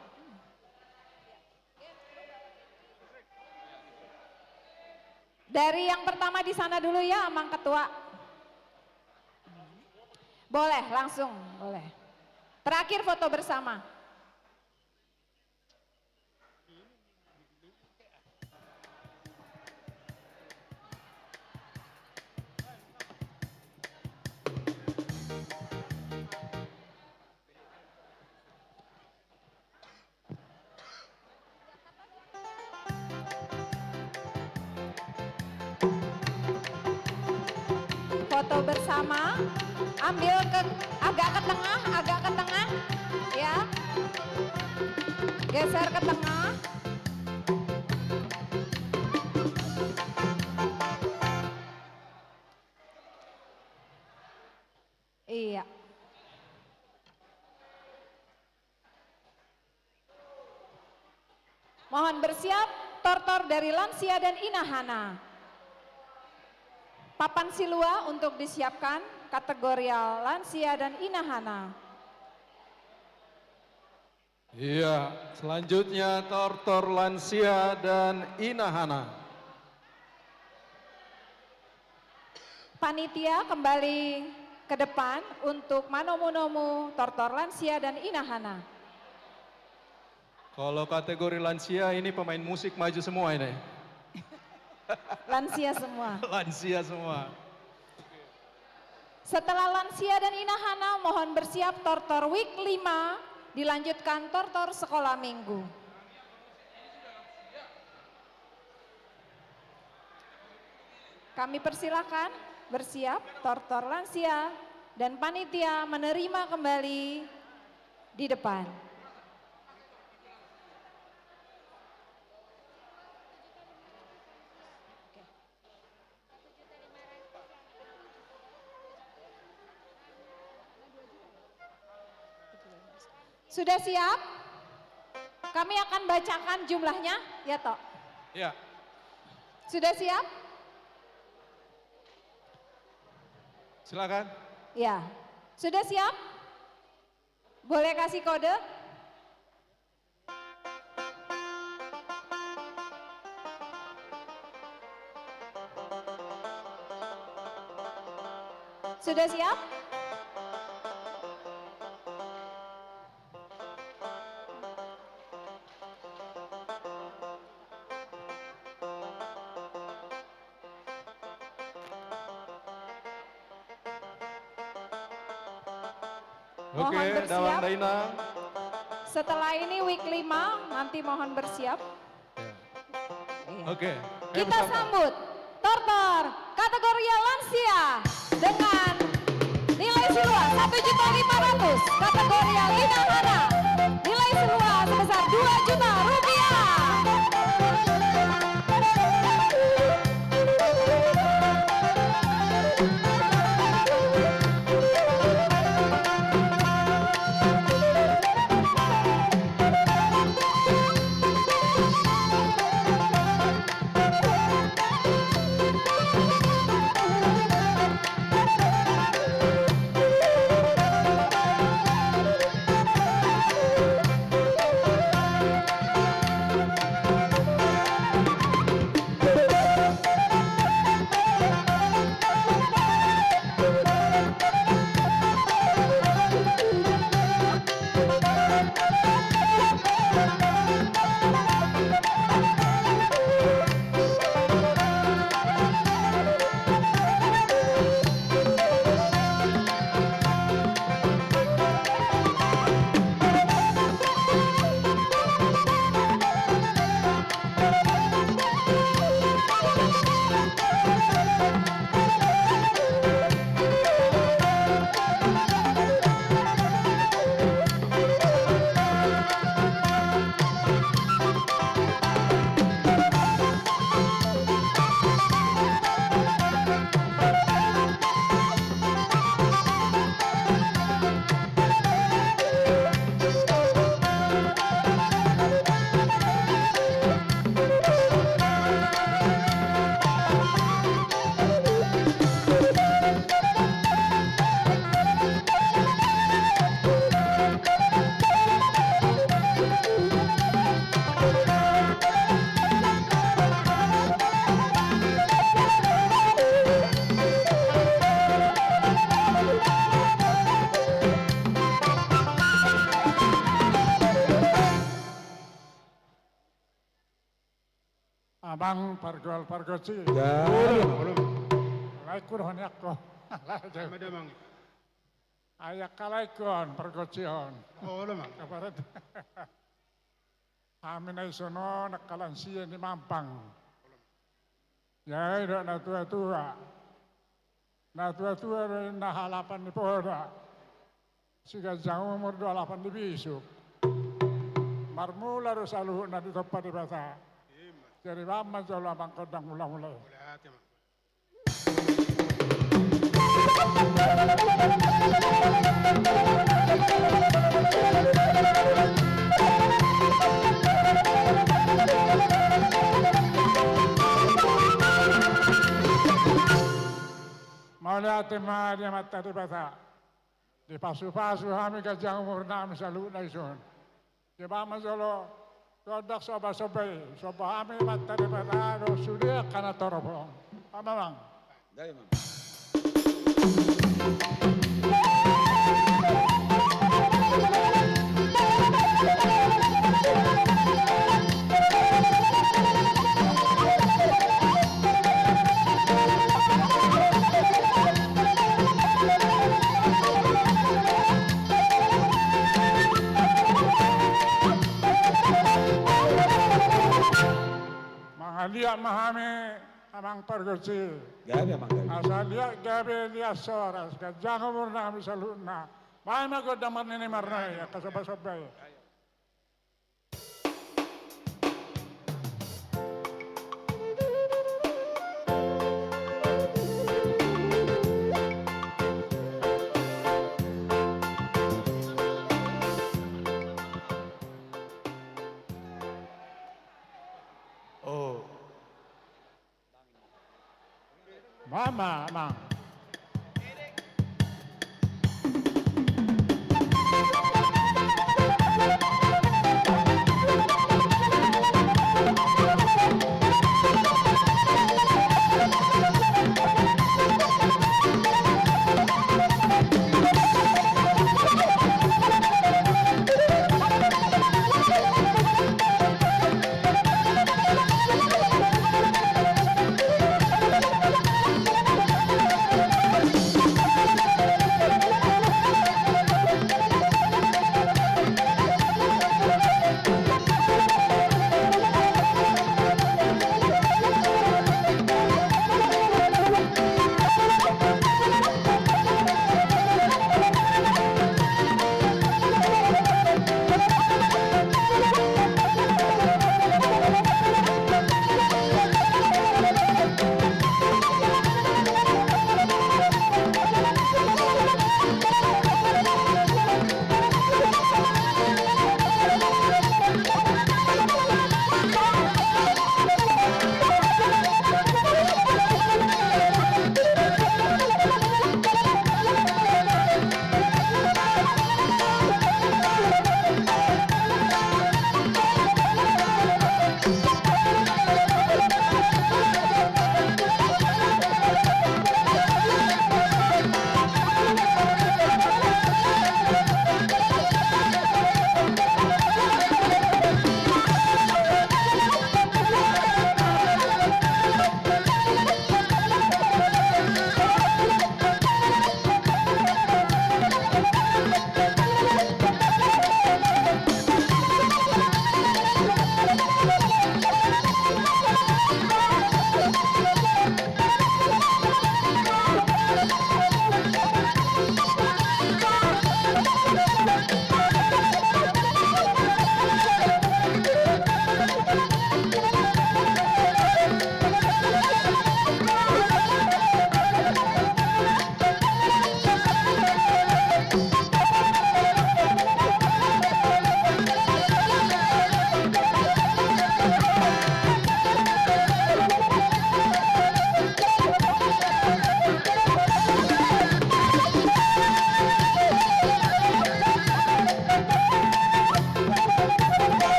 Dari yang pertama di sana dulu ya, Amang Ketua. Boleh, langsung, boleh. Terakhir foto bersama. Foto bersama, ambil ke, agak ke tengah, agak ke tengah, ya. Geser ke tengah. Iya. Mohon bersiap, tortor dari lansia dan inahana. Papan silua untuk disiapkan, kategorial lansia dan inahana. Iya, selanjutnya tortor lansia dan inahana. Panitia kembali ke depan untuk manomu-nomu tortor lansia dan inahana. Kalau kategori lansia ini pemain musik maju semua ini. Lansia semua. Lansia semua. Setelah lansia dan inahana, mohon bersiap tortor week lima, dilanjutkan tortor sekolah minggu. Kami persilakan bersiap tortor lansia dan panitia menerima kembali di depan. Sudah siap? Kami akan bacakan jumlahnya, ya toh? Ya. Sudah siap? Silakan. Ya. Sudah siap? Boleh kasih kode? Sudah siap? Mohon bersiap. Oke, Damang Dainang. Setelah ini week lima, nanti mohon bersiap. Ya. Iya. Oke. Kita sambut tortor kategori lansia dengan nilai siluas satu juta lima ratus, kategori inahana nilai siluas sebesar dua juta rupiah. Amang pargual pargonsi. Ya. Laengku do hon, ianggo. Ai angka laengku on, pargonsi on. Olo, Mang. Kabaret. Hami na dison on angka lansia ni Mampang. Ia i do natuatua. Natuatua do ninna halapan ni poda. Siganjang umur do halapan ni bisuk. Marmula do saluhutna ditompa Debata. Jadi bahen ma jolo amang gondang mulamula i. Mauliate ma di Amanta Debata. Dipasupasu hami ganjang umur nami saluhutna dison. Dibahen ma jolo gondang sombasomba i, somba hami Amanta Debata dohot sude angka na torop on. Amang. Dai, Amang. Mangaliat ma hami, amang pargonsi. Gabe, amang, gabe. Asa liat gabe, liat horas, ganjang umurna hami saluhutna. Bahen ma gondang marnini marnoe, angka sombasomba i. O. Mama, amang.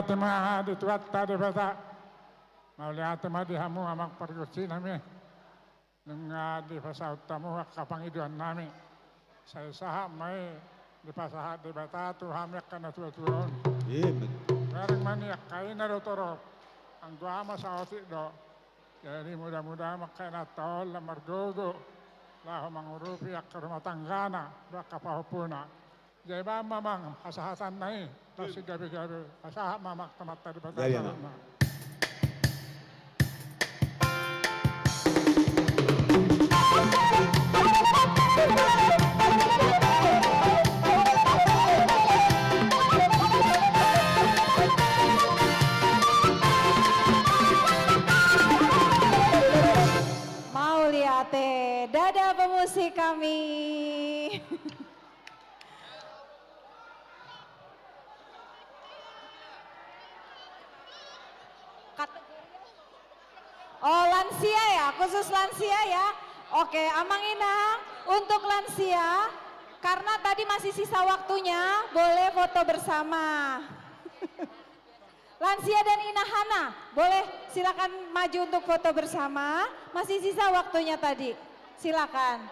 Ate ma di Tuhanta Debata. Mauliate ma di hamu amang pargonsi nami. Nunga dipasahat hamu angka pangidoan nami. Sai sahat ma i dipasahat Debata tu hami angka natuatua on. Amen. Barang ma ni angka i na do torop. Anggo ama saotik do. Jadi mudah-mudahan ma angka inanta on lam margogo laho mangurupi angka rumah tanggana dohot angka pahompuna. Jadi bahen ma amang hasahatanna i. Pasti gabe-gabe. Pasahat ma amang tu Amanta Debata. Jadi, amang. Mauliate, dada pemusik kami. Kategori. Oh, lansia ya, khusus lansia ya. Oke, Amang Inang, untuk lansia, karena tadi masih sisa waktunya, boleh foto bersama. Lansia dan Ina Hana, boleh silakan maju untuk foto bersama. Masih sisa waktunya tadi. Silakan.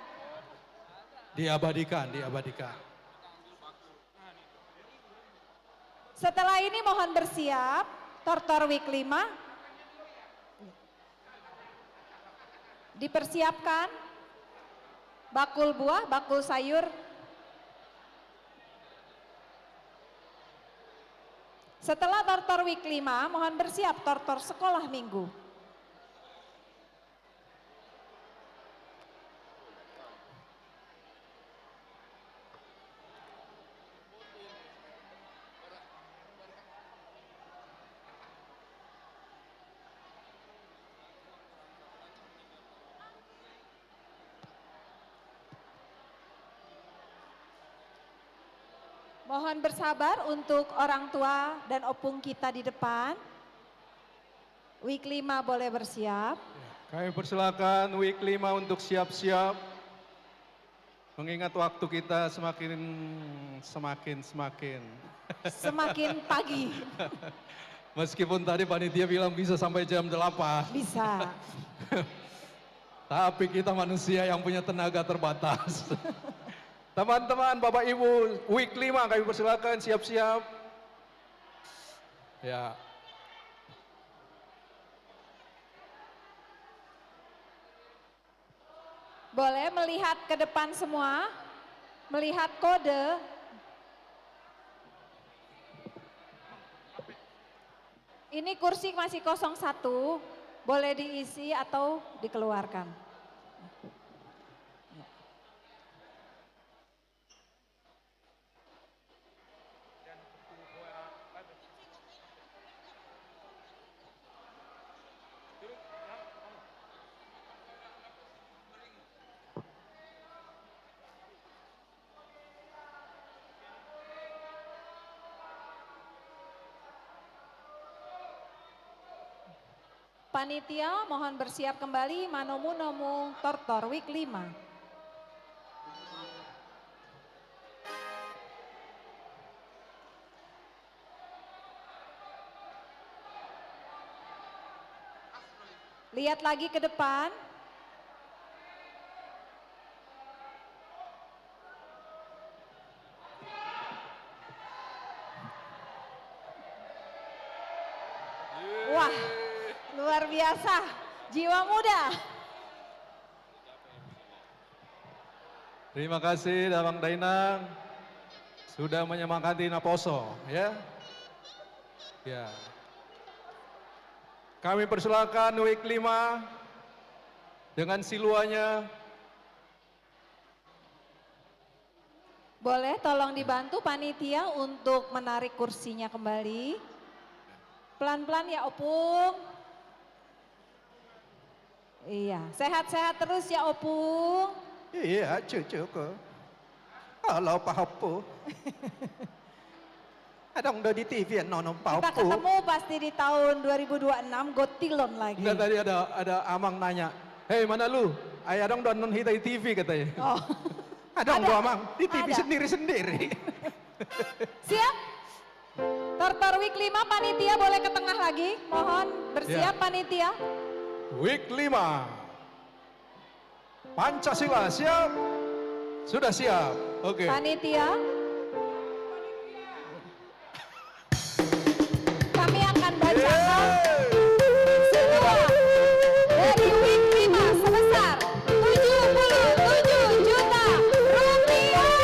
Diabadikan, diabadikan. Setelah ini mohon bersiap, Tortor Week lima. Dipersiapkan bakul buah, bakul sayur. Setelah Tortor Week lima, mohon bersiap Tortor Sekolah Minggu. Mohon bersabar untuk orang tua dan opung kita di depan. Week lima boleh bersiap. Ya, kami persilakan Week lima untuk siap-siap. Mengingat waktu kita semakin, semakin, semakin. Semakin pagi. Meskipun tadi panitia bilang bisa sampai jam delapan. Bisa. Tapi kita manusia yang punya tenaga terbatas. Teman-teman, Bapak Ibu, Week lima kami persilakan siap-siap. Ya. Boleh melihat ke depan semua, melihat kode. Ini kursi masih kosong satu, boleh diisi atau dikeluarkan. Panitia, mohon bersiap kembali manomu-nomu Tortor Week lima. Lihat lagi ke depan. Wah, luar biasa. Jiwa muda. Terima kasih, Damang Dainang, sudah menyemangati naposo, ya. Ya. Kami persilakan Week lima dengan siluanya. Boleh tolong dibantu panitia untuk menarik kursinya kembali. Pelan-pelan ya, Opung. Iya, sehat-sehat terus ya, Opung. Iya, cucuku. Halo, Pak Opung. Adong do di T V annon, Pak Opung. Kita ketemu pasti di tahun dua ribu dua enam, Got Tilon lagi. Enggak, tadi ada, ada amang nanya, "Hei, mana lu? Ai adong do annon hita di T V," katanya. Oh. Adong do, Amang, di T V sendiri-sendiri. Siap? Tortor Wik lima, panitia boleh ke tengah lagi, mohon bersiap. Ya. Panitia. Wik lima. Pancasila siap? Sudah siap. Oke. Panitia. Kami akan bacakan semua dari Wik lima sebesar tujuh puluh tujuh juta rupiah.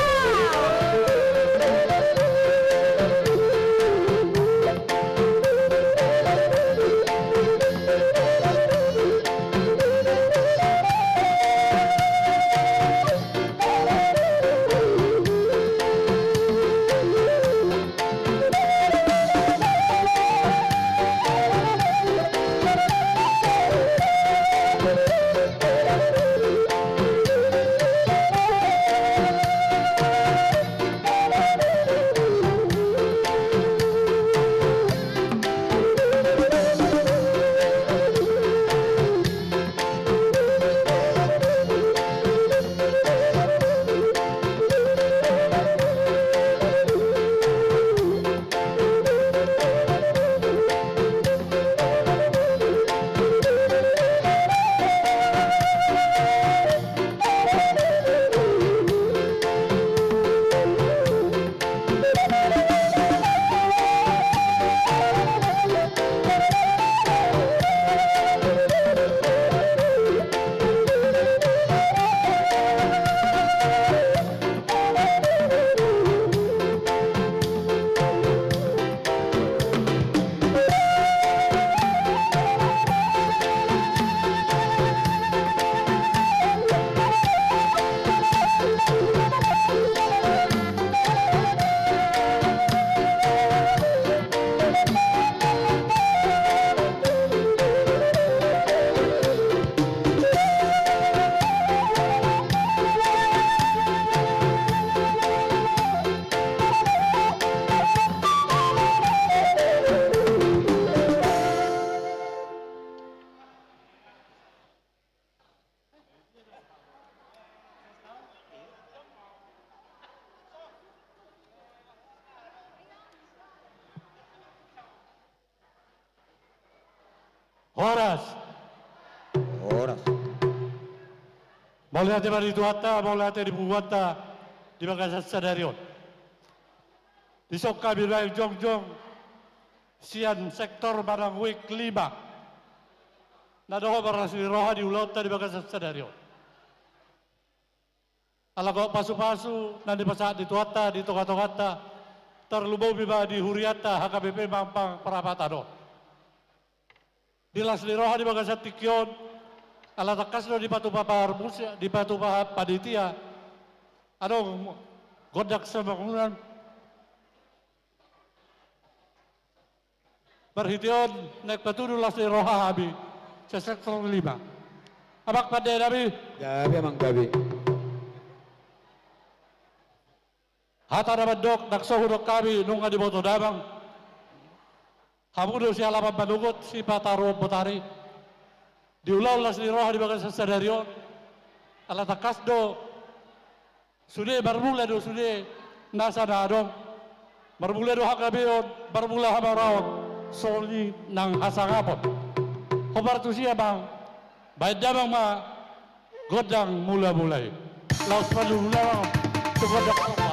Horas. Horas. Mauliate ma di Tuhanta, mauliate di punguanta di bagasan sadari on. Dison hami naeng jongjong sian sektor manang wik lima na dohot marlas ni roha di ulaonta di bagasan sadari on. Ala gok pasupasu na nipasahat ni Tuhanta di tongatonganta, tarlumobi ma di hurianta H K B P Mampang Prapatan on. Di las ni roha di bagasan tingki on, ala tangkas do dipatupa parmusik, dipatupa panitia. Adong gondang samangunan. Marhite on naeng patudu las ni roha hami sian sektor lima. Amang pande nami. Gabe, amang, gabe. Hata na mandok, ndang so hudok hami, nunga diboto damang. Hamu do sialaman manungkun, sipataruhon botari. Di ulaon las ni roha di bagasan sadari on, ala tangkas do sude marmula do sude nasa na adong. Marmula do hagabeon, marmula hamauraon, songon i nang hasangapon. Hombar tusi, amang, baen damang ma gondang mulamula i. Laos patudu damang tu gondang somba.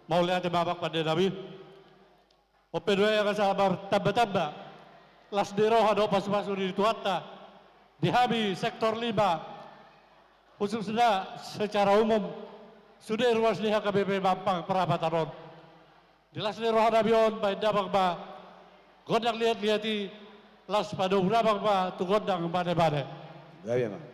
Mauliate ma, amang pande nami. On pe do i asa martambatamba las ni roha dohot pasupasu ni Tuhanta di hami sektor lima, khususna secara umum sude ruas ni H K B P Mampang Prapatan on. Di las ni roha nami on, baen damang ma gondang liatliat i, laos padomu damang ma tu gondang manebane. Gabe, amang.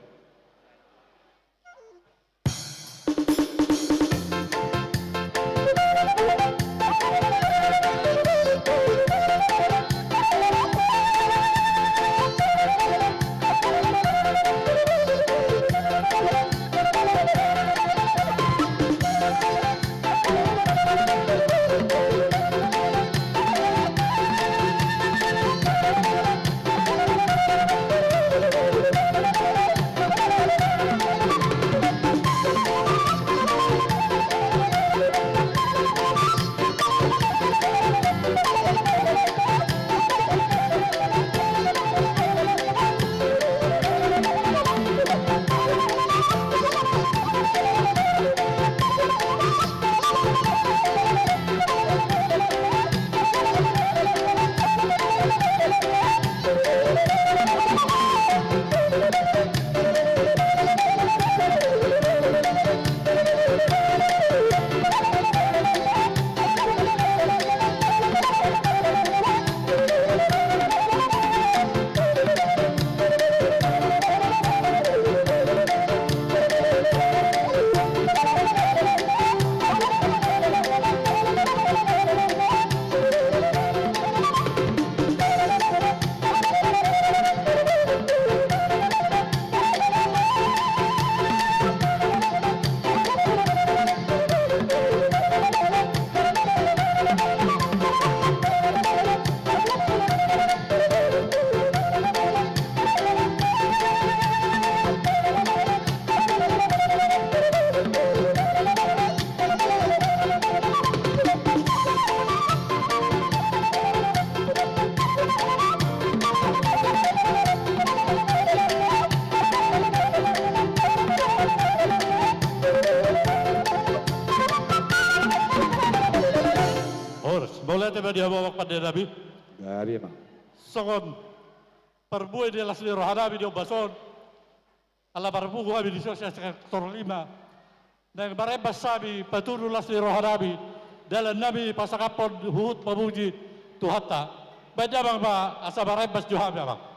Mauliate ma di hamu amang pande nami. Gabe ma. Songon parbue ni las ni roha nami di ombas on. Ala marpungu hami dison sian sektor lima. Naeng marembas hami patudu las ni roha nami. Dalan nami pasangapon huhut mamuji Tuhanta. Baen damang ma asa marembas jo hami amang.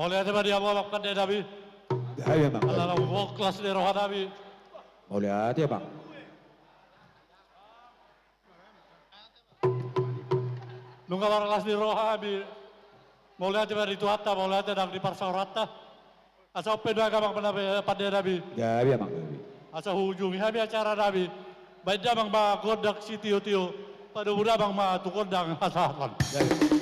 Mauliate ma di hamu amang pande nami. Gabe amang. Ala naung las ni roha nami. Mauliate amang. Nunga marlas ni roha hami. Mauliate ma di Tuhanta, mauliate nang di parsaoranta. Asa on pe nang amang pande nami. Gabe amang gabe. Asa huujungi hami acara nami. Baen damang ma gondang sitiotio. Padomu damang ma tu gondang hasahaton. Gabe.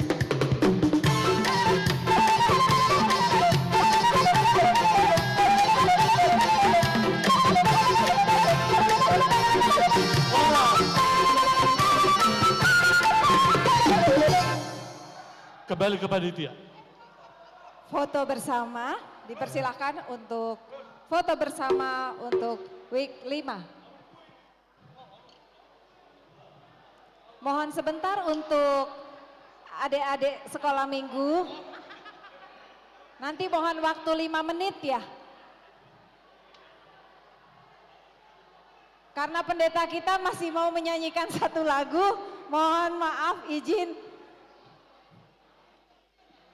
Kembali ke panitia. Foto bersama, dipersilakan untuk foto bersama untuk week lima. Mohon sebentar untuk adik-adik sekolah minggu. Nanti mohon waktu lima menit ya. Karena pendeta kita masih mau menyanyikan satu lagu, mohon maaf, izin.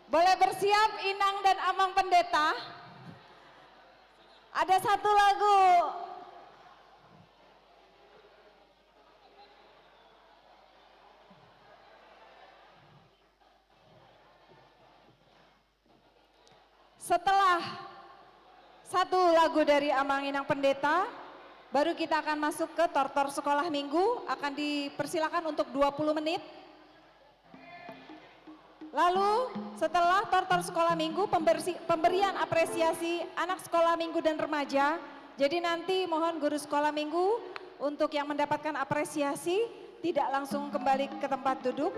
Boleh bersiap, Inang dan Amang Pendeta? Ada satu lagu. Setelah satu lagu dari Amang Inang Pendeta, baru kita akan masuk ke tortor sekolah minggu, akan dipersilakan untuk dua puluh menit. Lalu, setelah tortor sekolah minggu, pembersi-, pemberian apresiasi anak sekolah minggu dan remaja. Jadi nanti mohon guru sekolah minggu untuk yang mendapatkan apresiasi tidak langsung kembali ke tempat duduk.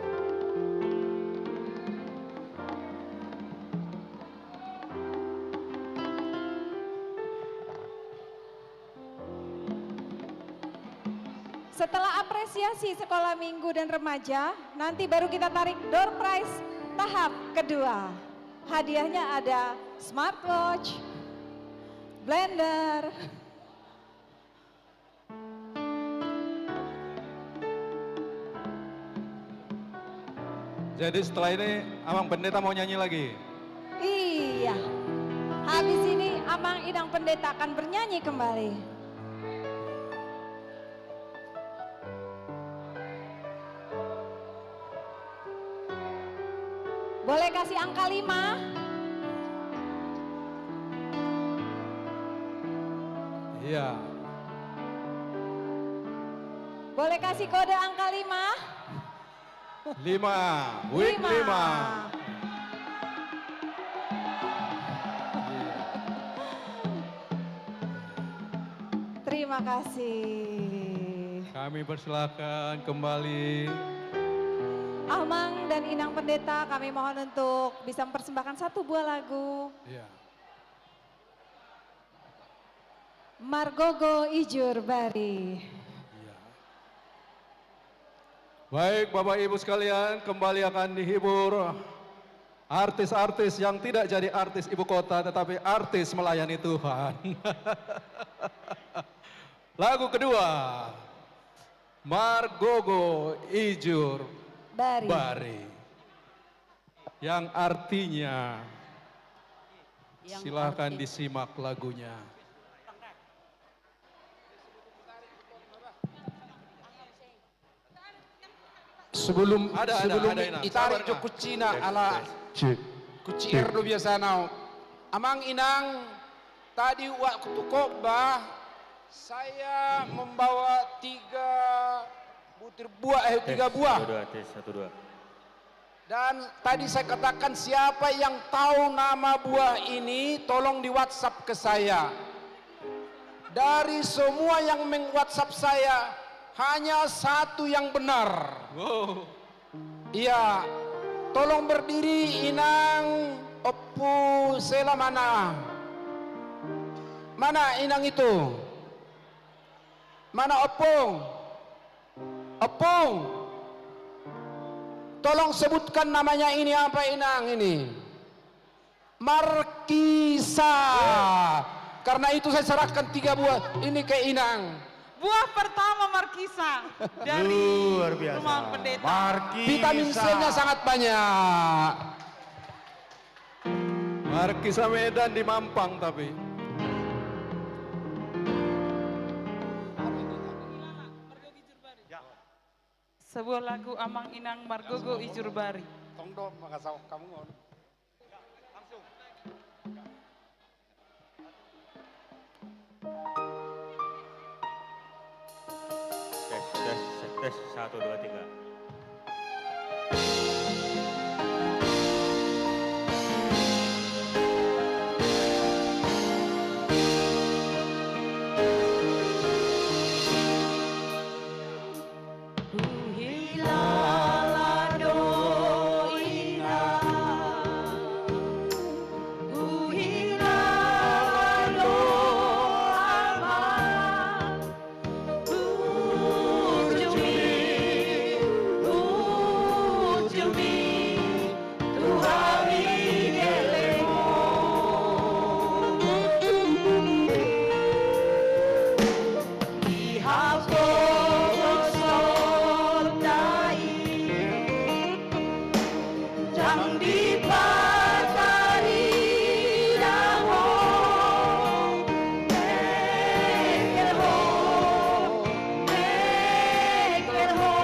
Setelah apresiasi sekolah minggu dan remaja, nanti baru kita tarik door prize tahap kedua. Hadiahnya ada smartwatch, blender. Jadi setelah ini Amang Pendeta mau nyanyi lagi? Iya. Habis ini Amang Inang Pendeta akan bernyanyi kembali. Boleh kasih angka lima? Iya. Boleh kasih kode angka lima? Lima. Week lima. Lima. Terima kasih. Kami persilakan kembali. Amang dan Inang Pendeta, kami mohon untuk bisa mempersembahkan satu buah lagu. Iya. Margogo Ijur Bari. Iya. Baik, Bapak Ibu sekalian, kembali akan dihibur artis-artis yang tidak jadi artis ibu kota, tetapi artis melayani Tuhan. Lagu kedua, Margogo Ijur Bari. Bari. Yang artinya, yang silakan arti- disimak lagunya. Sebelum, ada, ada, sebelum ada, Inang. Ditarik jo kuncina, ala kunci R do biasana. Amang Inang, tadi waktu khotbah, saya membawa tiga butir buah, eh, tiga buah. Tes, satu, dua, tes, satu, dua. Dan tadi saya katakan, siapa yang tahu nama buah ini, tolong di WhatsApp ke saya. Dari semua yang meng-WhatsApp saya, hanya satu yang benar. Wow. Iya, tolong berdiri, Inang. Ompu Sela mana? Mana Inang itu? Mana Ompung? Ompung, tolong sebutkan namanya ini, apa, Inang, ini? Markisa. Karena itu saya serahkan tiga buah ini ke Inang. Buah pertama Markisa dari Amang Pendeta. Luar biasa. Markisa. Vitamin C-nya sangat banyak. Arki Samedan di Mampang tapi. Sebuah lagu Amang Inang Margogo Ijurbari. Tong do mangasahon hamu on. Tes, tes, tes, satu, dua, tiga. Huhilala do Inang, huhilala do Amang, ujungmi, ujungmi, tu hami geleng on. Di hapogoson ta i, ndang dipatarida ho, mengkel ho, mengkel ho.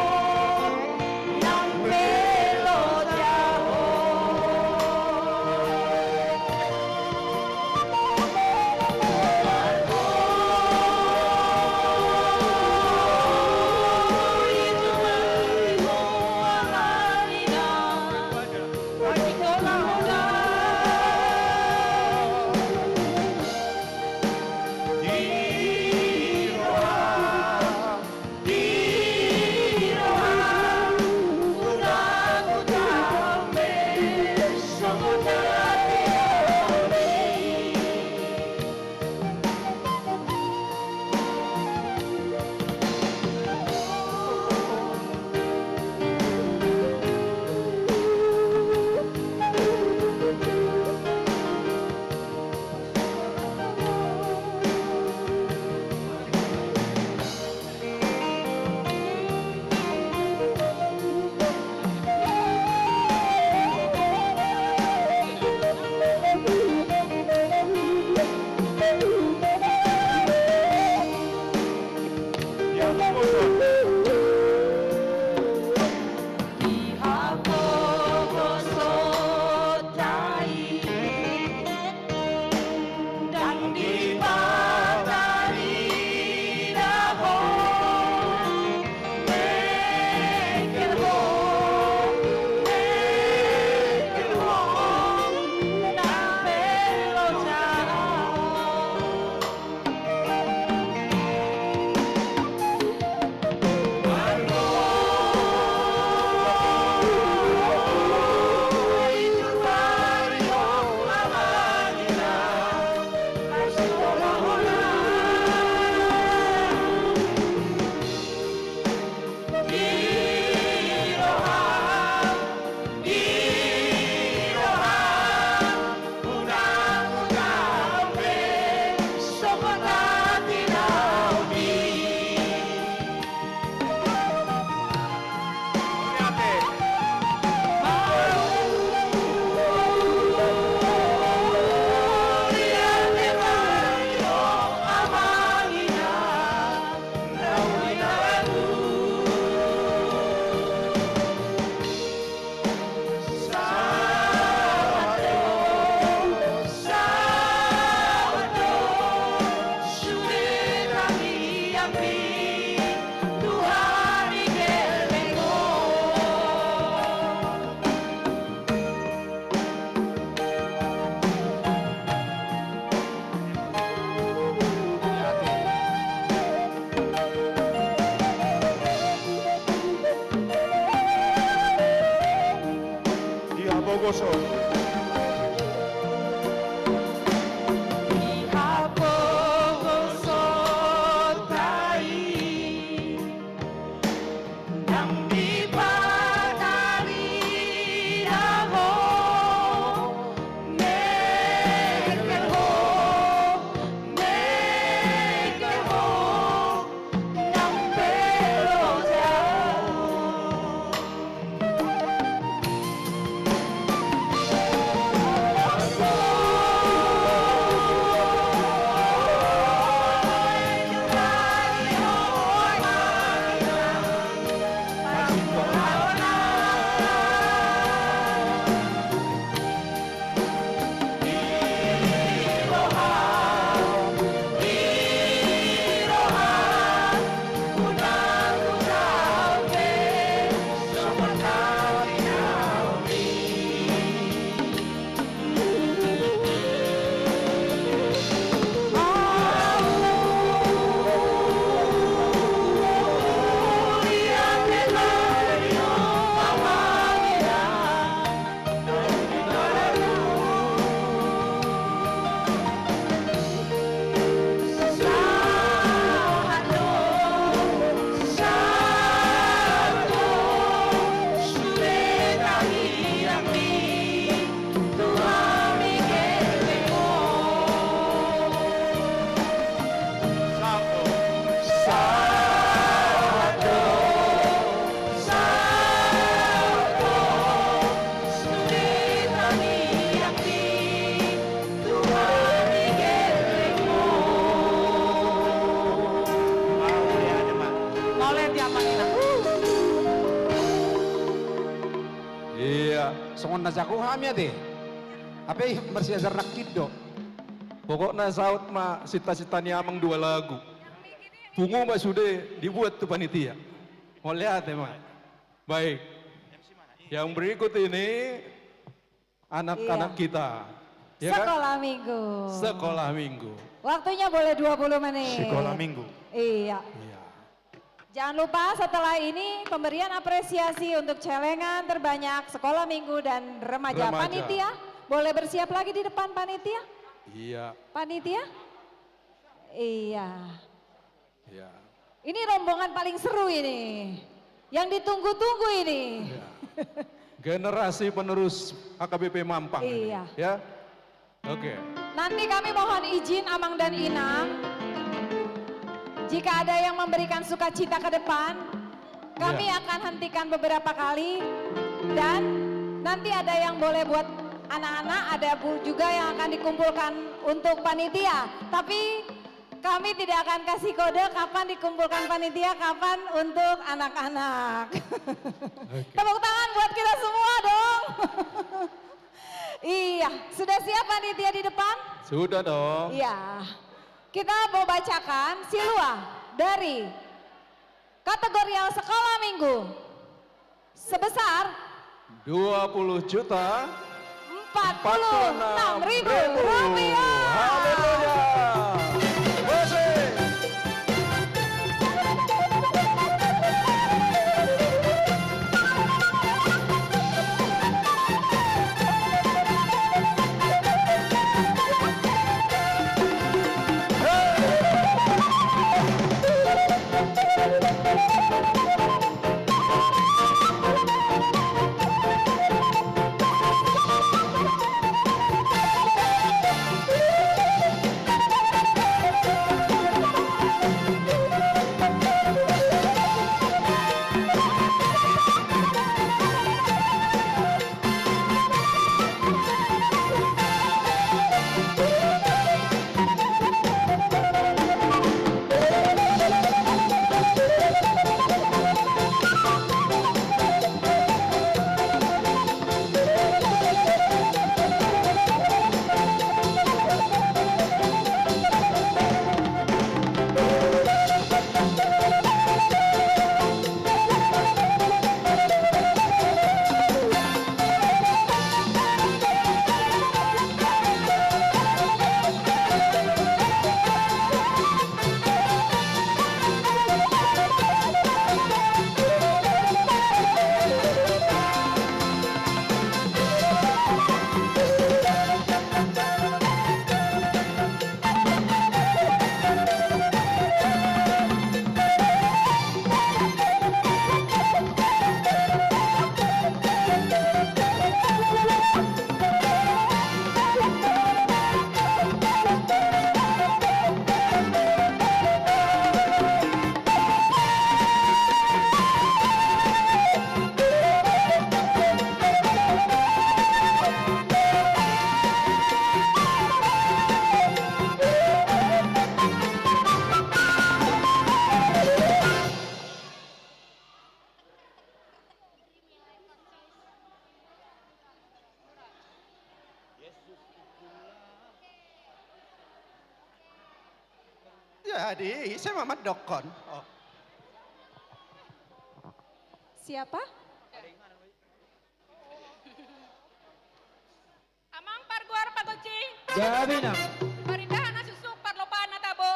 Di hapogoson ta i, ndang dipatarida ho, mengkel ho, mengkel ho, ndang pe loja. Di hapogoson. Di hapogoson ta i, ndang dipatarida ho, mengkel ho, mengkel ho, ndang pe loja. Songon na jago hami ate. Hape marsiajar nangkin do. Pokokna saut ma sinta-sinta ni amang dua lagu. Pungu ma sude dibuat tu panitia. Mauliate ma. Baik. Yang berikut ini anak-anak kita. Ya kan? Sekolah minggu. Sekolah minggu. Waktunya boleh dua puluh menit. Sekolah minggu. Iya. Iya. Jangan lupa setelah ini pemberian apresiasi untuk celengan terbanyak sekolah minggu dan remaja. Remaja. Panitia, boleh bersiap lagi di depan panitia? Iya. Panitia? Iya. Iya. Ini rombongan paling seru ini. Yang ditunggu-tunggu ini. Iya. Generasi penerus H K B P Mampang ini. Iya. Ya. Oke. Nanti kami mohon izin Amang dan Inang, jika ada yang memberikan sukacita ke depan, kami, iya, akan hentikan beberapa kali, dan nanti ada yang boleh buat anak-anak, ada bu-, juga yang akan dikumpulkan untuk panitia. Tapi kami tidak akan kasih kode kapan dikumpulkan panitia, kapan untuk anak-anak. Oke. Tepuk tangan buat kita semua dong. Iya, sudah siap panitia di depan? Sudah dong. Iya. Kita mau bacakan silua dari kategorial sekolah minggu sebesar dua puluh juta empat puluh enam ribu rupiah. Haleluya. Musik. Jadi, ise ma mandokkon. Oh. Siapa? Amang parguar pagonci. Gabe, Inang. Parindahan na suksuk, parlopaan na tabo.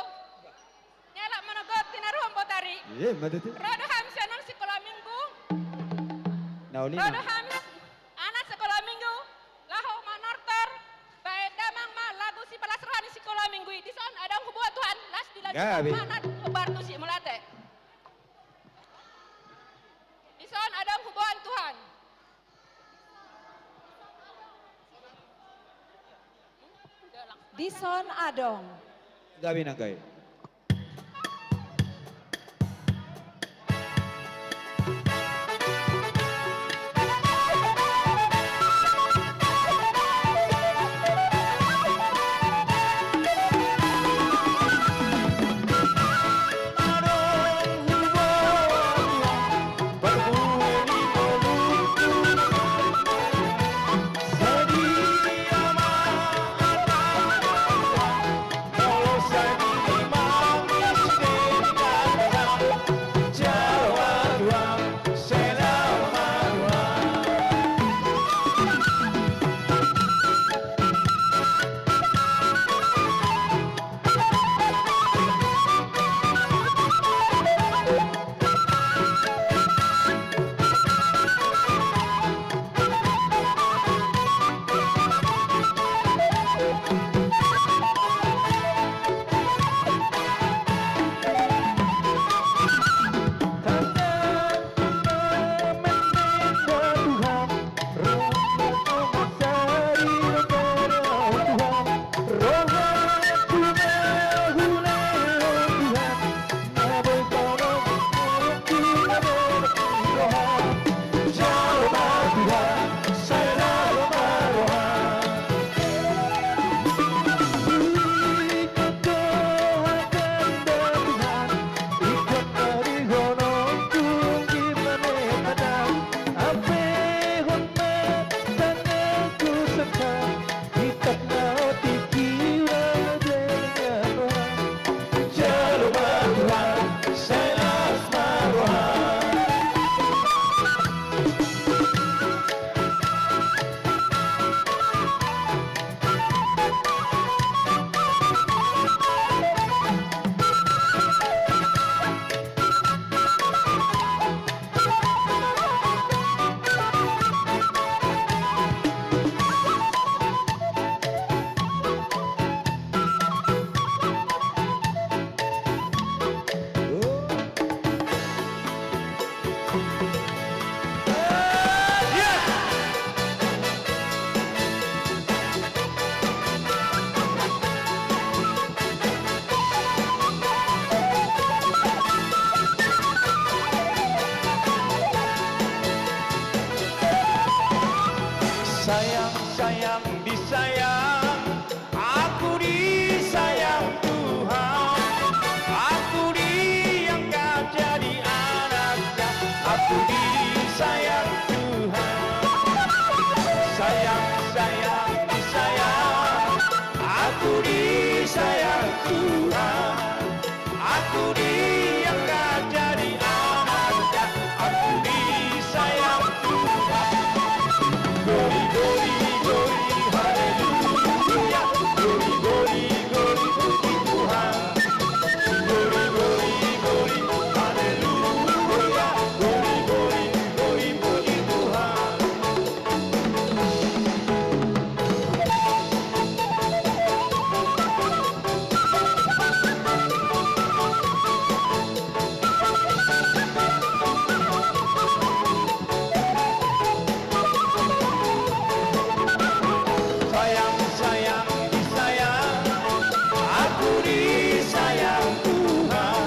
Nialap manogot, tinaruhon botari. Iya, ma tutu. Ro do hami sian on sikola minggu. Na uli, Inang. Ro do hami anak sikola minggu. Laho manortor. Baen damang ma lagu sipalas roha ni sikola minggu i. Dison adong huboan Tuhan, las dilanjutkan. Gabe. Manat obar tusi, mauliate. Dison adong huboan Tuhan. Dison adong. Gabe, Inang, gabe. Sayang, sayang, disayang, aku disayang Tuhan. Aku diangkat jadi anaknya, aku disayang Tuhan. Sayang, sayang, disayang, aku disayang Tuhan. Aku diangkat jadi anaknya, aku disayang Tuhan. Glory, glory, glory, haleluya. Glory, glory, glory, puji Tuhan. Glory, glory, glory, haleluya. Glory, glory, glory, puji Tuhan. Sayang, sayang, disayang, aku disayang Tuhan.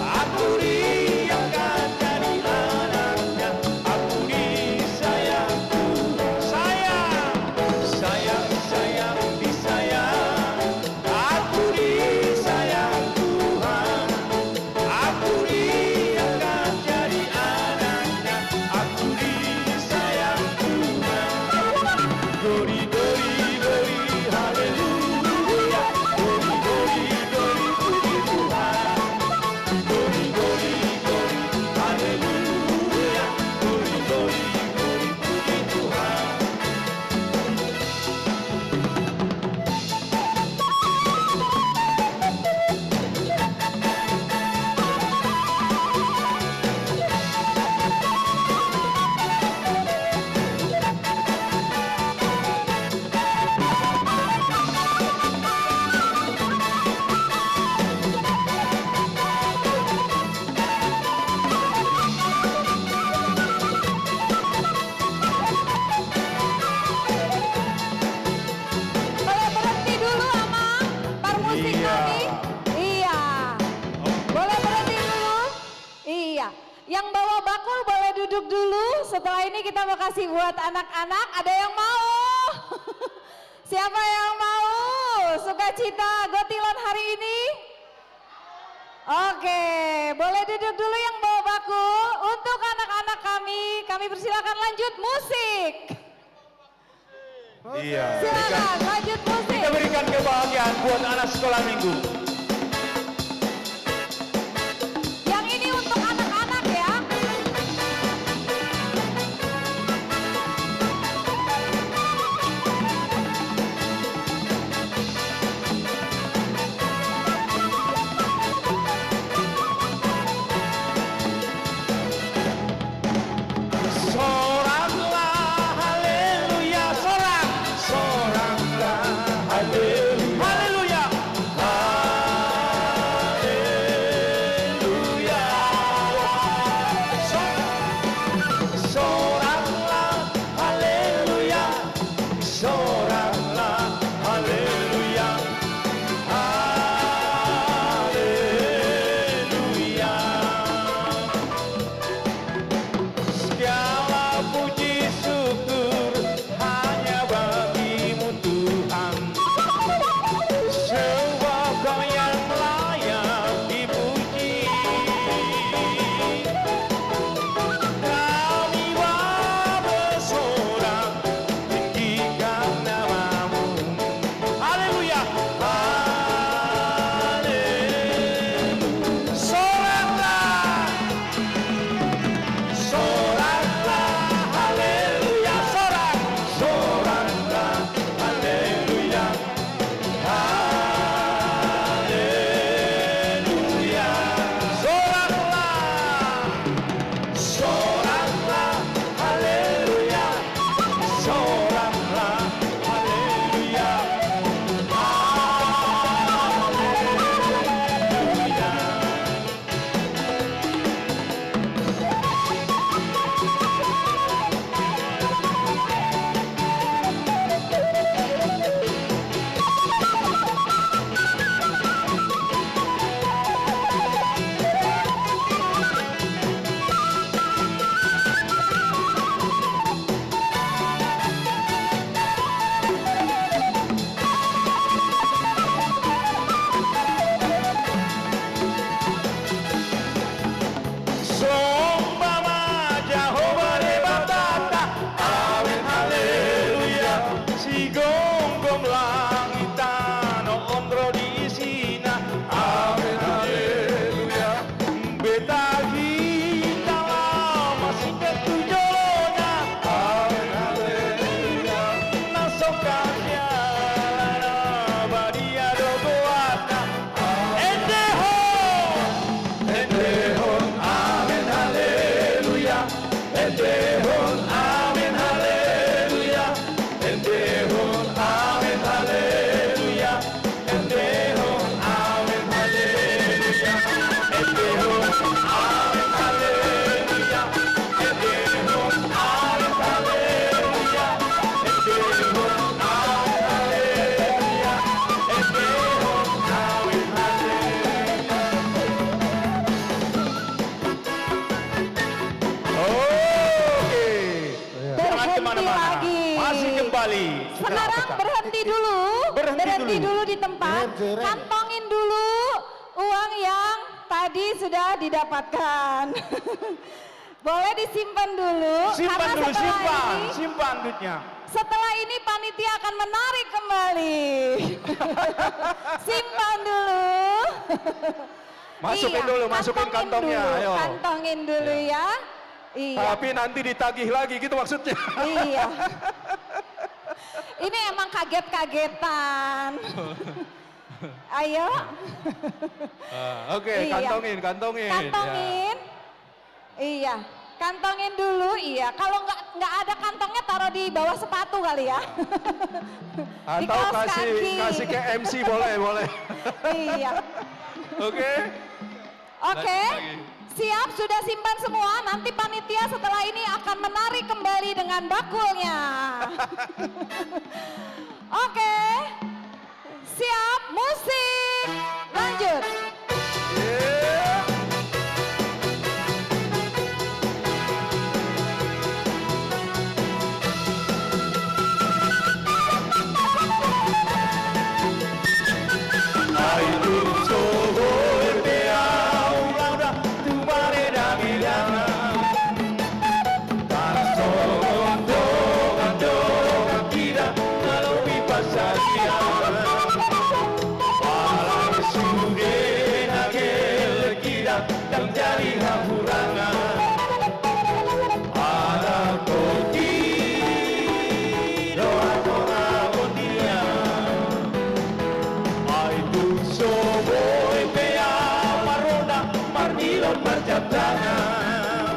Aku diangkat jadi anaknya, aku disayang Tuhan. Sayang, sayang, sayang, disayang, aku disayang Tuhan. Aku diangkat jadi anaknya, aku disayang Tuhan. Glory, glory, glory, haleluya. Glory, glory, glory, puji Tuhan. Glory, glory, glory, haleluya. Glory, glory, glory, puji Tuhan. Boleh berhenti dulu, Amang, parmusik kami. Iya. Boleh berhenti dulu? Iya. Yang bawa bakul boleh duduk dulu. Setelah ini kita mau kasih buat anak-anak. Ada yang mau? Siapa yang mau sukacita Gotilon hari ini? Oke, boleh duduk dulu yang bawa bakul. Untuk anak-anak kami, kami persilakan lanjut musik. Iya, silakan, lanjut musik. Kita berikan kebahagiaan buat anak sekolah minggu. Yang ini untuk anak-anak, ya. Soranglah haleluya, sorang. Soranglah haleluya. Haleluya. Haleluya. Endehon amen haleluya. Endehon amen haleluya. Endehon amen haleluya. Endehon amen haleluya. Endehon amen haleluya. Endehon amen haleluya. Endehon amen haleluya. Oke. Jangan kemana-mana. Berhenti lagi. Masih kembali. Sekarang berhenti dulu. Berhenti dulu di tempat. Kantongin dulu uang yang tadi sudah didapatkan. Boleh disimpan dulu, karena setelah ini, simpan duitnya. Setelah ini panitia akan menarik kembali. Simpan dulu. Masukin dulu, masukin kantongnya, ayo. Kantongin dulu ya. Iya. Tapi nanti ditagih lagi gitu maksudnya. Iya. Ini emang kaget-kagetan. Ayo. Ah, oke, kantongin, kantongin. Kantongin. Iya, kantongin dulu, iya. Kalau nggak, nggak ada kantongnya, taruh di bawah sepatu kali ya. Atau kasih, kasih ke M C boleh, boleh. Iya. Oke. Oke. Siap, sudah simpan semua. Nanti panitia setelah ini akan menarik kembali dengan bakulnya. Oke. Siap, musik. Lanjut. Ai tung so boi pe au, laoda tumare dame dame. Tarsongon dongan-dongan hita na lobi pansarian. Alai sude na gelleng hita ndang jadi hahurangan. Ala tondi do hamoraon dia. Ai tung so boi pe au marronda, marnilon, marjamtangan.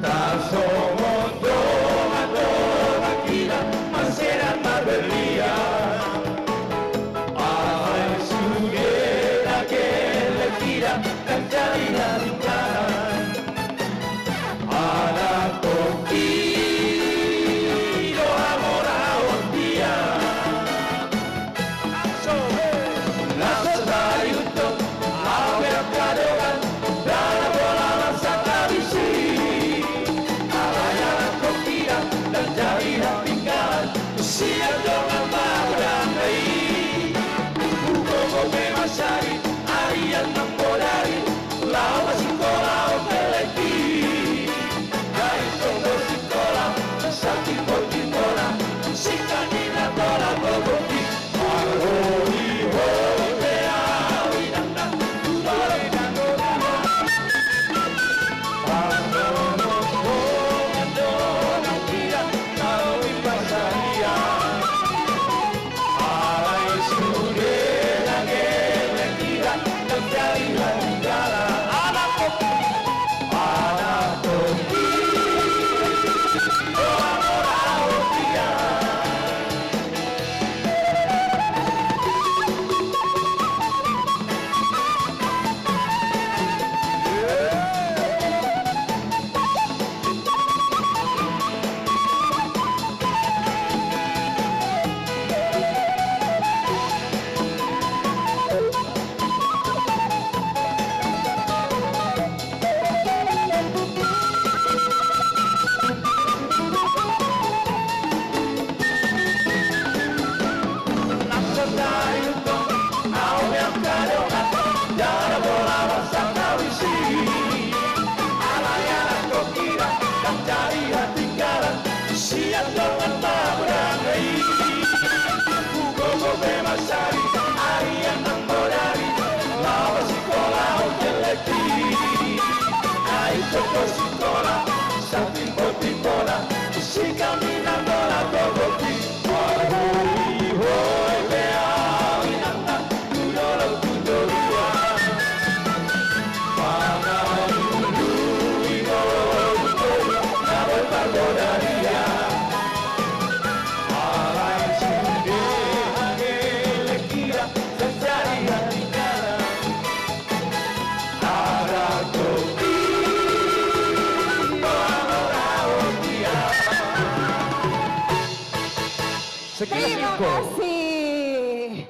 Tarsongon dongan-dongan hita marsedan marberlian. Ai sude na gelleng hita ndang jadi hahurangan. Ala tondi do hamoraon dia. Laos tariuthon au pe angka dongan, dala bola marsantabi si. Au Kasih.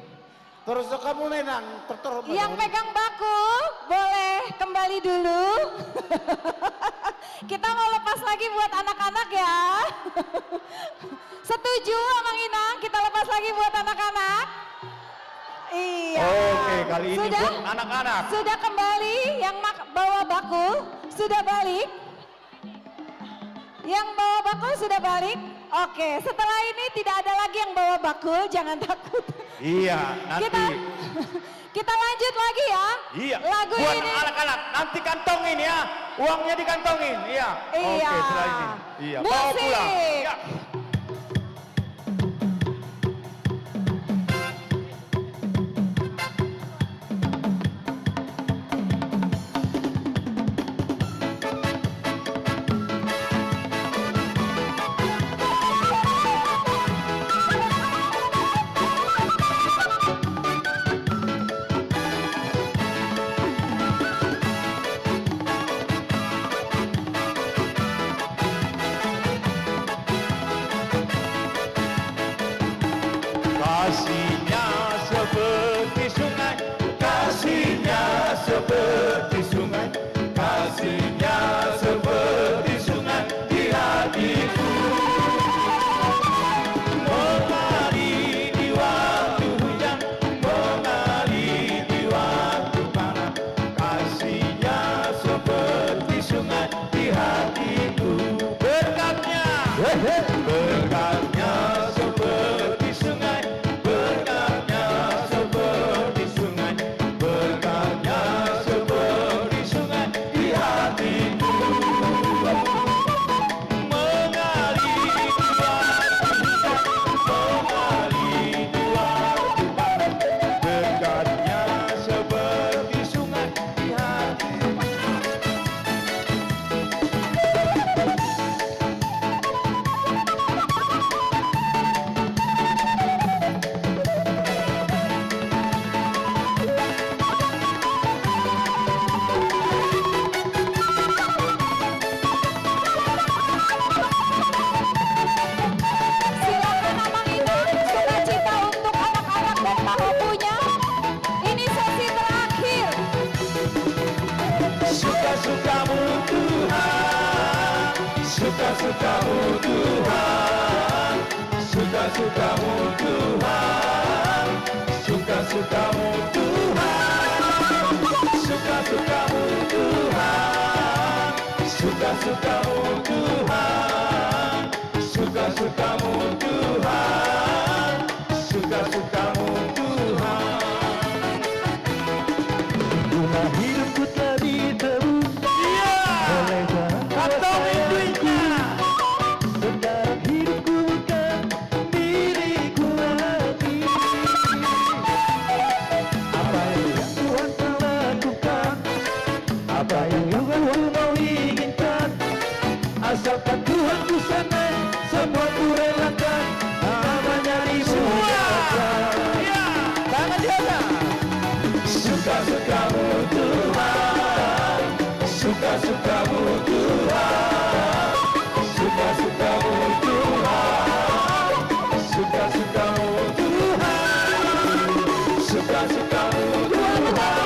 Terus kamu menang, terterhormat. Yang pegang bako boleh kembali dulu. Kita mau lepas lagi buat anak-anak ya. Setuju, Amang Inang, kita lepas lagi buat anak-anak? Iya. Oke, kali ini sudah, buat anak-anak. Sudah kembali yang mak-, bawa bako, sudah balik? Yang bawa bako sudah balik? Oke, setelah ini tidak ada lagi yang bawa bako, jangan takut. Iya, nanti. Kita, kita lanjut lagi ya. Iya. Lagu buat ini. Anak-anak, nanti kantongin ya. Uangnya dikantongin, iya. Iya. Oke, setelah ini. Iya, bawa pulang. Musik. Iya. Kasihnya seperti sungai, kasihnya seperti sungai, kasihnya seperti sungai di hatiku. Mengalir di waktu hujan, mengalir di waktu panas, kasihnya seperti sungai di hatiku. Berkatnya, berkatnya seperti sungai, berkatnya seperti sungai, berkatnya seperti sungai di hatiku. Mengalir di waktu hujan, mengalir di waktu panas, berkatnya seperti sungai di hatiku. Silakan Amang Inang, sukacita untuk anak-anak dan pahopunya. Ini sesi terakhir. Suka-sukamu Tuhan, suka-sukamu Tuhan, suka-sukamu Tuhan, suka-sukamu Tuhan, suka-sukamu Tuhan, suka-sukamu Tuhan. Suka-sukamu Tuhan, suka-sukamu Tuhan. Bunga hidupku telah ditebus. Iya. Oleh darah. Kantong Indonesia. Sekarang hidupku bukan milikku lagi. Apa yang Tuhan telah lakukan, apa yang Tuhan mau inginkan, asalkan Tuhan ku senang, semua ku relakan, namanya dimuliakan. Semua. Iya. Tangan di atas. Suka-sukamu Tuhan, suka-sukamu Tuhan, suka-sukamu Tuhan, suka-sukamu Tuhan, suka-sukamu Tuhan,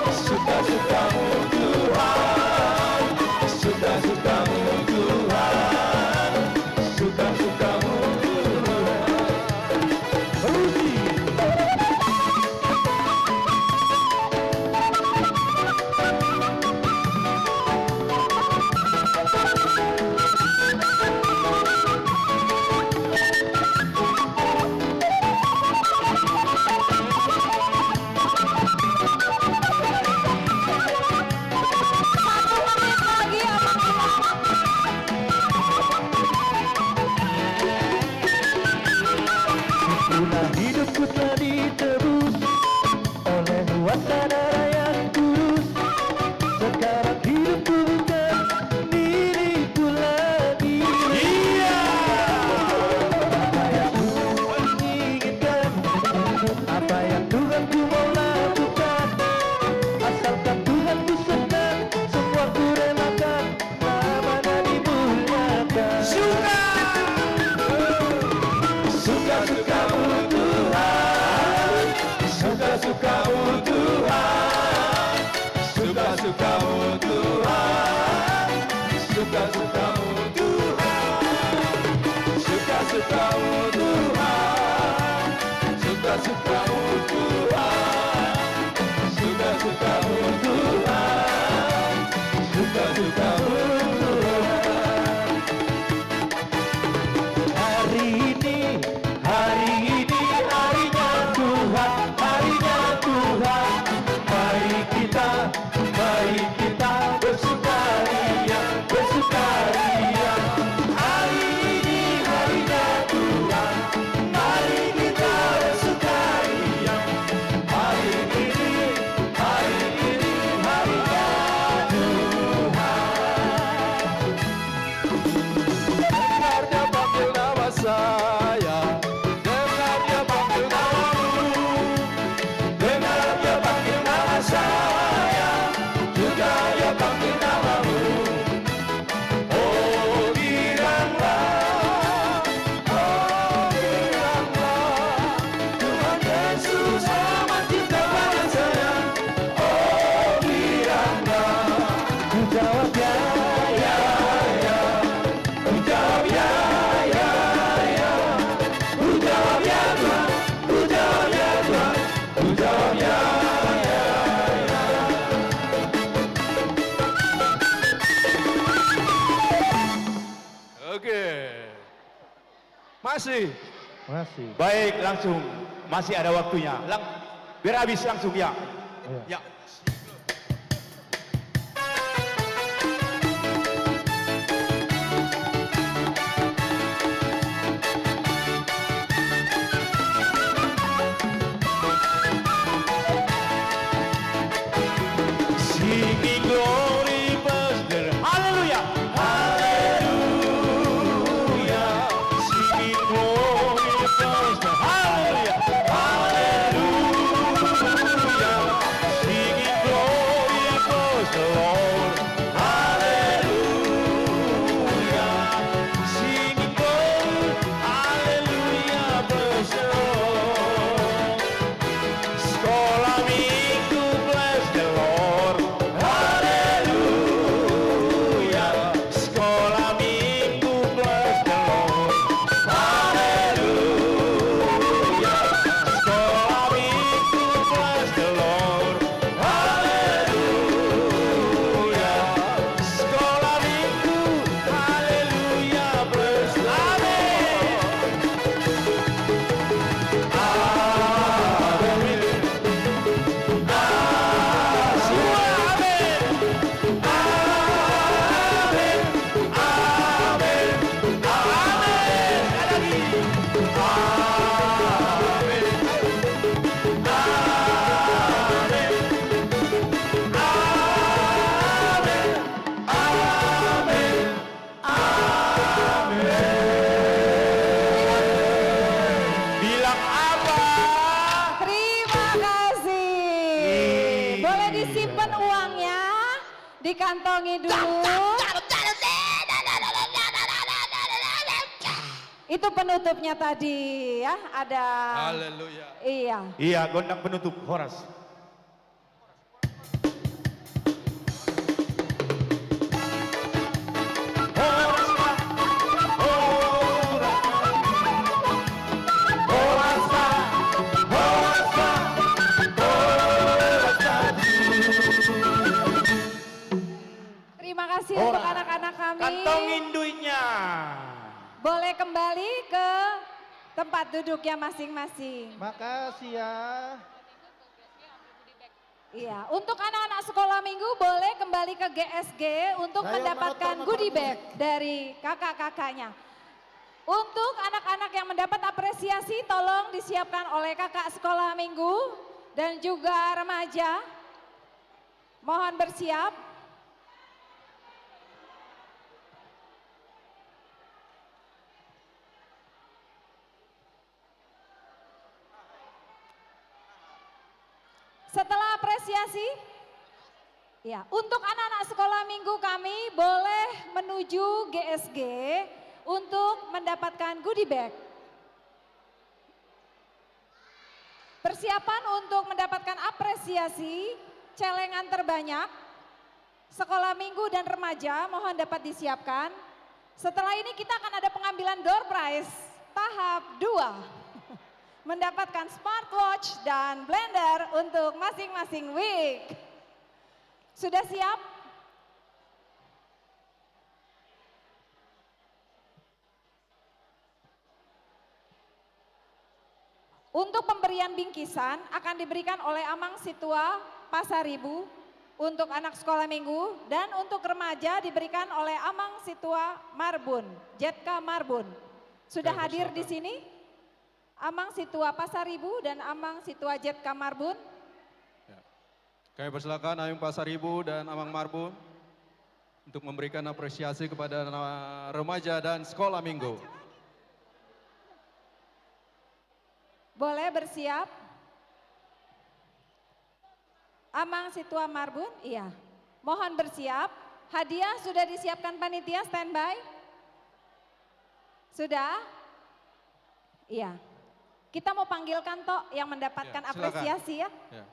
suka-sukamu Tuhan, suka-sukamu Tuhan, suka-sukamu Tuhan. Rusi. Suka-sukamu Tuhan, suka-sukamu Tuhan, suka-sukamu Tuhan, suka-sukamu Tuhan. Hari ini, hari ini harinya Tuhan, harinya Tuhan. Mari kita, mari kita bersukaria, bersukaria. Hari ini harinya Tuhan, mari kita bersukaria. Hari ini, hari ini harinya Tuhan. Dengar dia panggil nama saya, dengar dia panggil namamu, dengar dia panggil nama saya, juga dia panggil namamu. Oh, bilanglah, oh, bilanglah, Tuhan Yesus amat cinta pada saya. Oh, bilanglah. Ku jawab ya, ya, ya. Ku jawab ya, ya, ya. Ku jawab ya, Tuhan. Ku jawab ya, Tuhan. Ku jawab ya, ya, ya. Oke. Masih. Masih. Baik, langsung. Masih ada waktunya. Lang-, biar habis langsung, ya. Iya. Ya. Singing glory, praise the Lord. Haleluya. Haleluya. Singing glory, praise the Lord. Haleluya. Haleluya. Singing glory, praise the Lord. Haleluya. Singing glory, haleluya, praise the Lord. Sekolah Minggu, bless the Lord. Haleluya. Sekolah Minggu, bless the Lord. Haleluya. Sekolah Minggu, bless the Lord. Haleluya. Sekolah Minggu, haleluya, praise the Lord. Amin. Amin. Semua amin. Amin. Amin. Amin. Sekali lagi. Amin. Amin. Amin. Amin. Amin. Bilang apa? Terima kasih. Iya. Boleh disimpan uangnya, dikantongi dulu. Itu penutupnya tadi, ya, ada. Haleluya. Iya. Iya, gondang penutup, horas. Terima kasih untuk anak-anak kami. Kantongin duitnya. Boleh kembali ke tempat duduknya masing-masing. Makasih ya. Iya, untuk anak-anak sekolah minggu boleh kembali ke G S G untuk mendapatkan goodie bag dari kakak-kakaknya. Untuk anak-anak yang mendapat apresiasi, tolong disiapkan oleh kakak sekolah minggu dan juga remaja. Mohon bersiap. Setelah apresiasi, ya, untuk anak-anak sekolah minggu kami boleh menuju G S G untuk mendapatkan goodie bag. Persiapan untuk mendapatkan apresiasi, celengan terbanyak. Sekolah minggu dan remaja, mohon dapat disiapkan. Setelah ini kita akan ada pengambilan door prize tahap dua. Mendapatkan smartwatch dan blender untuk masing-masing week. Sudah siap? Untuk pemberian bingkisan akan diberikan oleh Amang Situa Pasaribu untuk anak sekolah minggu, dan untuk remaja diberikan oleh Amang Situa Marbun, Jetka Marbun. Sudah hadir di sini Amang Situa Pasaribu dan Amang Situa Jetka Marbun. Ya. Kami persilakan Amang Pasaribu dan Amang Marbun untuk memberikan apresiasi kepada na-, remaja dan sekolah minggu. Boleh bersiap. Amang Situa Marbun, iya. Mohon bersiap. Hadiah sudah disiapkan panitia, standby. Sudah? Iya. Kita mau panggilkan, Tok, yang mendapatkan apresiasi, ya. Ya, silakan. Ya.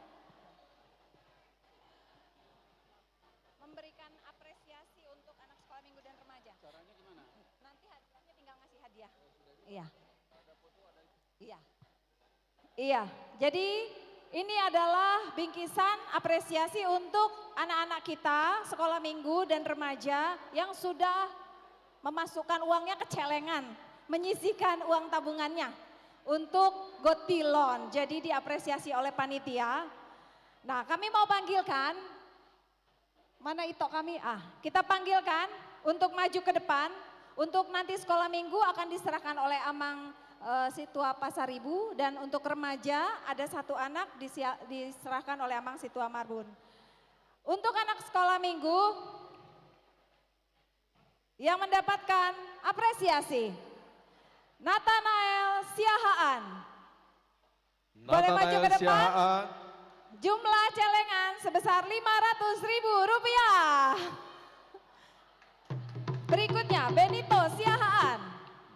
Memberikan apresiasi untuk anak sekolah minggu dan remaja. Caranya gimana? Nanti hadiahnya tinggal ngasih hadiah. Iya. Iya. Iya. Jadi ini adalah bingkisan apresiasi untuk anak-anak kita sekolah minggu dan remaja yang sudah memasukkan uangnya ke celengan, menyisihkan uang tabungannya untuk gotilon. Jadi diapresiasi oleh panitia. Nah, kami mau panggilkan, mana ito kami? Ah, kita panggilkan untuk maju ke depan. Untuk nanti sekolah minggu akan diserahkan oleh Amang, eh, Situa Pasaribu, dan untuk remaja ada satu anak disia-, diserahkan oleh Amang Situa Marbun. Untuk anak sekolah minggu yang mendapatkan apresiasi, Nathanael Siahaan. Boleh maju ke depan. Nathanael Siahaan. Jumlah celengan sebesar lima ratus ribu rupiah. Berikutnya, Benito Siahaan.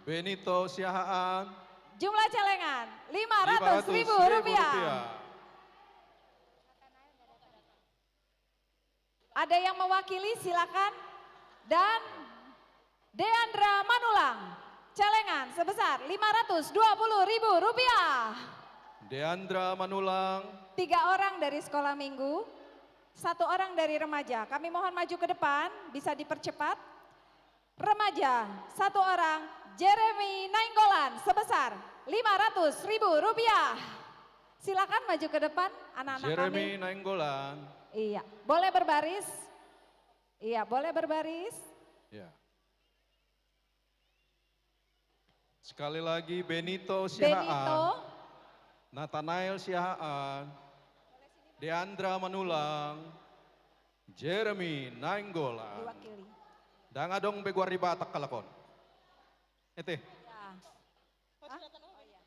Benito Siahaan. Jumlah celengan lima ratus ribu rupiah. Lima ratus ribu rupiah. Ada yang mewakili, silakan. Dan Deandra Manulang, celengan sebesar lima ratus dua puluh ribu rupiah. Deandra Manulang. Tiga orang dari sekolah minggu, satu orang dari remaja. Kami mohon maju ke depan, bisa dipercepat. Remaja, satu orang, Jeremy Nainggolan, sebesar lima ratus ribu rupiah. Silakan maju ke depan, anak-anak kami. Jeremy Nainggolan. Iya, boleh berbaris. Iya, boleh berbaris. Ya. Sekali lagi, Benito Siahaan. Benito. Nathanael Siahaan. Deandra Manulang. Jeremy Nainggolan. Diwakili. Ndang adong be goar ni Batak halak on. Ete. Ya. Hah? Oh, iya.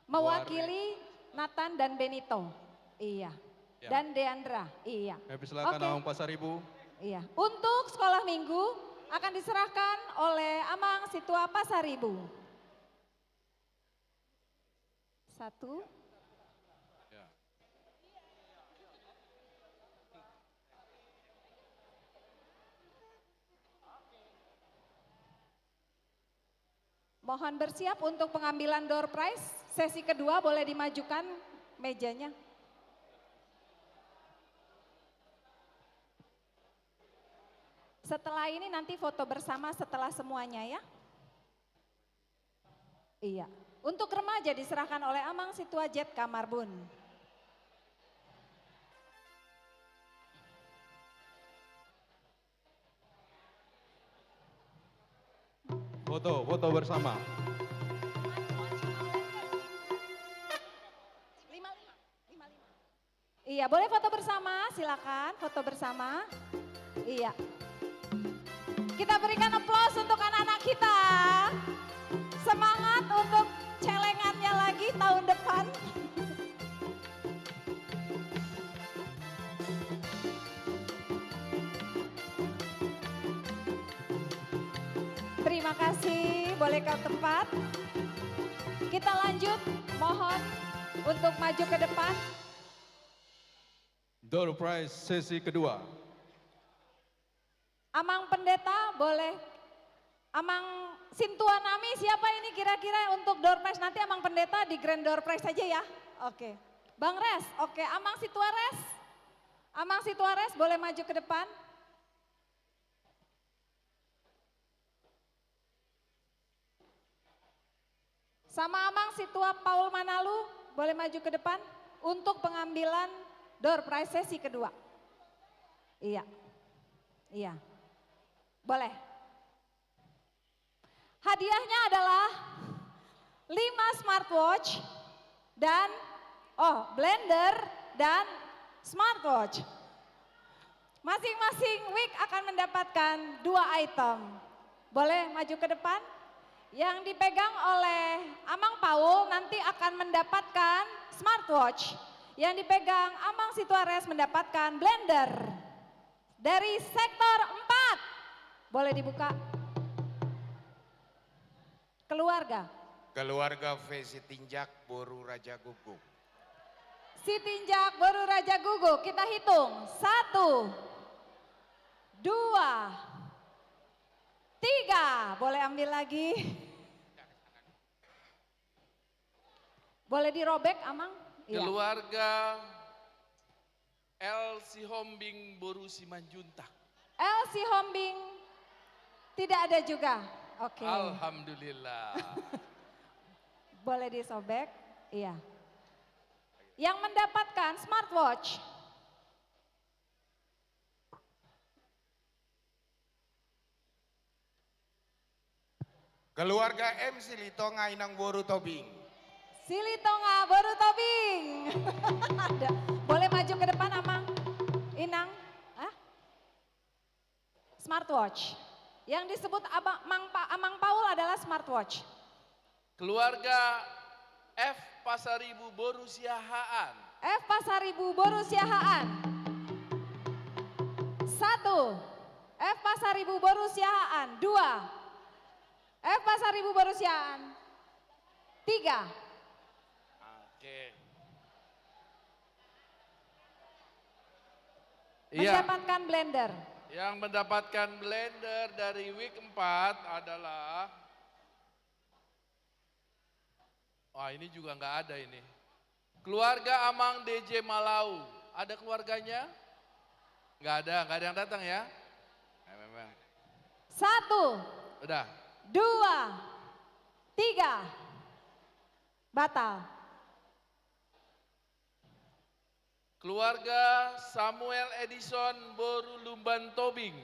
Mewakili Nathan dan Benito. Iya. Ya. Dan Deandra. Iya. Kami persilakan Amang Pasaribu. Iya. Untuk sekolah minggu akan diserahkan oleh Amang Situa Pasaribu. Satu. Ya. Mohon bersiap untuk pengambilan door prize. Sesi kedua, boleh dimajukan mejanya. Setelah ini nanti foto bersama setelah semuanya, ya. Iya. Untuk remaja diserahkan oleh Amang Situa Jetka Marbun. Foto, foto bersama. Lima lima. Lima lima. Iya, boleh foto bersama, silakan foto bersama. Iya. Kita berikan applause untuk anak-anak kita. Semangat untuk celengannya lagi tahun depan. Terima kasih, boleh ke tempat. Kita lanjut, mohon untuk maju ke depan. Door prize sesi kedua. Amang Pendeta, boleh. Amang sintua nami, siapa ini kira-kira untuk door prize nanti, Amang Pendeta, di grand door prize saja ya. Oke. Bang Res, oke. Amang Sintua Res. Amang Sintua Res, boleh maju ke depan. Sama Amang Sintua Paul Manalu, boleh maju ke depan untuk pengambilan door prize sesi kedua. Iya. Iya. Boleh. Hadiahnya adalah lima smartwatch dan, oh, blender dan smartwatch. Masing-masing week akan mendapatkan dua item. Boleh maju ke depan? Yang dipegang oleh Amang Paul nanti akan mendapatkan smartwatch. Yang dipegang Amang Sintua Res mendapatkan blender. Dari sektor empat. Boleh dibuka. Keluarga. Keluarga V Sitinjak boru Raja Guguk. Sitinjak boru Raja Guguk. Kita hitung. Satu. Dua. Tiga. Boleh ambil lagi. Boleh dirobek, Amang? Iya. Keluarga L Sihombing boru Simanjuntak. L Sihombing tidak ada juga. Oke. Alhamdulillah. Boleh disobek? Iya. Yang mendapatkan smartwatch. Keluarga M Silitonga Inang boru Tobing. Silitonga boru Tobing. Ada. Boleh maju ke depan, Amang? Inang? Hah? Smartwatch. Yang disebut Abang, Mang Pa-, Amang Paul adalah smartwatch. Keluarga F Pasaribu boru Siahaan. F Pasaribu boru Siahaan. Satu. F Pasaribu boru Siahaan. Dua. F Pasaribu boru Siahaan. Tiga. Oke. Iya. Mendapatkan blender. Yang mendapatkan blender dari week empat adalah, wah, ini juga nggak ada ini. Keluarga Amang D J Malau. Ada keluarganya? Nggak ada, nggak ada yang datang ya? Ya, memang. Satu. Udah. Dua. Tiga. Batal. Keluarga Samuel Edison boru Lumban Tobing.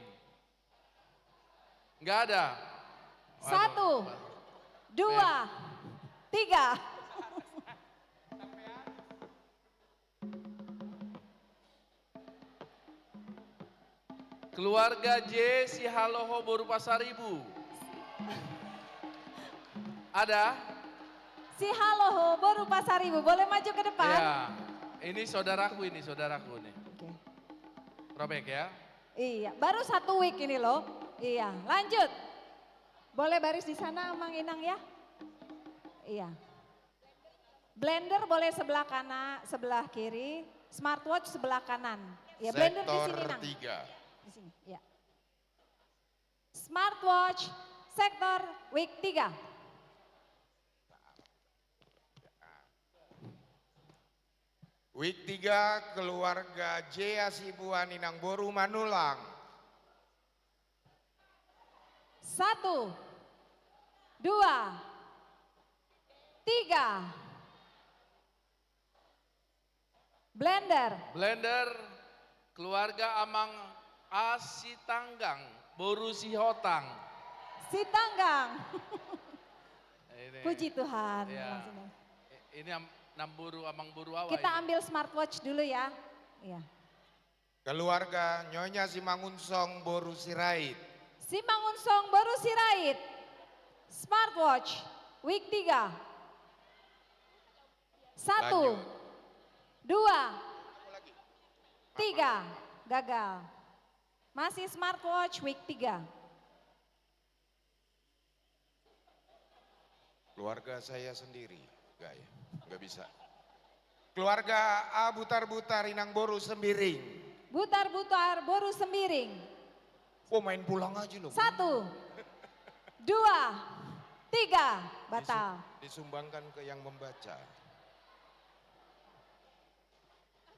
Nggak ada. Waduh. Satu, dua, tiga. Keluarga J Sihaloho boru Pasaribu. Ada? Sihaloho boru Pasaribu, boleh maju ke depan? Ya, ini saudaraku ini, saudaraku ini. Oke. Robek ya. Iya, baru satu week ini loh. Iya, lanjut. Boleh baris di sana, Amang Inang ya. Iya. Blender boleh sebelah kanan, sebelah kiri, smartwatch sebelah kanan. Ya, blender di sini, Nang. Sektor tiga. Di sini, ya. Smartwatch sektor week tiga. Week tiga, keluarga J Hasibuan Inang boru Manulang. Satu, dua, tiga. Blender. Blender, keluarga Amang A Sitanggang, boru Sihotang. Sitanggang. Ini. Puji Tuhan. Iya. Langsung. I-, ini am-, namboru, amangboru ahu. Kita ambil smartwatch dulu ya. Iya. Keluarga Nyonya Simangunsong boru Sirait. Simangunsong boru Sirait. Smartwatch, week tiga. Satu. Lanjut. Dua. Tiga. Gagal. Masih smartwatch, week tiga. Keluarga saya sendiri. Enggak ya? Enggak bisa. Keluarga A Butar-Butar Inang boru Sembiring. Butar-Butar boru Sembiring. Pemain pulang aja lo. Satu, dua, tiga, batal. Disu-, disumbangkan ke yang membaca.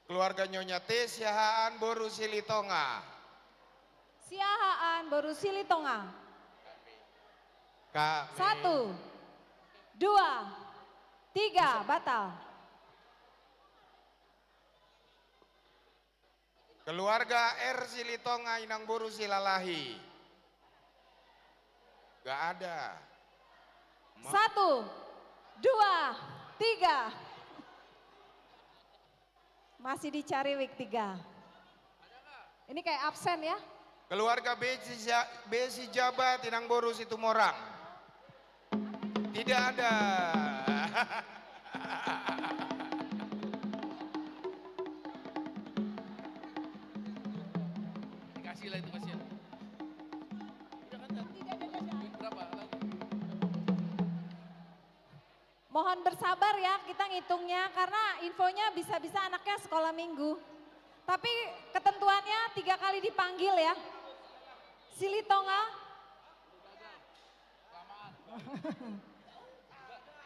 Keluarga Nyonya T, Siahaan boru Silitonga. Siahaan boru Silitonga. Kami. Satu, dua, tiga, batal. Keluarga R Silitonga, inang boru Silalahi. Gak ada. Ma- Satu, dua, tiga. Masih dicari week tiga. Ini kayak absen ya. Keluarga B Sija-, B Sijabat, inang boru Situmorang. Tidak ada. Dikasih lah itu, kasihan. Udah kan, Tat? Tidak ada, tidak ada. Berapa lagi? Mohon bersabar ya, kita ngitungnya, karena infonya bisa-bisa anaknya sekolah minggu. Tapi ketentuannya tiga kali dipanggil ya. Silitonga.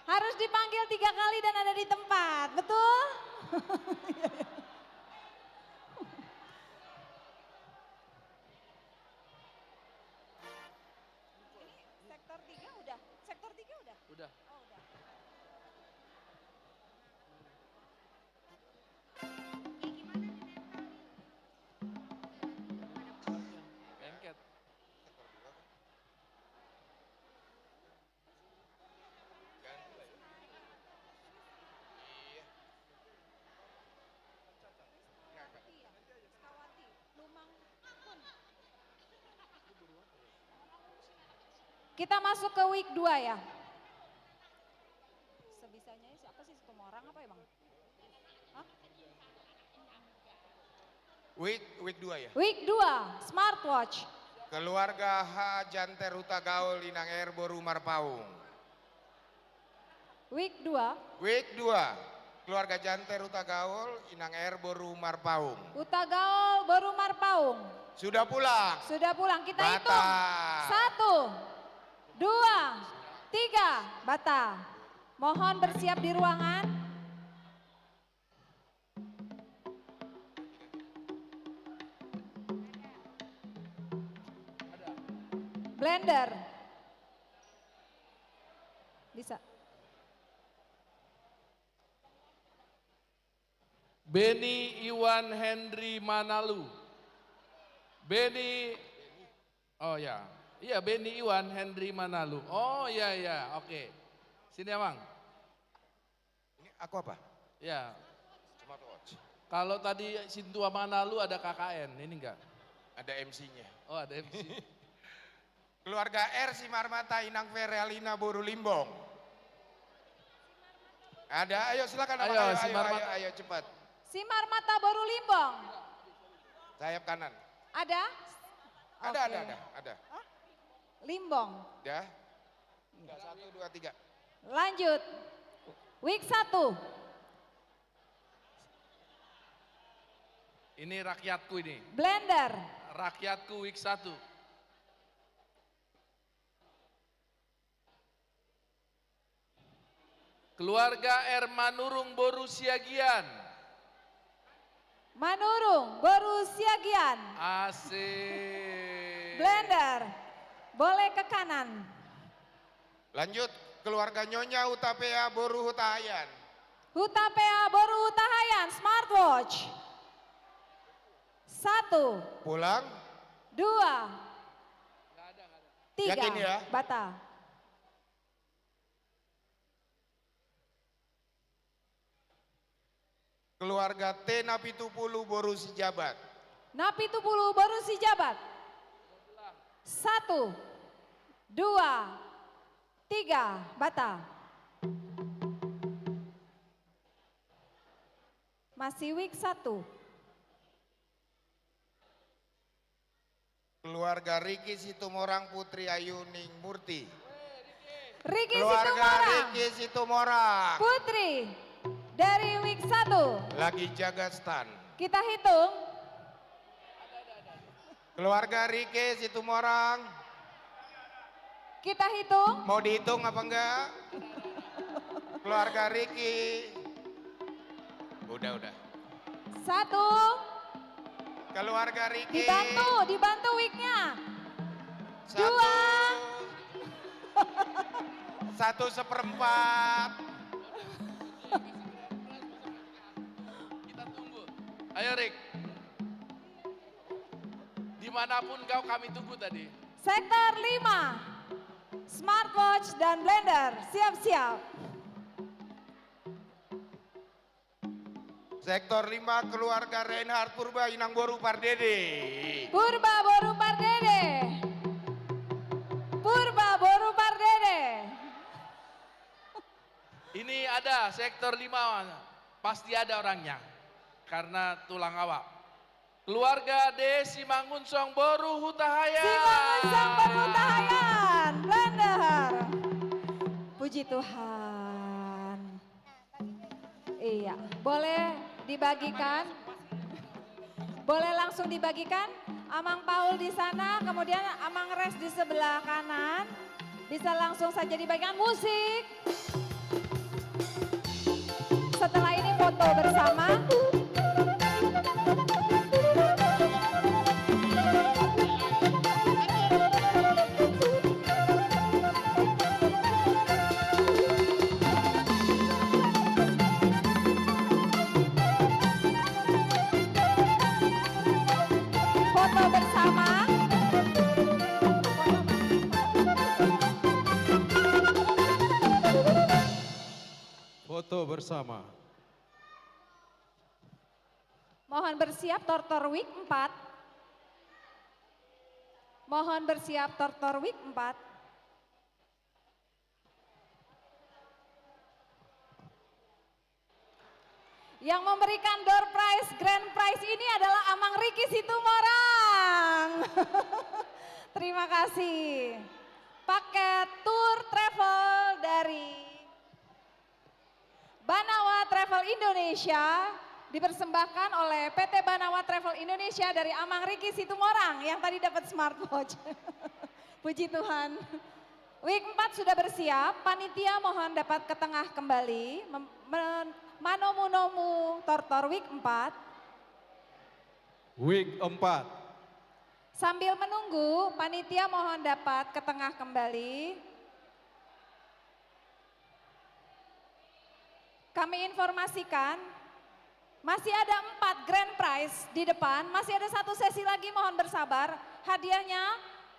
Harus dipanggil tiga kali dan ada di tempat, betul? Ini sektor tiga udah, sektor tiga udah? Udah. Oh, udah. Kayak gimana nih, nempel nih? Lengket. Ganti lah ya. Iya. Sukawati ya? Sukawati. Lumang Kun. Kita masuk ke week dua ya. Sebisanya siapa sih, Situmorang apa ya, Bang? Hah? Week, week dua ya? Week dua, smartwatch. Keluarga H Janter Hutagaol, inang R boru Marpaung. Week dua. Week dua. Keluarga Janter Hutagaol, inang R boru Marpaung. Hutagaol boru Marpaung. Sudah pulang. Sudah pulang. Kita hitung. Batal. Satu, dua, tiga. Batal. Mohon bersiap di ruangan. Blender. Bisa. Beni Iwan Henry Manalu. Beni. Oh ya. Iya, Beni Iwan Henry Manalu. Oh iya, iya, oke. Sini, Amang. Ini aku apa? Ya. Smartwatch. Kalau tadi Sintua Manalu ada K K N, ini enggak? Ada M C-nya. Oh, ada M C. Keluarga R Simarmata, inang Feralina boru Limbong. Ada, ayo silakan, Abang. Ayo, ayo, ayo, Simarmata. Ayo, ayo, cepat. Simarmata boru Limbong. Sayap kanan. Ada? Ada, oke. Ada, ada, ada. Hah? Limbong. Ya. Udah, satu, dua, tiga. Lanjut. Week satu. Ini rakyatku ini. Blender. Rakyatku week satu. Keluarga R Manurung boru Siagian. Manurung boru Siagian. Asik. Blender. Boleh ke kanan. Lanjut, keluarga Nyonya Hutapea boru Hutahaean. Hutapea boru Hutahaean, smartwatch. Satu. Pulang. Dua. Tiga. Yakin ya? Batal. Keluarga T Napitupulu boru Sijabat. Napitupulu boru Sijabat. Satu, dua, tiga, batal. Masih week satu. Keluarga Riki Situmorang, Putri Ayu Ning Murti. Riki Situmorang. Keluarga Riki Situmorang. Putri dari week satu. Lagi jaga stan. Kita hitung. Keluarga Riki Situmorang. Kita hitung. Mau dihitung apa enggak? Keluarga Riki. Udah, udah. Satu. Keluarga Riki. Dibantu, dibantu wignya. Satu. Dua. Satu seperempat. Kita tunggu. Ayo, Rik. Dimanapun kau, kami tunggu tadi. Sektor lima, smartwatch dan blender, siap-siap. Sektor lima, keluarga Reinhard Purba, Inang Boru Pardede. Purba Boru Pardede. Purba Boru Pardede. Ini ada sektor lima, pasti ada orangnya. Karena tulang awak. Keluarga D Simangunsong Boru Hutahaean. Simangunsong Boru Hutahaean. Blender. Puji Tuhan. Iya, boleh dibagikan. Boleh langsung dibagikan. Amang Paul di sana, kemudian Amang Res di sebelah kanan. Bisa langsung saja dibagikan musik. Setelah ini foto bersama. Foto bersama. Foto bersama. Mohon bersiap Tortor Week empat. Mohon bersiap Tortor Week empat. Yang memberikan door prize, grand prize ini adalah Amang Riki Situmorang. Terima kasih. Paket tour travel dari Banawa Travel Indonesia dipersembahkan oleh P T Banawa Travel Indonesia dari Amang Riki Situmorang yang tadi dapat smartwatch. Puji Tuhan. Week empat sudah bersiap, panitia mohon dapat ke tengah kembali, mem-, men-, manomu-nomu Tortor Week empat. Week empat. Sambil menunggu, panitia mohon dapat ke tengah kembali. Kami informasikan, masih ada empat grand prize di depan, masih ada satu sesi lagi, mohon bersabar. Hadiahnya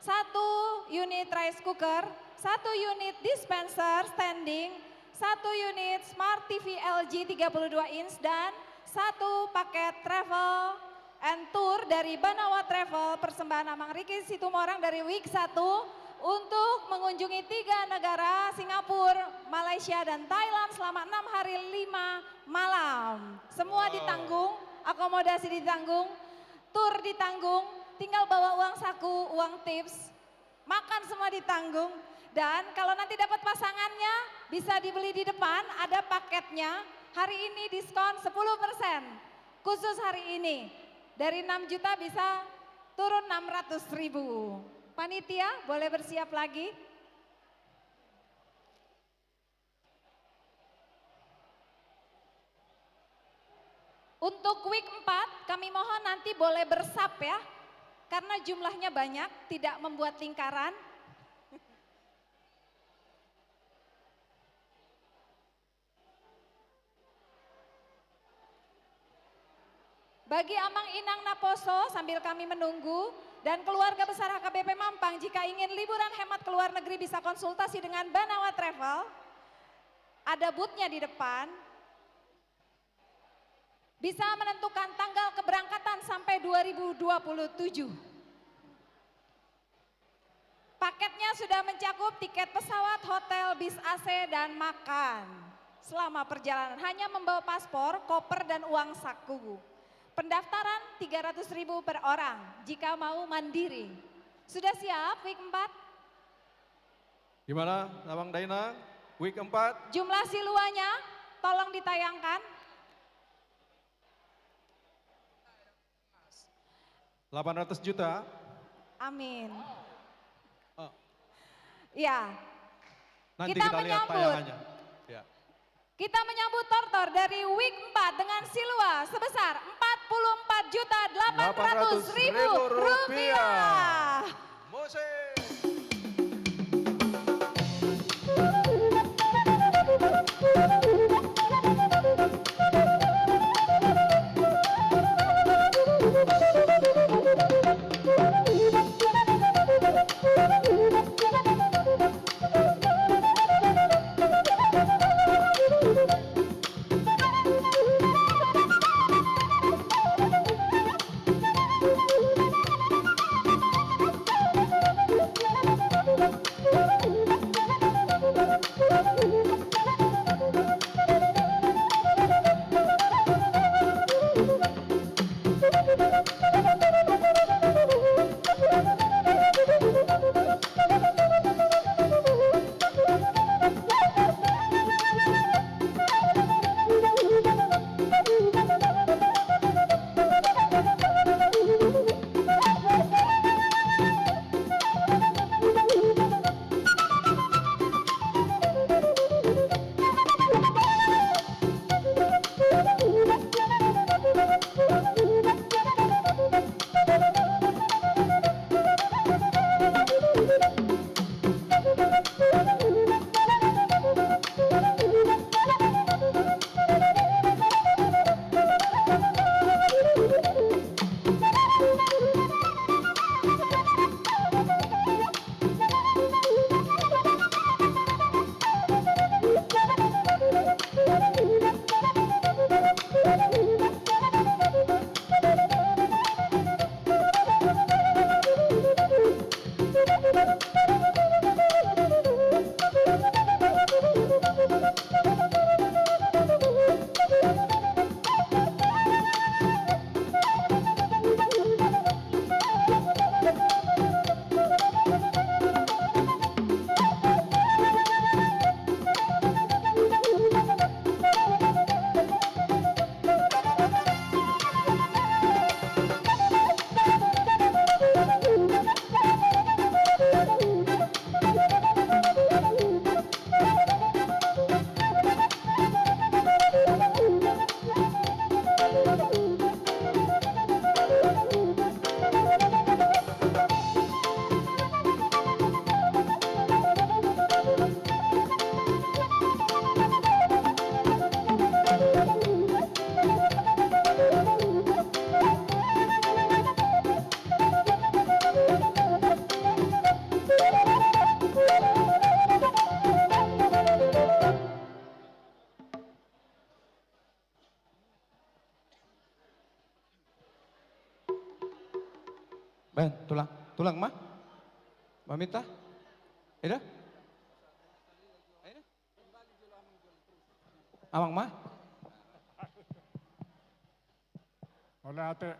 satu unit rice cooker, satu unit dispenser standing, satu unit smart T V L G tiga puluh dua inch, dan satu paket travel and tour dari Banawa Travel, persembahan Amang Riki Situmorang dari Week satu untuk mengunjungi tiga negara, Singapura, Malaysia, dan Thailand selama enam hari lima malam. Semua ditanggung, akomodasi ditanggung, tour ditanggung, tinggal bawa uang saku, uang tips, makan semua ditanggung. Dan kalau nanti dapat pasangannya, bisa dibeli di depan, ada paketnya. Hari ini diskon sepuluh persen. Khusus hari ini, dari enam juta bisa turun enam ratus ribu. Panitia, boleh bersiap lagi. Untuk week empat, kami mohon nanti boleh bersap ya, karena jumlahnya banyak, tidak membuat lingkaran. Bagi amang inang naposo, sambil kami menunggu, dan keluarga besar H K B P Mampang, jika ingin liburan hemat ke luar negeri, bisa konsultasi dengan Banawa Travel. Ada booth-nya di depan. Bisa menentukan tanggal keberangkatan sampai dua ribu dua puluh tujuh. Paketnya sudah mencakup tiket pesawat, hotel, bis A C, dan makan selama perjalanan. Hanya membawa paspor, koper, dan uang saku. Pendaftaran tiga ratus ribu per orang jika mau mandiri. Sudah siap, week empat? Di mana, Amang Dainang? Week empat? Jumlah siluanya, tolong ditayangkan. Delapan ratus juta. Amin. Oh. Ya. Nanti kita kita lihat menyambut tayangannya. Ya. Kita menyambut tortor dari Wig empat dengan Silua sebesar empat puluh empat juta delapan ratus ribu rupiah. Musik. Baen, tulang. Tulang ma? Maminta? Ida? Ida? Amang ma? Mauliate.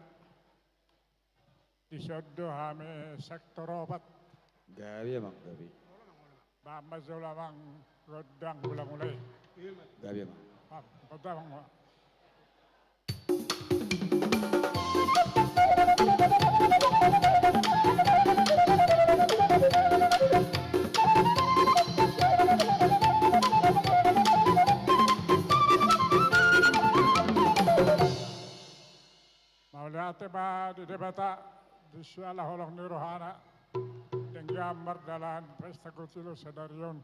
Dison do hami sektor opat. Gabe, Amang, gabe. Baen ma jolo, Amang, gondang mula-mula i. Gabe, Amang. Baen, gondang, Amang. Mauliate ma di Debata, di siala holong ni rohana, denggan mardalan pesta kutilo sadari on.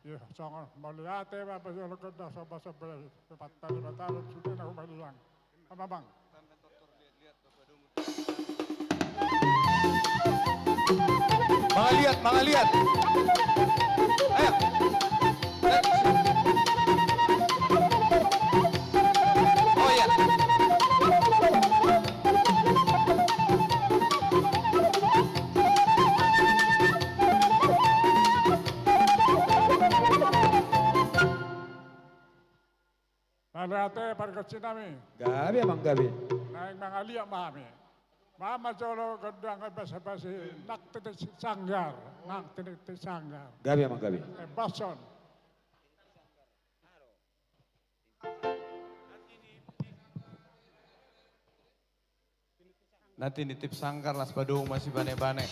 Ia songon mauliate ma bagi holong gondang somba-somba i, Debata, Debata, sude na humaliang. Amang. Mangaliat, mangaliat. Ayo. Oh iya. Mauliate pargonsi nami. Gabe, Amang, gabe. Naeng mangaliat ma hami. Baen ma jolo gondang basa-basi nang tiniti sanggar, nang tiniti sanggar. Gabe, Amang, gabe. Embason. Na tinitip sanggar las padomu ma sibane-bane.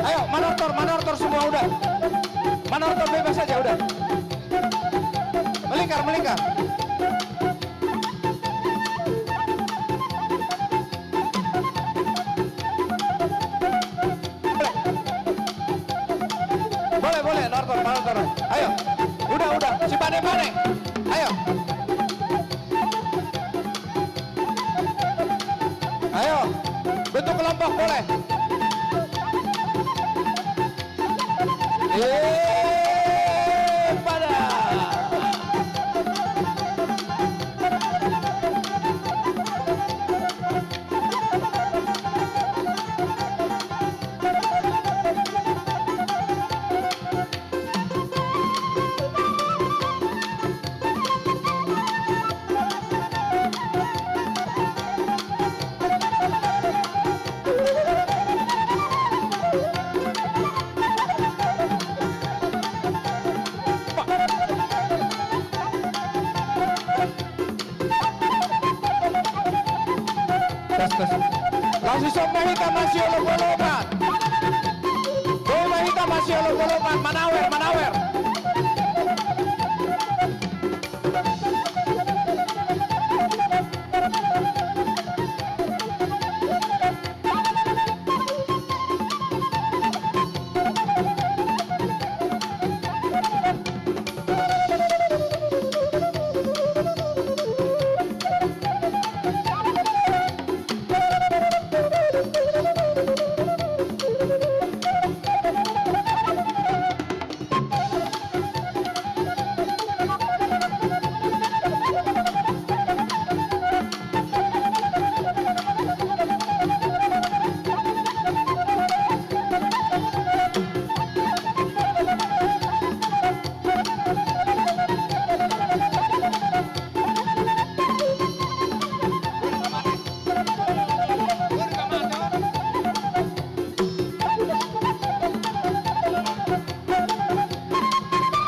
Ayo, manortor, manortor semua udah. Manortor bebas saja udah. Melingkar, melingkar. Boleh, boleh, nortor, nortor. Ayo. Udah, udah. Sibane-bane. Ayo. Ayo. Bentuk kelompok boleh. Eh, pada. Tes, tes. Langsung sok ma hita masiolop-olopan. Boi ma hita masiolop-olopan. Manawer, manawer.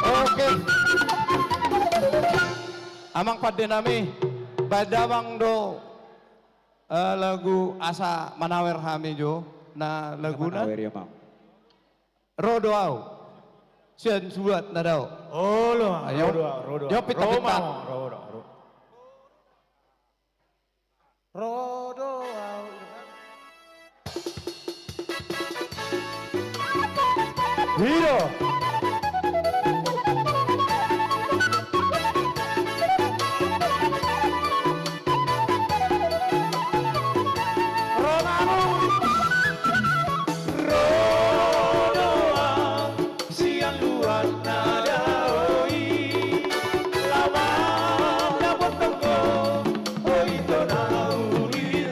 Oke. Amang pande nami, baen damang do, eh, lagu asa manawer hami jo, na laguna. Manawer, ya, Bang. Ro do au. Sian suat na dao. Olo, ayo. Ro do au, ro do au. Jopit ro tapinta. Ro do au, ro. Ro do au. Hiro. Ro manu. Ro do au. Sian luat na dao i, laho mandapothon ho, ho ito na uli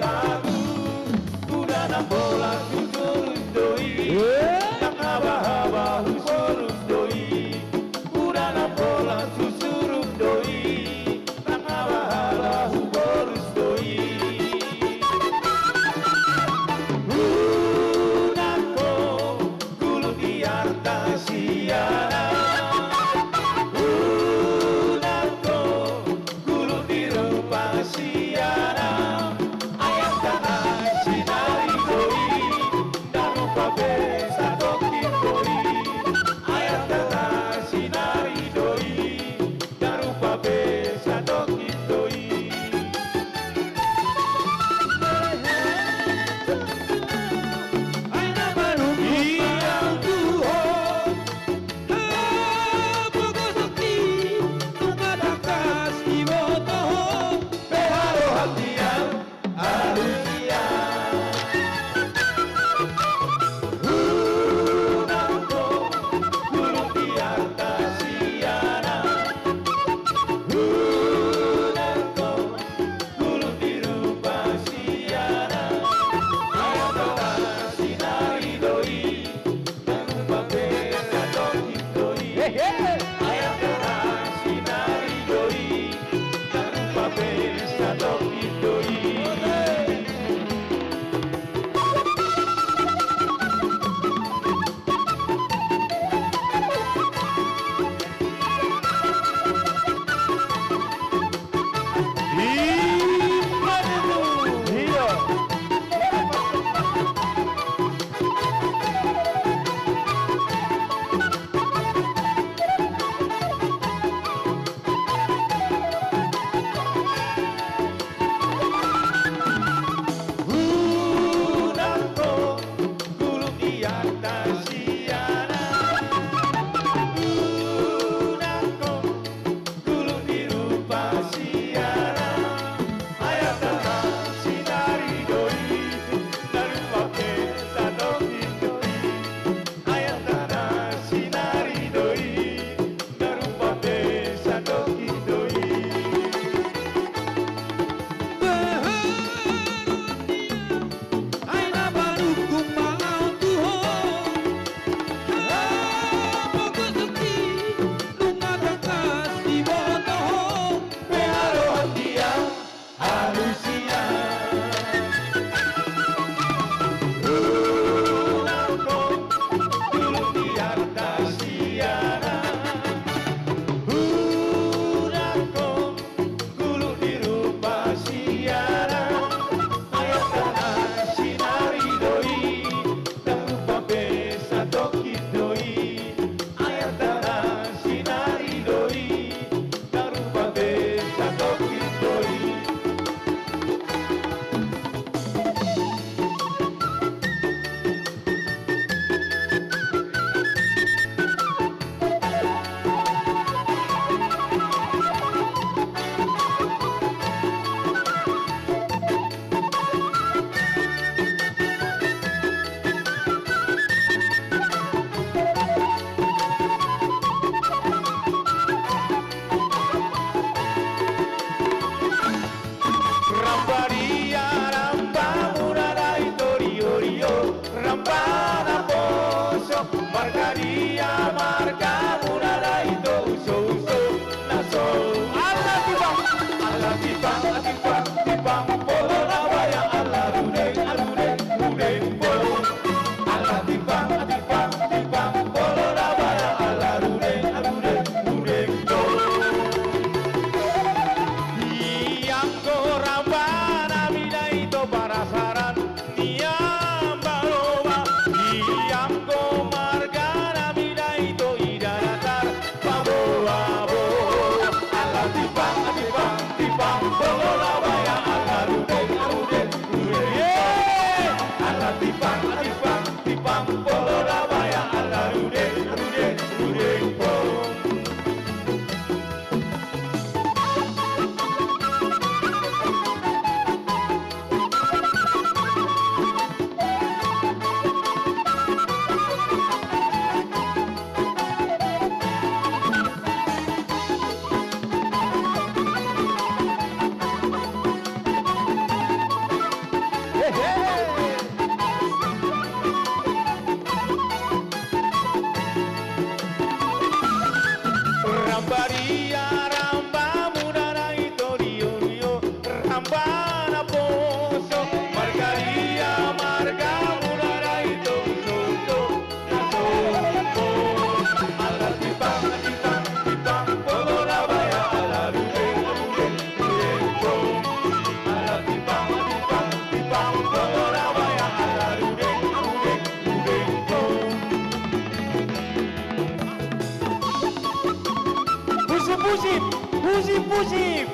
Husip, husip, husip.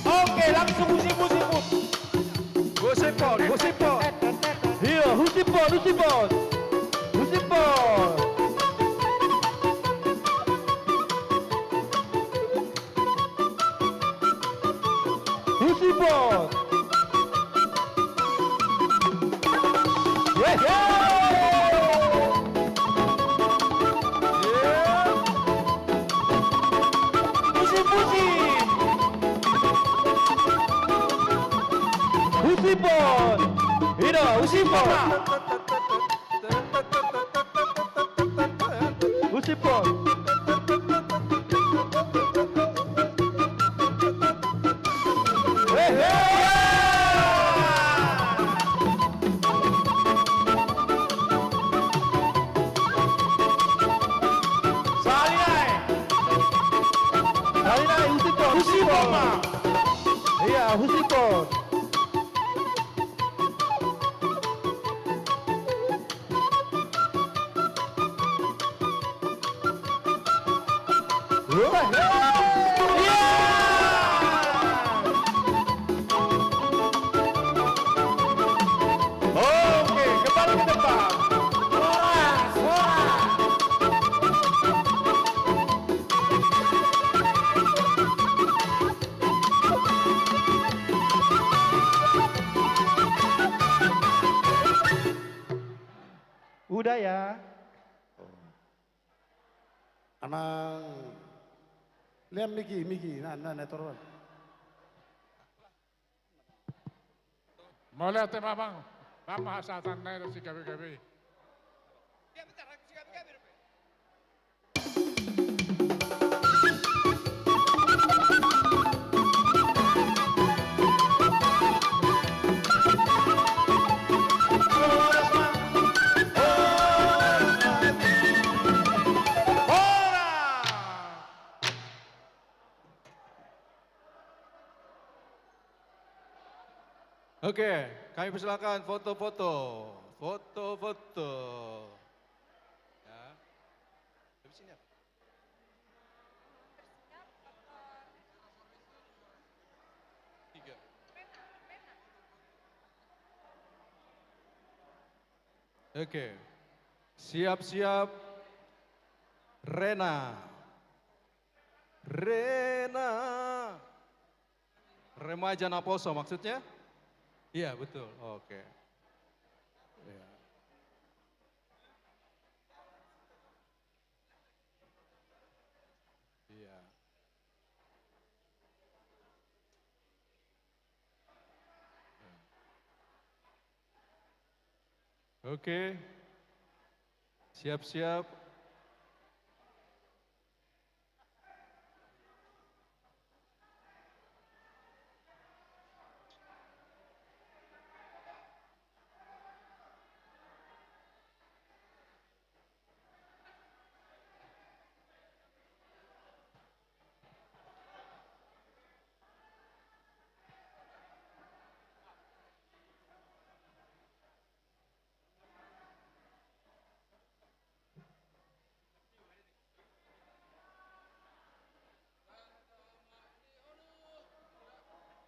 Oke, langsung husip, husip, husip. Husip pon, husip pon. Iya, husip pon, husip pon. Husip pon. Husip pon. Yeay. Yeay. Husip, husip. Husip pon. Ida, husip pon. Husip pon. Hehe. Sahali nai. Sahali nai, husip pon. Husip pon ma. Iya, husip pon. Oke, kembali ke depan. Horas, horas. Udah ya. Amang. Lihat Miki, Miki, nah, nah, nah, turun. Mauliate ma amang, bang ma hasahatan nai dohot sigabe-gabe. Oke, kami persilakan foto-foto. Foto-foto. Ya. Habis ini apa? Tiga. Oke. Siap-siap. Rena. Rena. Remaja naposo maksudnya? Iya, betul. Oke. Iya. Iya. Oke. Siap-siap.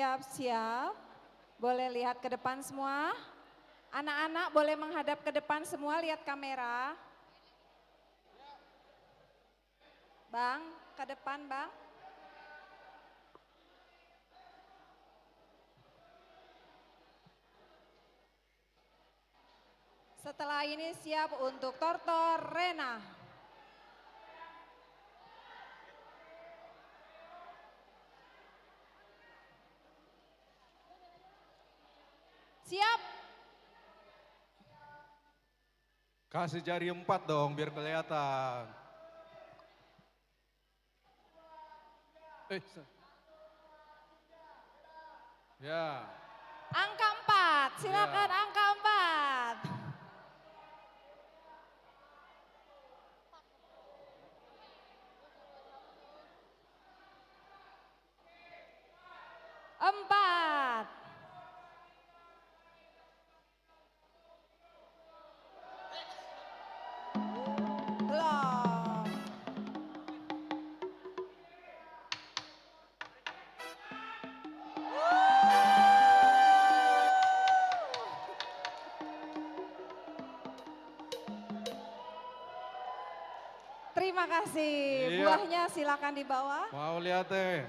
Siap, siap. Boleh lihat ke depan semua. Anak-anak boleh menghadap ke depan semua, lihat kamera. Bang, ke depan, Bang. Setelah ini siap untuk tortor Rena. Siap. Kasih jari empat dong, biar kelihatan. Eh, sa-, ya. Angka empat, silakan. Ya. Angka empat. Empat. Belum. Terima kasih. Iya. Buahnya silakan dibawa. Mauliate.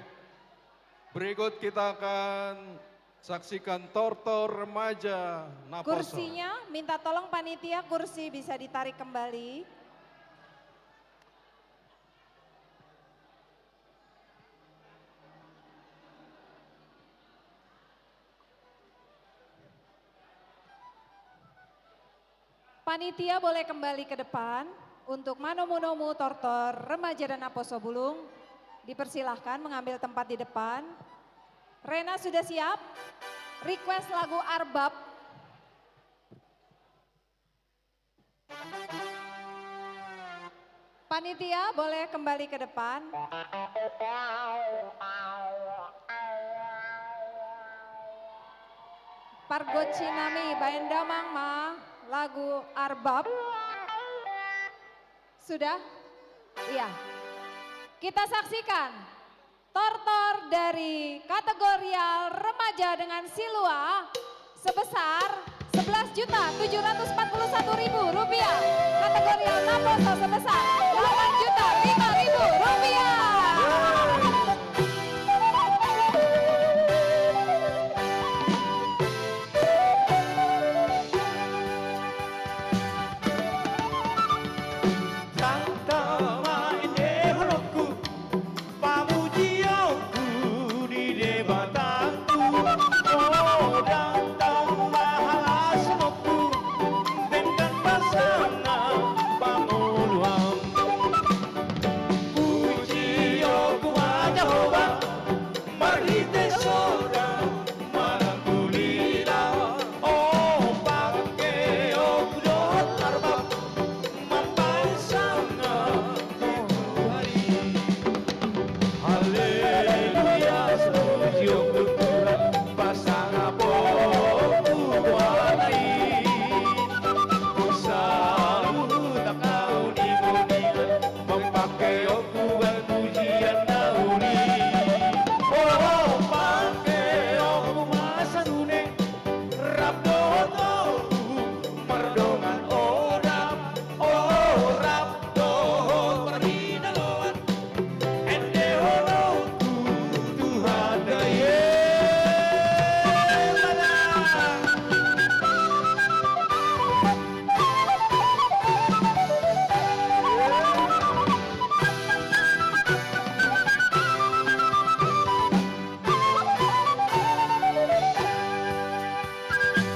Berikut kita akan saksikan tortor remaja Naposo. Kursinya, minta tolong panitia, kursi bisa ditarik kembali. Panitia boleh kembali ke depan untuk manomu-nomu tortor remaja dan Naposo Bulung. Dipersilahkan mengambil tempat di depan. Rena sudah siap? Request lagu Arbab. Panitia boleh kembali ke depan. Pargonsi nami, baen damang ma lagu Arbab. Sudah? Iya. Kita saksikan tortor dari kategorial remaja dengan silua sebesar sebelas juta tujuh ratus empat puluh satu ribu rupiah. Kategorial Naposo sebesar delapan juta lima ribu rupiah. Tangtang ma endehononku, pamujionku di Debatangku. O, tangtang ma halasononku, denggan pasangap pangoluan. Pujionku ma Jahowa, marhite soda manang tu lila, o, pangkeonku dohot Arbab, mambaen sangap tu Tuhan i. Haleluya, pujionku Tuhan, pasangapku goarna i. Saluhut angka uninguningan, mamangke on hubaen pujian na uli. O, pangkeonku ma saduneng, rap dohot togu, mardongan odap, o, rap dohot parhinaloan. Endehononku Tuhanta i.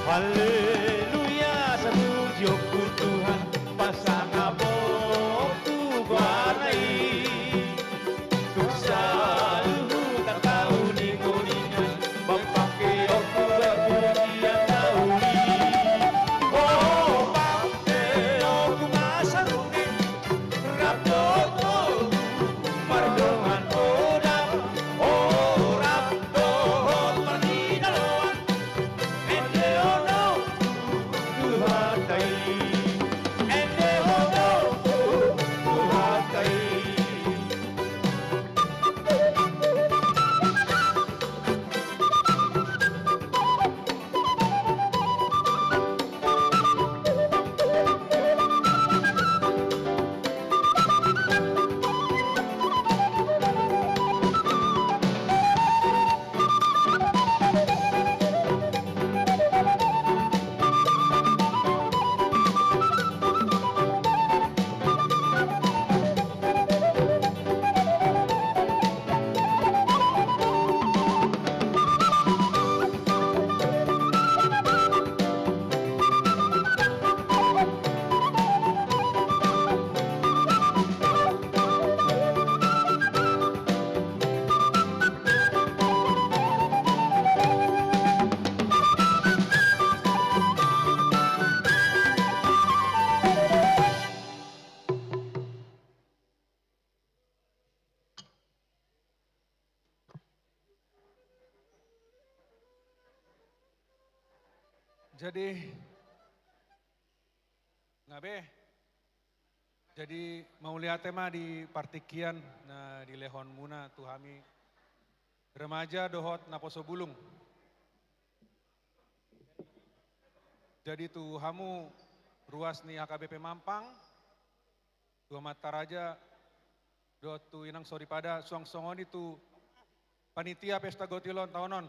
Haleluya, sapujionku Tuhan, pasangapku goarna i. Tu saluhut angka uninguningan, mamangke on hubaen pujian na uli. O, pangkeonku ma saduneng, rap dohot togu, mardongan odap, o, rap dohot parhinaloan. Endehononku Tuhanta i. Endehononku Tuhanta i. Jadi, nga be. Jadi, mauliate ma di partingkian na dilehonmuna tu hami remaja dohot naposo bulung. Jadi, tu hamu ruas ni H K B P Mampang, tu amanta raja dohot tu inang soripada, suang songon i tu panitia pesta gotil on taon on.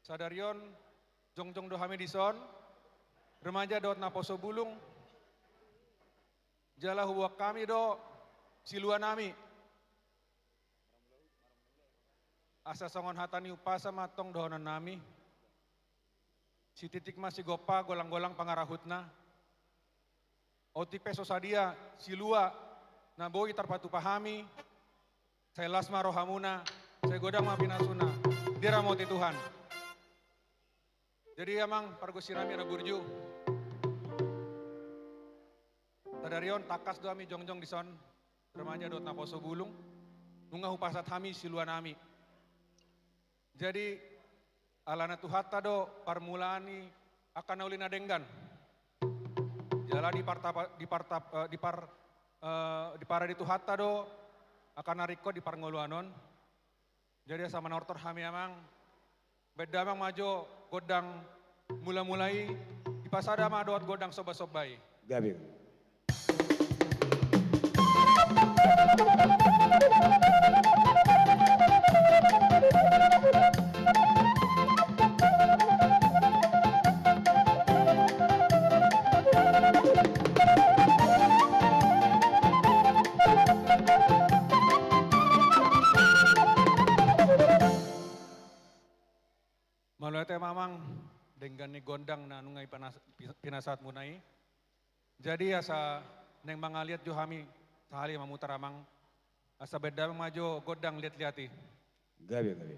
Sadari on jongjong do hami dison, remaja dohot naposo bulung, jala huboan hami do siluanami. Asa songon hata ni umpasa ma antong dohononnami: Sititik ma sigompa, golang-golang pangarahutna. Otik pe so sadia silua na boi tarpatupa hami, sai las ma rohamuna, sai godang ma pinasuna. Diramoti Tuhan. Jadi amang pargonsinami na burju, sadari on tangkas do hami jongjong dison, remaja dohot naposo bulung, nunga hupasahat hami siluanami. Jadi alana Tuhanta do parmulaan ni angka na uli na denggan. Jala dipartapa-, dipartap-, eh, dipar-, eh, diparade Tuhanta do angka na ringkot di parngoluan on. Jadi asa manortor hami amang, baen damang ma jo gondang mula-mula i, dipasada ma dohot gondang somba-somba i. Gabe. Mauliate ma amang, denggan ni gondang na nunga ipanas-, pi-, pinasahatmuna i. Jadi asa naeng mangaliat jo hami, sahali mamutar amang, asa baen damang ma jo gondang liat-liat i. Gabe, gabe.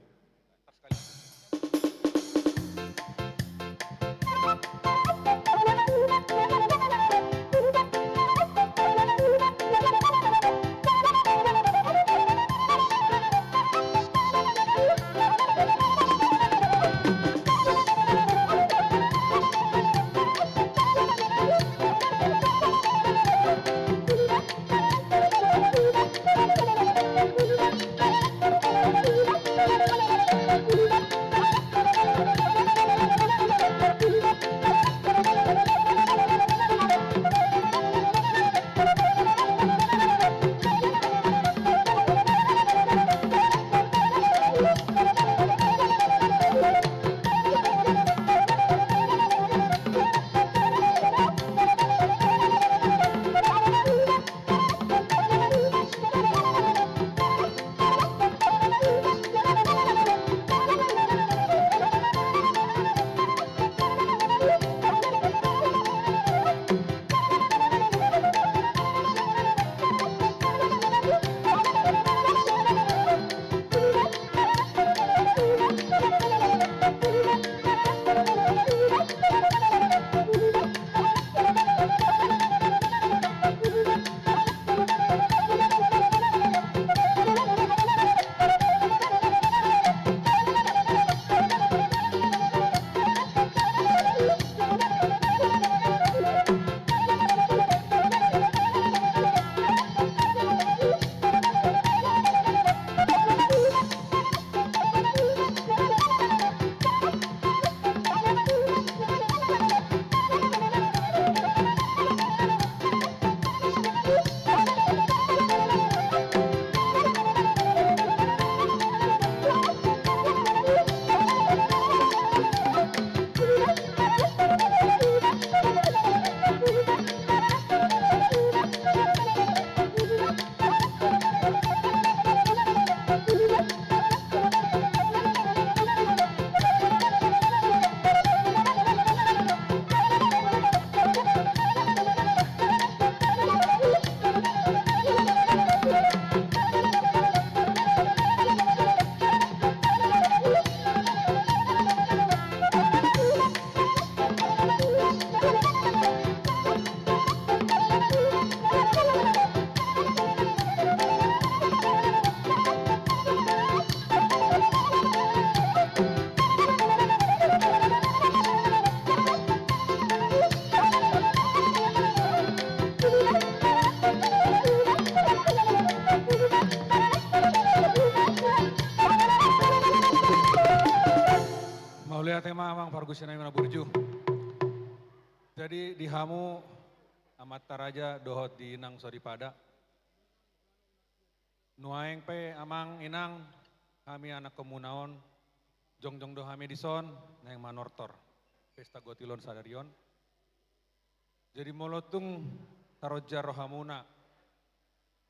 Mauliate ma amang pargonsinami na burju. Jadi di hamu Amanta raja dohot di inang soripada. Nuaeng pe amang inang, hami anakkonmuna on, jongjong do hami dison, naeng manortor pesta gotil on sadari on. Jadi molo tung taronjar rohamuna,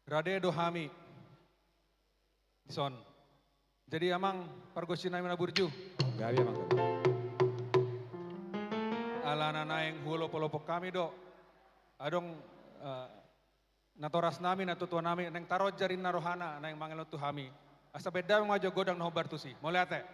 rade do hami dison. Jadi amang pargonsi nami na burju. Gabe amang. Alana naeng huolopolopon hami do. Adong, eh, natoras nami, natuatua nami, naeng taronjar ninna rohana, naeng mangelon tu hami. Asa baen damang ma jo godang na hombar tusi. Mauliate.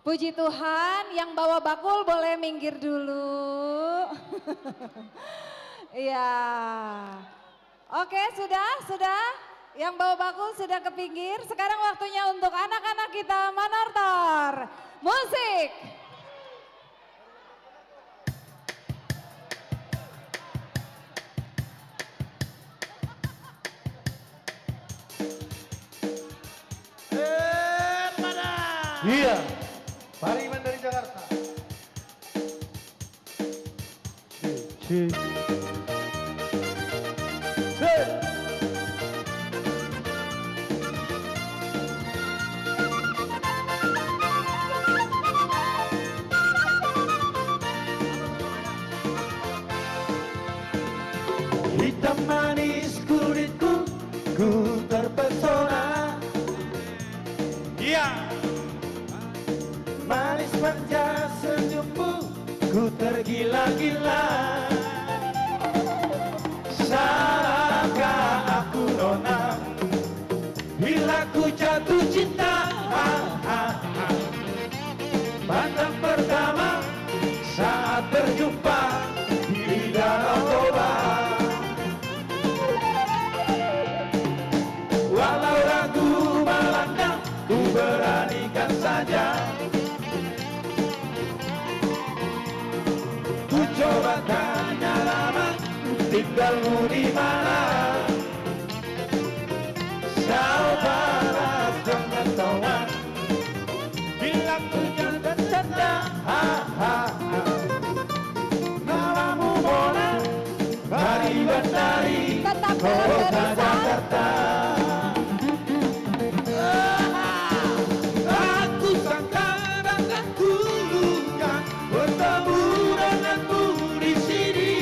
Puji Tuhan, yang bawa bakul boleh minggir dulu. Iya. Oke, sudah, sudah. Yang bawa bakul sudah ke pinggir. Sekarang waktunya untuk anak-anak kita manortor. Musik. Eh, pada. Iya. Pariban dari Jakarta. Si, si. Si. Hitam manis kulitmu, ku terpesona. Iya. Manis manja senyummu, ku tergila-gila. Salahkah aku, nona, bila ku jatuh cinta? Ha, ha, ha. Pandang pertama saat berjumpa di Danau Toba. Walau ragu melanda, ku beranikan saja. Ku coba tanya alamat tinggalmu di mana. Saudara dengan kawan, bilang ku jangan tanda, ha, ha, ha. Namamu Mona, Pariban dari kota Jakarta. Tetap dalam barisan. Aku sangka dan tak kuduga bertemu denganmu di sini.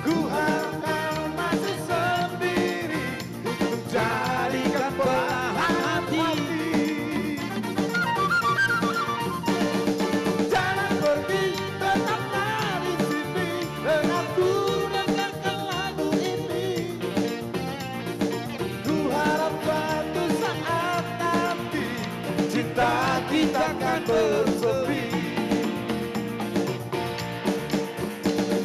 Ku harap kau masih sendiri, untuk jadikan belahan hati. Jangan pergi, tetaplah di sini, denganku dengarkan lagu ini. Ku harap suatu saat nanti cinta kita akan bersemi.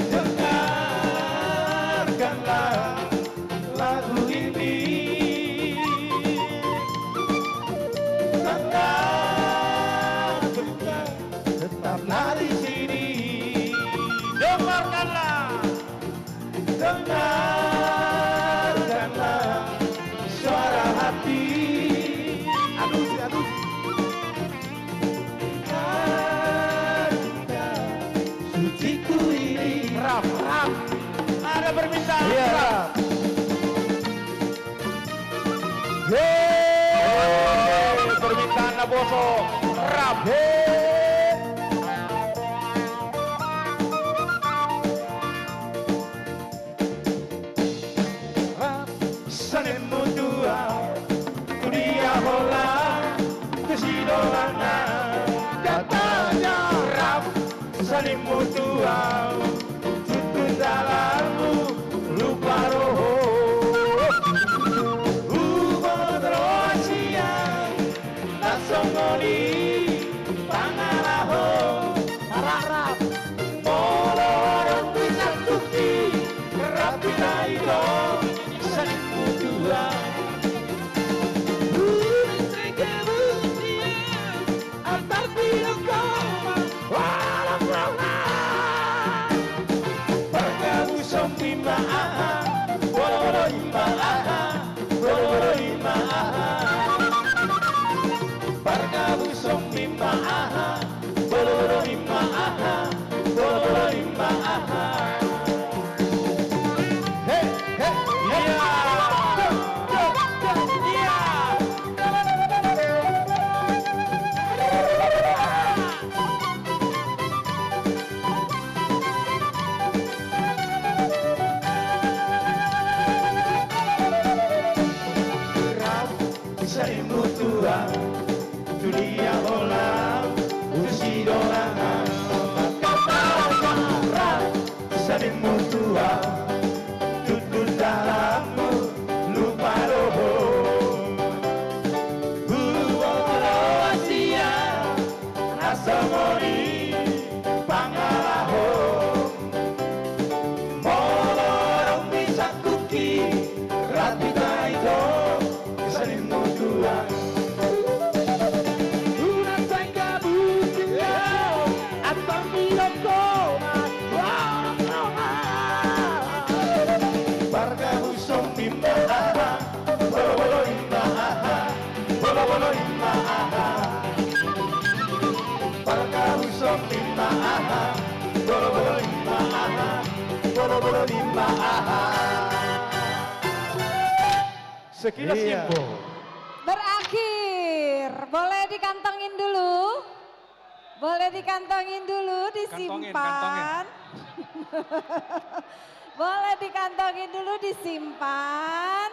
Dengarkanlah lagu ini. Tanda cinta tetaplah di sini. Dengarkanlah. Dengarkanlah suara hati. Aduh, aduh. Cinta suciku ini. Rap, rap. Ada permintaan. Iya, rap. Yeay. Permintaan na boso. Rap. Yeay. Rap, sanemu tu ahu, tu dia holan, tu sidonganan. Katanya rap, sanemu tu ahu, tutu dalanmu lupa roha. Huboto roha sian na songon i pangalaho. Rap, rap. Molo adong tu sangkuti, rap hita i do, sanemu tu ahu. Huboto roha sian, antar pidong koma, walau roha. Pargabuson i ma aha, bolobolo i ma aha. Bolobolo i ma aha. Pargabuson i ma aha. Bolobolo i ma aha. Bolobolo i ma aha. He, he, iya. Iya. Rap, sanemu tu ahu, tu dia holan, tu sidonganan. Katanya rap, sanemu tu ahu, tutu dalanmu lupa roha. Huboto roha sian, Bolo-bolo limba aha. Sekilas Iya. info. Berakhir. Boleh dikantongin dulu. Boleh dikantongin dulu, Kantongin, disimpan. kantongin. Boleh dikantongin dulu, disimpan.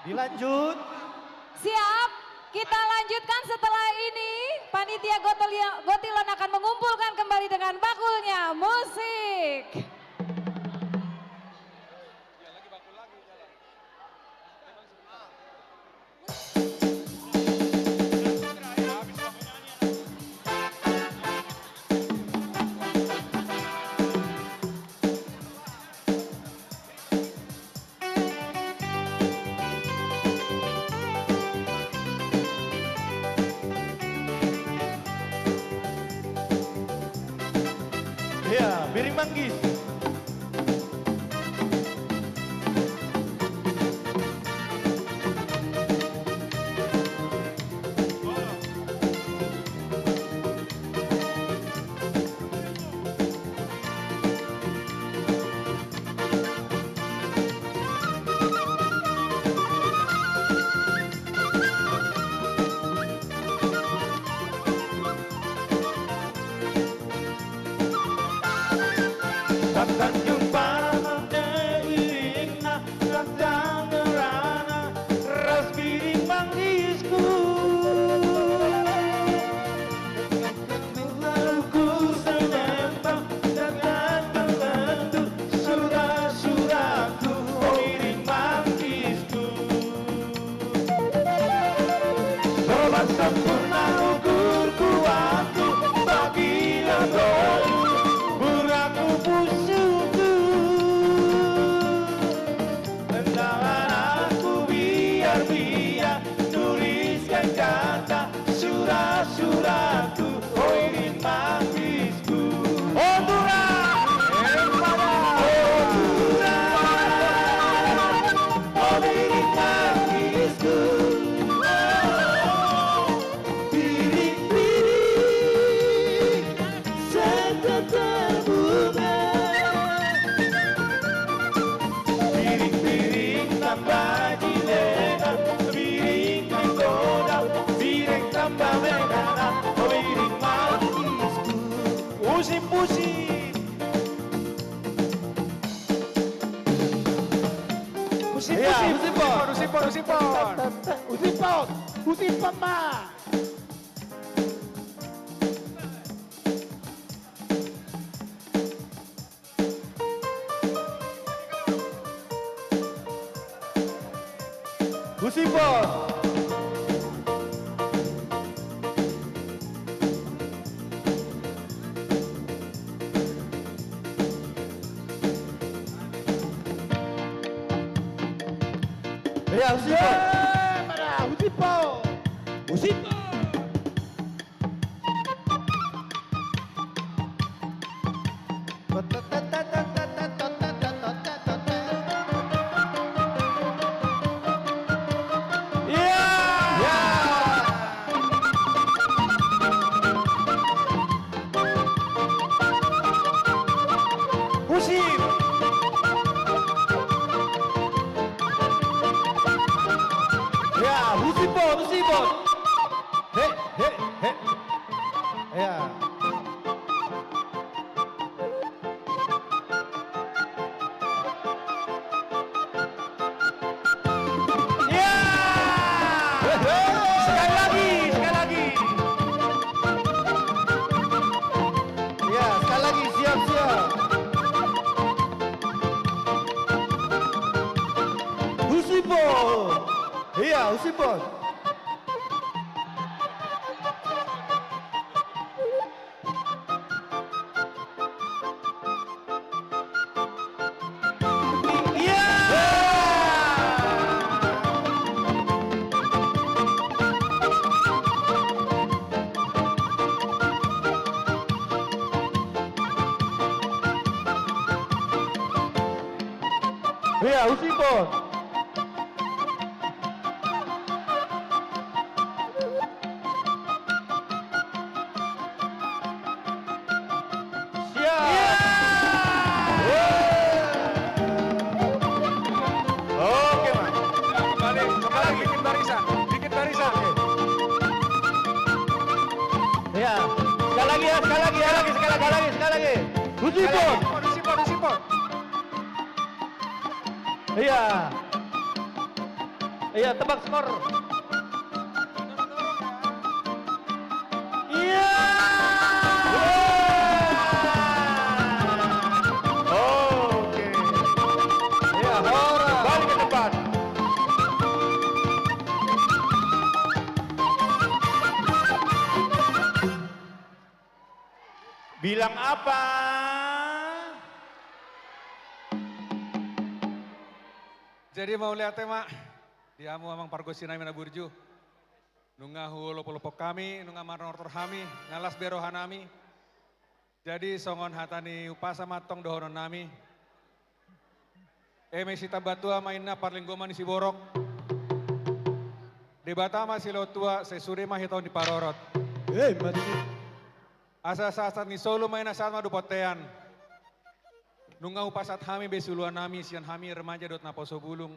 Dilanjut. Siap. Kita lanjutkan setelah ini. Panitia Gotilia-, Gotilon akan mengumpulkan kembali dengan bakulnya. Musik. Iya, Biring Manggis. Tanjung Pangan, Deli Inna, Tangerang, ras Biring Manggis. Lalu ku semempang dengan pembantu surat-suratku, o Biring Manggis. Sobat sempurna ukur kuatku, bagi lagu murahku pusuku. Tangan aku biar-biar, tuliskan kata surat-suratku, o Biring Manggis. O Tuhan! O Tuhan! O Biring Manggis. Biring-biring santa tabunga. Biring-biring tamba jineda, biring menggoda, biring tamba mengana, o Biring Manggis. Usip, usip. Usip, Iya, usip, usip, usip, Bon. Usip, Bon, usip, Bon. Usip, Bon. Usip, Bon, ma. Usip, Bon. Iya, usip, Bon. Eh, mana? Usip, Bon. Usip, Bon. Iya. Iya. Usip. Iya, usip, Bon, usip, Bon. He, he, he. Iya. Iya. Sekali lagi, sekali lagi. Iya, sekali lagi, siap, siap. Usip, Bon. Iya, usip, Bon. Iya. Iya, usip, Bon. Siap. Iya. Sipon. Sipon, sipon, sipon. Iya. Iya, tebak skor. Iya. Oke. Iya, horas. Kembali ke depan. Bilang apa? Jadi mauliate ma di hamu amang pargonsi nami na burju. Nunga huolopolopon hami, nunga manortor hami, nga las be roha nami. Jadi songon hata ni umpasa ma antong dohonon nami. Eme sitambatua ma inna parlinggoman ni siborok. Debata ma silehon tua, sai sude ma hita on diparorot. Eh, mati. Asa sahat ni solu ma inna sahat ma dohot bontean. Nunga hupasahat hami be siuluan nami, sian hami remaja dohot naposo bulung.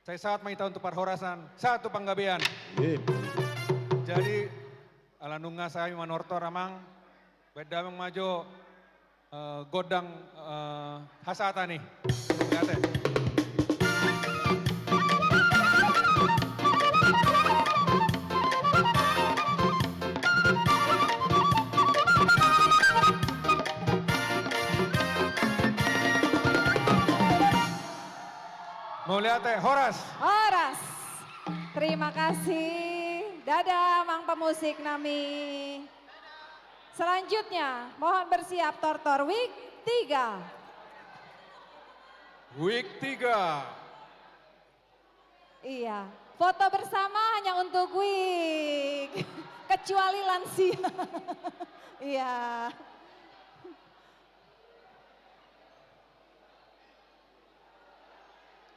Sai sahat ma hita on tu parhorasan, sahat tu panggabean. Eh. Jadi, ala nunga sae hami manortor amang, baen damang ma jo, eh, gondang, eh, hasahatan i. Mauliate. Mauliate, horas. Horas. Terima kasih. Dadah, amang pemusik nami. Selanjutnya, mohon bersiap tortor Wijk tiga. Wijk tiga. Iya, foto bersama hanya untuk Wijk. Kecuali lansia. Iya.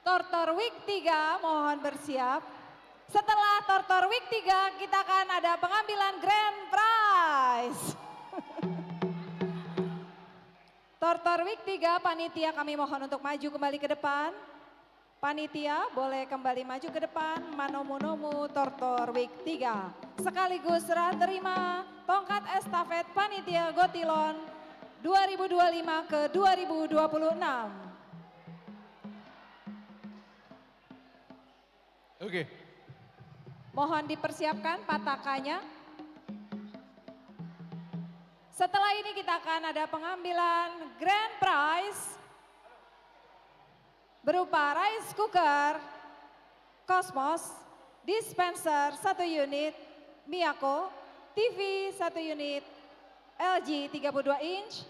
Tortor Wijk tiga, mohon bersiap. Setelah tortor Wijk tiga, kita akan ada pengambilan grand prize. Tortor Wijk tiga, panitia kami mohon untuk maju kembali ke depan. Panitia boleh kembali maju ke depan, manomu-nomu tortor Wijk tiga. Sekaligus serah terima tongkat estafet panitia Gotilon dua ribu dua puluh lima ke dua ribu dua puluh enam. Oke. Mohon dipersiapkan patakannya. Setelah ini kita akan ada pengambilan grand prize berupa rice cooker Cosmos, dispenser satu unit, Miyako, T V satu unit, L G tiga puluh dua inch,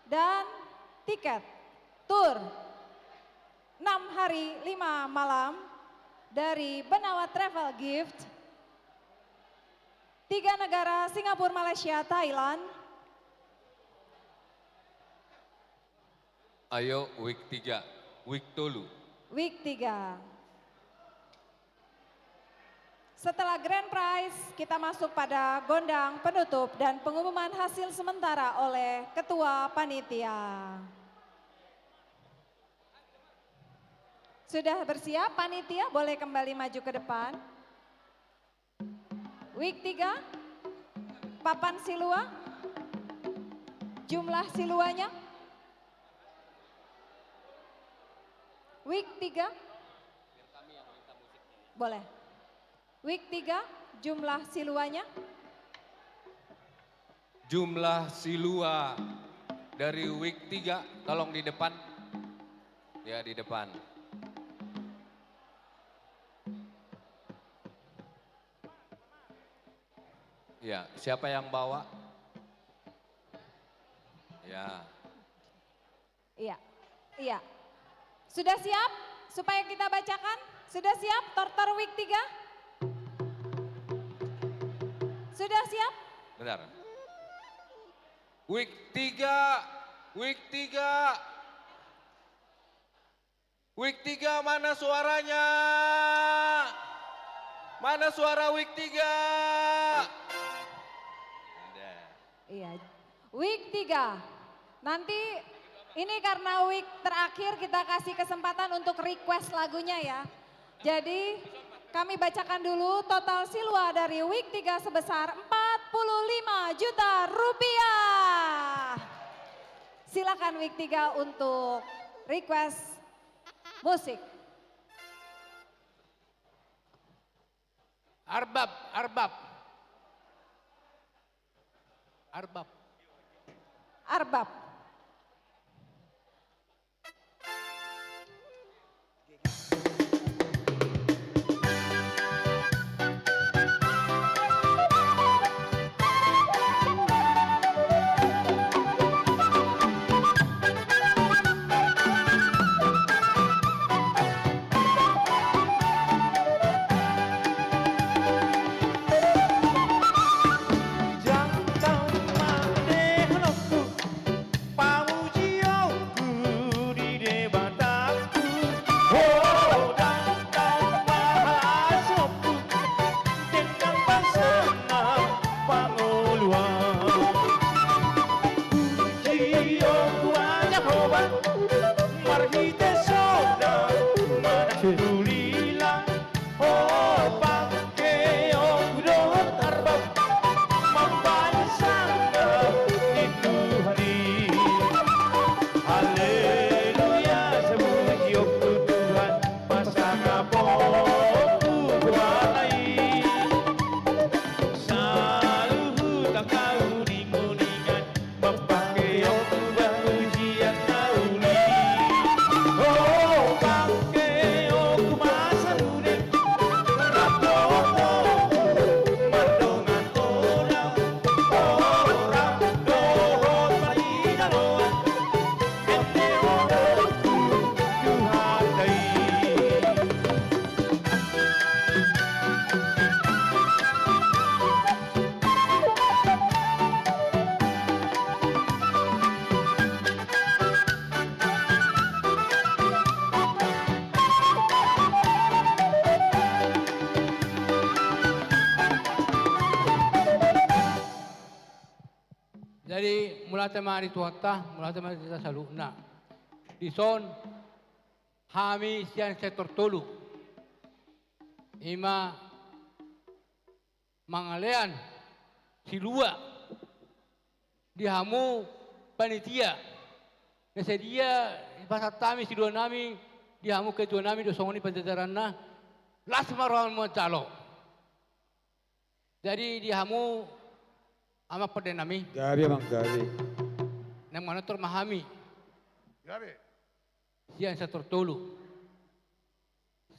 dan tiket tour enam hari lima malam dari Benawa Travel Gift, tiga negara, Singapura, Malaysia, Thailand. Ayo, Wijk tiga, Wijk tolu. Wijk tiga. Setelah grand prize, kita masuk pada gondang penutup dan pengumuman hasil sementara oleh Ketua Panitia. Sudah bersiap, panitia boleh kembali maju ke depan. Wijk tiga, papan silua, jumlah siluanya. Wijk tiga, boleh. Wijk tiga, jumlah siluanya. Jumlah silua dari Wijk tiga, tolong di depan. Ya, di depan. Ya, siapa yang bawa? Ya. Iya, iya. Sudah siap? Supaya kita bacakan. Sudah siap, tortor Wijk tiga? Sudah siap? Benar. Wijk tiga, Wijk tiga. Wijk tiga, mana suaranya? Mana suara Wijk tiga? Ada. Iya. Wijk tiga. Nanti ini karena Wijk terakhir, kita kasih kesempatan untuk request lagunya ya. Jadi kami bacakan dulu total silua dari Wijk tiga sebesar empat puluh lima juta rupiah. Silakan Wik tiga untuk request musik. Arbab, arbab. Arbab. Arbab. Jangkau ma dehononku, pamujionku di Debatangku. Hodang ma hasononku, dengan pasangan pangoluan. Pujionku ma Jahowa, marhite soda manang tulilang. O pangkeonku dohot arbab, mambahen sangap ni Tuhan i. Haleluya, pujionku Tuhan, pasangaponku goarna i. Saluhut angka uninguningan, mambahen pujian na uli. O pangkeonku ma saluhutna, rap dohot, mardongan oda, o rap dohot panidaloan, ende oda tu hata i. Jadi, mauliate ma di Tuhanta, mauliate ma di hita saluhutna. Dison, hami sian sektor tolu. Ima mangalean silua di hamu panitia. Na sadia dipasahat hami siluanami di hamu ketuanami dohot songon i pajajaranna, las ma rohamu manjalo. Jadi di hamu amang pandenami. Gabe amang, gabe. Naeng manortor ma hami. Gabe. Sian sektor tolu.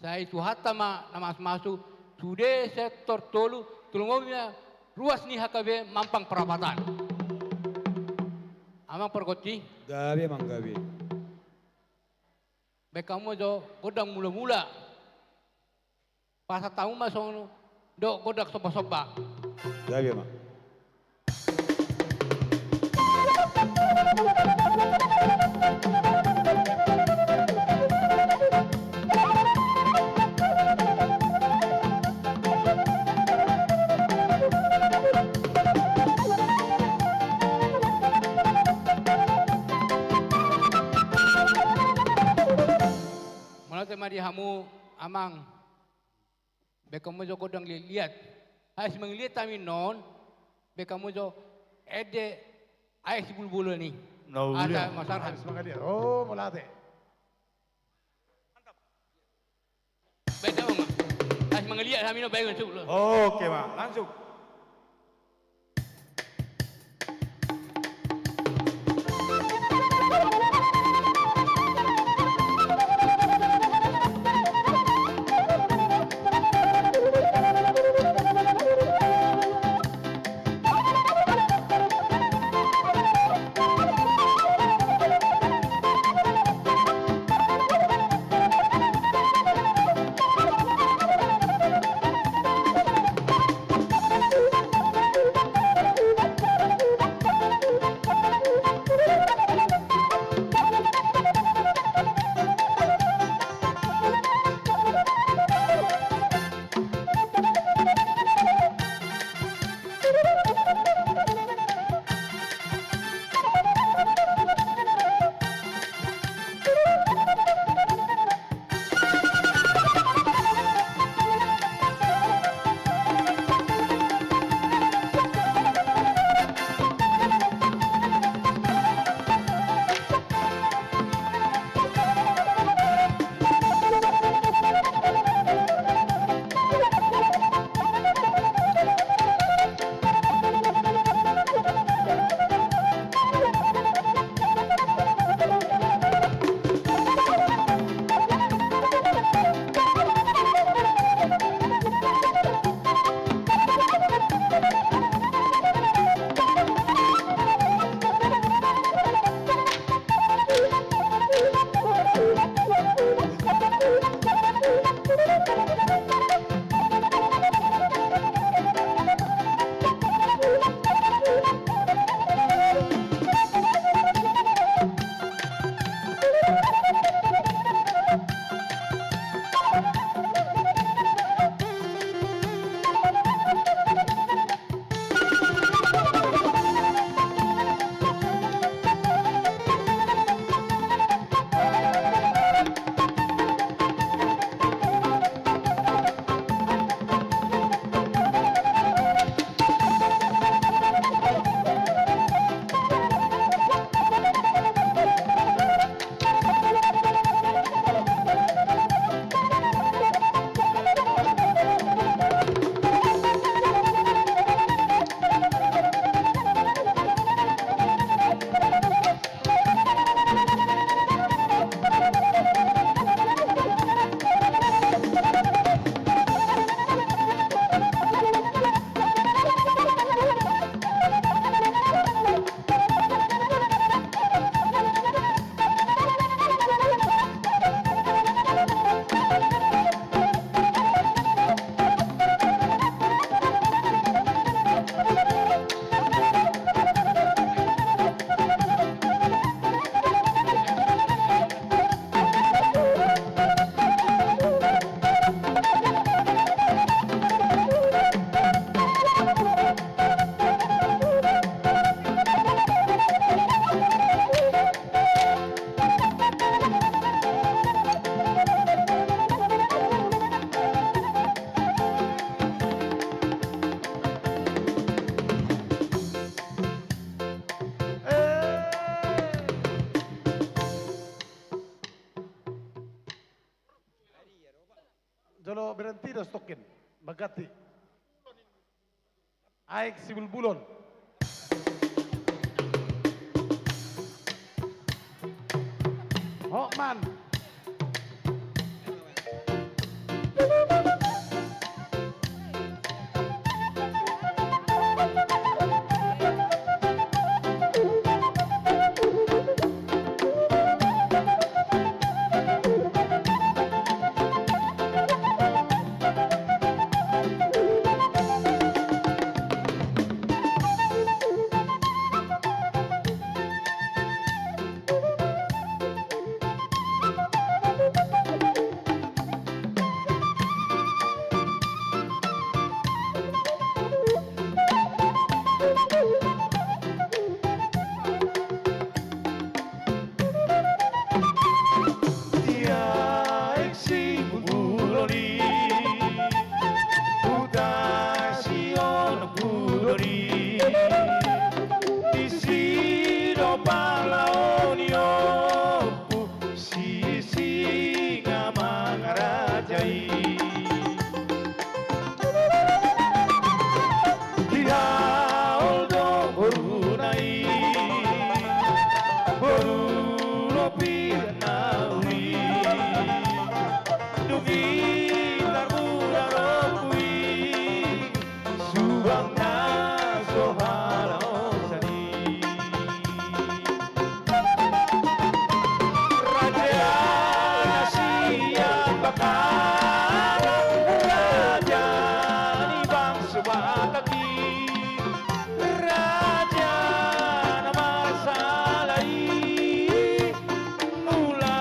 Sai Tuhanta ma na mamasumasu, sude sektor tolu, tu lomo ma ruas ni H K B Mampang Prapatan. Amang pargonsi. Gabe amang, gabe. Baen hamu jo gondang mulamula. Pasahat hamu ma songon do gondang sombasomba. Gabe ma. Mauliate ma di hamu amang. Baen hamu jo gondang liatliat. Ais mangaliat hami non. Baen hamu jo ende ais bulbul ni. Asa masarhan. Ais mangaliat. O, mauliate. Baen hamu ma. Ais mangaliat hami non, baen hamu. Oke ma, langsung. Jolo berhenti do stokin. Mangganti. Aek Sibulbulon. Hotman. Di aek Sibulbulon i, huta Sion hudon i, disi do palaon ni ompu Sisingamangaraja i. Di haol do boruna i, boru lopi na uli. Dung i tarbuda do ompu i, subang na so halaosan i. Raja na sian Batak, raja ni bangso Batak i, raja na marsala i, mula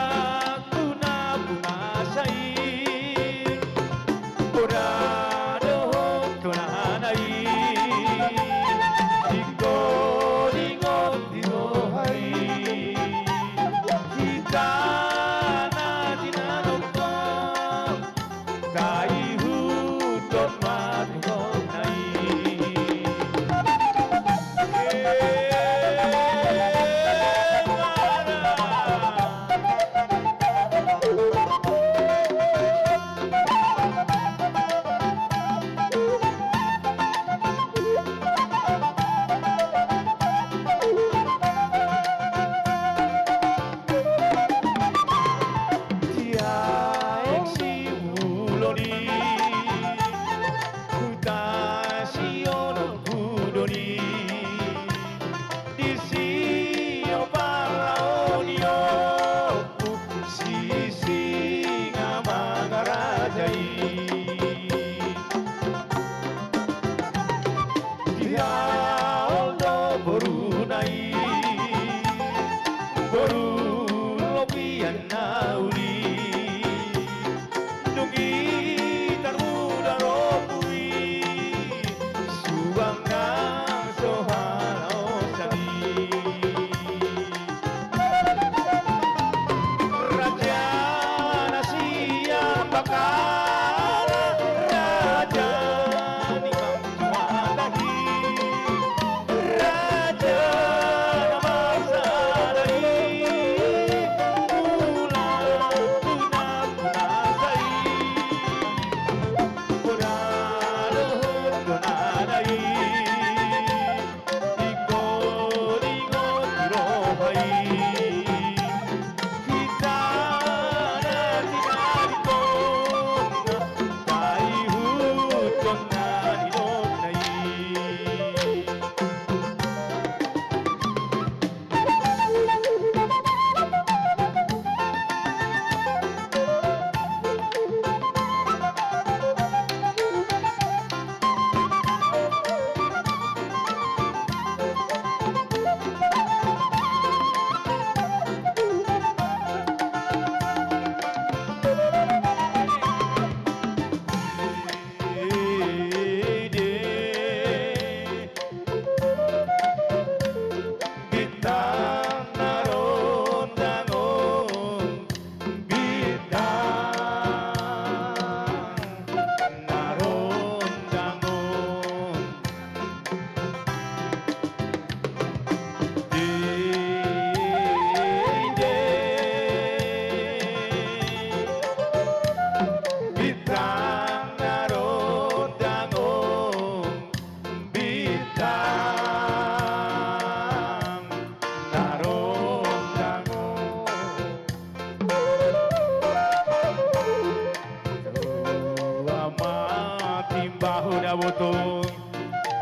Aboto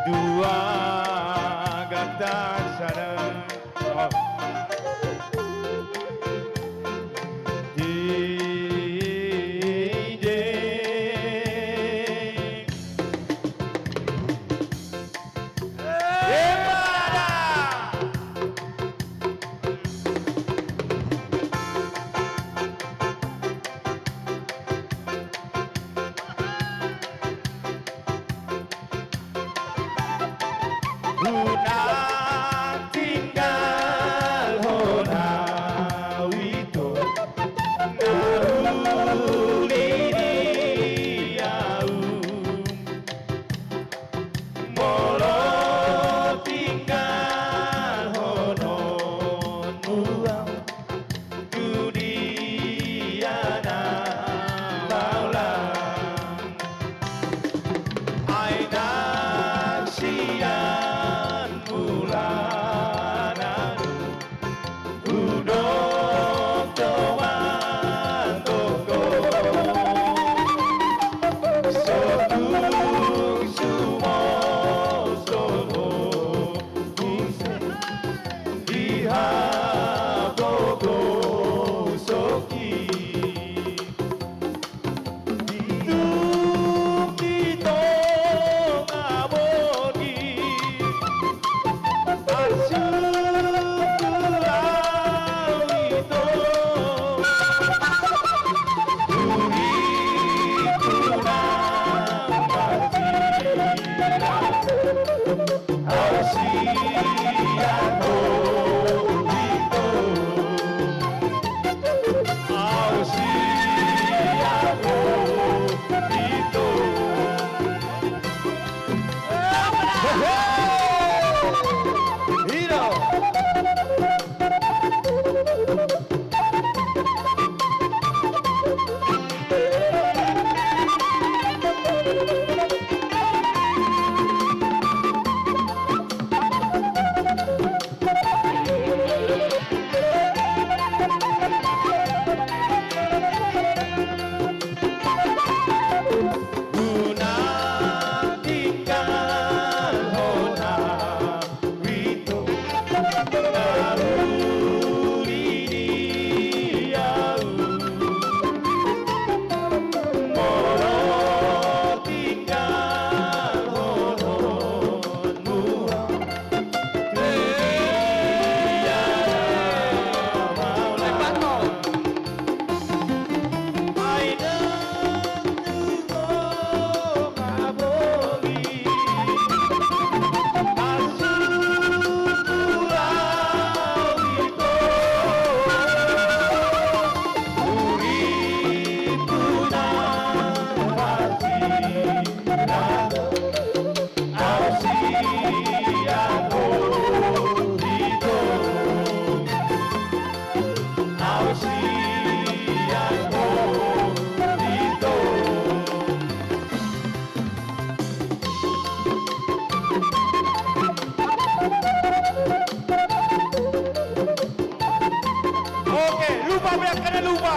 dua gata sada. Oh. Dide. Emada. Unang tinggalhon au ito, na uli di au. Molo tinggalhononmu au tu dia na maulang, ai nang sian mula na hudok do manggogos, so tung sumoso ho muse di hagogoson i. Dung di tonga borngin, asungkun au ito, duriku na marsilang. Au sian ho ito. Au sian ho ito. Hehe. Ino. Unang tinggalhon au ito, na uli di au. Molo tinggalhononmu au, Oke, lupa, biar kena lupa.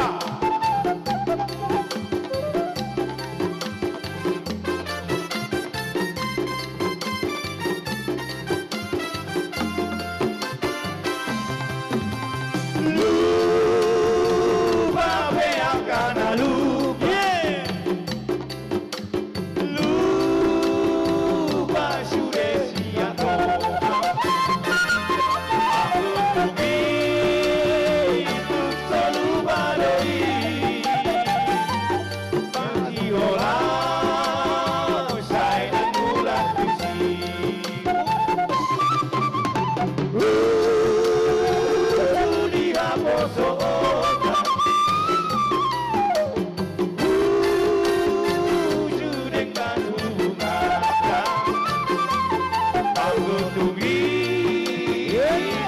Lupa pe angka na lupa. Lupa sude sian Tuhan. Anggo tung i tung so lupa do i. Mangihol au sai nang mulak tusi. Uju di haposoon, uju denggan hubungan. Anggo tung i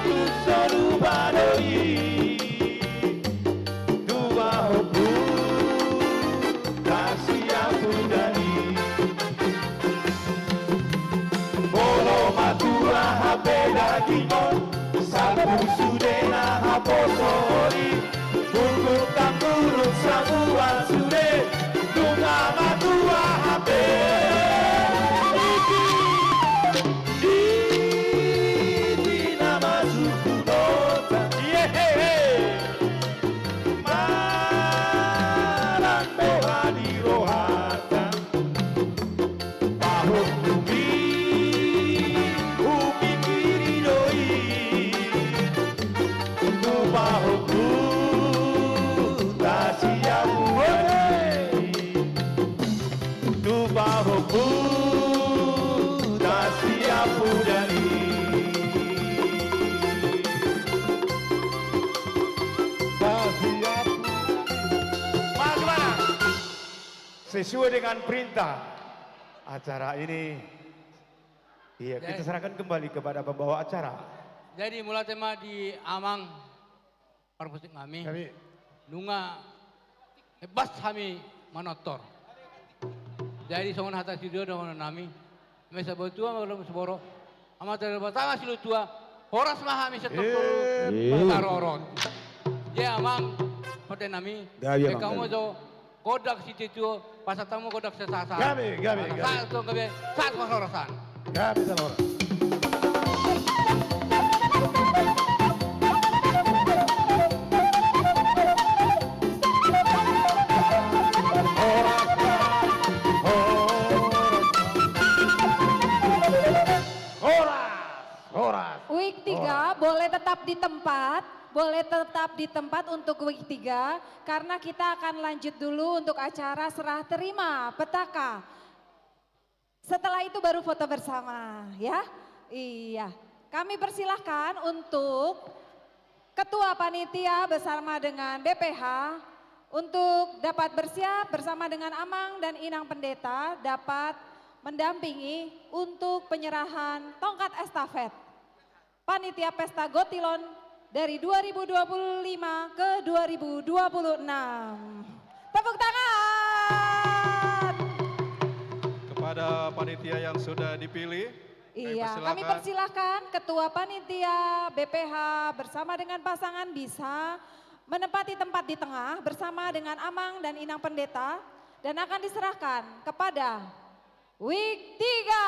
tung so lupa do i. Tuba hopu, kasi ampun dani. Molo matua hape daging on, salpu sude na haposoon i. Sesuai dengan perintah acara ini, iya, kita serahkan kembali kepada pembawa acara. Jadi, mauliate ma di amang parmusik nami. Nunga bas hami manortor. Jadi, songon hata sidua dohonon nami. Masa botua, malam seboro. Amanta Debata ma silehon tua. Horas ma hami sektor tolu. Iya. Tarorot. Jadi, amang, parmusik nami. Gabe, amang, gabe. Kamu jo, gondang sitio, pasahat hamu gondang sesa. Gabe, gabe, gabe. Sahat tu gabe, sahat tu parhorasan. Gabe, sahat tu parhorasan. Horas, horas. Wig tiga, horas. Boleh tetap di tempat, boleh tetap di tempat untuk wig tiga, karena kita akan lanjut dulu untuk acara serah terima petaka. Setelah itu baru foto bersama, ya. Iya. Kami persilahkan untuk Ketua Panitia bersama dengan B P H untuk dapat bersiap bersama dengan Amang dan Inang Pendeta dapat mendampingi untuk penyerahan tongkat estafet Panitia Pesta Gotilon dari dua ribu dua puluh lima ke dua ribu dua puluh enam. Tepuk tangan. Kepada panitia yang sudah dipilih, kami persilakan. Iya, kami persilakan Ketua Panitia B P H bersama dengan pasangan bisa menempati tempat di tengah bersama dengan Amang dan Inang Pendeta dan akan diserahkan kepada Wig tiga.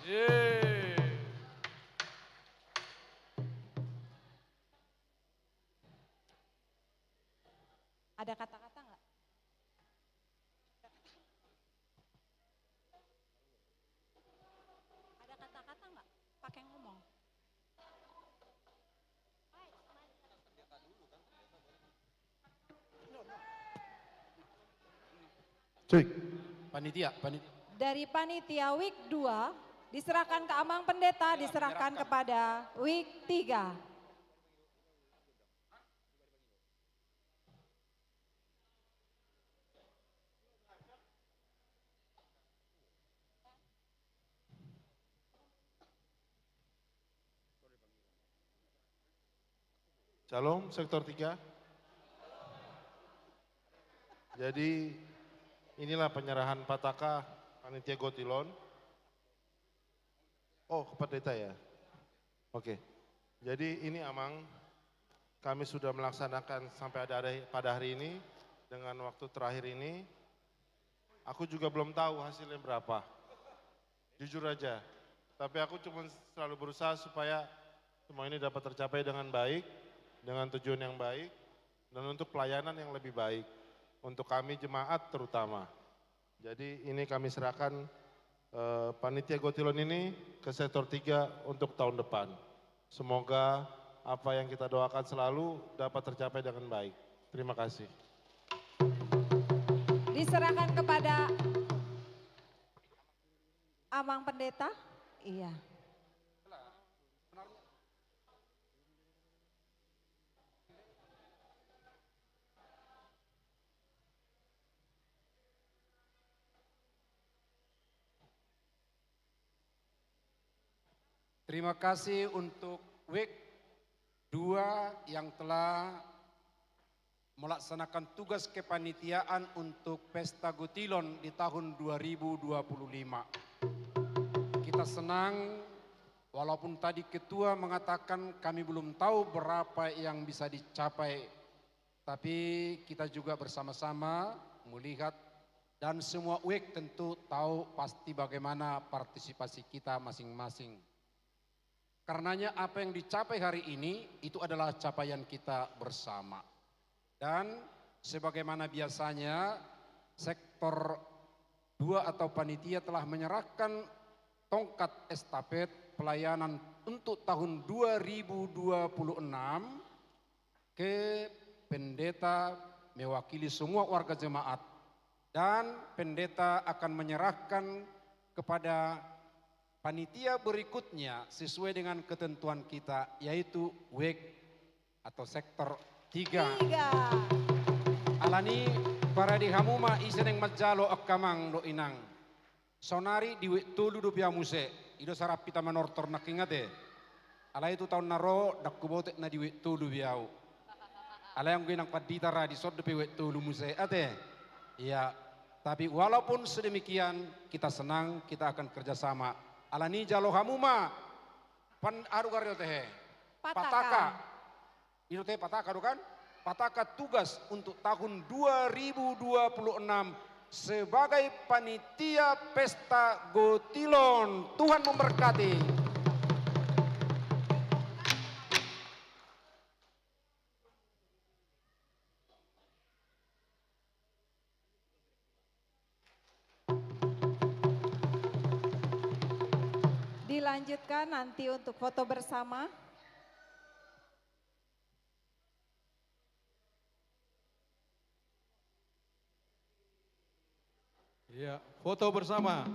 Yeay. Ada kata-kata nggak? Ada kata-kata nggak? Pakai ngomong. Cek. Panitia, panitia. Dari panitia Wig dua, diserahkan ke Amang Pendeta, diserahkan kepada Wig tiga. Shalom, sektor tiga. Jadi, inilah penyerahan pataka panitia Gotilon. Oh, ke pendeta ya? Oke. Jadi, ini, Amang, kami sudah melaksanakan sampai ada hari, pada hari ini, dengan waktu terakhir ini. Aku juga belum tahu hasilnya berapa. Jujur aja. Tapi aku cuma selalu berusaha supaya semua ini dapat tercapai dengan baik, dengan tujuan yang baik, dan untuk pelayanan yang lebih baik. Untuk kami jemaat terutama. Jadi ini kami serahkan, eh, panitia Gotilon ini ke sektor tiga untuk tahun depan. Semoga apa yang kita doakan selalu dapat tercapai dengan baik. Terima kasih. Diserahkan kepada Amang Pendeta? Iya. Terima kasih untuk Wig dua yang telah melaksanakan tugas kepanitiaan untuk Pesta Gotilon di tahun dua ribu dua puluh lima. Kita senang, walaupun tadi ketua mengatakan kami belum tahu berapa yang bisa dicapai, tapi kita juga bersama-sama melihat dan semua Wig tentu tahu pasti bagaimana partisipasi kita masing-masing. Karenanya apa yang dicapai hari ini itu adalah capaian kita bersama. Dan sebagaimana biasanya, sektor dua atau panitia telah menyerahkan tongkat estafet pelayanan untuk tahun dua ribu dua puluh enam ke pendeta mewakili semua warga jemaat. Dan pendeta akan menyerahkan kepada panitia berikutnya sesuai dengan ketentuan kita, yaitu Wig atau sektor tiga. Tiga. Alani, Parade hamu ma ise naeng manjalo angka amang dohot inang. Saonari di wijk tolu dope ahu muse, i do sarampita manortor nangkin ate. Alai tu taon na ro ndang huboto na di wijk tolu be ahu. Alai anggo inang pandita ra dison dope wijk tolu muse ate. Iya. Tapi walaupun sedemikian, kita senang, kita akan kerjasama. Alani jalo hamu ma pan-, anu gari otehe. Pataka. Pataka. Itu teh pataka do kan? Pataka tugas untuk tahun dua ribu dua puluh enam sebagai panitia pesta Gotilon. Tuhan memberkati. Dilanjutkan nanti untuk foto bersama. Iya, foto bersama.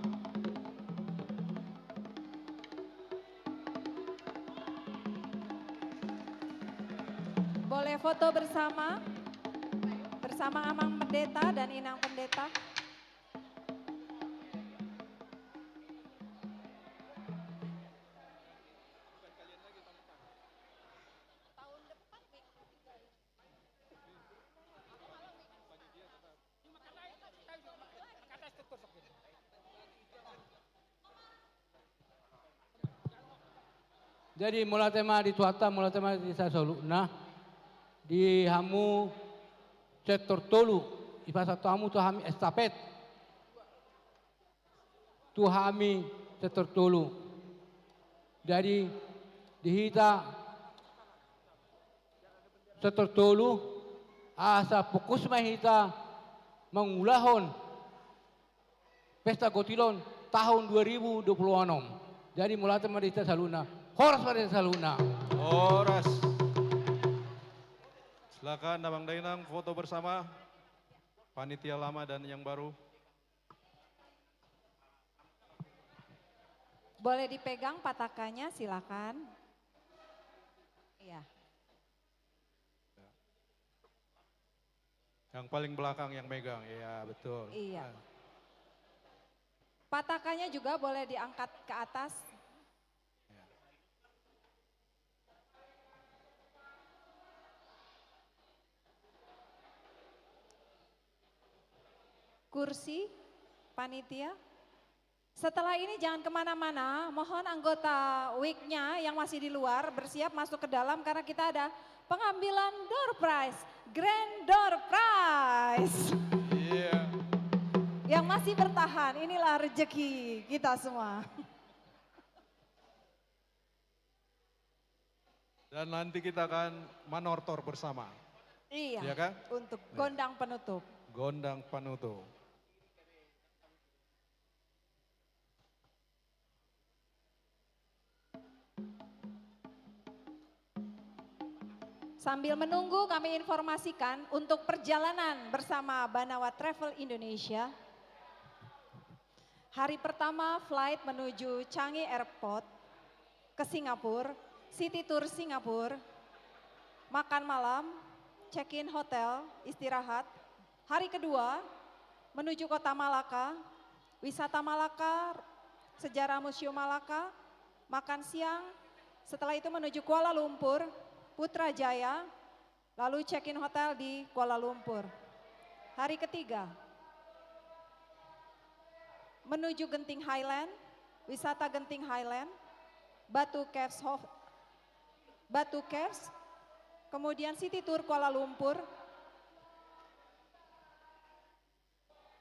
Boleh foto bersama, bersama Amang Pendeta dan Inang Pendeta. Jadi, mauliate ma di Tuhanta, mauliate ma di hita saluhutna, di hamu sektor tolu, dipasahat hamu tu hami estafet. Tu hami sektor tolu. Jadi, di hita sektor tolu, asa fokus ma hita mangulahon pesta Gotilon tahun dua ribu dua puluh enam. Jadi, mauliate ma di hita saluhutna. Horas ma di hita saluhutna. Horas. Silakan, Amang Dainang, foto bersama panitia lama dan yang baru. Boleh dipegang patakanya, silakan. Iya. Yang paling belakang yang megang, iya, betul. Iya. Ah. Patakanya juga boleh diangkat ke atas. Ya. Kursi panitia. Setelah ini jangan kemana-mana, mohon anggota wijk-nya yang masih di luar bersiap masuk ke dalam karena kita ada pengambilan door prize, grand door prize. Iya. Yang masih bertahan, inilah rezeki kita semua. Dan nanti kita akan manortor bersama. Iya, iya kan? Untuk, iya, gondang penutup. Gondang penutup. Sambil menunggu, kami informasikan untuk perjalanan bersama Banawa Travel Indonesia. Hari pertama flight menuju Changi Airport ke Singapura, city tour Singapura, makan malam, check-in hotel, istirahat. Hari kedua menuju kota Malaka, wisata Malaka, sejarah Museum Malaka, makan siang, setelah itu menuju Kuala Lumpur, Putrajaya, lalu check-in hotel di Kuala Lumpur. Hari ketiga, menuju Genting Highland, wisata Genting Highland, Batu Caves Ho-, Batu Caves, kemudian city tour Kuala Lumpur.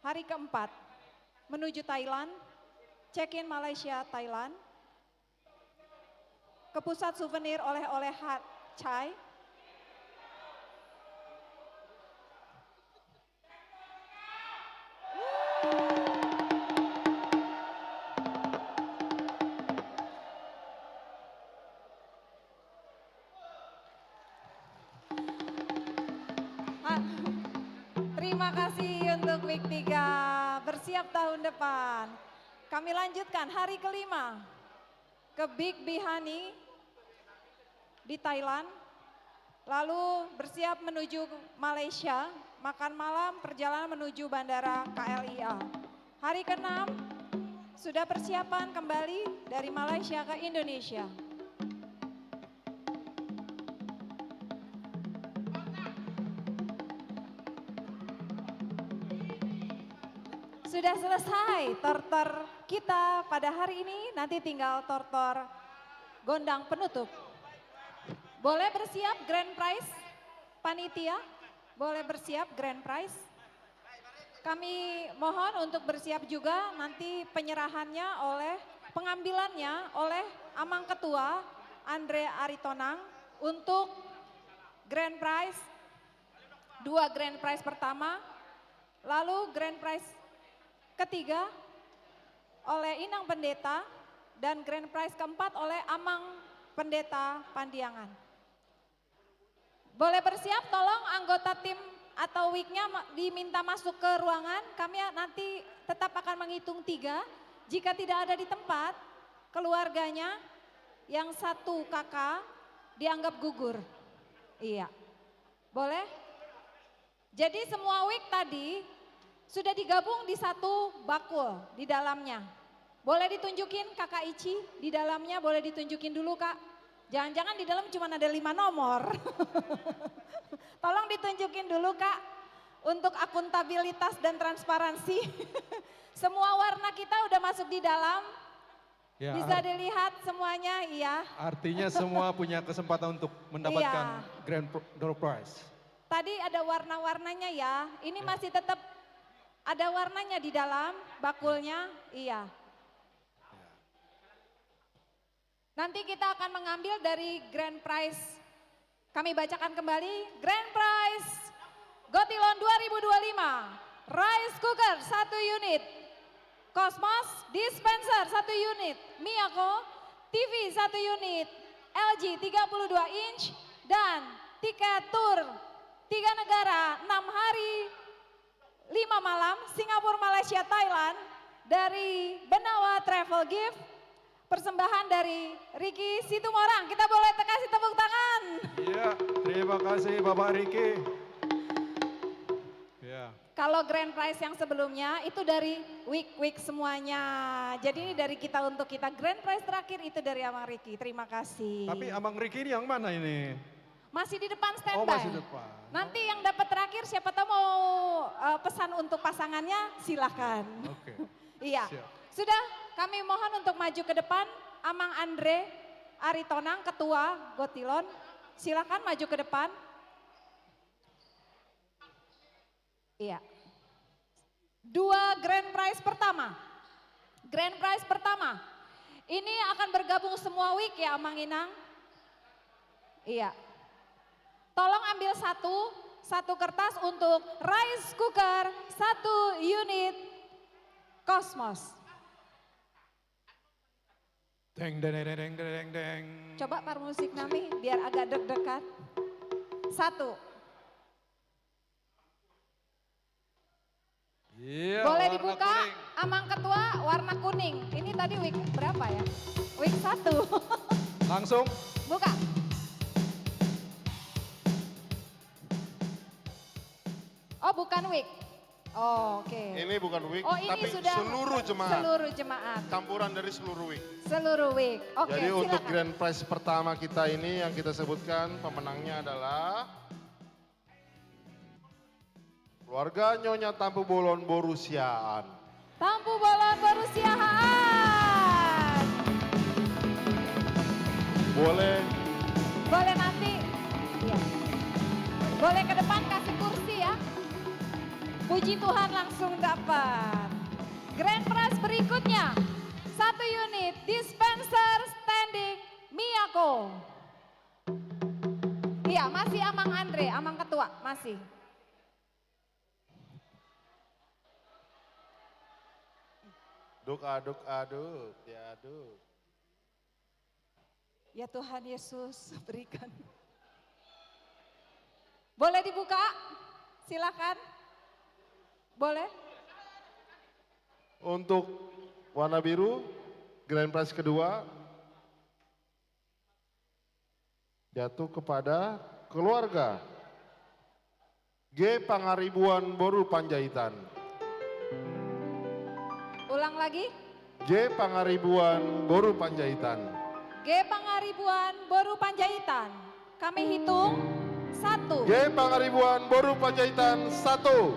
Hari keempat, menuju Thailand, check-in Malaysia, Thailand, ke pusat suvenir oleh-oleh Hat Chai. Ha-, terima kasih untuk wijk tiga. Bersiap tahun depan. Kami lanjutkan hari kelima ke Big Bihani di Thailand. Lalu bersiap menuju Malaysia, makan malam, perjalanan menuju bandara K L I A. Hari keenam, sudah persiapan kembali dari Malaysia ke Indonesia. Sudah selesai tortor kita pada hari ini, nanti tinggal tortor gondang penutup. Boleh bersiap grand prize, panitia? Boleh bersiap grand prize? Kami mohon untuk bersiap juga nanti penyerahannya oleh, pengambilannya oleh Amang Ketua Andre Aritonang untuk grand prize, dua grand prize pertama, lalu grand prize ketiga oleh Inang Pendeta, dan grand prize keempat oleh Amang Pendeta Pandiangan. Boleh bersiap, tolong anggota tim atau wig-nya ma-, diminta masuk ke ruangan. Kami a-, nanti tetap akan menghitung tiga. Jika tidak ada di tempat, keluarganya yang satu kakak dianggap gugur. Iya. Boleh? Jadi semua wig tadi sudah digabung di satu bakul di dalamnya. Boleh ditunjukin Kakak Ici di dalamnya, boleh ditunjukin dulu, Kak. Jangan-jangan di dalam cuma ada lima nomor. Tolong ditunjukin dulu, Kak, untuk akuntabilitas dan transparansi. Semua warna kita udah masuk di dalam. Ya, bisa ar-, dilihat semuanya, iya. Artinya semua punya kesempatan untuk mendapatkan, iya, grand pro-, door prize. Tadi ada warna-warnanya ya. Ini, ya, masih tetap ada warnanya di dalam bakulnya, iya. Ya. Nanti kita akan mengambil dari grand prize. Kami bacakan kembali, grand prize Gotilon dua ribu dua lima, rice cooker satu unit, Cosmos dispenser satu unit, Miyako T V satu unit, L G tiga puluh dua inch, dan tiket tur tiga negara enam hari lima malam, Singapura, Malaysia, Thailand, dari Benawa Travel Gift, persembahan dari Ricky Situmorang. Kita boleh te-, kasih tepuk tangan. Iya, terima kasih Bapak Ricky. Ya. Kalau grand prize yang sebelumnya itu dari wig-wig semuanya. Jadi ini dari kita untuk kita. Grand prize terakhir itu dari Amang Ricky. Terima kasih. Tapi Amang Ricky ini yang mana ini? Masih di depan standby. Oh, masih depan. Nanti yang dapat terakhir, siapa tahu mau, eh, pesan untuk pasangannya, silakan. Oke. Iya. Siap. Sudah, kami mohon untuk maju ke depan, Amang Andre Aritonang, Ketua Gotilon. Silakan maju ke depan. Iya. Dua grand prize pertama. Grand prize pertama. Ini akan bergabung semua wig ya, Amang Inang? Iya. Tolong ambil satu, satu kertas untuk rice cooker satu unit Cosmos. Deng, deng, deng, deng, deng, deng. Coba parmusik nami, biar agak deg-degan. Satu. Iya, boleh warna dibuka, kuning. Amang Ketua, warna kuning. Ini tadi wig berapa ya? Wig satu. Langsung. Buka. Oh, bukan wig. Oh, oke. Ini bukan wig, oh, ini tapi sudah seluruh jemaat. Seluruh jemaat. Campuran dari seluruh wig. Seluruh wig. Oke, jadi untuk silakan. Grand prize pertama kita ini yang kita sebutkan pemenangnya adalah keluarga Nyonya Tampubolon boru Siahaan. Tampubolon boru Siahaan. Boleh. Boleh nanti. Iya. Boleh ke depan kasih kursi ya. Puji Tuhan, langsung dapat. Grand prize berikutnya, satu unit dispenser standing Miyako. Iya, masih Amang Andre, Amang Ketua, masih. Duk, aduk, aduk, ya, aduk. Ya Tuhan Yesus, berikan. Boleh dibuka? Silakan. Boleh? Untuk warna biru, grand prize kedua. Jatuh kepada Keluarga G. Pangaribuan boru Panjaitan. Ulang lagi. G. Pangaribuan boru Panjaitan. G. Pangaribuan boru Panjaitan. Kami hitung. Satu. G. Pangaribuan boru Panjaitan, satu.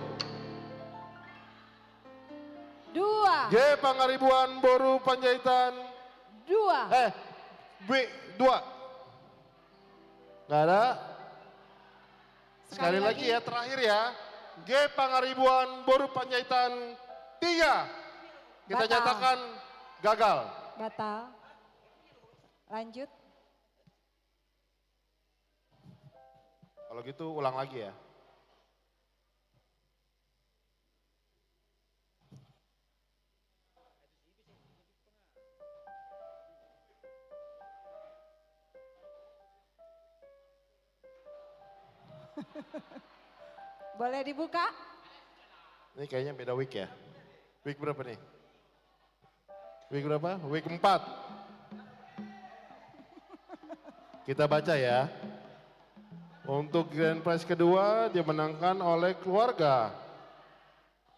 Dua. G. Pangaribuan boru Panjaitan. Dua. Eh, B, dua. Nggak ada. Sekali lagi ya, terakhir ya. G. Pangaribuan boru Panjaitan, tiga. Kita nyatakan gagal. Batal. Lanjut. Kalau gitu ulang lagi ya. Boleh dibuka? Ini kayaknya beda week ya. Week berapa nih? Week berapa? Week empat. Kita baca ya. Untuk grand prize kedua dimenangkan oleh keluarga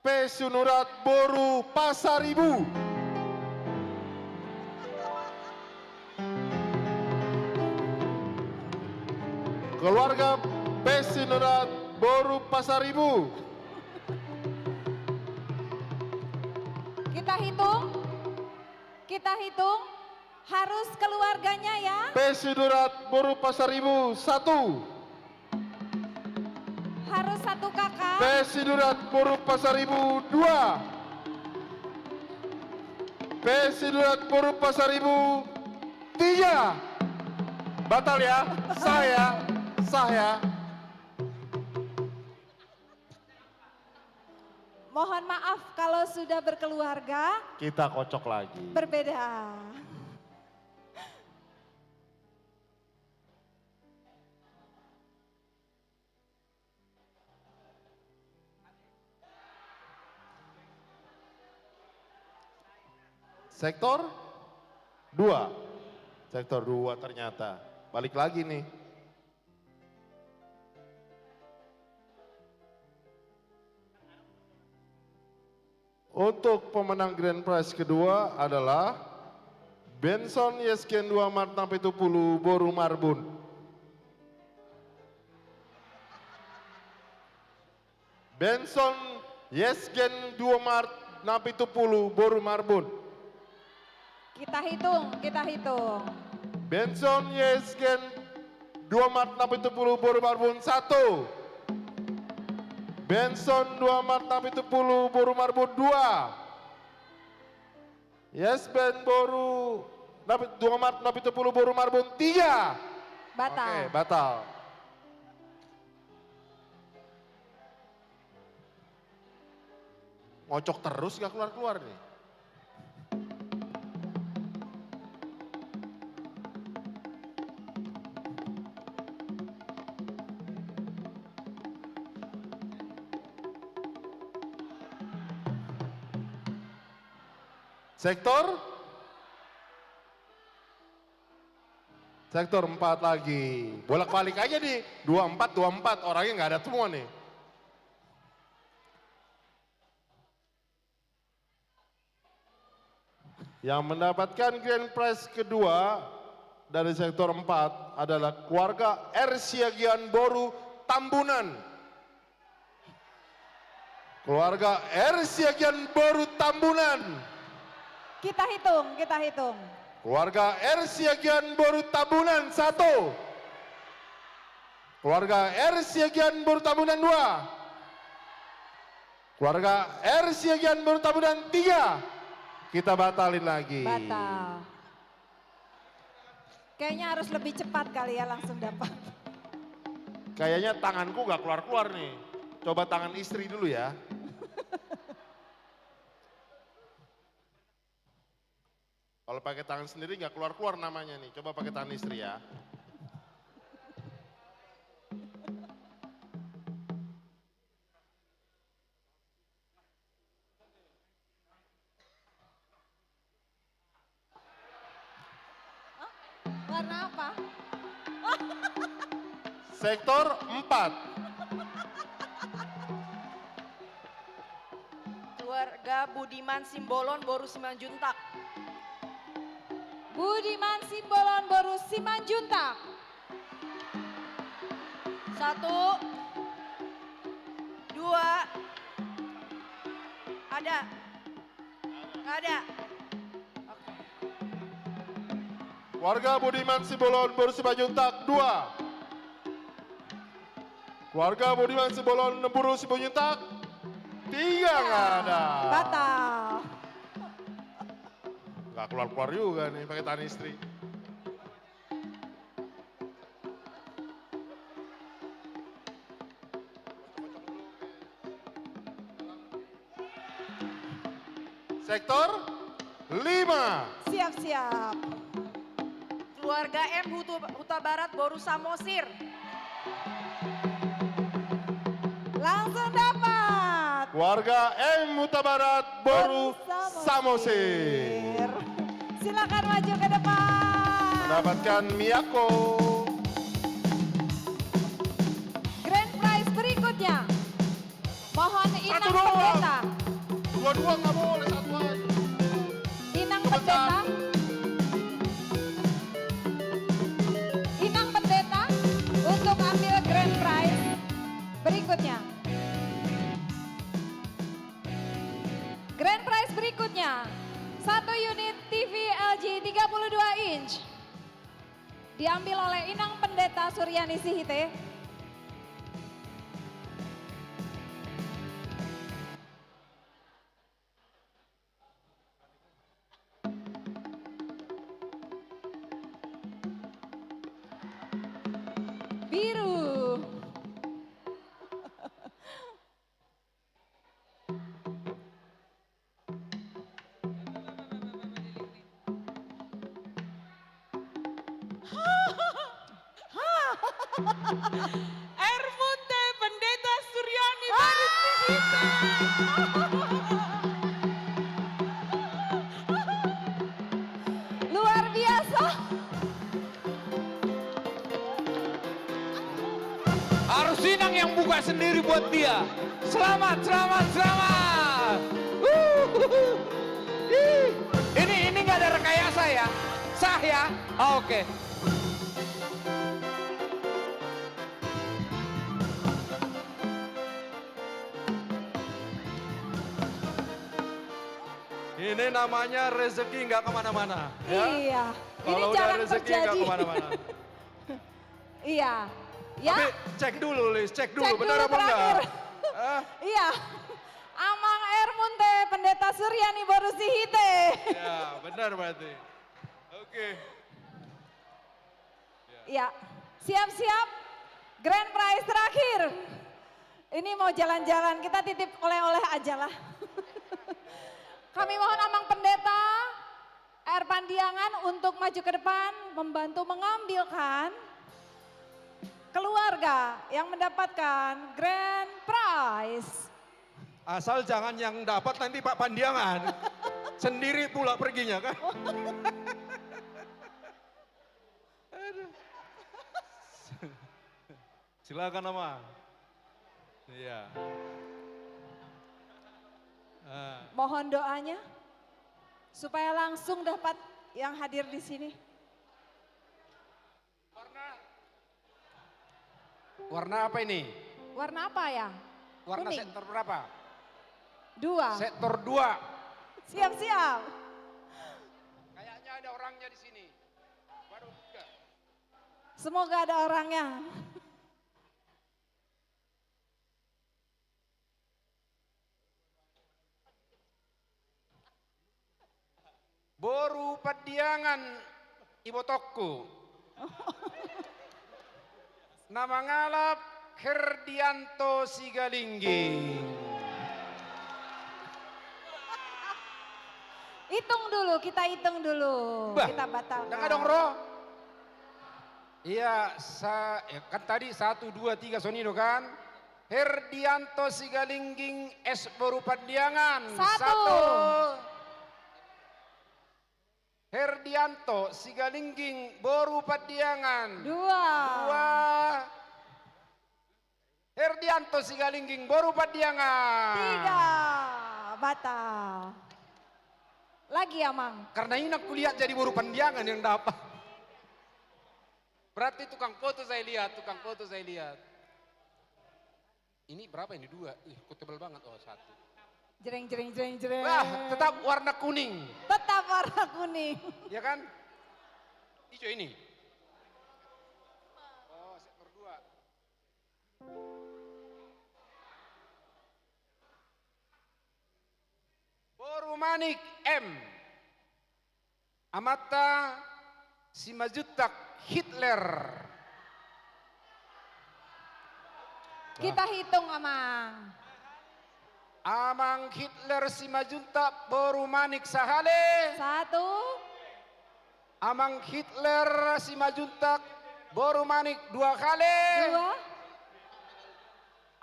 P. Sinurat boru Pasaribu. Keluarga P. Sinurat boru Pasaribu. Kita hitung. Kita hitung. Harus keluarganya ya. P. Sinurat boru Pasaribu, satu. Harus satu kakak. P. Sinurat boru Pasaribu, dua. P. Sinurat boru Pasaribu, tiga. Batal ya? Sah ya? Sah ya? Mohon maaf kalau sudah berkeluarga. Kita kocok lagi. Berbeda. Sektor dua. Sektor dua ternyata. Balik lagi nih. Untuk pemenang grand prize kedua adalah Benson Yesgen dua Mart enam pitu pulu boru Marbun. Benson Yesgen dua Mart enam pitu pulu boru Marbun. Kita hitung, kita hitung. Benson Yesgen dua Mart enam pitu pulu boru Marbun, satu. Benson dua Mart enam pitu pulu boru Marbun, dua. Yesgen boru enam pitu, dua Mart enam pitu pulu boru Marbun, tiga. Batal. Oke, batal. Ngocok terus, nggak keluar-keluar nih. Sektor? Sektor empat lagi. Bolak-balik aja nih. Dua empat, dua empat. Orangnya nggak ada semua nih. Yang mendapatkan grand prize kedua dari sektor empat adalah keluarga R. Siagian boru Tambunan. Keluarga R. Siagian boru Tambunan. Kita hitung, kita hitung. Keluarga R. Siagian boru Tambunan, satu. Keluarga R. Siagian boru Tambunan, dua. Keluarga R. Siagian boru Tambunan, tiga. Kita batalin lagi. Batal. Kayaknya harus lebih cepat kali ya, langsung dapat. Kayaknya tanganku nggak keluar-keluar nih. Coba tangan istri dulu ya. Kalau pakai tangan sendiri nggak keluar-keluar namanya nih. Coba pakai tangan istri ya. Hah? Warna apa? Sektor empat. Keluarga Budiman Simbolon boru Simanjuntak. Budiman Simbolon boru Simanjuntak. Satu, dua, ada. Nggak ada. Oke. Warga Budiman Simbolon boru Simanjuntak, dua. Warga Budiman Simbolon boru Simanjuntak, tiga, nggak ada. Batal. Nggak keluar-keluar juga nih pakai tangan istri. Sektor lima. Siap, siap. Keluarga M Hutu-, Huta Barat boru Samosir. Langsung dapat. Warga M Huta Barat boru Samosir. Samosir. Silakan maju ke depan. Mendapatkan Miyako. Grand prize berikutnya. Mohon Inang Pendeta. Dua-dua nggak boleh, satu aja. Inang Pendeta. Inang Pendeta untuk ambil grand prize berikutnya. Grand prize berikutnya, satu unit T V L G tiga puluh dua inch. Diambil oleh Inang Pendeta Suryani Sihite. Biru. Air Munte, Pendeta Suryani, Baris Sihite. Luar biasa. Harus Inang yang buka sendiri buat dia. Selamat, selamat, selamat. Wuhuhu. Ih, ini, ini nggak ada rekayasa ya? Sah ya? Oh, oke. Ini namanya rezeki nggak kemana-mana, ya? Iya. Kalau ini udah jarang rezeki, nggak terjadi. Kemana-mana. Iya. Ya. Tapi cek dulu, Lis, cek dulu, cek benar dulu apa enggak? Terakhir. Hah? Iya. Amang Air Munte, Pendeta Suryani boru Sihite. Ya, benar berarti. Oke. Ya. Siap-siap. Grand prize terakhir. Ini mau jalan-jalan, kita titip oleh-oleh aja lah. Kami mohon Amang Pendeta Air Pandiangan untuk maju ke depan, membantu mengambilkan keluarga yang mendapatkan grand prize. Asal jangan yang dapat nanti Pak Pandiangan. Sendiri pula perginya, kan? Aduh. Silakan, Amang. Iya. Ah. Mohon doanya supaya langsung dapat yang hadir di sini. Warna, warna apa ini? Warna apa ya? Warna kuning. Sektor berapa? Dua. Sektor dua. Siap-siap. Kayaknya ada orangnya di sini. Waduh, enggak. Semoga ada orangnya. Boru Pandiangan ibotongku. Na mangalap Herdianto Sigalingging. Hitung dulu, kita hitung dulu. Bah, kita batalkan. Nggak dong, Ro. Iya, sa-, ya, kan tadi satu, dua, tiga, songon i do kan. Herdianto Sigalingging S boru Pandiangan. Satu. Satu. Herdianto Sigalingging boru Pandiangan. Dua. Dua. Ferdianto Sigalingging, boru Pandiangan. Tiga, batal. Lagi, Amang. Karena inang kulihat jadi boru Pandiangan yang dapat. Berarti tukang foto saya lihat, tukang foto saya lihat. Ini berapa ini? Dua. Ih, kok tebal banget. Oh, satu. Jreng, jreng, jreng, jreng. Wah, tetap warna kuning. Tetap warna kuning. Ya kan? Ijo ini. Oh, sektor dua. Boru Manik M. Amanta Simanjuntak Hitler. Kita hitung, Amang. Amang Hitler Simanjuntak boru Manik sahali. Satu. Amang Hitler Simanjuntak boru Manik dua kali. Dua.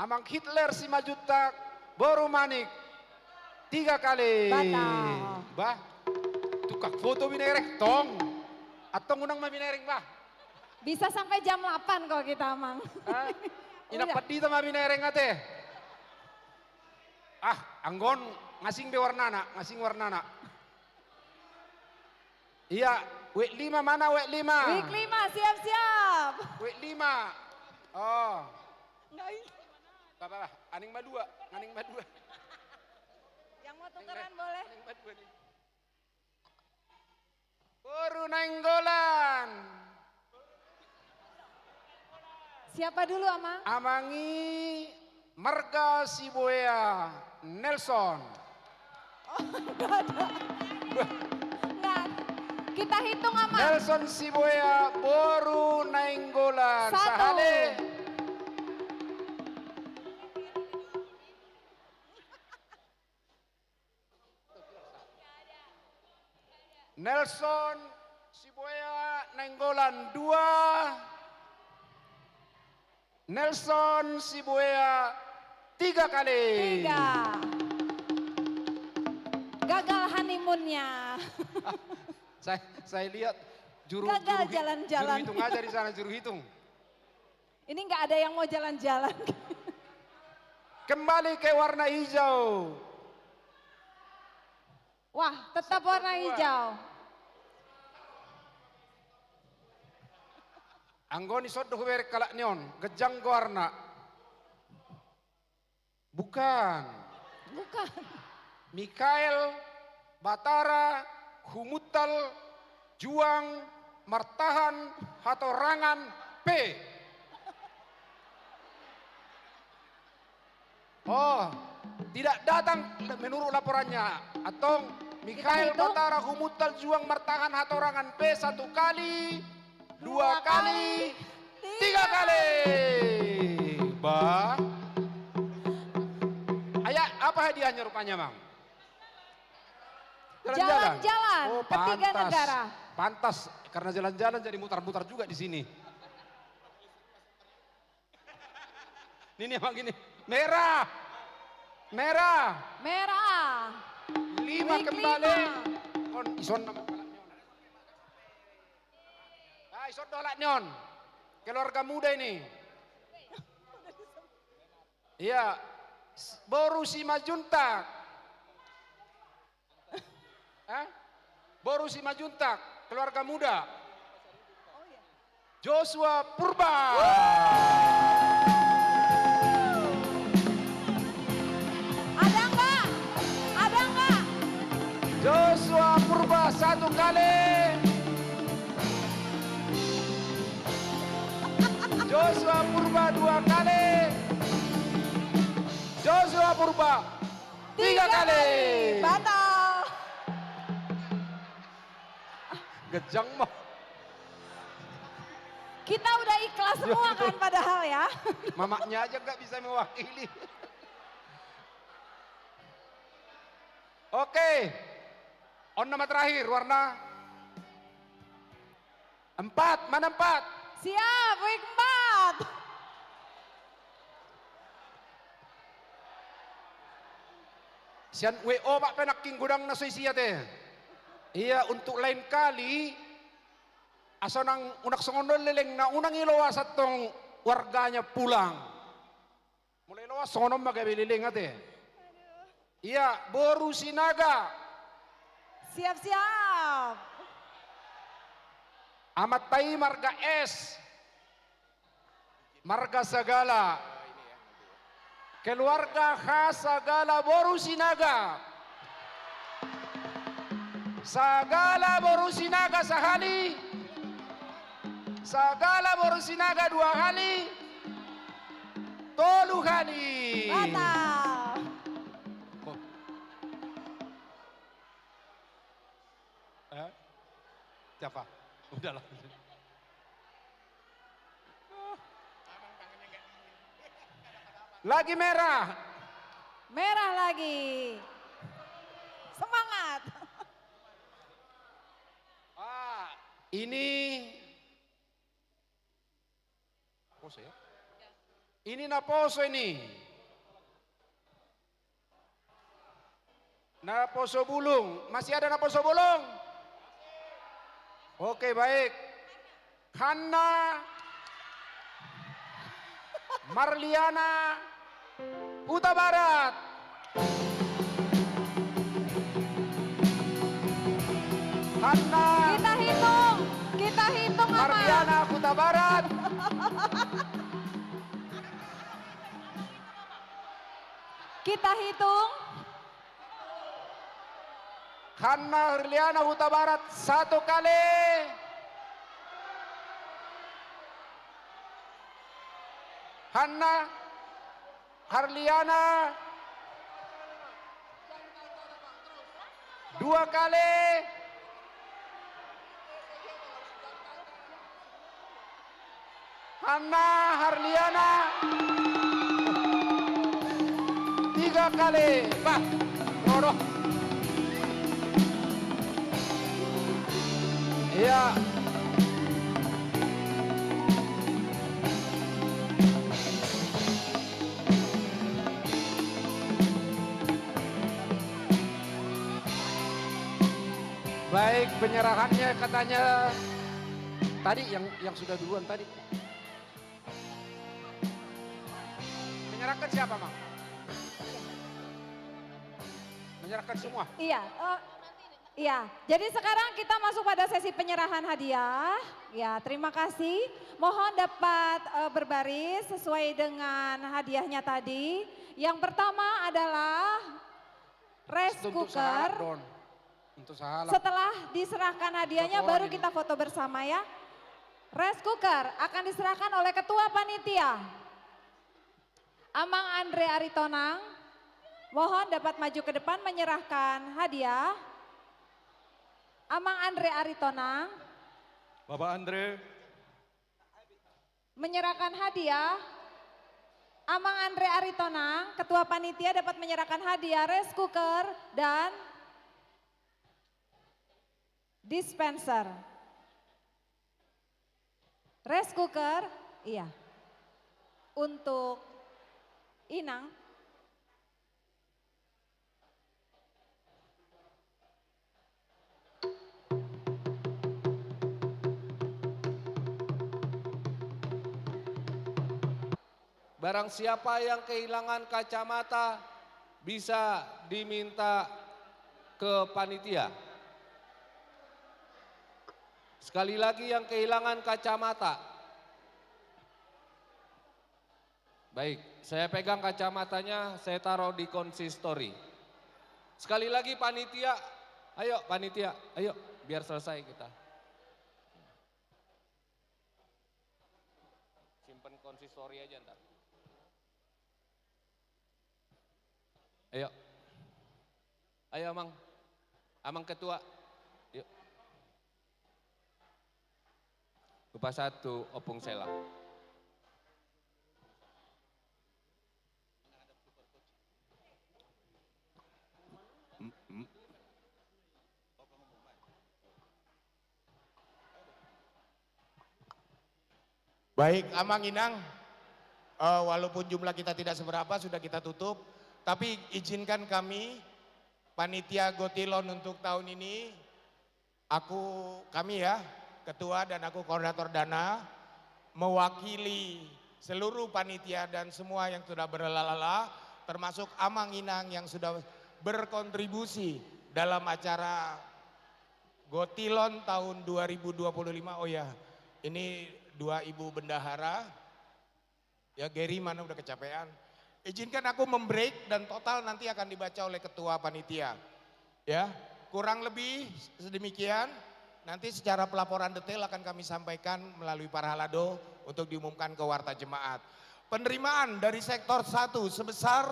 Amang Hitler Simanjuntak boru Manik tiga kali. Batal. Bah, tukang foto binereng tong. Antong unang ma binereng, bah. Bisa sampai jam delapan kalau kita, Amang. Hah? Inang pandita ma binereng ate. Ah, anggo on ngasing be warnana, ngasing warnana. Iya, wik lima mana wik lima? Wik lima, siap-siap. Wik lima. Oh. Enggak, ini. Enggak apa-apa, aning ma dua, aning ma dua. Yang mau tukeran boleh. Aning ma dua nih. Boru Nainggolan. Siapa dulu, Amang? Amang i marga Sibuea, Nelson. Oh, enggak ada. Enggak. Kita hitung, Amang. Nelson Sibuea, boru Nainggolan. Satu. Sahali. Nelson Sibuea Nainggolan dua. Nelson Sibuea tiga kali. Tiga. Gagal honeymoonnya. Saya, saya lihat juru, gagal juru hi-, jalan-jalan. Juru hitung aja di sana, juru hitung. Ini nggak ada yang mau jalan-jalan. Kembali ke warna hijau. Wah, tetap warna hijau. Anggo on, ison do hubereng halak ni on, ganjang goarna. Bukan. Bukan. Mikael Batara Humuntal Juang Martahan Hatorangan P. Oh, tidak datang menurut laporannya. Antong, Mikael Batara Humuntal Juang Martahan Hatorangan P satu kali. Dua kali, tiga kali. Bah. Aya, apa hadiahnya rupanya, Mang? Jalan-jalan. Jalan-jalan ke tiga negara. Oh, pantas. Pantas, karena jalan-jalan jadi mutar-mutar juga di sini. Ini nih, Mang, ini. Merah. Merah. Merah. Lima kembali. Wik lima. On, ison nama. Ah, ison do halak ni on. Keluarga muda ini. Iya. S-, boru Simanjuntak. Hah? Boru Simanjuntak, keluarga muda. Joshua Purba. Ada nggak? Ada nggak? Joshua Purba satu kali. Joshua Purba dua kali. Joshua Purba tiga kali. Batal. Ganjang mah. Kita udah ikhlas semua kan padahal ya. Mamaknya aja nggak bisa mewakili. Oke. On nama terakhir, warna empat, mana empat? Siap, wik empat. Sian W O, Pak, pe nangkin godang na so isi ate. Iya, untuk lain kali, asa unang, unang songon on lelengna, unang iloas antong warganya pulang. Pas songon on ma gabe leleng ate. Ia, boru Sinaga. Siap-siap. Amanta i marga S. Marga Sagala. Keluarga H Sagala boru Sinaga. Sagala boru Sinaga sahali. Sagala boru Sinaga dua hali. Tolu hali. Mantap. Eh? Siapa? Udahlah. Lagi merah. Merah lagi. Semangat. Ah, ini Poso ya? Ini na poso ini. Na poso bulung. Masih ada na poso bulung? Oke, baik. Hanna Marliana Hutabarat. Hanna. Kita hitung, kita hitung, Amang. Marliana Hutabarat. Kita hitung. Hanna Marliana Hutabarat, satu kali. Hanna Marliana, dua kali. Hanna Marliana, tiga kali. Bah, rodoh. Iya. Baik, penyerahannya katanya tadi yang, yang sudah duluan tadi. Menyerahkan siapa, Mang? Menyerahkan semua? Iya, eh, iya. Jadi sekarang kita masuk pada sesi penyerahan hadiah. Ya, terima kasih. Mohon dapat, eh, berbaris sesuai dengan hadiahnya tadi. Yang pertama adalah rice cooker. Untuk sahalak, Don. Untuk sahalak. Setelah diserahkan hadiahnya, baru kita foto bersama ya. Rice cooker akan diserahkan oleh Ketua Panitia, Amang Andre Aritonang. Mohon dapat maju ke depan menyerahkan hadiah. Amang Andre Aritonang. Bapak Andre. Menyerahkan hadiah. Amang Andre Aritonang, Ketua Panitia, dapat menyerahkan hadiah rice cooker dan dispenser. Rice cooker, iya. Untuk Inang. Barang siapa yang kehilangan kacamata, bisa diminta ke panitia. Sekali lagi, yang kehilangan kacamata. Baik, saya pegang kacamatanya, saya taruh di konsistori. Sekali lagi, panitia, ayo, panitia, ayo, biar selesai kita. Simpen konsistori aja ntar. Ayo. Ayo, Amang. Amang Ketua. Yuk. Hupasahat tu Ompung Sela. Baik, Amang Inang, eh, walaupun jumlah kita tidak seberapa, sudah kita tutup, tapi izinkan kami, panitia Gotilon untuk tahun ini, aku, kami ya, ketua dan aku koordinator dana, mewakili seluruh panitia dan semua yang sudah berlala-lala, termasuk amang inang yang sudah berkontribusi dalam acara Gotilon tahun dua ribu dua puluh lima. Oh ya, ini dua ibu bendahara. Ya, Gary mana udah kecapean. Izinkan aku membreak dan total nanti akan dibaca oleh ketua panitia. Ya, kurang lebih sedemikian. Nanti secara pelaporan detail akan kami sampaikan melalui Parhalado untuk diumumkan ke warta jemaat. Penerimaan dari sektor satu sebesar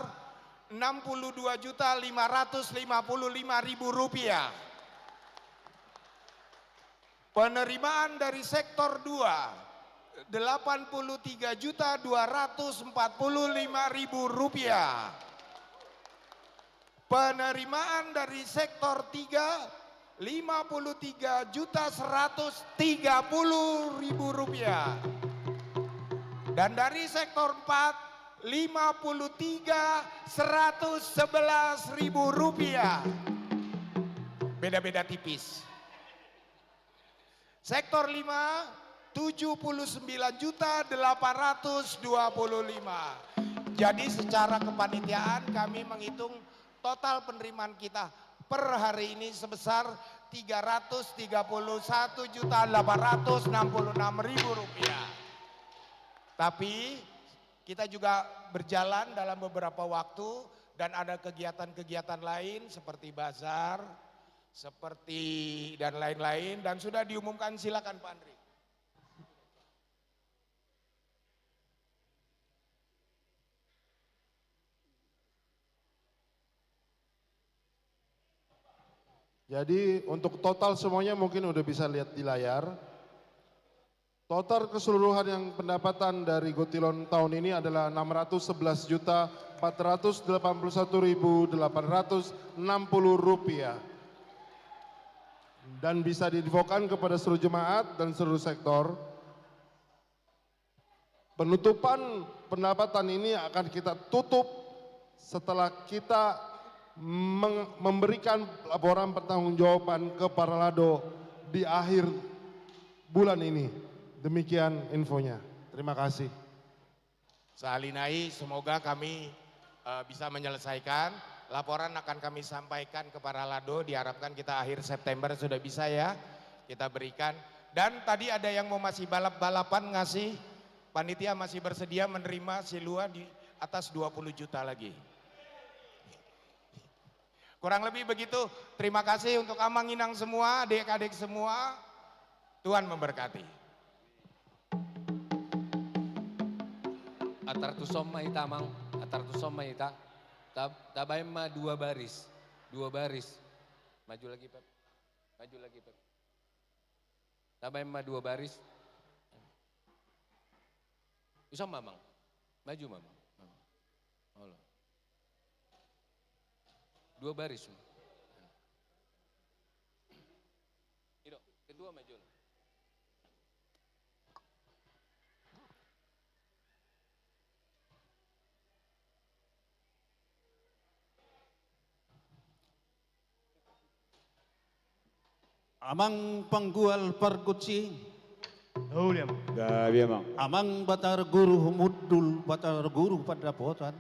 enam puluh dua juta lima ratus lima puluh lima ribu rupiah. Penerimaan dari sektor dua, delapan puluh tiga juta dua ratus empat puluh lima ribu rupiah. Penerimaan dari sektor tiga, lima puluh tiga juta seratus tiga puluh ribu rupiah. Dan dari sektor empat, lima puluh tiga seratus sebelas ribu rupiah. Beda-beda tipis. Sektor lima, tujuh puluh sembilan juta delapan ratus dua puluh lima. Jadi secara kepanitiaan kami menghitung total penerimaan kita per hari ini sebesar tiga ratus tiga puluh satu juta delapan ratus enam puluh enam ribu rupiah. Tapi kita juga berjalan dalam beberapa waktu dan ada kegiatan-kegiatan lain seperti bazar, seperti dan lain-lain, dan sudah diumumkan, silakan Pak Andri. Jadi untuk total semuanya mungkin udah bisa lihat di layar. Total keseluruhan yang pendapatan dari Gotilon tahun ini adalah enam ratus sebelas juta empat ratus delapan puluh satu ribu delapan ratus enam puluh rupiah. Dan bisa diinfokan kepada seluruh jemaat dan seluruh sektor. Penutupan pendapatan ini akan kita tutup setelah kita meng-, memberikan laporan pertanggungjawaban ke Parhalado di akhir bulan ini. Demikian infonya. Terima kasih. Sahali nai, semoga kami, eh, bisa menyelesaikan. Laporan akan kami sampaikan ke Parhalado. Diharapkan kita akhir September sudah bisa, ya, kita berikan. Dan tadi ada yang mau masih balap-balapan ngasih, panitia masih bersedia menerima silua di atas dua puluh juta lagi. Kurang lebih begitu. Terima kasih untuk amang inang semua, adik-adik semua. Tuhan memberkati. Atar tuson ma hita, Amang. Atar tuson ma hita. Ta-, tabaen ma dua baris. Dua baris. Maju lagi, Pep. Maju lagi, Pep. Tabaen ma dua baris. Tuson ma, Amang. Maju ma, Amang. Olo. Dua baris. Ido, ketua maju. Amang panggual pargonsi. Uli, Amang. Gabe, Amang. Amang Batara Guru Humundul, Batara Guru Pandapotan.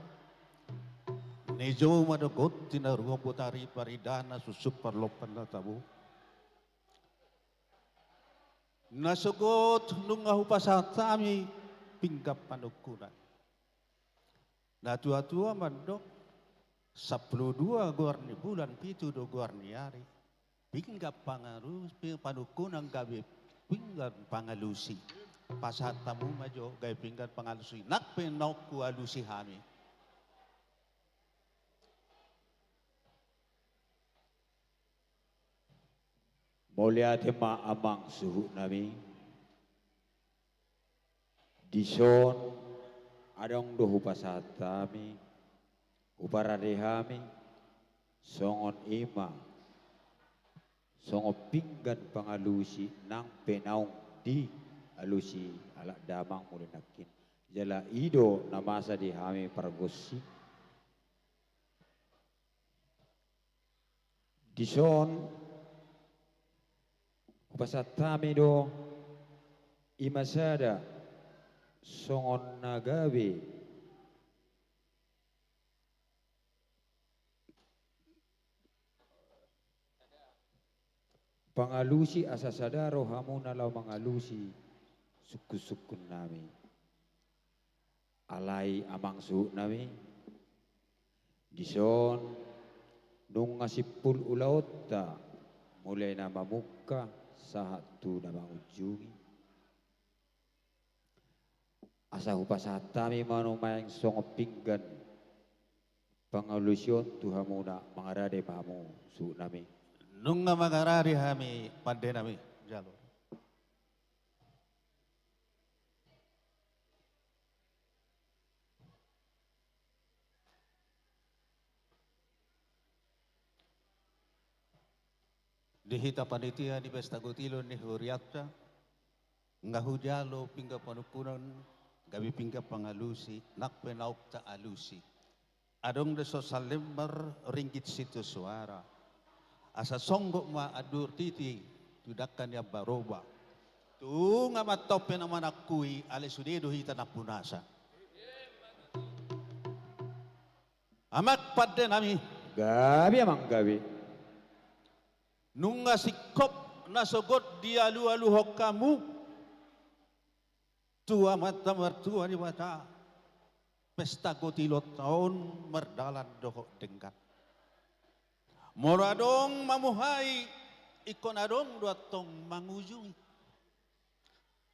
Nijou ma dohot tinaruan botari paridana suksuk parlompan na tabo. Na sogot nunga hupasahat hami pinggan panungkunan. Natuatua mandok, sampulu dua goar ni bulan, pitu do goar ni ari. Pinggan pangalusi, pi-, panungkunan gabe pinggan pangalusi. Pasahat hamu ma jo gabe pinggan pangalusi. Nang pe naung hualusi hami. Mauliate ma amang suhut nami. Dison adong do hupasahat hami, huparade hami, songon i ma, songon pinggan pangalusi nang pe naung dialusi halak damang muli nangkin. Jala i do na masa di hami pargonsi. Dison, hupasahat hami do, i ma sada, songon na gabe pangalusi, asa sada rohamuna laho mangalusi sungkunsungkunnami. Alai amang suhutnami, dison nunga simpul ulaonta, mulai na mamungka sahat tu na mangunjungi. Asa hupasahat hami ma nuaeng songon pinggan pangalusion tu hamuna. Mangarade ma hamu suhutnami. Nunga mangarade hami pandenami. Jalo. Di hita panitia ni pesta gotilon ni hurianta, nga hujalo pinggan panungkunan, gabe pinggan pangalusi, nang pe naung taalusi. Adong do so salembar ringgit sitio suara. Asa songgop ma anduhur titi tu dangka ni ambaroba. Tung amanta on pe na manangkui, alai sude do hita nampunasa. Amang pandenami. Gabe amang gabe. Nunga singkop na sogot dialualuhon hamu tu Amanta Martua Debata, pesta gotilonta on mardalan dohot denggan. Molo adong mamuhai, ingkon adong do antong mangujungi.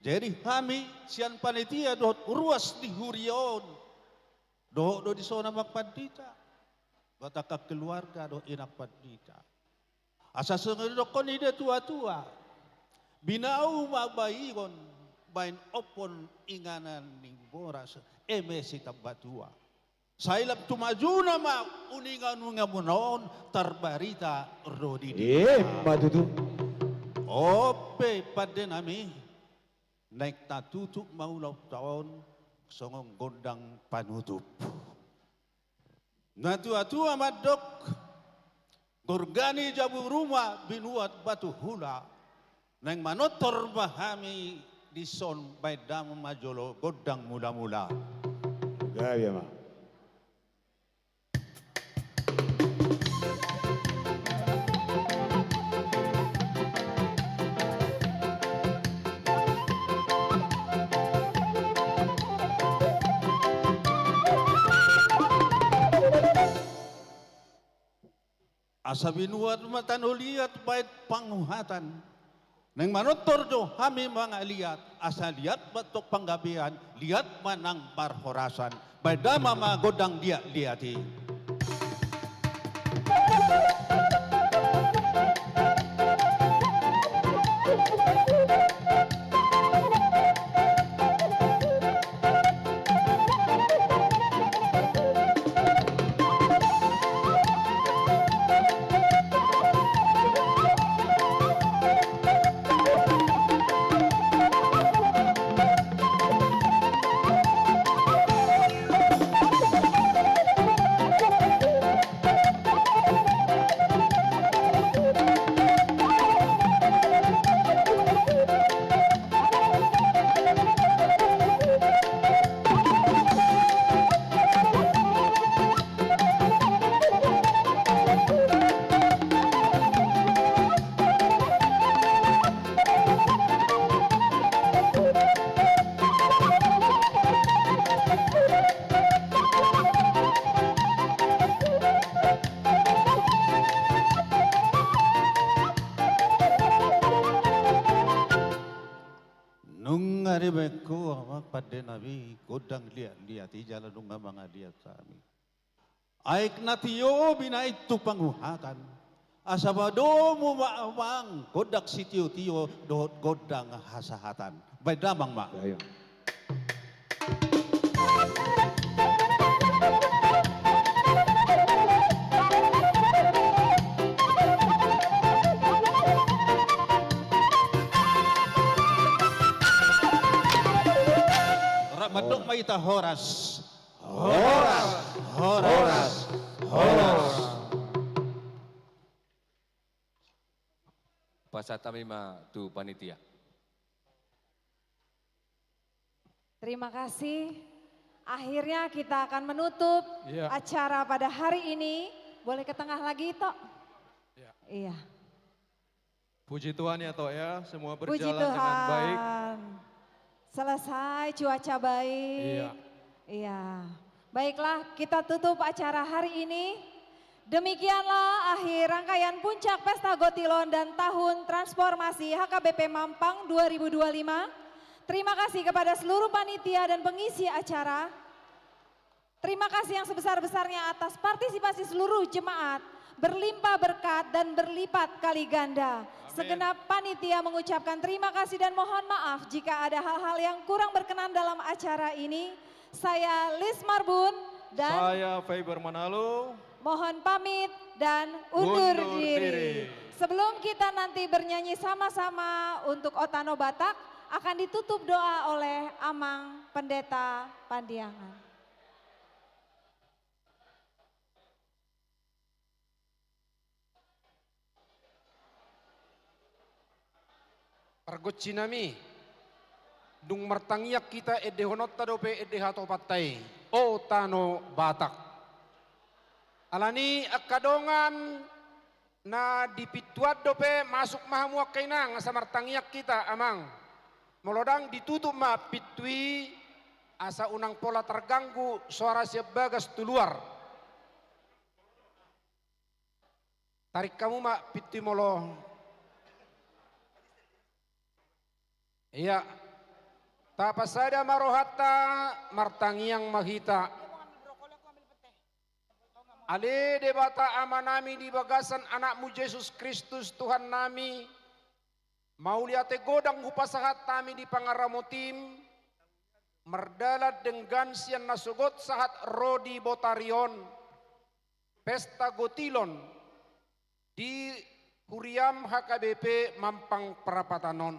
Jadi hami sian panitia dohot ruas ni huria on, dohot do dison amang pandita, dohot angka keluarga dohot inang pandita. Asa songon didokkon ni natuatua, binau ma baingon, baen ompon inganan ni boras, eme sitambatua. Sai lam tumajuna ma uninganuningamuna on tarbarita ro di debata. Emma tutu. On pe pandenami, naeng tatutup ma ulaonta on songon gondang panutup. Natuatua mandok, gorga ni jabu ruma binuat batu hula. Naeng manortor ma hami dison, baen damang ma jolo gondang mulamula. Gabe ma. Asa binuat ma tano liat baen panguhatan. Naeng manortor do hami mangaliat, asa liat ma antong panggabean, liat ma nang parhorasan. Baen damang ma gondang liatliat i. Nunga dibaen ho amang pandenami gondang liatliat i jala nunga mangaliat hami. Aek na tio binaen tu panguhatan. Asa padomu ma amang gondang sitiotio dohot gondang hasahatan. Baen damang ma. Gabe. Rap mandok ma hita horas. Horas. Horas. Horas. Pasahat hami ma tu panitia. Terima kasih. Akhirnya kita akan menutup Iya. acara pada hari ini. Boleh ke tengah lagi, Tok? Iya. Iya. Puji Tuhan ya, Tok, ya. Semua Puji berjalan dengan Tuhan. baik. Selesai, cuaca baik. Iya. Iya. Baiklah, kita tutup acara hari ini. Demikianlah akhir rangkaian Puncak Pesta Gotilon dan Tahun Transformasi H K B P Mampang dua ribu dua lima. Terima kasih kepada seluruh panitia dan pengisi acara. Terima kasih yang sebesar-besarnya atas partisipasi seluruh jemaat. Berlimpah berkat dan berlipat kali ganda. Amin. Segenap panitia mengucapkan terima kasih dan mohon maaf jika ada hal-hal yang kurang berkenan dalam acara ini. Saya Lis Marbun dan Saya Faber Manalo. mohon pamit dan undur Undur diri. diri. Sebelum kita nanti bernyanyi sama-sama untuk O Tano Batak, akan ditutup doa oleh Amang Pendeta Pandiangan. Pargonsi nami, dung martangiang hita, endehononta dope ende hatopanta i, O Tano Batak. Alani angka dongan na di pintu an dope, masuk ma hamu angka inang, asa martangiang hita, Amang. Molo ndang, ditutup ma pintu i, asa unang pola terganggu suara sian bagas tu luar. Tarik hamu ma pintu i molo. Iya. Tapasada ma rohanta, martangiang ma hita. Ale Debata Amanami, di bagasan Anakmu Jesus Kristus Tuhannami, mauliate godang hupasahat hami di pangaramotim, mardalan denggan sian nasogot sahat ro di botari on, pesta gotilon di huriam H K B P Mampang Prapatan on.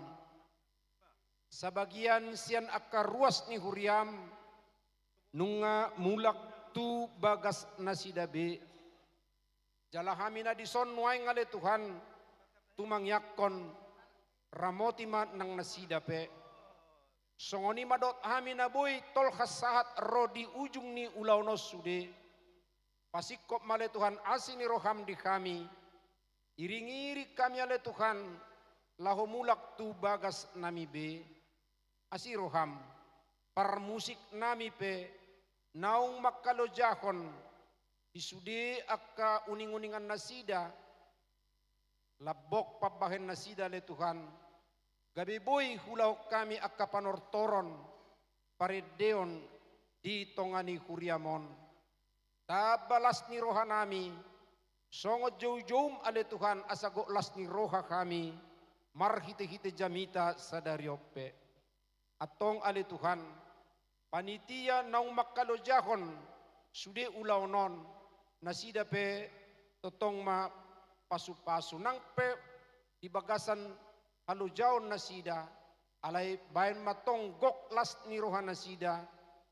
Sabagian sian angka ruas ni huriam nunga mulak tu bagas nasida be. Jala hami na dison nuaeng, ale Tuhan, tumangiangkon, ramoti ma nang nasida pe. Songon i ma dohot hami na boi tolhas sahat ro di ujung ni ulaon on sude. Pasingkop ma, ale Tuhan, asi ni roham di hami. Iring-iring hami, ale Tuhan, laho mulak tu bagas nami be. Asi roham, parmusik nami pe naung mangkalojahon di sude angka uning-uningan nasida, lambok pambahen nasida, ale Tuhan, gabe boi huulahon hami angka panortoron, parendeon di tonga ni huriam on. Tamba las ni roha nami, songon joujoum, ale Tuhan, asa gok las ni roha hami, marhite-hite jamita sadari on pe. Antong, ale Tuhan, panitia naung mangkalojahon sude ulaon on, nasida pe tongtong ma pasu-pasu, nang pe di bagasan halojaon nasida, alai baen ma tong gok las ni roha nasida,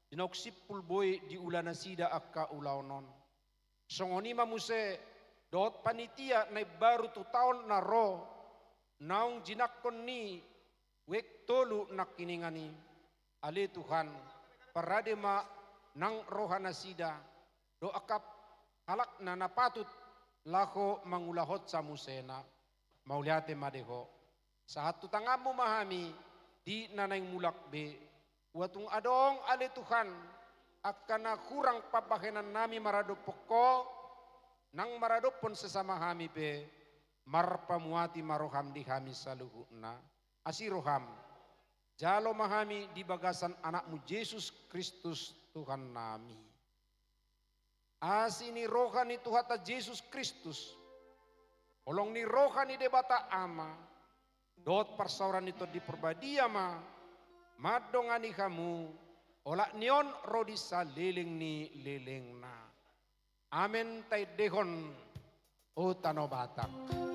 di naung simpul boi diula nasida angka ulaon on. Songon i ma muse dohot panitia na imbaru tu taon na ro, naung jinangkon ni uek tolu nangkiningan i. Ale Tuhan, parade ma nang roha nasida, dohot angka halak na, na patut laho mangulahon samusena. Mauliate ma di Ho. Sahat tu tanganmu ma hami di na naeng mulak be. Ua tung adong, ale Tuhan, angka na hurang pambahenan nami maradophon Ho, nang maradophon sesama hami pe, marpamuati ma roham di hami saluhutna. Asi roham, jalo ma hami di bagasan Anakmu Jesus Kristus Tuhan nami. Asi ni roha ni Tuhanta Jesus Kristus, holong ni roha ni Debata Ama, dohot parsaoran ni Tondi Parbadia ma mandongani hamu, olat ni on ro di saleleng ni lelengna. Amen. Taendehon, O Tano Batak.